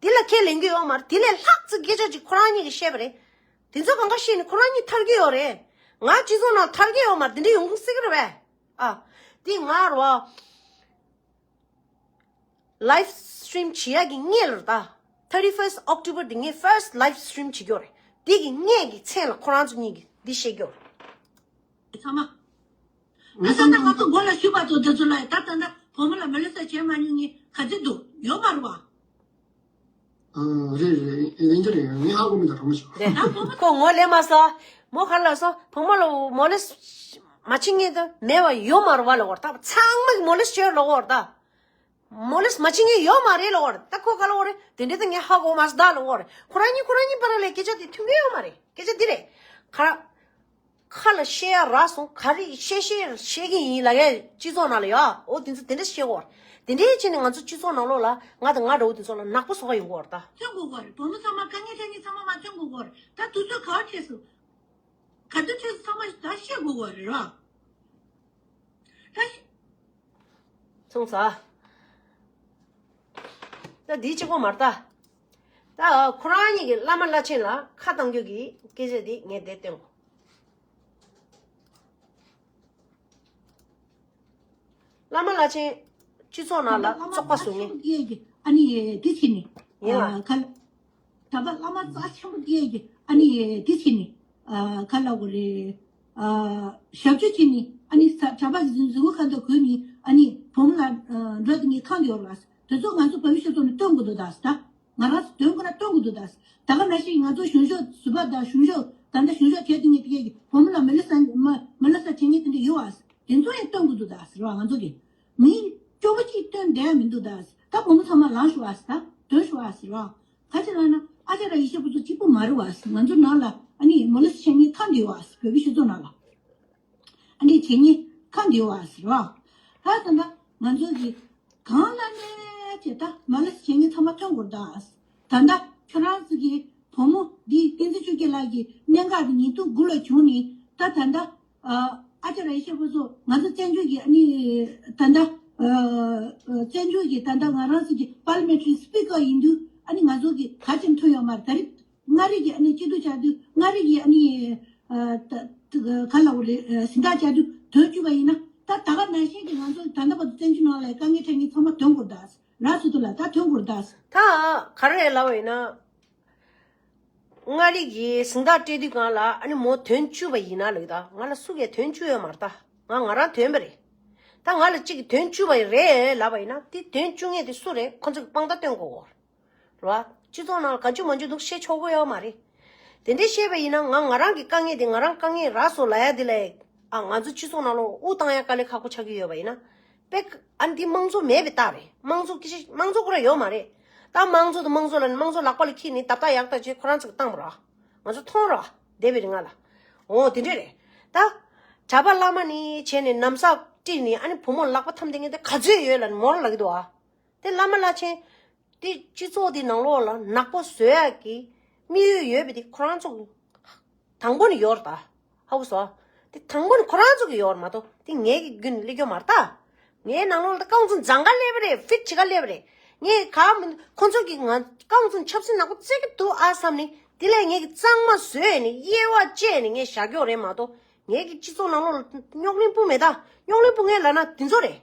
དེ་ལ་ཁས་ལེན་གྱི་ཡོད་མ་རེད། དེ་ལས་ལྷག་ཙམ་སྐད་ཆ་ཅིག་ཁོ་རང་གཉིས་ཀྱིས་བཤད་པ་རེད། དེ་ཚོ་གང་ག་བཤད་ནས་ཁོ་རང་གཉིས་ཐར་གྱི་ཡོད་རེད། ང་སྤྱི་ཚོགས་ནང་ཐར་གྱི་ཡོད་མ་རེད། དེ་འདྲ་ཡོང་གི་སྲིད་ཀྱི་རེད་པས། ཨ། དེ་ང་རེད་བ། ལའིབ་སི་ཊི་རིམ་བྱེད་ཡག་གི་སྔོན་ལ་རེད་ད། ཐར་ཊི་ཕར་སི་ཊི་ཨོག་ཊོ་བར་དེ་ངས་ཕར་སི་ཊི་ལའིབ་སི་ཊི་རིམ་བྱེད་ཀྱི་ཡོད་རེད། དེ་གི་སྔོན་གྱི་མཚན་ལ་ཁོ་རང་ཚོ་གཉིས་ཀྱིས་འདི་བཤད་ཀྱི་ཡོད་རེད། ཚང་མ། ང་ཚོ་ད་ང་ཚོ་མགོ་ལ་ཞུ་བ་ཚོ་འདི་ཚོ་ལ་ད་ད་ད་བུ་མོ་ལ་མི་ལ་ས་བྱེད་མ་མྱོང་ངས་ག་ཚོད་འདུག་ཡོད་མ་རེད་བ། ཨ་རེད་རེད། ཡིན་གྱི་རེད། ངས་ཧ་གོ་མེད་ད་གྲོགས་མོ་ཞིག་རེད། ཁོ་ངོ་ལེན་མ་སོང་། མོ་ག་རེ་ལབ་སོང་། བུ་མོ་ལ་མོ་ལེ་སི་མ་བྱེད་མཁན་དེ་མེད་པ་ཡོད་མ་རེད་བ་ལབ་ཀྱི་ཡོད་རེད། ད་ཚང་མ་གིས་མོ་ལེ་སི་བྱས་ལབ་ཀྱི་ཡོད་རེད་ད། མོ་ལེ་སི་མ་བྱེད་མཁན་ཡོད་མ་རེད་ལབ་ཀྱི་ཡོད་རེད། ད་ཁོ་ག་ལབ་ཀྱི་ཡོད་རེད། དེ་འདྲའི་ད་ངས་ཧ་གོ་མ་སོང་ད་ལབ་ཀྱི་ཡོད་རེད། ཁོ་རང་གཉིས་ཁོ་རང་གཉིས་བར་ལ་སྐད་ཆ་དེ་མཐུན་གྱི་ཡོད་མ་རེད། སྐད་ཆ་འདི་རེད། ཁ་ཁ་ལ་བཤད་ཡ་རག་སོང་། ག་རེ་བཤད་བཤད་བཤད་ཀྱི་ཡིན་ལབ་ཡ། སྤྱི་ཚོགས་ནང་ལ་ཡ། འོ་དེ་ཚོ་དེ་འདྲ་བཤད་ཀྱི་ཡོད་རེད། དེ་འདྲའི་ཆ་ནས་ང་ཚོ་སྤྱི་ཚོགས་ནང་ལོགས་ལ་ང་དང་ང་འདྲ་བོ་དེ་ཚོ་ལ་ནག་པོ་བཟོ་ག་ཡོང་གི་ཡོད་རེད་ད། ཐོན་དགོས་ཀྱི་རེད། བུ་མོ་ཚང་མ་དཀའ་ངལ་འཕྲད་མཁན་ཚང་མ་མ་ཐོན་དགོས་ཀྱི་རེད། ད་དུས་ཚོད་ག་བ་འཕྲད་སོང་། ག་དུས་འཕྲད་སོང་ཚང་མ་ད་བཤད་དགོས་ཀྱི་རེད་ར། ད་ཤི། སོང་ཙང་། ད་འདི་གཅིག་པོ་མ་རེད་ད། ད་ཁོ་རང་གཉིས་ཀྱིས་བླ་མ་བླ་ཆེན་ལ་ཁ་བཏང་རྒྱུ་གི་སྐད་ཆ་འདི་ངས་འདིར་བཏོན་གོ། བླ་མ་བླ་ཆེན་སྤྱི་ཚོགས་ནང་ལ་བཙོག་པ་བཟོ་མཁན། ཨ་ནི་འདི་བྱས་ནས། ཡིན་ལ། ཨ། ཁ་ལ། ད་བླ་མ་རྩ་ཆེན་པོ་དེ་ཡིན་གྱི་ཨ་ནི་དེ་བྱས་ནས་ཨ་ག་ལབ་དགོས་རེད། ཨ་ཞབས་ཕྱི་བྱས་ནས་ཨ་ནི་ས་གྲྭ་པ་གི་གཟིམ་གཟིམ་འོག་ཁ་འདོན་གོས་ནས་ཨ་ནི་བུ་མོ་ལ་ཨ་འགྲོ་དེ་ངས་ཁང་དེ་ཡོད་རེད་བ། དེ་ཚོ་ང་ཚོ་བོད་མི་སྤྱི་ཚོགས་ནས་སྟོན་དགོས་འདུག་ད་ཟེར་ད། ང་རང་ཚོ་དོན་ཁོ་ན་སྟོན་དགོས་འདུག་ད། ད་ག་ནང་བཞིན་ང་ཚོ་གཞུང་ཕྱོགས་ཟུར་པ་དང་གཞུང་ཕྱོགས་ད་ལྟ་གཞུང་ཕྱོགས་བྱས་དེ་ངས་དེ་གའི་བུ་མོ་ལ་མི་ལ་ས་མི་ལ་ས་བྱེད་ངེས་དེ་འདྲ་ཡོད་བ། དེ་ཚོ་ཡང་སྟོན་དགོས་འདུག་ད་ཟེར་བ། ང་ཚོ་གི་མི་སྐྱོ་བོ་གཅིག་སྟོན་བསྡད་མི་འདུག་ད་ཟེར། ད་བུ་མོ་ཚང་མ་ལངས་ཤོག་ཨ་ཟེར། ད་དོན་ཤོག་ཨ་ཟེར་བ། ག་ཅི་ལབ་ན་ཨ་ཅག་ར་ཡེ་ཤེས་ཕུན་ཚོགས་གཅིག་པུ་མ་རེད་བ་ཟེར། ང་ཚོ་ནང་ལ་ཨ་ནི་མོ་ལེ་སི་བྱེད་མཁན་ཁག་འདུག་བ་ཟེར། བོད་པའི་སྤྱི་ཚོགས་ནང་ལ། ཨ་ནི་བྱེད་ངེས་ཁ་འདི་བ་ཟེར་བ། ད་ད་ལྟ་ང་ཚོ་གི་གང་ལ་གནས་ཀྱི་ད་མ་ལ་བྱེད་ངེས་ཚང་མ་ཐོན་དགོས་ད། ད་ལྟ་ཁྱོད་རང་ཚོ་གི་བུ་མོ་འདི་བསྟན་འཛིན་ཆོས་རྒྱལ་ལགས་ཀྱི་གནད་འགག་འདི་ཉིས་སྟོང་དགུ་ལ་བྱུང་ནས་ད་ད་ལྟ་ཨ་ཅག་ར་ཡེ་ཤེས་ཕུན་ཚོགས་ང་ཚོ་བཙན་བྱོལ་གྱི་ཨ་ནི་ད་ལྟ་བཙན་བྱོལ་གྱི་ད་ལྟ་ང་རང་ཚོ་གི་པར་ལི་མེན་ཊ་རི་སི་པི་ཀར་ཡིན་དུས་ཨ་ནི་ང་ཚོ་གི་ག་ཅིག་ཐོན་ཡོད་མ་རེད། ད་རེས། མངའ་རིས་ཀྱི་ཨ་ནི་སྐྱིད་སྡུག་བྱ་དུས་མངའ་རིས་ཀྱི་ཨ་ནི་ཨ་ད་ད་ག་ལབ་དགོས་རེད། ཨ་གཟེངས་རྟགས་བྱ་དུས་དོན་བཅུ་པ་ཡིན་ན་ད་ད་ག་ནང་བཞིན་གྱི་ང་ཚོ་ད་ལྟ་བར་དུ་བཙན་བྱོལ་ནང་ལ་དཀའ་ངལ་འཕྲད་མཁན་ཚང་མ་དོན་དགོས་རེད་ད། རག་སོ་ཐུ་ལ་ད་དོན་དགོས་རེད་ད། ད་ག་རེ་ལབ་པ་ཡིན་ན། མངའ་རིས་ཀྱི་གཟེངས་རྟགས་སྤྲད་དུས་སྒང་ལ་ཨ་ནི་མོ་དོན་བཅུ་པ་ཡིན་ན་ལབ་ད། ང་ལ་སུ་གས་དོན་བཅུ་ཡོད་མ་རེད་ད། ང་ང་རང་དོན་པ་རེད། ད་ང་ལ་གཅིག་གིས་དོན་བཅུ་པ་རེད་ལབ་པ་ཡིན་ན་དེ་དོན་བཅུ་མཁན་དེ་སུ་རེད། ཁོ་ཚོ་གི་དཔང་རྟགས་སྟོན་དགོས་གོ། རེད་བ། སྤྱི་ཚོགས་ནང་ལ་ག་ཅི་མ་ཅི་འདུག་བཤད་ཆོག་གི་ཡོད་མ་རེད། དེ་འདྲའི་བཤད་པ་ཡིན་ན་ང་ང་རང་གི་དཀའ་ངལ་དེ་ང་རང་དཀའ་ངལ་རག་སོང་ལབ་ཡ་དེ་ལ་ཨ་ང་ཚོ་སྤྱི་ཚོགས་ནང་ལོགས་དབུ་བཏང་ཡ་དཀའ་ལས་ཁག་པོ་ཆགས་ཀྱི་ཡོད་པ་ཡིན་ན། དཔེ་ཨ་འདི་དམངས་གཙོ་མེད་པའི་རྟགས་རེད། དམངས་གཙོ་སྐད་ཆ་དམངས་གཙོ་ཁོ་རང་ཡོད་མ་རེད། ད་དམངས་གཙོ་དང་དམངས་གཙོ་ལ་ནི་དམངས་གཙོ་ལག་པ་ལ་འཁྱེར་ནས་རྡབ་རྟགས་ཡག་རྟགས་བྱས་ཁོ་རང་ཚོ་གིས་བཏང་བ་རེད། ང་ཚོ་མཐོང་རེད་བ། འདས་པའི་རིང་ལ། འོ་དེ་འདྲས་རེད། ད། གྲྭ་པ་བླ་མ་ནི་བྱས་ནས་ན་བཟའ་དཀྲིས་ནས་ཨ་ནི་བུ་མོ་ལག་པ་འཐམས་བསྡད་མཁན་དེ་ག་ཚོད་ཡོད་ལབ་ནས་མོ་རང་ལབ་ཀྱི་འདུག་ཨ། དེ་བླ་མ་བླ་ཆེན། དེ་སྤྱི་ཚོགས་དེ་ནང་ལོགས་ལ་ནག་པོ་བཟོ་ཡག་གི་དམིགས་ཡུལ་ཡོད་པ་དེ་ཁོ་རང་ཚོ་དང་པོ་ནས་ཡོད་རེད་ད། ཧ་གོ་སོང་། དེ་དང་པོ་ནས་ཁོ་རང་ཚོ་གི་ཡོད་རེད་མ་གཏོགས་དེ་ངའི་གི་རྒྱུད་ནས་སླེབས་ཀྱི་མ་རེད་ད། ངའི་ནང་ལོགས་ལ་ད་རྐང་བཙུན་སྦྱང་ག་སླེབས་པ་རེད། ཕིཊ་བྱེད་ག་སླེབས་པ་རེད། ངས་ག་མི་ཁོ་ཚོ་གི་ང་རྐང་བཙུན་ཆབ་སྲིད་ནག་པོ་རྩེ་གི་འདུག་ཨ་བསམ་ནས་དེ་ལས་ངས་གི་གཙང་མ་བཟོས་ནས་དབྱེ་བ་བཅད་ནས་ངས་བཞག་ཀྱོག་རེད་མ་གཏོགས་ངས་གི་སྤྱི་ཚོགས་ནང་ལོགས་ལ་རྙོག་གླེང་སྤུ་མེད་ད། རྙོག་གླེང་སྤུ་ངས་ལབ་ན་དེ་ཚོ་རེད།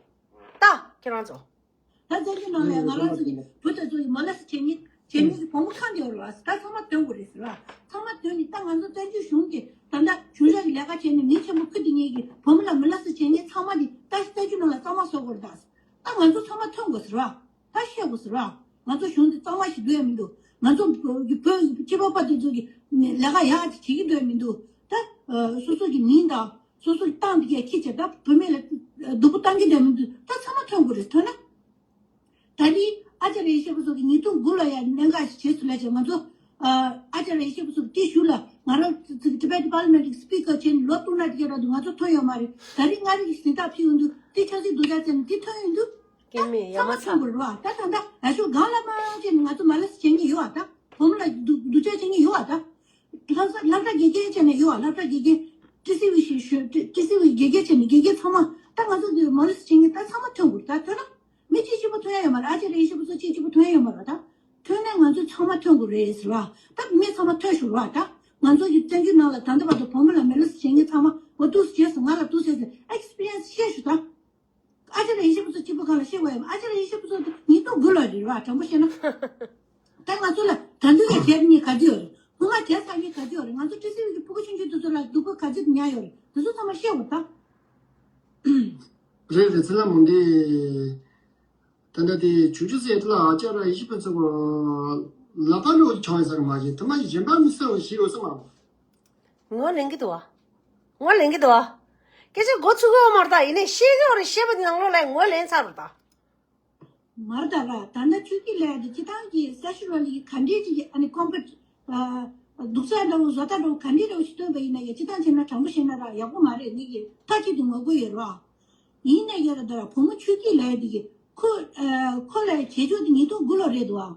ད་ཁྱེད་རང་ཚོ། ད་བཙན་བྱོལ་ནང་ལ་ང་རང་ཚོ་གི་བུ་དེ་ཚོ་ཡི་མོ་ལེ་སི་བྱེད་མཁན་བྱེད་མཁན་གྱི་བུ་མོ་ཁག་འདི་ཡོད་རེད་བ། ད་ཚང་མ་འདོན་དགོས་རེད་ཟེར་བ། ཚང་མ་འདོན་ནས་ད་ང་ཚོ་བཙན་བྱོལ་གཞུང་གི་ད་ལྟ་གཞུང་ཞབས་ཀྱི་ལས་ཀ་བྱས་ནས་མི་ཆེན་པོ་ཁུ་དེ་ངེད་ཀྱི་བུ་མོ་ལ་མོ་ལེ་སི་བྱེད་མཁན་ཚང་མ་འདི་ད་བཙན་བྱོལ་ནང་ལ་གཙང་མ་བཟོ་དགོས་རེད་ད། ད་ང་ཚོ་ཚང་མ་འདོན་དགོས་ཟེར་བ། ད་བཤད་དགོས་ཟེར་བ། ང་ཚོ་གཞུང་འདི་གཙང་མ་ཞིག་འདོན་ཡ་མི་འདུག་ང་ཚོ་བོད་ཀྱི་བོད་ཀྱི་སྤྱི་པ་པ་དེ་ཚོ་གི་ལས་ཀ་ཡག་ཅིག་བྱེད་ཀྱི་འདོན་ཡ་མི་འདུག་ད་སོ་སོ་གི་མིང་དང་སོ་སོ་གི་ཏང་འདི་གས་ཁྱི་བྱས་ད་བུད་མེད་ལ་སྡུག་པོ་བཏང་གི་འདོན་ཡ་མི་འདུག་ད་ཚང་མ་འདོན་དགོས་རེད་ཐོན་ན། ད་ནི་ཨ་ཅག་ར་ཡེ་ཤེས་ཕུན་ཚོགས་ཀྱིས་ཉིས་སྟོང་དགུ་ལ་ཡང་གནད་འགག་ཞིག་བྱས་སོང་ལབ་བྱས། ང་ཚོ་ཨ་ཅག་ར་ཡེ་ཤེས་ཕུན་ཚོགས་དེ་གཞུག་ལ་ང་རང་Tibet Parliament Speaker་བྱས་ནས་ལོ་སྟོང་ན་དེ་ག་ར་འདུག་ང་ཚོ་ཐོན་ཡོད་མ་རེད། ད་རེས་མངའ་རིས་ཀྱི་གཟེངས་རྟགས་ཕུལ་ཡོང་དུས་དེ་ཆབ་སྲིད་སྡུག་ཅག་བཙལ་ནས་དེ་ཐོན་ཡོང་དུས་སྐྱེ་དམན་ཡ་མ་ཚ་ཚང་དགོས་རེད་བ། ད་ད་ད་ཨ་ཤོ་གང་ལ་མ་བྱས་ནས་ང་ཚོ་མ་ལ་སི་བྱེད་ཀྱི་ཡོད་བ། ད་བུ་མོ་ལ་སྡུག་སྡུག་ཅག་བྱེད་ཀྱི་ཡོད་བ། ད་སློབ་གྲྭ་སློབ་གྲྭ་དགེ་རྒན་བྱས་ནས་ཡོད་བ། སློབ་གྲྭ་དགེ་རྒན་ཏི་སི་ཝི་ཞིག་ཞུ་ཏི་སི་ཝི་དགེ་རྒན་བྱས་ནས་དགེ་རྒན་ཚང་མ་ད་ང་ཚོ་འདི་མ་ལ་སི་བྱེད་ཀྱི་ད་ཚང་མ་ཐོན་དགོས་རེད། ད་ཐོན་ན། མི་གཅིག་གཅིག་པོ་ཐོན་ཡ་ཡོད་མ་རེད། ཨ་ཅེ་རེ་ཡེ་ཤེས་པོ་ཚོ་གཅིག་གཅིག་པོ་ཐོན་ཡ་ཡོད་མ་རེད། ད་ཐོན་ན་ང་ཚོ་ཚང་མ་ཐོན་དགོས་རེད་ཟེར་བ། ད་མི་ཚང་མ་ཐོན་ཤོག་ར། ད་ང་ཚོ་གི་བཙན་བྱོལ་ནང་ལ་ད་ལྟ་བར་དུ་བུ་མོ་ལ་མི་ལ་སི་བྱེད་མཁན་ཚང་མ་འོ་འདུག་སེ་བྱས་སོང་། ང་ལ་འདུག་སེ་ཟེར་ཨེག་སི་པི་རི་ཡན་སི་བཤད་ཤོག་ད། ཨ་ཅེ་རེ་ཡེ་ཤེས་པོ་ཚོ་གཅིག་པོ་གང་ལ་བཤད་དགོས་ཡ་མ། ཨ་ཅེ་རེ་ཡེ་ཤེས་པོ་ཚོ་ཉིས་སྟོང་དགུ་ལོ་རེད་ར། དྲང་པོ་བཤད་ན། ད་ང་ཚོ་ལ་ད་འདུག་གི་དེབ་གཉིས་ག་ཚོད་ཡོད་རེད། སྔོན་མ་དེབ་གསར་གཉིས་ག་ཚོད་ཡོད་རེད། ང་ཚོ་ཏི་སི་ཝི་གི་ཕྲུ་གུ་ཆུང་ཆུང་དེ་ཚོ་ལ་སྡུག་པོ་ག་ཚོད་མྱངས་ཡོད་རེད། དེ་ཚོ་ཚང་མ་བཤད་དགོས་ད། རེད་རེད། ཚེ་ལྷ་མོ་འདི། ད་ལྟ་དེ་ཆུ་ཆུ་ཟེར་ལ་ཨ་ཅག་ར་ཡེ་ཤེས་པོ་ཚོ་ལ་ད་ལོ་ཆང་ཡིན་ས་རེད་མ་གཞི་དེ་མ་གཞན་པ་མི་སེར་བ་ཞིག་ཡོད་ས་མ་རེད། ངོ་ལེན་གི་འདུག་བ། ངོ་ལེན་གི་འདུག་བ། སྐད་ཆ་མགོ་ཚུགས་ཡོད་མ་རེད་ད། ཡིན་ནའི་ཤེས་ཀྱི་ཡོད་རེད། ཤེས་པ་དེ་ནང་ལོགས་ལ་ངོ་ལེན་ཚར་རེད་ད། མ་རེད་ད་ར། ད་ལྟ་ཆོས་སྐྱིད་ལགས་དེ་སྤྱི་བཏང་གི་སེ་ཤུ་ལི་ཡི་ག་འདྲས་ཅིག་གི་ཨ་ནི་ཀོམ་པི་སྡུག་ས་འདྲ་བོ་བཟོ་ལྟ་འདྲ་བོ་ག་འདྲས་འདྲ་བོ་ཞིག་སྟོན་པ་ཡིན་ན་ཡང་སྤྱི་བཏང་བྱས་ན་དྲང་པོ་བཤད་ན་ར་ཡག་པོ་མ་རེད། ངེད་ཀྱི་མཐའ་གཅིག་ཏུ་ངོ་རྒོལ་ཡོད་ར། ཡིན་ན་ཡང་ར་ད་ར་བུ་མོ་ཆོས་སྐྱིད་ལགས་དེ་གི་ཁོ་ཁོ་ལ་བྱེད་ཕྱོགས་དེ་ཉིས་སྟོང་དགུ་ལོ་རེད་འདུག་ཨ།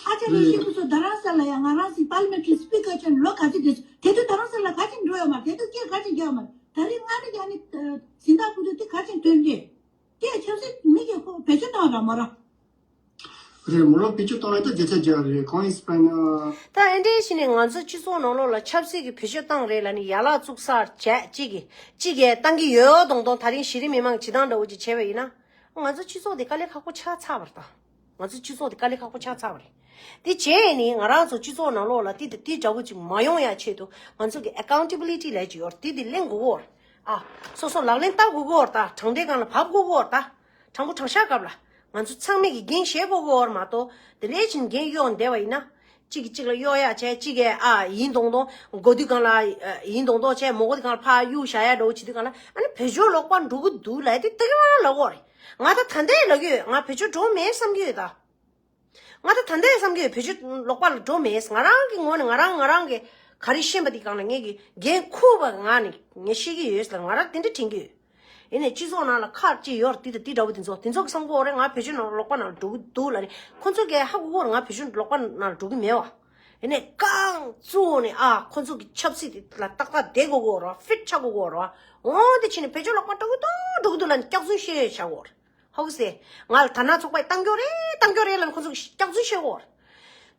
ཨ་ཅག་རེ་ཤི་ཁུ་ཚོ་རྡ་རམ་ས་ལ་ཡང་ང་རང་ཚོའི་པར་ལི་མེན་ཊ་རི་སི་པི་ཀར་ཆེན་ལོ་ག་ཚོད་དེ་དེ་དུས་རྡ་རམ་ས་ལ་ག་ཅིག་འགྲོ་ཡོད་མ་རེད། དེ་དུས་སྐད་ག་ཅིག་རྒྱག་མ་རེད། ད་རེས་མངའ་རིས་ཀྱི་ཨ་ནི་གཟེངས་རྟགས་ཕུལ་དུས་དེ་ག་ཅིག་ཐོན་ཏེ་དེ་ཆབ་སྲིད་མི་གི་ཁོ་བེད་སྤྱོད་བཏང་ར་མ་ར། རེད། མོ་རང་བེད་སྤྱོད་བཏང་ཡ་ད་བརྒྱ་ཆ་བརྒྱ་རེད། གང་ཡིན་ཟེར་ན། ད་ཨེ་འདྲའི་ཞིག་ནས་ང་ཚོ་སྤྱི་ཚོགས་ནང་ལོགས་ལ་ཆབ་སྲིད་ཀྱི་བེད་སྤྱོད་བཏང་རེད་ལ་ནི་ཡ་ལག་བཙུགས་ས་བྱས་གཅིག་གིས་གཅིག་གིས་བཏང་གི་ཡོད་མདོག་མདོག་ད་རིང་གཞི་རིམ་མི་མང་གི་བྱེད་སྟངས་འདྲ་བོ་ཅིག་བྱས་པ་ཡིན་ན། ང་ཚོ་སྤྱི་ཚོགས་དེ་དཀའ་ལས་ཁག་པོ་ཆགས་ཚར་བ་རེད་ད། ང་ཚོ་སྤྱི་ཚོགས་དེ་དཀའ་ལས་ཁག་པོ་ཆགས་ཚར་བ་རེད། དེ་བྱས་ནས་ང་རང་ཚོ་སྤྱི་ཚོགས་ནང་ལོགས་ལ་དེ་དང་དེ་འདྲ་བོ་ཅིག་མ་ཡོང་ཡ་ཆེད་དུ་ང་ཚོ་གི་ཨེ་ཀའུན་ཊེ་བི་ལི་ཊི་ལབ་ཅིག་ཡོད་རེད། དེ་དེ་ལེན་དགོས་ཀྱི་ཡོད་རེད། ཨ། སོ་སོ་ལག་ལེན་བསྟར་དགོས་ཀྱི་ཡོད་རེད། ད་དྲང་བདེན་སྒང་ལ་བབས་དགོས་ཀྱི་ཡོད་རེད། ད་དྲང་པོ་དྲང་བཞག་སྐབས་ལ་ང་ཚོ་ཚང་མས་ཀྱི་འགན་བཞེས་དགོས་ཀྱི་ཡོད་རེད་མ་གཏོགས། དེ་འདྲའི་ཕྱིན་འགན་གཡོག་བསྡད་པ་ཡིན་ན། གཅིག་གིས་གཅིག་ལ་གཡོག་ཡག་བྱས། གཅིག་གིས་ཨ་ཡིན་མདོག་མདོག་མགོ་དུས་སྒང་ལ་ཡིན་མདོག་མདོག་བྱས། མགོ་དུས་སྒང་ལ་ཕར་གཡུག་བཞག་ཡག་འདྲ་བོ་བྱེད་དུས་སྒང་ལ། ཨ་ནི་བེད་སྤྱོད་ལོག་པ་འགྲོ་གི་འདུག་ལབ་དེ་ད་ག་རང་ལབ་ཀྱི་ཡོད་རེད། ང་ད་ད་ལྟའི་ལབ་ཀྱི་ཡོད། ང་བེད་སྤྱོད་འགྲོ་མེད་བསམ་གྱི་ཡོད་ད། ང་ད་ད་ལྟའི་བསམ་གྱི་ཡོད། བེད་སྤྱོད་ལོག་པ་ལ་འགྲོ་མེད། ང་རང་གི་ངོས་ནས་ང་རང་ང་རང་གི་ག་རེ་ཤེས་པ་དེ་སྒང་ལ་ངས་ཀྱི་འགན་འཁུར་བ་ངང་ནས་ངས་ཤེས་ཀྱི་ཡོད་ལབ། ང་རང་དེ་འདྲ་དྲན་གྱི་ཡོད། ཡིན་ནའི་སྤྱི་ཚོགས་ནང་ལ་ཁག་ཅིག་ཡོད་རེད། དེ་དང་དེ་འདྲ་བོ་དེ་ཚོ་དེ་ཚོ་གི་བསམ་གྱི་ཡོད་རེད། ང་བེད་སྤྱོད་ནང་ལོག་པ་ནང་ལ་འགྲོ་གི་འདུག་ལབ་ནས། ཁོ་ཚོ་གིས་ཧ་གོ་གི་ཡོད་རེད། ང་བེད་སྤྱོད་ལོག་པ་ནང་ལ་འགྲོ་གི་མེད་པ། ཡིན་ནའི་རྐང་བཙུགས་ནས་ཨ་ཁོ་ཚོ་གི་ཆབ་སྲིད་དེ་ལ་ཏག་ཏག་བསྡད་དགོས་ཀྱི་ཡོད་རེད། ཕིཊ་ཆགས་དགོས་ཀྱི་ཡོད་རེད། འོ་དེ་བྱས་ནས་བེད་སྤྱོད་ལོག་པ་འགྲོ་གི་འདུག་འགྲོ་གི་འདུག་ལབ་ནས་སྐྱག་རྫུན་བཤད་བཞག་གི་ཡོད་རེད། ཧོག་སེ། ང་ལ་དར་ནག་ཚོགས་པས་བཏང་རྒྱུ་རེད། བཏང་རྒྱུ་རེད་ལབ་ནས་ཁོ་ཚོ་གིས་སྐྱག་རྫུན་བཤད་ཀྱི་ཡོད་རེད།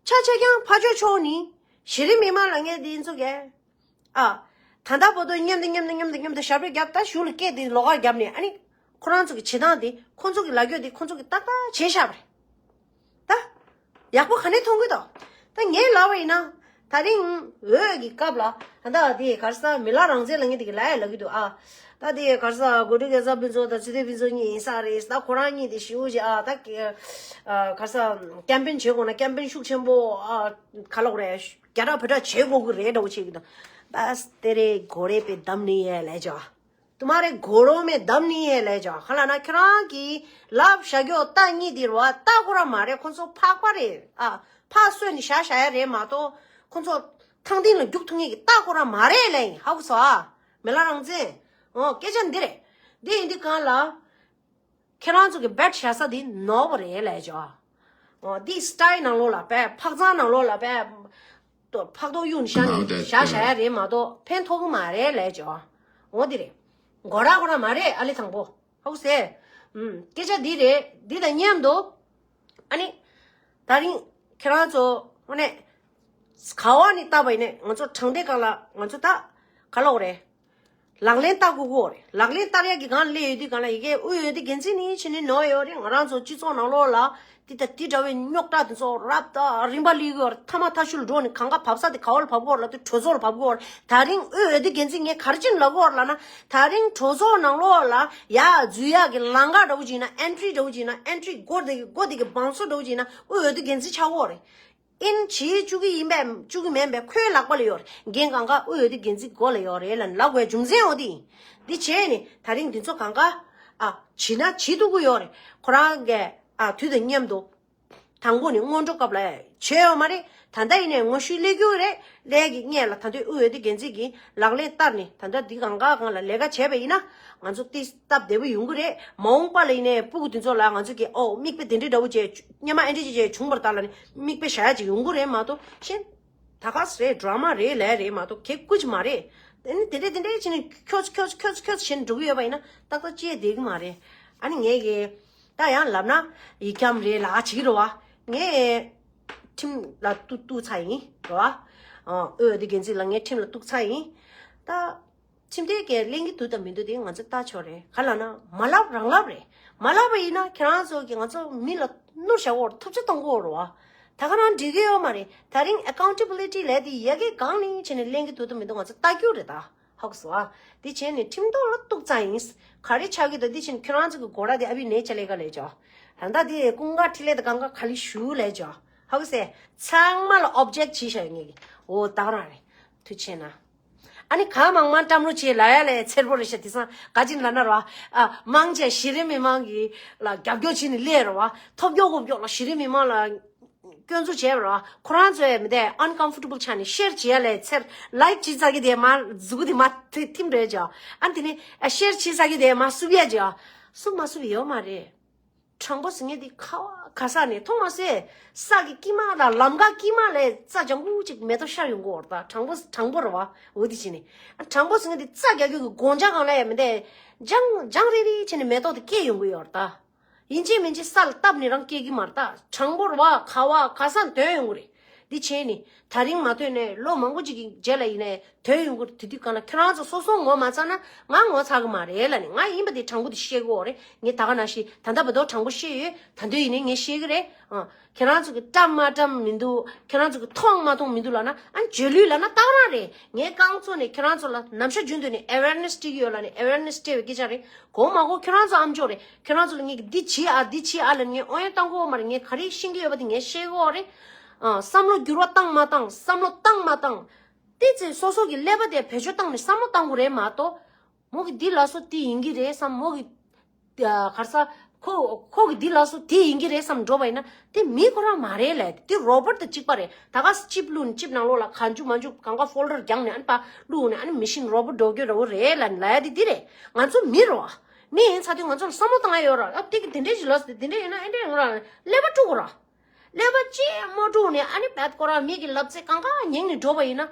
ཆ་བཞག་ཀྱང་ཕར་ཕྱོགས་ཕྱོགས་ནས་གཞི་རིམ་མི་མང་ལ་ངས་འདི་ཚོ་གས། ཨ། ད་ལྟ་བར་དུ་མཉམ་དུ་མཉམ་དུ་མཉམ་དུ་མཉམ་དུ་ཞབས་བྲོ་བརྒྱབ། ད་གཞུག་ལ་སྐད་འདི་ལོགས་ཀ་བརྒྱབ་ནས། ཨ་ནི་ཁོ་རང་ཚོ་གི་བྱེད་སྟངས་འདི། ཁོ་ཚོ་གི་ལབ་རྒྱུ་འདི་ཁོ་ཚོ་གིས་ཏག་ཏག་བྱས་བཞག་པ་རེད། ད་ཡག་པོ་ག་ནས་མཐོང་གི་འདུག་ད་ངས་ལབ་པ་ཡིན་ན། ད་རིང་འོས་ཀྱི་སྐབས་ལ་ད་ལྟ་དེ་ག་རེ་ཟེར། མི་ལ་རང་བཙན་ལབ་མཁན་དེ་གིས་ལབ་ཡ་ལབ་ཀྱི་འདུག་ཨ། ད་དེ་ག་རེ་ཟེར། གོ་སྒྲིག་རྒྱལ་ཚབ་ཕུན་ཚོགས་དང་ཚེ་བརྟན་ཕུན་ཚོགས་གཉིས་ཡིན་ས་རེད། ད་ཁོ་རང་གཉིས་དེ་ཞེ་པོ་ཅིག་ཨ། ད་ག་རེ་ཟེར། ཀེམ་པེན་བྱེད་དགོས་ན་ཀེམ་པེན་ཤུགས་ཆེན་པོ་ཨ། ག་ལབ་དགོས་རེད། རྒྱ་གྲགས་བོད་གྲགས་བྱེད་དགོས་ཀྱི་རེད་འདྲ་བོ་བྱེད་ཀྱི་འདུག། बस तेरे घोड़े पे दम नहीं है ले जा। तुम्हारे घोड़ों में दम नहीं है ले जा। ཧ་ལ་ན་ཁྱེད་རང་གིས་ལབ་བཞག་རྒྱུ་རྟགས་གཉིས་འདི་རེད་པ། རྟགས་ཁོ་རང་མ་རེད། ཁོ་ཚོ་ཕག་པ་རེད། ཨ། ཕག་གསོས་ནས་བཞག་བཞག་ཡ་རེད་མ་གཏོགས། ཁོ་ཚོ་ཐང་སྟེང་ལ་རྒྱུག་ཐུབ་མཁན་གྱི་རྟགས་ཁོ་རང་མ་རེད་ལབ་ཡིན། ཧ་གོ་སོང་ཨ། མི་ལ་རང་བཙན། འོ་སྐད་ཆ་འདི་རེད། འདི་ཡིན་དུས་སྒང་ལ། ཁྱེད་རང་ཚོ་གི་བེཊ་བཞག་ས་འདི་ནོར་བ་རེད་ལབ་བྱས། འོ་འདི་སི་ཊལ་ནང་ལོགས་ལ་བས། ཕག་ཚང་ནང་ལོགས་ལ་བས། ཕག་ཐོག་གཡུག་ནས་བཞག་ནས་བཞག་བཞག་ཡ་རེད་མ་གཏོགས་ཕན་ཐོགས་ཀྱི་མ་རེད་ལབ་བྱས། འོ་འདི་རེད། མགོ་རག་ཁོ་རང་མ་རེད། ཨ་ལེ་དང་པོ། ཧ་གོ་སོང་། ཨུམ། སྐད་ཆ་འདི་རེད། འདི་དང་མཉམ་དུ། ཨ་ནི། ད་རིང་ཁྱེད་རང་ཚོ་དངོས་གནས་ག་བ་ནས་བལྟས་པ་ཡིན་ནའི་ང་ཚོ་དྲང་བདེན་སྒང་ལ་ང་ཚོ་ད་ག་ལབ་དགོས་རེད། ལག་ལེན་བསྟར་དགོས་ཀྱི་ཡོད་རེད། ལག་ལེན་བསྟར་ཡག་གི་སྒང་སླེབས་ཡོང་དུས་སྒང་ལ་ཡ་གི་དབུས་འོས་བསྡུ་འགན་འཛིན་ནི་ཕྱི་ནས་ནོར་ཡོད་རེད། ང་རང་ཚོ་སྤྱི་ཚོགས་ནང་ལོགས་ལ་དེ་ད་དེ་འདྲ་བའི་རྙོག་དྲ་དེ་ཚོ་རབ་དང་རིམ་པ་སླེབས་ཀྱི་ཡོད་རེད། མཐའ་མ་མཐའ་གཞུག་ལ་འགྲོ་ནས་གང་ག་བབས་ས་དེ་ག་བ་ལ་བབས་ཀྱི་ཡོད་རེད་ལབ་དུས་གྲོས་ཚོགས་ལ་བབས་ཀྱི་ཡོད་རེད། ད་རིང་དབུས་འོས་བསྡུ་འགན་འཛིན་ངས་ག་རེ་བྱས་ནས་ལབ་ཀྱི་ཡོད་རེད་ལབ་ན། ད་རིང་གྲོས་ཚོགས་ནང་ལོགས་ལ་ཡར་འཛུལ་ཡག་གི་ལམ་ཁ་འདྲ་བོ་ཅིག་ཡིན་ན། ཨེན་ཊི་རི་འདྲ་བོ་ཅིག་ཡིན་ན། ཨེན་ཊི་རི་སྒོ་དེ་གི་སྒོ་དེ་གི་བང་སོ་འདྲ་བོ་ཅིག་ཡིན་ན་དབུས་འོས་བསྡུ་འགན་འཛིན་ཆགས་ཀྱི་ཡོད་རེད། ཨིན་བྱེད་བཅུག་གི་ཡིན་པས་བཅུག་གི་མིན་པས་ཁོའི་ལག་པ་ལ་ཡོད་རེད། འགན་གང་ག་དབུས་འོས་བསྡུ་འགན་འཛིན་མགོ་ལ་ཡོད་རེད་ལབ་ལབ་དགོས་རྒྱུ་མཚན་འོ་དེ་ཡིན། འདི་བྱས་ནས་ད་རིང་འདི་ཚོ་གང་ག་ཨ་བྱེད་ན་བྱེད་ཐུབ་ཀྱི་ཡོད་རེད། ཁོ་རང་གིས་ཨ་དུས་དང་མཉམ་དུ་དང་པོ་ནས་སྔོན་འགྲོ་སྐབས་ལ་བྱས་ཡོད་མ་རེད། ད་ལྟ་ཡིན་ནའི་ངོ་བཤུས་སླེབས་ཀྱི་ཡོད་རེད། སླེབས་ཀྱི་སྔོན་ལ་ད་དུང་དབུས་འོས་བསྡུ་འགན་འཛིན་གྱིས་ལག་ལེན་བསྟར་ནས་ད་ལྟ་འདི་གང་ག་སྒང་ལ་ལས་ཀ་བྱས་པ་ཡིན་ན་ང་ཚོ་ཏོག་ཙམ་སྟབས་བདེ་པོ་ཡོང་གི་རེད། མ་འོངས་པ་ལ་ཡིན་ནའི་སྤུ་གུ་དེ་ཚོ་ལ་ང་ཚོ་གིས་ཨོ་མིག་དཔེ་དེ་འདྲའི་འདྲ་བོ་བྱས། སྔོན་མ་ཨེ་འདྲ་ཅིག་བྱས་བྱུང་བ་རེད་ད་ལབ་ནས་མིག་དཔེ་བཞག་ཡ་ཅིག་ཡོང་གི་རེད་མ་གཏོགས། གཞན་ད་ག་ཟེ་རེད། ཌ་ར་མ་རེད། ལས་རེད་མ་གཏོགས་གེ་ཀུ་ཅིག་མ་རེད། དེ་ནི་དེ་འདྲས་དེ་འདྲས་བྱས་ནས་ཁྱོད་ཁྱོད་ཁྱོད་ཁྱོད་བྱས་ནས་འགྲོ་གི་ཡོད་པ་ཡིན་ན་ཏག་ཏག་བྱས་བསྡད་ཀྱི་མ་རེད། ཨ་ནི་ངས་གི་ད་ཡང་ལབ་ན་ཡིག་སྐྱོན་རེད་ལབ་བྱེད་ཀྱི་རེད་པ། ངས་ཁྲིམས་ལ་གཏུག་གཏུག་ཚར་ཡིན་རེད་པ། ཨ། དབུས་འོས་བསྡུ་འགན་འཛིན་ལ་ངས་ཁྲིམས་ལ་གཏུག་ཚར་ཡིན། ད། ཁྲིམས་དེ་གས་ལེན་གྱི་འདུག་དང་མི་འདུག་དེ་ང་ཚོ་ལྟ་ཆོག་རེད། ག་ལབ་ན་མ་ལབ་རང་ལབ་རེད། མ་ལབ་པ་ཡིན་ན་ཁྱེད་རང་ཚོ་གིས་ང་ཚོ་མི་ལ་གནོད་བྱ་འོར་ཐབས་ཆ་གཏོང་གི་ཡོད་རེད་པ། ད་ག་རང་འགྲིག་གི་ཡོད་མ་རེད། ད་རིང་ཨེ་ཀའུན་ཊེ་བི་ལི་ཊི་ལབ་དེ་ཡ་གི་སྒང་ལ་བྱས་ནས་ལེན་གྱི་འདུག་དང་མི་འདུག་ང་ཚོ་ལྟ་རྒྱུ་རེད་ད། ཧ་གོ་སོང་ཨ། དེ་བྱས་ནས་ཁྲིམས་ཐོག་ལ་གཏུག་ཚར་ཡིན། ག་རེ་ཆགས་ཀྱི་འདུག་དེ་བྱས་ནས་ཁྱེད་རང་ཚོ་གི་གོ་ར་དེ་ཨ་བི་ནེ་ཆ་ལེ་ག་ལེ་ཅོ། ད་ལྟ་དེ་ཀུན་དགའ་འཕྲིན་ལས་དང་གང་ག་ག་ལེ་ཞུ་ལེ་ཅོ། ཧ་གོ་སོང་། ཚང་མ་ལ་ཨོབ་ཇེག་བྱས་བཞག་ཡོད་ངེས་ཀྱི། འོ་ད་ག་རང་རེད། དུ་ཆེ་ན། ཨ་ནི་གང་མང་མང་བཀྲམ་རོགས་བྱེད་ལབ་ཡ་ལས་འཚེར་པོ་རེད་ཤག་དེང་སང་ག་ཅིག་ལབ་ན་ར། ཨ། མང་ཆེ་གཞི་རིམ་མི་མང་གི་ལ་རྒྱབ་སྐྱོར་བྱེད་ནི་ལས་ར་བ། ཐོབ་སྐྱོ་གོ་སྐྱོ་ལ་གཞི་རིམ་མི་མང་ལ་སྐྱོན་འཛུགས་བྱས་པ་ར། ཁོ་རང་ཚོས་མི་དེ་ཨན་ཀམ་ཕོར་ཊེ་བལ་ཆགས་ནས་ཤེར་བྱེད་ཡ་ལས་འཚེར། ལའིག་བྱེད་ཚར་གི་དེ་མ་མཛུ་གུ་དེ་མ་ཐི་ཐིམ་རེད་ཅོ། ཨ་ནི་དེ་ནི་ཨ་ཤེར་བྱེད་ཚར་གི་དེ་མ་བསུབ་ཡ་ཅོ། བསུབ་མ་བསུབ་ཡོད་མ་རེད། དྲང་པོ་ཟེར་མཁན་དེ་ག་བ་ག་ས་ནས་མཐོང་མ་སོང་། ས་གི་དཀྱིལ་མ་དང་ལམ་ཁ་དཀྱིལ་མ་ལས་རྩྭ་ལྗང་གུ་ཅིག་མེ་ཏོག་ཤར་ཡོང་གི་ཡོད་རེད་ད། དྲང་པོ་དྲང་པོ་རེད་བ། འོ་དེ་བྱས་ནས། དྲང་པོ་ཟེར་མཁན་དེ་རྩྭ་རྒྱག་རྒྱུ་གི་སྒོ་ལྕགས་སྒང་ལ་ཡ་མི་འདུག་ལྗང་ལྗང་རིལ་རིལ་བྱས་ནས་མེ་ཏོག་དེ་སྐྱེས་ཡོང་གི་ཡོད་རེད་ད། ཡིན་གཅིག་མིན་གཅིག་ས་ལ་བཏབ་ནས་རང་སྐྱེ་གི་མ་རེད་ད། དྲང་པོ་རེད་བ། ག་བ་ག་ས་ནས་ཐོན་ཡོང་གི་རེད། འདི་བྱས་ནི་ད་རིང་མ་ཐོན་ནས་ལོ་མང་པོ་ཅིག་གི་རྗེས་ལ་ཡིན་ནའི་ཐོན་ཡོང་གི་རེད། དེ་དུས་གང་ལ་ཁྱོད་རང་ཚོ་སོ་སོ་ངོ་མ་ཚ་ན་ང་ངོ་ཚ་གི་མ་རེད་ལབ་ནི། ང་ཡིན་པ་དེ་དྲང་པོ་དེ་བཤད་གི་ཡོད་རེད། ངས་ད་ག་ནང་བཞིན་ད་ལྟ་བར་དུ་དྲང་པོ་བཤད་ཡོད། ད་དུང་ཡིན་ནའི་ངས་བཤད་གི་རེད། ཨ། ཁྱེད་རང་ཚོ་གི་བཀྲམ་མ་བཀྲམ་མི་འདུག་ཁྱེད་རང་ཚོ་གི་མཐོང་མ་མཐོང་མི་འདུག་ལབ་ན། ཨ། འཇོལ་ལུས་ལབ་ན་ཏག་རང་རེད། ངས་རྐང་བཙུགས་ནས་ཁྱེད་རང་ཚོ་ལ་ནམ་ཞག་རྒྱུན་དུ་ནས་ཨེ་ཝེར་ནེ་སི་སྤྲད་ཀྱི་ཡོད་ལབ་ནས་ཨེ་ཝེར་ནེ་སི་སྤྲད་པའི་སྐད་ཆ་རེད། གོ་མ་གོ་ཁྱེད་རང་ཚོ་ཨམ་ཅོག་རེད། ཁྱེད་རང་ཚོ་ལ་ངས་འདི་བྱེད་ཨ་འདི་བྱེད་ཨ་ལབ་ངས་ཨོ་ཡ་བཏང་གི་ཡོད་མ་རེད། ངས་ག་རེ་ཤེས་ཀྱི་ཡོད་པ་དེ་ངས་བཤད་གི་ཡོད་རེད། ཨ། བསམ་བློ་འགྱུར་བ་བཏང་མ་བཏང་། བསམ་བློ་བཏང་མ་བཏང་། དེ་ཚེ་སོ་སོ་གི་ཀླད་པ་དེ་བེད་སྤྱོད་བཏང་ནས་བསམ་བློ་བཏང་དགོས་རེད་མ་གཏོགས། མོ་གི་འདི་ལ་སོ་དེ་ཡིན་གྱི་རེད་བསམ། མོ་གི་གར་ས་ཁོ་ཁོ་གི་འདི་ལ་སོ་དེ་ཡིན་གྱི་རེད་བསམ་འགྲོ་བ་ཡིན་ན། དེ་མི་ཁོ་རང་མ་རེད་ལབ། དེ་རོ་བོ་ཊི་དང་གཅིག་པ་རེད། ད་ག་ཅིབ་བླུགས་ནས་ཅིབ་ནང་ལོགས་ལ་གང་བཅུག་མ་བཅུག་གང་ག་ཕོལ་ཌར་རྒྱག་ནས་ཨ་ནི་ཕར་བླུགས་ནས་ཨ་ནི་མེ་ཤིན་རོ་བོ་ཊི་འགྲོ་རྒྱུ་རེད་ལབ་ལབ་ཡ་དེ་འདི་རེད། ང་ཚོ་མི་རེད་བ། མི་ཡིན་ཚ་དུས་ང་ཚོ་ལ་བསམ་བློ་བཏང་ཡ་ཡོད་ར། ཨ་དེ་གི་དེ་འདྲས་ཞིག་ལབ་སོང་དེ་འདྲས་ཡིན་ན་ཨེ་འདྲས་ཡོང་ར། ཀླད་པ་དཀྲུག་དགོས་ར། ཀླད་པ་ཅི་མ་དཀྲུག་ནས་ཨ་ནི་བད་ཁོ་རང་མི་གི་ལབ་ཚད་གང་ག་ཉན་ནས་འགྲོ་བ་ཡིན་ན།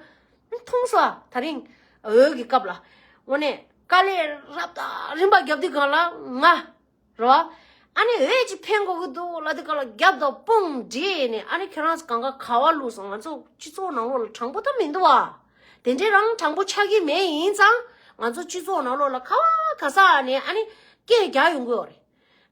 མཐོང་སོང་ཨ། ད་རིང་འོས་ཀྱི་སྐབས་ལ་དངོས་གནས་དཀའ་ལས་རབ་དང་རིམ་པ་བརྒྱབ་དུས་སྒང་ལ་ང་རེད་བ། ཨ་ནི་འོས་ཅིག་འཕེན་དགོས་ཀྱི་འདུག་ལབ་དུས་སྒང་ལ་རྒྱབ་དང་དཔུང་སྒྲིལ་ནས་ཨ་ནི་ཁྱེད་རང་ཚོ་གང་ག་ག་བ་བླུགས་སོང་། ང་ཚོ་སྤྱི་ཚོགས་ནང་ལོགས་ལ་དྲང་པོ་ད་མི་འདུག་བ། དེ་འདྲའི་རང་དྲང་པོ་ཆགས་ཀྱི་མེད། ཡིན་ཙང་ང་ཚོ་སྤྱི་ཚོགས་ནང་ལོགས་ལ་ག་བ་ག་ས་ནས་ཨ་ནི་སྐད་རྒྱག་ཡོང་གི་ཡོད་རེད།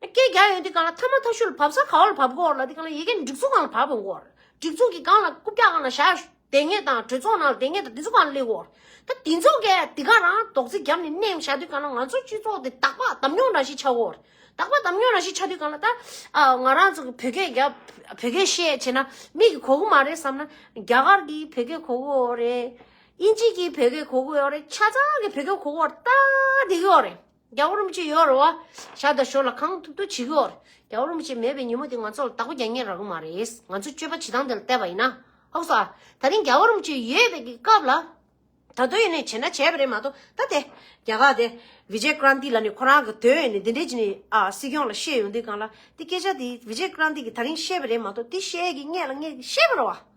སྐད་རྒྱག་ཡོང་དུས་སྒང་ལ་ཐ་མ་ཐ་ཤུལ་བབས་ས་ག་བ་ལ་བབས་དགོས་ལབ་དུས་སྒང་ལ་ཡ་གི་སྒྲིག་འཛུགས་སྒང་ལ་བབས་ཡོང་གི་ཡོད་རེད། སྒྲིག་འཛུགས་ཀྱི་སྒང་ལ་རྐུབ་བཀྱག་སྒང་ལ་བཞག་བསྡད་མཁན་དང་གྲོས་ཚོགས་ནང་ལ་བསྡད་མཁན་དང་དེ་ཚོ་སྒང་ལ་སླེབས་ཡོང་གི་ཡོད་རེད། ད་དེ་ཚོ་གས་དེ་ག་རང་རྡོག་རྫིས་བརྒྱབ་ནས་མནན་བཞག་དུས་སྒང་ལ་ང་ཚོ་སྤྱི་ཚོགས་དེ་དག་པ་འདམ་ཉོག་འདྲ་ཞིག་ཆགས་ཡོང་གི་ཡོད་རེད། དག་པ་འདམ་ཉོག་འདྲ་ཞིག་ཆགས་དུས་སྒང་ལ་ད་ཨ་ང་རང་ཚོ་གི་བོད་སྐད་རྒྱབ་བོད་སྐད་བཤད་བྱས་ན་མི་གིས་གོ་གི་མ་རེད་བསམ་ན། རྒྱ་གར་གྱི་བོད་སྐད་གོ་གི་ཡོད་རེད། དབྱིན་ཇི་གི་བོད་སྐད་གོ་གི་ཡོད་རེད། ཆ་ཚང་གི་བོད་སྐད་གོ་གི་ཡོད་རེད། ད་བསྡད་ཀྱི་ཡོད་རེད། རྒྱལ་བ་རིན་པོ་ཆེ་ཡོད་རེད་བ། ཤར་དང་ཞོར་ལ་གང་ཐུབ་ཐུབ་བྱེད་ཀྱི་ཡོད་རེད། རྒྱལ་བ་རིན་པོ་ཆེ་མེད་པའི་ཉིན་མོ་དེ་ང་ཚོ་ལ་བདག་པོ་རྒྱག་མཁན་རག་གི་མ་རེད། ང་ཚོ་སྤྱོད་པ་བྱེད་སྟངས་དེ་ལ་བལྟས་པ་ཡིན་ན། ཧོབ་སོ་ཨ། ད་རིང་རྒྱལ་བ་རིན་པོ་ཆེ་ཡོད་པའི་གི་སྐབས་ལ། ད་དུང་ཡིན་ནའི་བྱས་ན་བྱས་པ་རེད་མ་གཏོགས། ད་དེ་རྒྱ་གར་དེ་བི་ཇེ་ཀྲན་ཏི་ལབ་ནས་ཁོ་རང་གི་དོན་ཡིན་ནའི་འདི་འདྲས་བྱས་ནས་ཨ་སྲིད་སྐྱོང་ལ་བཤད་ཡོང་དུས་སྒང་ལ་དེ་སྐད་ཆ་དེ་བི་ཇེ་ཀྲན་ཏི་གིས་ད་རིང་བཤད་པ་རེད་མ་གཏོགས། དེ་བཤད་ཀྱི་སྔོན་ལ་ངས་བཤད་པ་རེད་བ།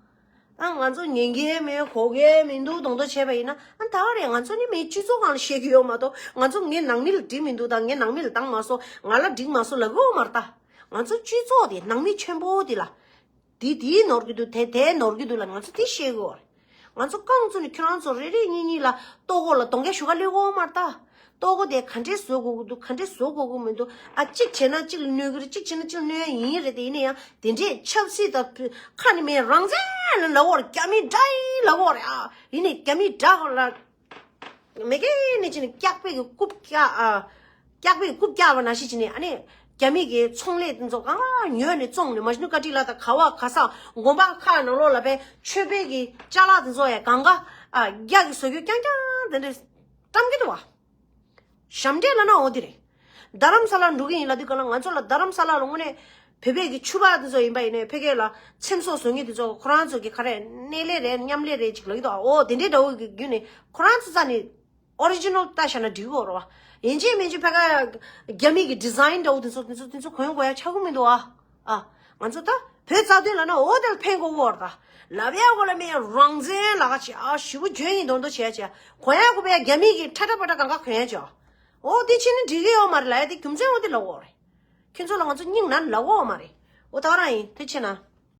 ཨ་ང་ཚོ་ཉན་གི་མེད་གོ་གི་མི་འདུག་གདོང་ཐོག་བྱས་པ་ཡིན་ན། ཨ་ད་ག་རེད། ང་ཚོ་ནི་མིའི་སྤྱི་ཚོགས་སྒང་ལ་བཤད་ཀྱི་ཡོད་མ་གཏོགས། ང་ཚོ་ངའི་ནང་མི་ལ་འགྲིག་མི་འདུག་དང་། ངའི་ནང་མི་ལ་བཏང་མ་སོང་། ང་ལ་འགྲིག་མ་སོང་ལབ་ཀྱི་ཡོད་མ་རེད་ད། ང་ཚོ་སྤྱི་ཚོགས་དེ་ནང་མི་ཆེན་པོ་དེ་ལ་དེ་དེ་ནོར་གྱི་འདུག་དེ་དེ་ནོར་གྱི་འདུག་ལབ་ང་ཚོ་དེ་བཤད་ཀྱི་ཡོད་རེད། ང་ཚོ་རྐང་བཙུགས་ནས་ཁྱོད་རང་ཚོ་རེ་རེ་གཉིས་གཉིས་ལ་ལྟོ་གོས་ལ་གདོང་རྒྱག་ཞུ་ག་སླེབས་ཀྱི་ཡོད་མ་རེད་ད། ལྟོ་གོས་དེ་ག་འདྲས་བཟོ་དགོས་ཀྱི་འདུག་ག་འདྲས་བཟོ་དགོས་ཀྱི་མི་འདུག་ཨ་གཅིག་བྱས་ན་གཅིག་ལ་གནོད་ཀྱི་རེད། གཅིག་བྱས་ན་གཅིག་ལ་གནོད་ཡ་ཡིན་རེད། དེ་ཡིན་ན་ཡང་དེ་འདྲས་ཆབ་སྲིད་དང་ཁ་ནས་མེད་རང་བཙན་ལ་ལབ་ཀྱི་ཡོད་རེད། རྒྱ་མི་དགྲ་ཡིན་ལབ་ཀྱི་ཡོད་རེད། ཨ་ཡིན་ནའི་རྒྱ་མི་དགྲ་ལ་མེད་མཁན་ནས་བྱས་ནས་སྐྱག་པའི་གི་རྐུབ་བཀྱག་ཨ། སྐྱག་པའི་རྐུབ་བཀྱག་པ་ནང་བཞིན་བྱས་ནས་ཨ་ནི་རྒྱ་མི་གི་ཚོང་ལས་དེ་ཚོ་གང་ག་ཉོས་ནས་བཙོངས་ནས་མ་ཤི་ནུ་ཀ་ཏི་ལ་དང་ག་བ་ག་ས་དགོན་པ་ཁག་ནང་ལོགས་ལ་པའི་མཆོད་པའི་གི་ཅ་ལག་དེ་ཚོ་ཡང་གང་ག་ཨ་རྒྱ་གི་བཟོ་རྒྱུ་རྐྱང་རྐྱང་དེ་འདྲ་བཀྲམ་གྱི་འདུག་བ། ཞབས་འདྲེན་ལབ་ན་འོ་དེ་རེད། རྡ་རམ་ས་ལ་འགྲོ་གི་ཡིན་ལབ་དུས་སྒང་ལ། ང་ཚོ་ལ་རྡ་རམ་ས་ལ་ལ་དངོས་གནས་བོད་པའི་གི་ཕྱུ་པ་དེ་ཚོ་ཡིན་པ་ཡིན་ནའི་ཕ་གི་ལ་ཚེམ་སོགས་བཟོ་མཁན་དེ་ཚོ་ཁོ་རང་ཚོ་གི་ག་རེ་སྣེ་ལེན་རེད་མཉམ་ལས་རེད་ཅིག་ལབ་ཀྱི་འདུག་འོ་དེ་འདྲའི་འདྲ་བོ་གི་བརྒྱུད་ནས་ཁོ་རང་ཚོ་རྩ་ནས་ཨོ་རི་ཇི་ནལ་ལྟ་བཞག་ན་འགྲིག་གི་ཡོད་རེད་བ། ཡིན་གཅིག་མིན་གཅིག་ཕ་གི་རྒྱ་མི་གི་ཌི་ཛའིན་འདྲ་བོ་དེ་ཚོ་དེ་ཚོ་དེ་ཚོ་གོན་དགོས་ཡ་ཆགས་ཀྱི་མི་འདུག་ཨ། ཨ། ང་ཚོ་ད་བོད་རྩ་དོན་ལབ་ན་འོ་དེ་ལ་ཕན་དགོས་ཀྱི་ཡོད་རེད་ད། ལབ་ཡ་གོ་ལ་མེད། རང་བཙན་ལབ་ཀྱི་ཡོད་ཨ། ཞེ་པོ་འཇོན་ཡིན་མདོག་མདོག་བྱེད་ཡ་བྱེད་ཡ། གོན་ཡ་གོ་བས་རྒྱ་མི་གི་ཁྲ་ཁྲ་པ་ཁྲ་གང་ག་གོན་ཡ་བྱེད་ཡ། འོ་དེ་བྱས་ན་འགྲིག་གི་ཡོད་མ་རེད་ལབ་ཡ་དེ་རྒྱུ་མཚན་འོ་དེ་ལབ་ཀྱི་ཡོད་རེད། ཁྱེད་ཚོ་ལ་ང་ཚོ་སྙིང་ན་ལབ་ཀྱི་ཡོད་མ་རེད། འོ་ད་ག་རང་ཡིན། ཐུགས་རྗེ་ཆེ་གནང་།